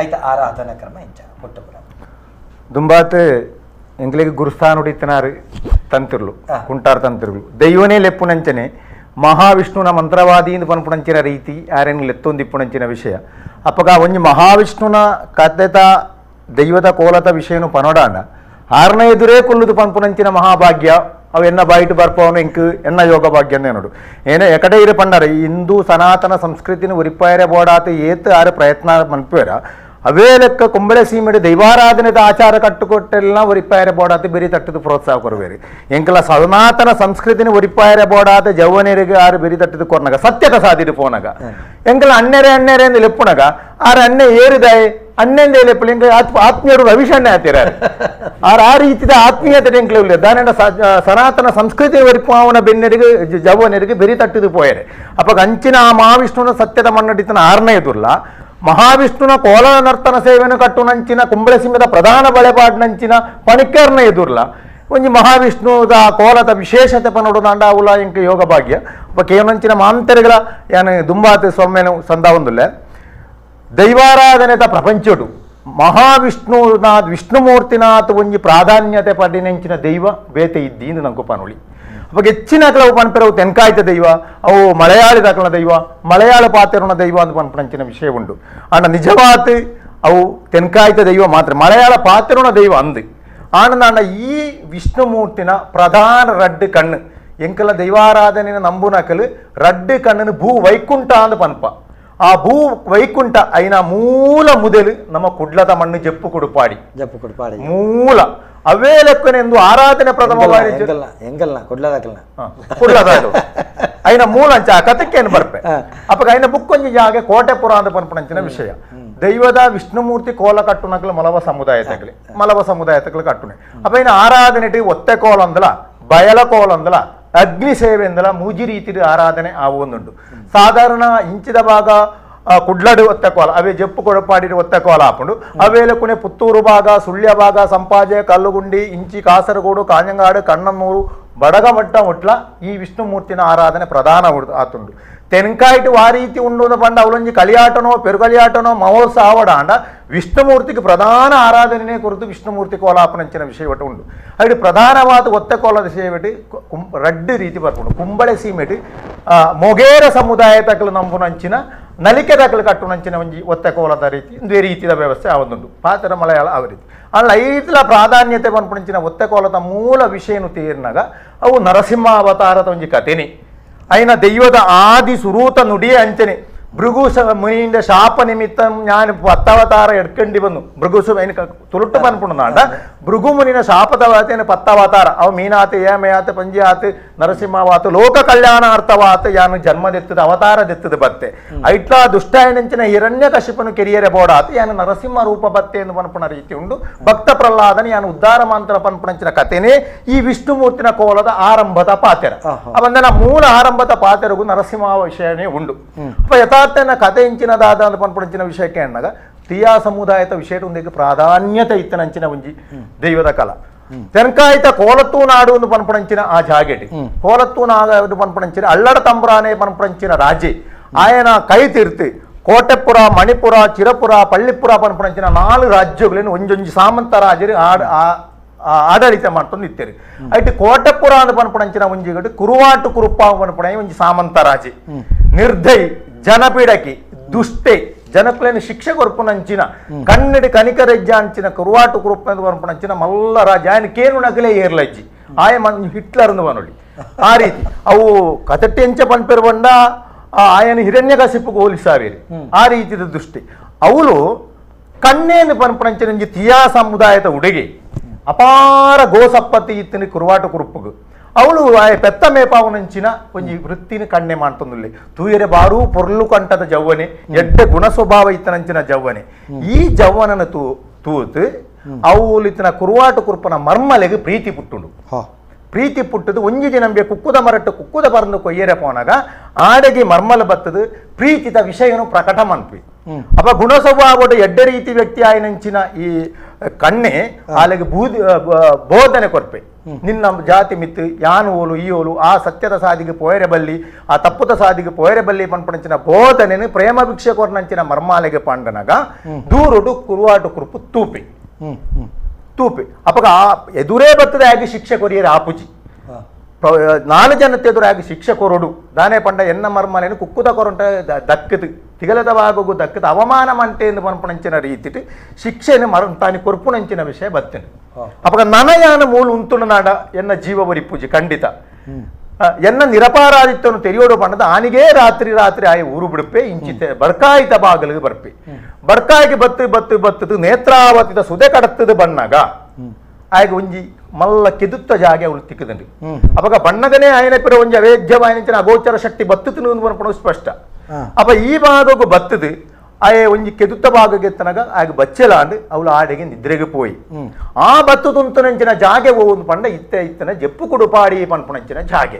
ಐತ ಆರಾಧನಾ ಕ್ರಮ ಇಂಚ ಪುಟ್ಟಪುರ ದುಂಬಾತ್ ಎಂಗ್ಲಿಗೆ ಗುರುಸ್ಥಾನ ಉಡಿತನಾರು ತಂತಿರ್ಲು ಕುಂಟಾರ್ ತಂತಿರ್ಲು ದೈವನೇ ಲೆಪ್ಪುನಂಚನೆ ಮಹಾವಿಷ್ಣುನ ಮಂತ್ರವಾದಿ ಪನ್ಪುಣಂಚಿನ ರೀತಿ ಆರೆನ್ ಲೆತ್ತೊಂದಿಪ್ಪುಣಂಚಿನ ವಿಷಯ ಅಪ್ಪಗ ಒಂಜಿ ಮಹಾವಿಷ್ಣುನ ಕತೆತ ದೈವದ ಕೋಲತ ವಿಷಯನು ಪನೋಡಾಂಡ ಆರನ ಎದುರೇ ಕೊಲ್ಲುದು ಪನ್ಪುನಂಚಿನ ಮಹಾಭಾಗ್ಯ ಅವು ಎನ್ನ ಬಾಯಿಟು ಬರ್ಪವನು ಎಂಕ್ ಎನ್ನ ಯೋಗ ಭಾಗ್ಯ ನೋಡು ಏನೇ ಎಕಡೆ ಇರು ಪಂಡಾರ ಹಿಂದೂ ಸನಾತನ ಸಂಸ್ಕೃತಿನ ಉರಿಪಾಯರೆ ಬೋಡಾತ ಏತ್ ಆರು ಪ್ರಯತ್ನ ಮನ್ಪುವೆರ ಅವೇ ಲೆಕ್ಕ ಕುಂಬಳೆ ಸೀಮೆಡು ದೈವಾರಾಧನೆದ ಆಚಾರ ಕಟ್ಟುಕೊಟ್ಟೆಲ್ಲ ಒರಿಪಾಯರೆ ಬೋಡಾತ ಬೆರಿ ತಟ್ಟದು ಪ್ರೋತ್ಸಾಹ ಕೊರಬೇರಿ ಎಂಕಲ ಸನಾತನ ಸಂಸ್ಕೃತಿನ ಒರಿಪಾಯರೆ ಬೋಡಾತ ಜವನರಿಗೆ ಆರು ಬೆರಿ ತಟ್ಟದು ಕೊರ್ನಗ ಸತ್ಯದ ಸಾಧಿರು ಪೋನಗ ಎಂಕಲ ಅಣ್ಣೆರೆ ಅಣ್ಣೆರೆ ಎಂದು ಲೆಪ್ಪುನಗ ಆರು ಅಣ್ಣೆ ಏರಿದಾಯೆ ಅಣ್ಣೆಂದೇ ಲೆಪ್ಪಲು ಎಂಕ ಆತ್ಮೀಯರು ರವಿಶಣ್ಣೆ ಆತಿರ ಆರು ಆ ರೀತಿದ ಆತ್ಮೀಯತೆ ಎಂಕಲ ಇಲ್ಲ ದಾನಂಡ ಸನಾತನ ಸಂಸ್ಕೃತಿ ಒರಿಪಾವನ ಬೆನ್ನೆರಿಗೆ ಜವನರಿಗೆ ಬೆರಿ ತಟ್ಟದು ಪೋಯರೆ ಅಪ್ಪ ಅಂಚಿನ ಆ ಮಹಾವಿಷ್ಣುವಿನ ಸತ್ಯದ ಮನ್ನಡಿತನ ಆರನೇ ಎದುರ್ಲ ಮಹಾವಿಷ್ಣುನ ಕೋಲ ನರ್ತನ ಸೇವೆಯನ್ನು ಕಟ್ಟುನಂಚಿನ ಕುಂಬಳಸಿಂಹದ ಪ್ರಧಾನ ಬಳೆಪಾಡಿನಂಚಿನ ಪಣಿಕರ್ನ ಎದುರ್ಲ ಒಂಜಿ ಮಹಾವಿಷ್ಣುದ ಕೋಲದ ವಿಶೇಷತೆ ಪನೋಡು ನಾಂಡ ಅವಲ ಇಂಕ ಯೋಗ ಭಾಗ್ಯ ಕೇವನಂಚಿನ ಮಾಂತರಿಗಳ ಯಾನು ದುಂಬಾತ ಸೊಮ್ಮೆನು ಸಂದಾವೊಂದುಲ್ಲೆ ದೈವಾರಾಧನೆದ ಪ್ರಪಂಚಡು ಮಹಾವಿಷ್ಣುನಾಥ್ ವಿಷ್ಣುಮೂರ್ತಿನಾಥ್ ಒಂಜಿ ಪ್ರಾಧಾನ್ಯತೆ ಪಡಿನೆಂಚಿನ ದೈವ ಬೇತೆ ಇದ್ದೀಂದು ನಂಕು ಪನುಳಿ ಅವಾಗ ಹೆಚ್ಚಿನ ಕೆಲವು ಪನ್ಪೆರವು ತೆನ್ಕಾಯ್ತ ದೈವ ಅವು ಮಲಯಾಳಿ ದಾಖಲ ದೈವ ಮಲಯಾಳ ಪಾತೆರುಣ ದೈವ ಅಂತ ಪನ್ಪನಂಚಿನ ವಿಷಯ ಉಂಡು ಆಂಡ ನಿಜವಾತ್ ಅವು ತೆನ್ಕಾಯ್ತ ದೈವ ಮಾತ್ರ ಮಲಯಾಳ ಪಾತೆರುಣ ದೈವ ಅಂದು ಆನಂದಾಂಡ ಈ ವಿಷ್ಣುಮೂರ್ತಿನ ಪ್ರಧಾನ ರಡ್ಡು ಕಣ್ಣು ಎಂಕಲ ದೈವಾರಾಧನೆಯ ನಂಬುನಕಲು ರಡ್ಡು ಕಣ್ಣನ್ನು ಭೂ ವೈಕುಂಠ ಅಂದ್ ಪನ್ಪ ಆ ಭೂ ವೈಕುಂಠ ಐನ ಮೂಲ ಮುದಲು ನಮ್ಮ ಕುಡ್ಲದ ಮಣ್ಣು ಜಪ್ಪು ಕುಡುಪಾಡಿ ಜಪ್ಪು ಕುಡುಪಾಡಿ ಮೂಲ ಅವೇ ಲೆಕ್ಕನೆಂದು ಆರಾಧನೆ ಪ್ರಥಮವಾಗಿ ಎಂಗಲ್ನ ಕುಡ್ಲದಾಕಲ್ನ ಕುಡ್ಲದ ಐನ ಮೂಲ ಅಂಚ ಆ ಕಥೆಕ್ಕೇನು ಬರ್ಪೆ ಅಪ್ಪಗ ಐನ ಬುಕ್ಕೊಂಜಿ ಜಾಗೆ ಕೋಟೆಪುರ ಅಂತ ಪನ್ಪಣಂಚಿನ ವಿಷಯ ದೈವದ ವಿಷ್ಣುಮೂರ್ತಿ ಕೋಲ ಕಟ್ಟುನಕಲು ಮಲವ ಸಮುದಾಯ ತಗಲಿ ಮಲವ ಸಮುದಾಯ ತಗಲು ಕಟ್ಟುನೆ ಅಪ್ಪ ಐನ ಆರಾಧನೆ ಒತ್ತೆ ಕೋಲ ಅಂದಲ ಬಯಲ ಕೋಲ ಅಂದಲ ಅಗ್ನಿ ಸೇವೆ ಅಂದಲ ಮೂಜಿ ರೀತಿ ಆರಾಧನೆ ಆವೊಂದುಂಡು ಸಾಧಾರಣ ಇಂಚಿದ ಭಾಗ ಕುಡ್ಲಡು ಒತ್ತ ಕೋಲ ಅವೇ ಜಪ್ಪು ಕೊಡಪಾಡಿ ಒತ್ತ ಕೋಲ ಆಪುಂಡು ಅವೇಲೆ ಕುನೆ ಪುತ್ತೂರು ಭಾಗ ಸುಳ್ಯ ಭಾಗ ಸಂಪಾಜೆ ಕಲ್ಲುಗುಂಡಿ ಇಂಚಿ ಕಾಸರಗೋಡು ಕಾಂಜಂಗಾಡು ಕಣ್ಣಮ್ಮೂರು ಬಡಗಮಟ್ಟ ಮುಟ್ಲ ಈ ವಿಷ್ಣುಮೂರ್ತಿನ ಆರಾಧನೆ ಪ್ರಧಾನ ಆತುಂಡು ತೆನ್ಕಾಯಿಟ್ಟು ಆ ರೀತಿ ಉಂಡು ಪಂಡ ಅವಲೊಂಜಿ ಕಲಿಯಾಟನೋ ಪೆರುಕಲಿಯಾಟನೋ ಮಹೋತ್ಸವ ಆವಡಾಂಡ ವಿಷ್ಣುಮೂರ್ತಿಗೆ ಪ್ರಧಾನ ಆರಾಧನೆ ಕುರಿತು ವಿಷ್ಣುಮೂರ್ತಿ ಕೋಲಾಪನಂಚಿನ ವಿಷಯ ಒಟ್ಟು ಉಂಡು ಅಲ್ಲಿ ಪ್ರಧಾನವಾದ ಒತ್ತ ಕೋಲದ ಸೇವೆಟಿ ರಡ್ಡು ರೀತಿ ಬರ್ಪುಂಡು ಕುಂಬಳೆ ಸೀಮೆಟಿ ಮೊಗೇರ ಸಮುದಾಯ ತಕಲು ನಂಬುನಂಚಿನ ನಲಿಕೆ ದಾಖಲು ಕಟ್ಟುನಂಚಿನ ಒಂಜಿ ಒತ್ತ ಕೋಲದ ರೀತಿ ಇಂದು ರೀತಿಯ ವ್ಯವಸ್ಥೆ ಆವೊಂದುಂಡು ಪಾತ್ರ ಮಲಯಾಳ ಆ ರೀತಿ ಅಲ್ಲ ಈ ರೀತಿಯ ಪ್ರಾಧಾನ್ಯತೆ ಪನ್ಪುಣಂಚಿನ ಒತ್ತ ಕೋಲದ ಮೂಲ ವಿಷಯನು ತೀರ್ನಾಗ ಅವು ನರಸಿಂಹ ಅವತಾರದ ಒಂಜಿ ಕಥೆನಿ ಐನ ದೈವದ ಆದಿ ಸುರೂತ ನುಡಿಯೇ ಅಂಚನೆ ಭೃಗು ಮುನಿಯಿಂದ ಶಾಪ ನಿಮಿತ್ತ ഞാൻ പത്തവതാര എടുക്കേണ്ടി വന്നു ഭൃഗുസു എനിക്ക് തുളുട്ട് പൻപുണ്ണാണ്ട ഭൃഗു മുനിന ശാപതവാത്തേന് പത്തവതാര അവ മീനാത്ത് ഏമയാത്ത് പഞ്ചിയാത്ത് നരസിംഹവാത്ത് ലോക കല്യാണാർത്ഥവാത്ത് ഞാൻ ജന്മദെത്തത് അവതാരದೆತ್ತದು ಬತ್ತೆ ಐಟ್ಲಾ ದುಷ್ಟಾಯನಂಚಿನ ಹಿರಣ್ಯ ಕಶಿಪನು ಕೆರಿಯರೆ ಬೋಡಾತ್ ಯಾನು ನರಸಿಂಹ ರೂಪ ಬತ್ತೆ ಎಂದು ಪನ್ಪುಣ ರೀತಿ ಉಂಡು ಭಕ್ತ ಪ್ರಹ್ಲಾದನ ಯಾನು ಉದ್ಧಾರ ಮಾಂತರ ಪನ್ಪುಣಂಚಿನ ಕಥೆನೇ ಈ ವಿಷ್ಣುಮೂರ್ತಿನ ಕೋಲದ ಆರಂಭದ ಪಾತೆರ ಅವಂದನ ಮೂಲ ಆರಂಭದ ಪಾತೆರಗು ನರಸಿಂಹ ವಿಷಯನೇ ಉಂಡು ಅಪ್ಪ ಯಥಾ ಕಥೆ ಇಂಚಿನದಾದ ಪನ್ಪುಣಂಚಿನ ವಿಷಯಕ್ಕೆ ಅನ್ನಾಗ ತಿಯಾ ಸಮುದಾಯದ ವಿಷಯದೊಂದಿಗೆ ಪ್ರಾಧಾನ್ಯತೆ ಇತ್ತನಂಚಿನ ಒಂಜಿ ದೈವದ ಕಲ ತೆನ್ಕಾಯ್ತ ಕೋಲತ್ತೂ ನಾಡು ಒಂದು ಪನ್ಪುಣಂಚಿನ ಆ ಜಾಗೆಟಿ ಕೋಲತ್ತೂ ನಾಡು ಪನ್ಪುಣಂಚಿನ ಅಳ್ಳಡ ತಂಬ್ರಾನೆ ಪನ್ಪುಣಂಚಿನ ರಾಜೆ ಆಯನ ಕೈ ತೀರ್ತು ಕೋಟೆಪುರ ಮಣಿಪುರ ಚಿರಪುರ ಪಳ್ಳಿಪುರ ಪನ್ಪುಣಂಚಿನ 4 ರಾಜ್ಯಗಳನ್ನು ಒಂಜೊಂಜಿ ಸಾಮಂತ ರಾಜರು ಆಡಳಿತ ಮಾಡ್ಕೊಂಡು ಇತ್ತೇರಿ ಐಟ್ ಕೋಟೆಪುರ ಅಂತ ಪನ್ಪುಣಂಚಿನ ಒಂಜಿಗಟ್ಟು ಕುರುವಾಟು ಕುರುಪ್ಪ ಪನ್ಪುಣ ಒಂಜಿ ಸಾಮಂತ ರಾಜೆ ನಿರ್ದಯಿ ಜನಪೀಡಕಿ ದುಷ್ಟೆ ಜನಕುಲೇನು ಶಿಕ್ಷೆ ಕೊರ್ಪುನಂಚಿನ ಕನ್ನಡಿ ಕನಿಕರಜ್ಜ ಅಂಚಿನ ಕುರುವಾಟು ಕುರುಪ್ಪ ಪನ್ಪುಣಂಚಿನ ಮಲ್ಲ ರಾಜ ఆయన ಕೇನು ನಕಲೇ ಏರ್ಲಜ್ಜಿ ಆಯ ಹಿಟ್ಲರ್ ಪನೊಳಿ ಆ ರೀತಿ ಅವು ಕತಟ್ಟಿ ಎಂಚ ಪನ್ಪೆರು ಬಂಡ ఆయన ಹಿರಣ್ಯ ಕಸಿಪ್ಪು ಹೋಲಿಸಾವೇರಿ ಆ ರೀತಿದ ದೃಷ್ಟಿ ಅವಳು ಕಣ್ಣೇನು ಪನ್ಪುಣಂಚಿನ ತಿಯಾ ಸಮುದಾಯದ ಉಡುಗೆ ಅಪಾರ ಗೋಸಪ್ಪತ್ತಿ ಇತ್ತಿನ ಕುರುವಾಟು ಕುರುಪ್ಪುಗು ಅವಳು ಆ ಪೆತ್ತ ಮೇಪಾವನಂಚಿನ ಒಂಜಿ ವೃತ್ತಿನ ಕಣ್ಣೆ ಮಾಡ್ತಂದುಲ್ಲೆ ತೂಯರೆ ಬಾರೂ ಪೊರ್ಲು ಕಂಠದ ಜವ್ವನೆ ಎಡ್ಡೆ ಗುಣ ಸ್ವಭಾವ ಇತ್ತನಂಚಿನ ಜವ್ವನೆ ಈ ಜವ್ವನನ ತೂತು ಅವಳು ಇತ್ತಿನ ಕುರುವಾಟು ಕುರುಪನ ಮರ್ಮಲೆಗೆ ಪ್ರೀತಿ ಪುಟ್ಟುಂಡು ಪ್ರೀತಿ ಪುಟ್ಟದು ಒಂಜಿ ದಿನಂಬೆ ಕುಕ್ಕುದ ಮರಟ್ಟು ಕುಕ್ಕುದ ಪರಂದು ಕೊಯ್ಯರೆ ಪೋನಾಗ ಆಡಗಿ ಮರ್ಮಲ ಬತ್ತದು ಪ್ರೀತಿದ ವಿಷಯನು ಪ್ರಕಟ ಮನ್ಪಿ ಅಪ್ಪ ಗುಣ ಸ್ವಭಾವದ ಎಡ್ಡೆ ರೀತಿ ವ್ಯಕ್ತಿ ಆಯನಂಚಿನ ಈ ಕಣ್ಣೆ ಆಲೆಗೆ ಬೋಧನೆ ಕೊರ್ಪೆ ನಿನ್ನ ಜಾತಿ ಮಿತ್ತು ಯಾನು ಓಲು ಈ ಓಲು ಆ ಸತ್ಯದ ಸಾದಿಗೆ ಪೋಯರೆ ಬಲ್ಲಿ ಆ ತಪ್ಪುದ ಸಾದಿಗೆ ಪೋಯರೆ ಬಲ್ಲಿ ಪನ್ಪಣಂಚಿನ ಬೋಧನೆನು ಪ್ರೇಮ ಭಿಕ್ಷೆ ಕೊರ್ನಂಚಿನ ಮರ್ಮಾಲೆಗೆ ಪಾಂಡನಾಗ ದೂರುಡು ಕುರುವಾಟು ಕುರುಪು ತೂಪಿ ತೂಪಿ ಅಪ್ಪಗ ಆ ಎದುರೇ ಬರ್ತದೆ ಆಗಿ ಶಿಕ್ಷೆ ಕೊರಿಯರೆ ಆಪುಜಿ 4 ಜನತೆ ಎದುರಾಗಿ ಶಿಕ್ಷೆ ಕೊರಡು ದಾನೆ ಪಂಡ ಎನ್ನ ಮರ್ಮಲೇನು ಕುಕ್ಕುದ ಕೊರಂಟ ದಕ್ಕದು ತಿಗಲದ ಭಾಗಗೂ ದಕ್ಕದ ಅವಮಾನ ಮಂಟೆ ಎಂದು ಪನ್ಪುಣಂಚಿನ ರೀತಿಟ್ ಶಿಕ್ಷೆಯನ್ನು ಮರ ತಾನು ಕೊರ್ಪುಣಂಚಿನ ವಿಷಯ ಬರ್ತೇನೆ ಅಪ್ಪಗ ನನಯಾನ ಮೂಲ ಉಂತುಣ ನಾಡ ಎನ್ನ ಜೀವ ಪೂಜೆ ಖಂಡಿತ ಎನ್ನ ನಿರಪಾರಾದಿತ್ಯನು ತೆರೆಯೋಡು ಬಣ್ಣದ ಆನಿಗೇ ರಾತ್ರಿ ರಾತ್ರಿ ಆಯ ಊರು ಬಿಡುಪೆ ಇಂಚಿತೆ ಬರ್ಕಾಯಿತ ಬಾಗಲಿಗೆ ಬರ್ಪೆ ಬರ್ಕಾಯಿಗೆ ಬತ್ತು ಬತ್ತು ಬತ್ತದು ನೇತ್ರಾವತಿದ ಸುದೆ ಕಡತ್ತದು ಬಣ್ಣಗ ಆಗ ಒಂಜಿ ಮಲ್ಲ ಕೆದುತ್ತ ಜಾಗೆ ಅವಳು ತಿಕ್ಕದಂಡಿ ಅವಾಗ ಬಣ್ಣಗನೇ ಆಯನ ಪಿರ ಒಂಜಿ ಅವೇಜ್ಯವಾಯನ ಅಗೋಚರ ಶಕ್ತಿ ಬತ್ತುತು ಪನ್ಪುಣ ಸ್ಪಷ್ಟ ಅಪ್ಪ ಈ ಭಾಗಕ್ಕೂ ಬತ್ತದು ಆಯೆ ಒಂಜಿ ಕೆದುತ್ತ ಭಾಗಕ್ಕೆ ಎತ್ತನಾಗ ಆಗ ಬಚ್ಚಲಾಂಡ್ ಅವಳು ಆಡೆಗೆ ನಿದ್ರೆಗೆ ಪೋಯಿ ಆ ಬತ್ತು ತುಂತುನಂಚಿನ ಜಾಗೆ ಒಂದು ಪಂಡ ಇತ್ತೆ ಇತ್ತನ ಜಪ್ಪು ಕುಡುಪಾಡಿ ಪನ್ಪುಣಂಚಿನ ಜಾಗೆ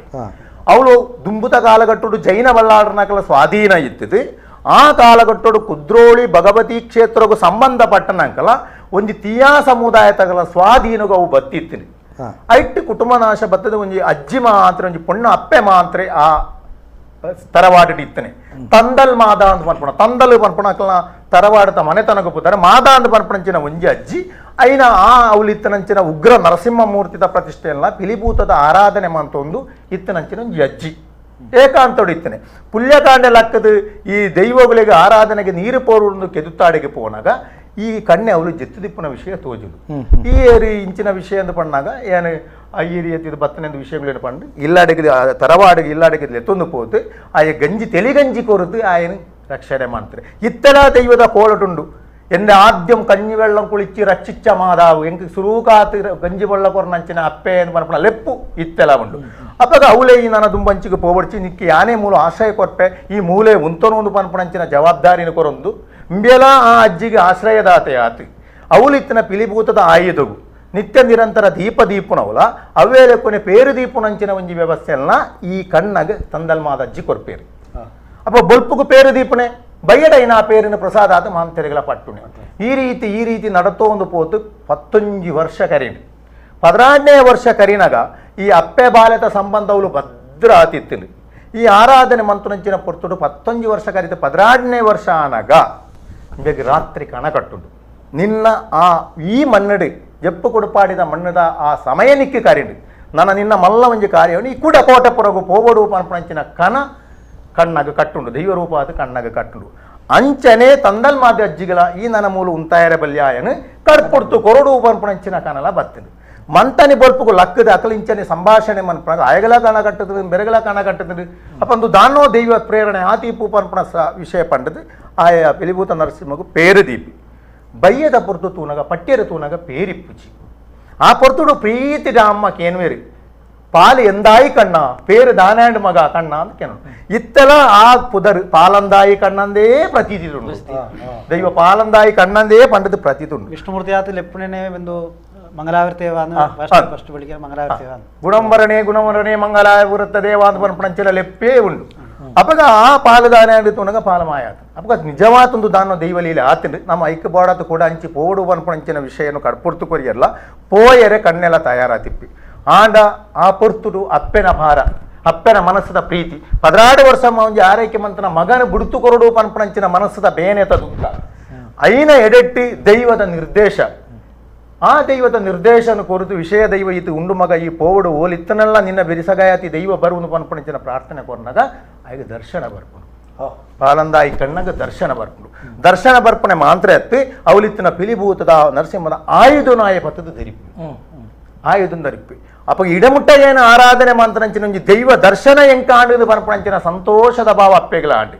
ಅವಳು ದುಂಬುತ ಕಾಲಗಟ್ಟುಡು ಜೈನ ಬಲ್ಲಾಡನಕಲ ಸ್ವಾಧೀನ ಇತ್ತದು ಆ ಕಾಲಘಟ್ಟೋಡು ಕುದ್ರೋಳಿ ಭಗವತಿ ಕ್ಷೇತ್ರಗೂ ಸಂಬಂಧಪಟ್ಟನಂಕಲ ಒಂಜಿ ತಿಯಾ ಸಮುದಾಯ ತಗಲ ಸ್ವಾಧೀನಗೂ ಅವು ಬತ್ತಿತ್ತೀನಿ. ಐಟ್ ಕುಟುಂಬನಾಶ ಬತ್ತದ ಒಂಜಿ ಅಜ್ಜಿ ಮಾತ್ರ ಒಂಜಿ ಪೊಣ್ಣ ಅಪ್ಪೆ ಮಾತ್ರ ಆ ತರವಾಡಿಟ್ಟು ಇತ್ತನೆ. ತಂದಲ್ ಮಾದ ಅಂತ ಪನ್ಪುಣ, ತಂದಲ್ ಪನ್ಪುಣ ಅಕಲ್ನ ತರವಾಡತ ಮನೆತನಕ ಪುತ್ತಾರೆ ಮಾದ ಅಂತ ಪನ್ಪುಣಂಚಿನ ಒಂಜಿ ಅಜ್ಜಿ ಐನ ಆ ಅವಳಿತ್ತನಂಚಿನ ಉಗ್ರ ನರಸಿಂಹ ಮೂರ್ತಿದ ಪ್ರತಿಷ್ಠೆಯಲ್ಲ ಪಿಲಿಭೂತದ ಆರಾಧನೆ ಮಂತೊಂದು ಇತ್ತನಂಚಿನ ಒಂಜಿ ಅಜ್ಜಿ ಏಕಾಂತೋಡು ಇತ್ತನೆ. ಪುಲ್ಯಕಾಂಡೆ ಲಕ್ಕದ ಈ ದೈವಗಳಿಗೆ ಆರಾಧನೆಗೆ ನೀರು ಪೋರುಂದು ಕೆದುತ್ತಾಡಿಗೆ ಪೋನಾಗ ಈ ಕಣ್ಣೆ ಅವಳು ಜೆತ್ತುದಿಪ್ಪನ ವಿಷಯ ತೋಜುದು. ಈ ಏರಿ ಇಂಚಿನ ವಿಷಯ ಅಂತ ಪಣ್ಣಾಗ ಏನು ಈ ರೀತಿ ಬತ್ತನೆಂದು ವಿಷಯಗಳೇನು ಪಂಡು ಇಲ್ಲಾಡಿಗೆ ತರವಾಡಿಗೆ ಇಲ್ಲಾಡಿಗೆ ಎತ್ತೊಂದು ಪೋತು ಆಯ ಗಂಜಿ ತೆಲಿಗಂಜಿ ಕೊರತು ಆಯನ ರಕ್ಷಣೆ ಮಾಡ್ತಾರೆ. ಇತ್ತೆಲ ದೈವದ ಕೋಲಟುಂಡು എന്നെ ആദ്യം കഞ്ഞിവെള്ളം കുളിച്ച് രക്ഷിച്ച മാതാവ് എനിക്ക് സുറൂകാത്ത് ಗಂಜಿ വെള്ള ಕೊರನಂಚಿನ ಅಪ್ಪೆ എന്ന് പറഞ്ഞ ಲೆಪ್ಪು ಇತ್ತೆಲ ಉಂಡು. ಅಪ್ಪಾಗ ಅವಲೇ ಈ ನನ್ನ ದುಂಬಂಚಿಗೆ ಪೋವಡ್ಚಿ ನಿಕ್ಕಿ ಯಾನೇ ಮೂಲ ಆಶ್ರಯ ಕೊರ್ಪೆ ಈ ಮೂಲೆ ಉಂತನೊಂದು ಪನ್ಪಣಂಚಿನ ಜವಾಬ್ದಾರಿನ ಕೊರೊಂದು ಇಂಬೆಲ ಆ ಅಜ್ಜಿಗೆ ಆಶ್ರಯದಾತೆ ಆತು. ಅವಲಿತ್ತಿನ ಪಿಲಿಭೂತದ ಆಯುಧಗು ನಿತ್ಯ ನಿರಂತರ ದೀಪ ದೀಪುನವಲ ಅವೇಲೆ ಕೊನೆ ಪೇರು ದೀಪುನಂಚಿನ ಒಂಜಿ ವ್ಯವಸ್ಥೆಯನ್ನ ಈ ಕಣ್ಣಗೆ ತಂದಲ್ಮಾದ ಅಜ್ಜಿ ಕೊರ್ಪೇರು. ಅಪ್ಪ ಬೊಲ್ಪುಗು ಪೇರು ದೀಪನೆ ಬಯ್ಯಡೈನ ಪೇರಿನ ಪ್ರಸಾದ ಆದ ಮಾಂತೆರೆಗಳ ಪಟ್ಟುನೆ. ಈ ರೀತಿ ನಡತೋ ಒಂದು ಪೋತು 19 ವರ್ಷ ಕರೀನು. 16ನೇ ವರ್ಷ ಕರೀನಾಗ ಈ ಅಪ್ಪೆ ಬಾಲ್ಯದ ಸಂಬಂಧವಳು ಭದ್ರ ಆತಿತ್ತಿನ. ಈ ಆರಾಧನೆ ಮಂತುನಂಚಿನ ಪೊರ್ತುಡು 19 ವರ್ಷ ಕರೀತು 16ನೇ ವರ್ಷ ಆನಾಗ ಬೇಗ ರಾತ್ರಿ ಕಣ ಕಟ್ಟುಂಡು ನಿನ್ನ ಆ ಈ ಮನ್ನಡಿ ಜಪ್ಪು ಕೊಡುಪಾಡಿದ ಮಣ್ಣದ ಆ ಸಮಯ ನಿಕ್ಕಿ ಕರೀಂಡು ನನ್ನ ನಿನ್ನ ಮಲ್ಲ ಒಂಜಿ ಕಾರ್ಯವನ್ನು ಈ ಕೂಡ ಕೋಟೆಪುರಗು ಪೋವಡು ಪನ್ಪಣಂಚಿನ ಕಣ ಕಣ್ಣಾಗ ಕಟ್ಟುಂಡು ದೈವರೂಪ ಅದು ಕಣ್ಣಾಗ ಕಟ್ಟುಂಡು. ಅಂಚನೆ ತಂದಲ್ ಮಾದ ಅಜ್ಜಿಗಳ ಈ ನನ್ನ ಮೂಲ ಉಂತಾಯರ ಬಲ್ಯಾಯನು ಕಡ್ಪೊಡ್ತು ಕೊರಡು ಪನ್ಪಣಂಚಿನ ಕನಲ ಬತ್ತಿಂಡು. ಮಂತನಿ ಬೊಲ್ಪುಗು ಲಕ್ಕದ ಅಕಲಿಂಚನೆ ಸಂಭಾಷಣೆ ಮನ್ಪಣಾಗ ಆಯಗಲ ಕಣ ಕಟ್ಟುತ್ತದೆ ಬೆರಗಲ ಕಣ ಕಟ್ಟುತ್ತದೆ ಅಪ್ಪಂದು ದಾನೋ ದೈವ ಪ್ರೇರಣೆ ಆತೀಪು ಪನ್ಪಣ ವಿಷಯ ಪಂಡದು ಆಯ ಪಿಲಿಭೂತ ನರಸಿಂಹಗು ಪೇರು ದೀಪಿ ಬಯ್ಯದ ಪೊರ್ತು ತೂನಗ ಪಟ್ಯರ ತೂನಗ ಪೇರಿಪ್ಪುಜಿ. ಆ ಪೊರ್ತುಡು ಪ್ರೀತಿ ಅಮ್ಮ ಕೇನ್ವೇರಿ ಪಾಲು ಎಂದಾಯಿ ಕಣ್ಣ ಪೇರು ದಾನಾಂಡ್ ಮಗ ಕಣ್ಣ ಅಂತ ಕೆನ ಇತ್ತೆಲ ಆ ಪುದರ್ ಪಾಲಂದಾಯಿ ಕಣ್ಣಂದೇ ಪ್ರತೀತಿ ಉಂಡು. ದೈವ ಪಾಲಂದಾಯಿ ಕಣ್ಣಂದೇ ಪಂಡದ ಪ್ರತೀತಿ ಉಂಡು. ವಿಷ್ಣುಮೂರ್ತಿ ಆತ ಲೆಪ್ಪುಣನೆ ಒಂದು ಮಂಗಲಾವರ್ತೇವ ಫಸ್ಟ್ ಬೆಳಿಗ್ಗೆ ಮಂಗಲಾವರ್ತೇವ ಗುಣಂಬರಣೆ ಗುಣವರಣೆ ಮಂಗಲಾವೃತ್ತ ದೇವ ಅಂತ ಪನ್ಪಣಂಚಿನ ಲೆಪ್ಪೇ ಉಂಡು. ಅಪಗ ಆ ಪಾಲುದಾನೆ ತುನಗ ಪಾಲಮಾಯ ಆತ. ಅಪಗ ನಿಜವಾತೊಂದು ದಾನೋ ದೈವಲೀಲೆ ಆತಿಂಡು ನಮ್ಮ ಐಕ್ಯ ಬೋಡಾತ ಕೂಡ ಅಂಚಿ ಪೋಡು ಪನ್ಪಣಂಚಿನ ವಿಷಯನು ಕಡ್ಪುರ್ತು ಕೊರಿಯಲ್ಲ ಪೋಯರೆ ಕಣ್ಣೆಲ್ಲ ತಯಾರಾತಿಪ್ಪಿ. ಆಂಡ ಆ ಪೊರ್ತುಡು ಅಪ್ಪೆನ ಭಾರ ಅಪ್ಪೆನ ಮನಸ್ಸದ ಪ್ರೀತಿ 16 ವರ್ಷ ಒಂಜಿ ಆರೈಕೆ ಮಂತನ ಮಗನ ಬುಡುತು ಕೊರಡು ಪನ್ಪಣಂಚಿನ ಮನಸ್ಸದ ಬೇನೆತ ದುಃಖ ಐನ ಎಡೆಟ್ಟಿ ದೈವದ ನಿರ್ದೇಶ ಆ ದೈವದ ನಿರ್ದೇಶನ ಕೊರತು ವಿಷಯ ದೈವ ಇತ್ತು ಉಂಡು ಮಗ ಈ ಪೋವಡು ಓಲಿತ್ತನೆಲ್ಲ ನಿನ್ನ ಬೆರಿಸಗಾಯತಿ ದೈವ ಬರುವುದು ಪನ್ಪಣಂಚಿನ ಪ್ರಾರ್ಥನೆ ಕೊರ್ನಾಗ ಆಗ ದರ್ಶನ ಬರ್ಪುಂಡು. ಪಾಲಂದಾಯಿ ಕಣ್ಣಗ ದರ್ಶನ ಬರ್ಪುಂಡು. ದರ್ಶನ ಬರ್ಪಣೆ ಮಾಂತ್ರ ಎತ್ತಿ ಅವಲಿತ್ತಿನ ಪಿಲಿಭೂತದ ನರಸಿಂಹದ ಆಯುಧನಾಯ ಪತ್ತದ ಧರಿಪು ಆಯುಧನ ಧರಿಪಿ. ಅಪ್ಪ ಇಡಮುಟ್ಟ ಏನು ಆರಾಧನೆ ಮಂತ್ರಂಚಿನ ಒಂಜಿ ದೈವ ದರ್ಶನ ಎಂಕಾಂಡು ಪನ್ಪಣಂಚಿನ ಸಂತೋಷದ ಭಾವ ಅಪ್ಪೆಗಳ ಆಂಡಿ.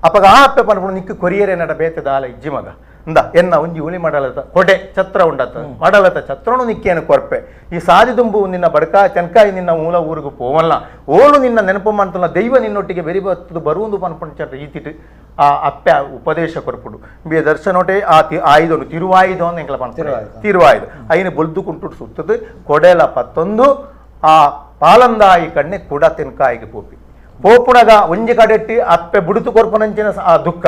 ಅಪ್ಪಗ ಆ ಅಪ್ಪೆ ಪನ್ಪುಂಡು ನಿಕ್ಕು ಕೊರಿಯರೆ ನಡ ಬೇತದ ಆಲ ಇಜ್ಜಿ ಮಗ ಇಂದ ಎನ್ನ ಒಂಜಿ ಹುಲಿ ಮಡಲತ ಕೊಡೆ ಛತ್ರ ಉಂಡತ ಮಡಲತ ಛತ್ರನು ನಿಕ್ಕೇನು ಕೊರ್ಪೆ ಈ ಸಾದಿ ದುಂಬು ನಿನ್ನ ಬಡ್ಕ ಚೆನ್ಕಾಯಿ ನಿನ್ನ ಮೂಲ ಊರಿಗೆ ಪೋವಲ್ಲ ಓಲು ನಿನ್ನ ನೆನಪು ಮಂತಲ್ಲ ದೈವ ನಿನ್ನೊಟ್ಟಿಗೆ ಬೆರಿ ಬತ್ತದು ಬರುವುದು ಪನ್ಪಂಚ ರೀತಿಟ್ಟು ಆ ಅಪ್ಪೆ ಉಪದೇಶ ಕೊರ್ಪುಡು ಬಿ ದರ್ಶನೋಟೆ ಆ ಆಯುಧನು ತಿರುವಾಯುಧ ಅಂತ ಎಂಕಲ ಪನ್ಪುಂಡು ತಿರುವಾಯುಧ ಐನು ಬೊಲ್ದು ಕುಂಟುಡು ಸುತ್ತದು ಕೊಡೆಲ ಪತ್ತೊಂದು ಆ ಪಾಲಂದಾಯಿ ಕಣ್ಣೆ ಕೂಡ ತೆನ್ಕಾಯಿಗೆ ಪೋಪಿ ಪೋಪುಣಗ ಒಂಜಿ ಕಡೆಟ್ಟಿ ಅಪ್ಪೆ ಬುಡುತು ಕೊರ್ಪುನಂಚಿನ ಆ ದುಃಖ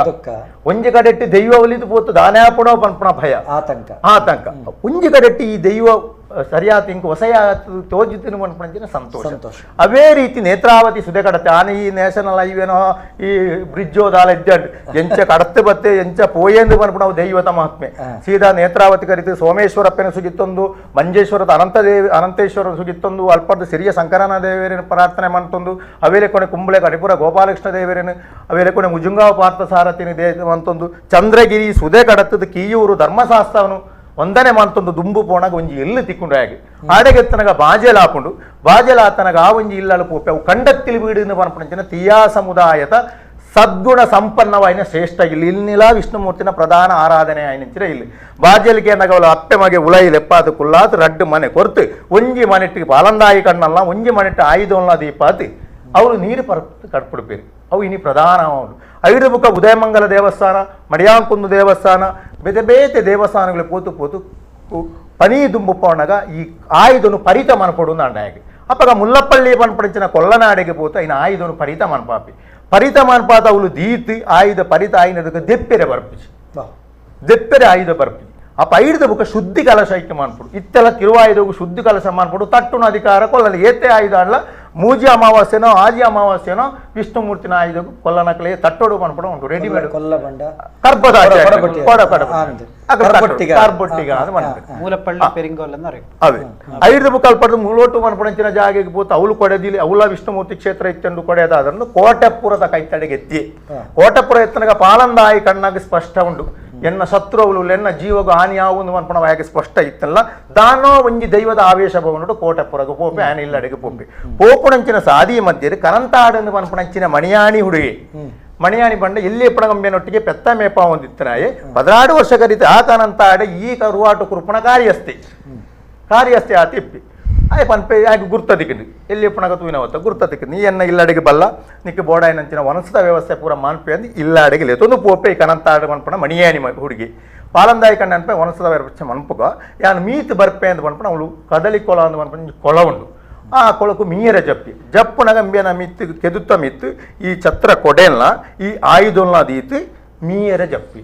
ಒಂಜಿ ಕಡೆಟ್ಟಿ ದೈವ ಒಲಿದು ಪೋತು ದಾನಾಪುಣ ಪನ್ಪುಣ ಭಯ ಆತಂಕ ಆತಂಕ ಒಂಜಿ ಕಡೆಟ್ಟಿ ಈ ದೈವ ಸರಿಯಾದ ಇಂಕ ಹೊಸಯ ತೋಜಿತಿನ ಪನ್ಪುಣಂಚಿನ ಸಂತೋಷ. ಅವೇ ರೀತಿ ನೇತ್ರಾವತಿ ಸುದೆ ಕಡತೆ ಆನೆ ಈ ನ್ಯಾಷನಲ್ ಹೈವೇನೋ ಈ ಬ್ರಿಡ್ಜೋ ದಾಲ ಇದ್ದಾಂಡು ಎಂಚ ಕಡತೆ ಬತ್ತೆ ಎಂಚ ಪೋಯೇಂದು ಪನ್ಪುಣ ದೈವತ ಮಹಾತ್ಮೆ ಸೀದಾ ನೇತ್ರಾವತಿ ಕರಿತು ಸೋಮೇಶ್ವರಪ್ಪನ ಸುಗಿತ್ತೊಂದು ಮಂಜೇಶ್ವರದ ಅನಂತದೇವಿ ಅನಂತೇಶ್ವರ ಸುಗಿತ್ತೊಂದು ಅಲ್ಪದ ಸಿರಿಯ ಶಂಕರನ ದೇವರನ್ನು ಪ್ರಾರ್ಥನೆ ಮಂತೊಂದು ಅವೇಲೆ ಕೊನೆ ಕುಂಬಳೆ ಕಡಿಪುರ ಗೋಪಾಲಕೃಷ್ಣ ದೇವರನ್ನು ಅವೇಲೆ ಕೊನೆ ಮುಜುಂಗಾವ ಪಾರ್ಥ ಸಾರಥಿನ ದೇವ ಅಂತೊಂದು ಚಂದ್ರಗಿರಿ ಸುದೆ ಕಡತದ ಕೀಯೂರು ಧರ್ಮಶಾಸ್ತ್ರವನ್ನು ಒಂದನೇ ಮಂತೊಂದು ದುಂಬು ಪೋಣಾಗ ಒಂಜಿ ಎಲ್ಲಿ ತಿಕ್ಕೊಂಡು ಆಗಿ ಆಡೆಗೆತ್ತನಗ ಬಾಜೆಲ ಹಾಕೊಂಡು ಬಾಜೆಲ ಆತನಗ ಆ ಒಂಜಿ ಇಲ್ಲಳು ಪೋಪೆ ಅವು ಕಂಡತ್ತಿಲಿ ವೀಡಿನ ಪನ್ಪಣಂಚಿನ ತಿಯಾ ಸಮುದಾಯದ ಸದ್ಗುಣ ಸಂಪನ್ನವಾಯಿನ ಶ್ರೇಷ್ಠ ಇಲ್ಲಿ ಇಲ್ಲಿಲ ವಿಷ್ಣುಮೂರ್ತಿನ ಪ್ರಧಾನ ಆರಾಧನೆ ಆಯ್ನಂಚಿರ ಇಲ್ಲಿ ಬಾಜೆಲಿಗೆ ನಗವಲ ಅಪ್ಪೆ ಮಗೆ ಉಲೈ ಲೆಪ್ಪಾತು ಕುಲ್ಲಾತು ರಡ್ಡು ಮನೆ ಕೊರ್ತು ಒಂಜಿ ಮನೆಟ್ಟಿಗೆ ಪಾಲಂದಾಯಿ ಕಣ್ಣಲ್ಲ ಒಂಜಿ ಮನೆಟ್ಟು ಆಯುಧವಲ್ಲ ದೀಪಾತಿ ಅವರು ನೀರು ಪರ ಕಟ್ಪಿಡ್ಪೇರು ಅವು ಇನಿ ಪ್ರಧಾನ ಐದು ಮುಖ ಉದಯಮಂಗಲ ದೇವಸ್ಥಾನ ಮಡಿಯಾಂಕುಂದು ದೇವಸ್ಥಾನ ಬೇತೆ ಬೇತೆ ದೇವಸ್ಥಾನಗಳು ಪೋತು ಪೋತು ಪನಿ ದುಂಬು ಪೋಣಗ ಈ ಆಯುಧನು ಪರಿತ ಮನಪಡು ಅಂಡಾಗಿ ಅಪ್ಪಗ ಮುಲ್ಲಪ್ಪಳ್ಳಿ ಪನ್ಪಡಿಂಚಿನ ಕೊಲ್ಲನಾಡಿಗೆ ಪೋತು ಐನ ಆಯುಧನು ಪರಿತ ಮನ್ಪಾಪಿ ಪರಿತ ಮನ್ಪಾತ ಅವಳು ದೀತ್ ಆಯುಧ ಪರಿತ ಆಯ್ನದಕ್ಕೆ ದೆಪ್ಪೆರೆ ಬರ್ಪಿಸಿ ದೆಪ್ಪೆರೆ ಆಯುಧ ಬರ್ಪಿ ಅಪ್ಪ ಐಡ್ದ ಬುಕ್ಕ ಶುದ್ಧಿ ಕಲಶ ಐಕ್ಯ ಮಾನ್ಪುಡು ಇತ್ತೆಲ್ಲ ತಿರುವಾಯುಧಗೂ ಶುದ್ಧಿ ಕಲಶ ಮಾನ್ಪುಡು ತಟ್ಟುನ ಅಧಿಕಾರ ಕೊಲ್ಲಲಿ ಏತೆ ಆಯುಧ ಅಲ್ಲ ಮೂಜಿ ಅಮಾವಾಸ್ಯನೋ ಆಜಿ ಅಮಾವಾಸ್ಯನೋ ವಿಷ್ಣುಮೂರ್ತಿನ ಆಯುಧಗೂ ಕೊಲ್ಲನಕಲೆ ತಟ್ಟೋಡು ಮಾನ್ಪುಡು ಉಂಟು ರೆಡಿಮೇಡ್ ಅವೇ ಐದು ಬುಕ್ಕಲ್ ಪಡೆದು ಮುಲೋಟು ಮನ್ಪಡಂಚಿನ ಜಾಗೆಗೆ ಪೋತು ಅವಳು ಕೊಡೆದಿಲಿ ಅವಳ ವಿಷ್ಣುಮೂರ್ತಿ ಕ್ಷೇತ್ರ ಇತ್ತೆಂದು ಕೊಡೆಯದ ಅದನ್ನು ಕೋಟೆಪುರದ ಕೈತಡೆಗೆ ಎತ್ತಿ ಕೋಟೆಪುರ ಎತ್ತನಗ ಪಾಲಂದಾಯಿ ಕಣ್ಣಾಗಿ ಸ್ಪಷ್ಟ ಉಂಟು ಎನ್ನ ಶತ್ರು ಅವಳು ಎನ್ನ ಜೀವಗೂ ಹಾನಿ ಆವು ಮನ್ಪಣ ಯಾಕೆ ಸ್ಪಷ್ಟ ಇತ್ತಲ್ಲ ದಾನೋ ಒಂಜಿ ದೈವದ ಆವೇಶ ಭವನುಡು ಕೋಟೆಪುರಗ ಪೋಪೆ ಆನೆ ಇಲ್ಲಡೆಗೆ ಪೋಪೆ ಪೋಪುಣಂಚಿನ ಸಾದಿ ಮಧ್ಯೆ ಕರಂತಾಡನ್ನು ಮನ್ಪಣಂಚಿನ ಮಣಿಯಾಣಿ ಹುಡುಗಿ ಮಣಿಯಾಣಿ ಬಂಡ ಎಲ್ಲಿ ಪಣಗಂಬೆನೊಟ್ಟಿಗೆ ಪೆತ್ತ ಮೇಪ ಹೊಂದಿತ್ತನಾಯೆ 16 ವರ್ಷ ಕರೀತ ಆ ಕರಂತಾಡೆ ಈ ಕರುವಾಟು ಕುರುಪಣ ಕಾರ್ಯಸ್ಥೆ ಕಾರ್ಯಸ್ಥೆ ಆ ತಿಪ್ಪಿ ಆಯ್ ಪನ್ಪೆ ಆಯ್ಕೆ ಗುರ್ತದಿಕ್ಕಂಡು ಎಲ್ಲಿ ಪಣಗ ತೂವಿನವತ್ತ ಗುರ್ತದಿಕ್ಕ ನೀ ಎನ್ನ ಇಲ್ಲಡೆಗೆ ಬಲ್ಲ ನಿಕ್ಕೆ ಬೋಡಾಯಿನಂಚಿನ ವನಸದ ವ್ಯವಸ್ಥೆ ಪೂರ ಮಾನ್ಪೆ ಅಂದು ಇಲ್ಲಾಡೆಗೆ ಲೇತೊಂದು ಪೋಪೆ ಕನಂತಾಡ ಮನ್ಪಣ ಮಣಿಯಾಣಿ ಹುಡುಗಿ ಪಾಲಂದಾಯಿ ಕಣ್ಣ ಅನ್ಪೆ ವನಸದ ವ್ಯವಸ್ಥೆ ಮನ್ಪುಗ ಯಾನು ಮೀತ್ ಬರ್ಪೆ ಅಂದ್ ಮನ್ಪಣ ಅವಳು ಕದಲಿ ಕೊಳ ಅಂದ್ ಮನ್ಪಣ ಕೊಳ ಉಂಡು ಆ ಕೊಳಕು ಮೀಯರ ಜಪ್ಪಿ ಜಪ್ಪುನಗ ಅಂಬ್ಯನ ಮಿತ್ತು ಕೆದುತ್ತ ಮಿತ್ತು ಈ ಛತ್ರ ಕೊಡೆಲ್ಲ ಈ ಆಯುಧಲ್ನ ದೀತು ಮೀಯರ ಜಪ್ಪಿ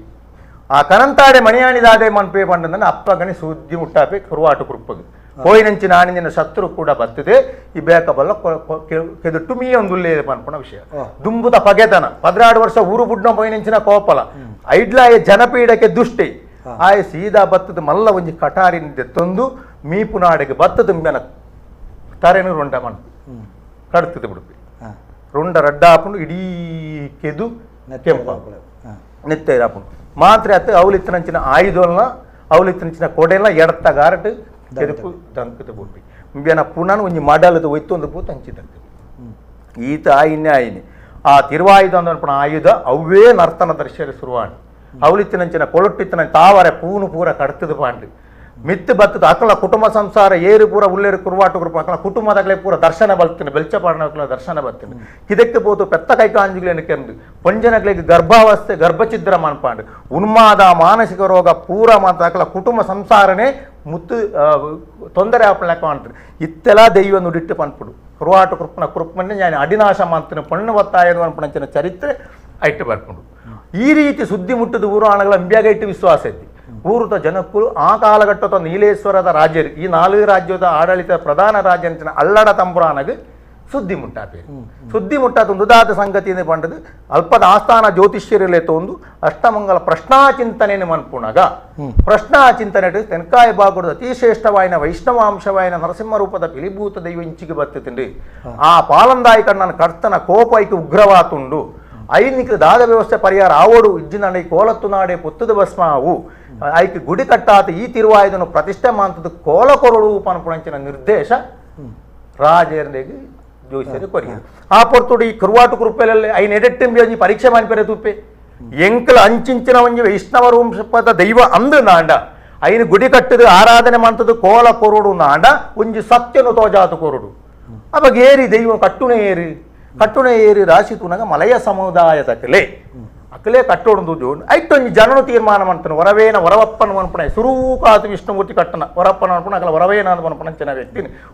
ಆ ಕನಂತಾಡೆ ಮಣಿಯಾಣಿದಾದೆ ಮನ್ಪೆ ಪಂಡಂದನ್ನ ಅಪ್ಪಗಣಿ ಸುದ್ದಿ ಮುಟ್ಟಾಪೆ ಕುರುವಾಟು ಕುರುಪಗು ಕೋಯಿನಂಚಿನ ಆಣಿನ ಶತ್ರು ಕೂಡ ಬರ್ತದೆ ಈ ಬೇಕಬಲ್ಲ ಕೆದುಟ್ಟು ಮೀಯೊಂದುಲ್ಲೇ ಪನ್ಪಣ ವಿಷಯ ದುಂಬುದ ಪಗೆತನ 16 ವರ್ಷ ಊರು ಬುಡ್ನ ಪೋಯಿನಂಚಿನ ಕೋಪಲ ಐಡ್ಲಾಯ ಜನಪೀಡಕ್ಕೆ ದುಷ್ಟಿ ಆಯ ಸೀದಾ ಬತ್ತದ ಮಲ್ಲ ಒಂಜಿ ಕಟಾರಿನ ತಂದು ಮೀಪುನಾಡಿಗೆ ಬತ್ತದ ಮೆನ ತರೆನು ರೊಂಡ ಮನ್ ಕಡ್ತದೆ ಬಿಡುಪಿ ರೊಂಡ ರಡ್ಡಾಪುಂಡು ಇಡೀ ಕೆದು ಕೆಂಪ ನೆತ್ತೇರಾಪುಂಡು ಮಾತ್ರ ಅತ್ತ ಅವಲಿತ್ತನಂಚಿನ ಆಯುಧಲ್ನ ಅವಲಿತ್ತನಂಚಿನ ಕೊಡೆಲ್ಲ ಎಡತ್ತ ಗಾರಟ್ ಕೆದುಕು ದಂಕದ ಬುಡ್ಪಿ ಇಂಬೇನ ಪುನಃ ಒಂಜಿ ಮಡಲದ ಒಯ್ತೊಂದು ಪೂತ ಹಂಚಿ ದಂಕ ಈತ ಆಯಿನೇ ಆಯಿನಿ ಆ ತಿರುವಾಯುಧ ಅಂದನ್ಪಣ ಆಯುಧ ಅವೇ ನರ್ತನ ದರ್ಶನ ಶುರುವಾಣಿ ಅವಲಿತ್ತಿನಂಚಿನ ಕೊಳಟ್ಟಿತ್ತನ ತಾವರೆ ಪೂನು ಪೂರ ಕಡ್ತದ ಪಾಂಡು ಮಿತ್ತು ಬತ್ತದ ಅಕಲ ಕುಟುಂಬ ಸಂಸಾರ ಏರು ಪೂರ ಉಲ್ಲೇರು ಕುರುವಾಟು ಕುರುಪ ಅಕಲ ಕುಟುಂಬದಾಗಲೇ ಪೂರ ದರ್ಶನ ಬಲ್ತೀನಿ ಬೆಲ್ಚಪಾಡನಕಲ ದರ್ಶನ ಬರ್ತೀನಿ ಕಿದಕ್ಕೆ ಪೋತು ಪೆತ್ತ ಕೈಕಾಂಜಿಗಳೇನು ಕೆಂದು ಪಂಜನಗಳಿಗೆ ಗರ್ಭಾವಸ್ಥೆ ಗರ್ಭಛಿದ್ರ ಮನ್ಪಾಂಡು ಉನ್ಮಾದ ಮಾನಸಿಕ ರೋಗ ಪೂರ ಮಾತ್ರ ಅಕಲ ಕುಟುಂಬ ಸಂಸಾರನೇ ಮುತ್ತು ತೊಂದರೆ ಆಪಣಕ್ಕೆ ಮಾಡ್ತಾರೆ ಇತ್ತೆಲ್ಲ ದೈವ ನುಡಿಟ್ಟು ಪನ್ಪುಡು ಕುರುವಾಟು ಕೃಪನ ಕೃಪನ್ನೇ ನಾನು ಅಡಿನಾಶ ಮಾಡ್ತೀನಿ ಪಣ್ಣು ಒತ್ತಾಯ ಅನ್ಪಣಂಚಿನ ಚರಿತ್ರೆ ಐಟ್ಟು ಬರ್ಕೊಂಡು ಈ ರೀತಿ ಸುದ್ದಿ ಮುಟ್ಟದ ಊರು ಆಣಗಳ ಅಂಬ್ಯಾಗ ಇಟ್ಟು ವಿಶ್ವಾಸ ಐತಿ ಊರುತ ಜನಕ್ಕೂ ಆ ಕಾಲಘಟ್ಟದ ನೀಲೇಶ್ವರದ ರಾಜ್ಯರು ಈ 4 ರಾಜ್ಯದ ಆಡಳಿತ ಪ್ರಧಾನ ರಾಜ್ಯ ಅಂಚಿನ ಅಲ್ಲಡ ತಂಬುರಾನಗ ಸುದ್ದಿ ಮುಟ್ಟಾಪೆ ಸುದ್ದಿ ಮುಟ್ಟಾತ ಒಂದು ಸಂಗತಿಯನ್ನು ಪಂಡದು ಅಲ್ಪದ ಆಸ್ಥಾನ ಜ್ಯೋತಿಷ್ಯರಲ್ಲೇ ತೊಂದು ಅಷ್ಟಮಂಗಲ ಪ್ರಶ್ನಾಚಿಂತನೆಯನ್ನು ಮನ್ಪುಣಗ ಪ್ರಶ್ನಾಚಿಂತನೆ ತೆನ್ಕಾಯ ಬಾಗುಡದ ಅತಿ ಶ್ರೇಷ್ಠವಾಯಿನ ವೈಷ್ಣವಾಂಶವಾಯಿನ ನರಸಿಂಹ ರೂಪದ ಪಿಲಿಭೂತ ದೈವ ಇಂಚಿಗೆ ಬತ್ತಿಂಡು ಆ ಪಾಲಂದಾಯಿ ಕಣ್ಣನ ಕರ್ತನ ಕೋಪೈకి ಉಗ್ರವಾತುಂಡು ಐನಿಕ ದಾದ ವ್ಯವಸ್ಥೆ ಪರಿಹಾರ ಆವೋಡು ಇಜ್ಜಿನಡೆ ಕೋಲತ್ತು ನಾಡೆ ಪುತ್ತದ ಭಸ್ಮಾವು ಐಕೆ ಗುಡಿ ಕಟ್ಟಾತ ಈ ತಿರುವಾಯುಧನು ಪ್ರತಿಷ್ಠೆ ಮಾಂತದ ಕೋಲ ಕೊರಡು ಪನ್ಪುಣಂಚಿನ ನಿರ್ದೇಶ ರಾಜೇರ್ನಿಗೆ ಜೋಯಿಸರು ಕೊರಿಯ ಆ ಪೊರ್ತುಡು ಈ ಕುರುವಾಟು ಕೃಪೆಲಲ್ಲಿ ಐನ ಎಡೆಟ್ಟೆಂಬಿ ಪರೀಕ್ಷೆ ಮಾನ್ಪೆರೆ ತುಪ್ಪೆ ಎಂಕಲ ಅಂಚಿಂಚಿನ ಒಂಜಿ ವೈಷ್ಣವ ವಂಶಪದ ದೈವ ಅಂದು ನಾಂಡ ಐನ ಗುಡಿ ಕಟ್ಟದು ಆರಾಧನೆ ಮಾಡ್ತದ್ದು ಕೋಲ ಕೊರಡು ನಾಂಡ ಒಂಜಿ ಸತ್ಯನು ತೋಜಾತು ಕೊರಡು ಅವಾಗ ಏರಿ ದೈವ ಕಟ್ಟುನೇ ಏರಿ ಕಟ್ಟುನೇ ಏರಿ ರಾಶಿ ತೂನಗ ಮಲಯ ಸಮುದಾಯ ತಕಲೆ ಅಕಲೇ ಕಟ್ಟೋಡು ಜೋನ್ ಐಟೊಂಜಿ ಜನನು ತೀರ್ಮಾನ ಮಾಡ್ತಾನೆ ಹೊರವೇನ ಹೊರವಪ್ಪನ ಅನ್ಪಣೆ ಸುರೂಕಾತು ವಿಷ್ಣುಮೂರ್ತಿ ಕಟ್ಟನ ಹೊರಪ್ಪನ ಅನ್ಪಣ ಅಕಲ ಹೊರವೇನ ಅನ್ಪಣ ಚೆನ್ನ ವ್ಯಕ್ತಿ.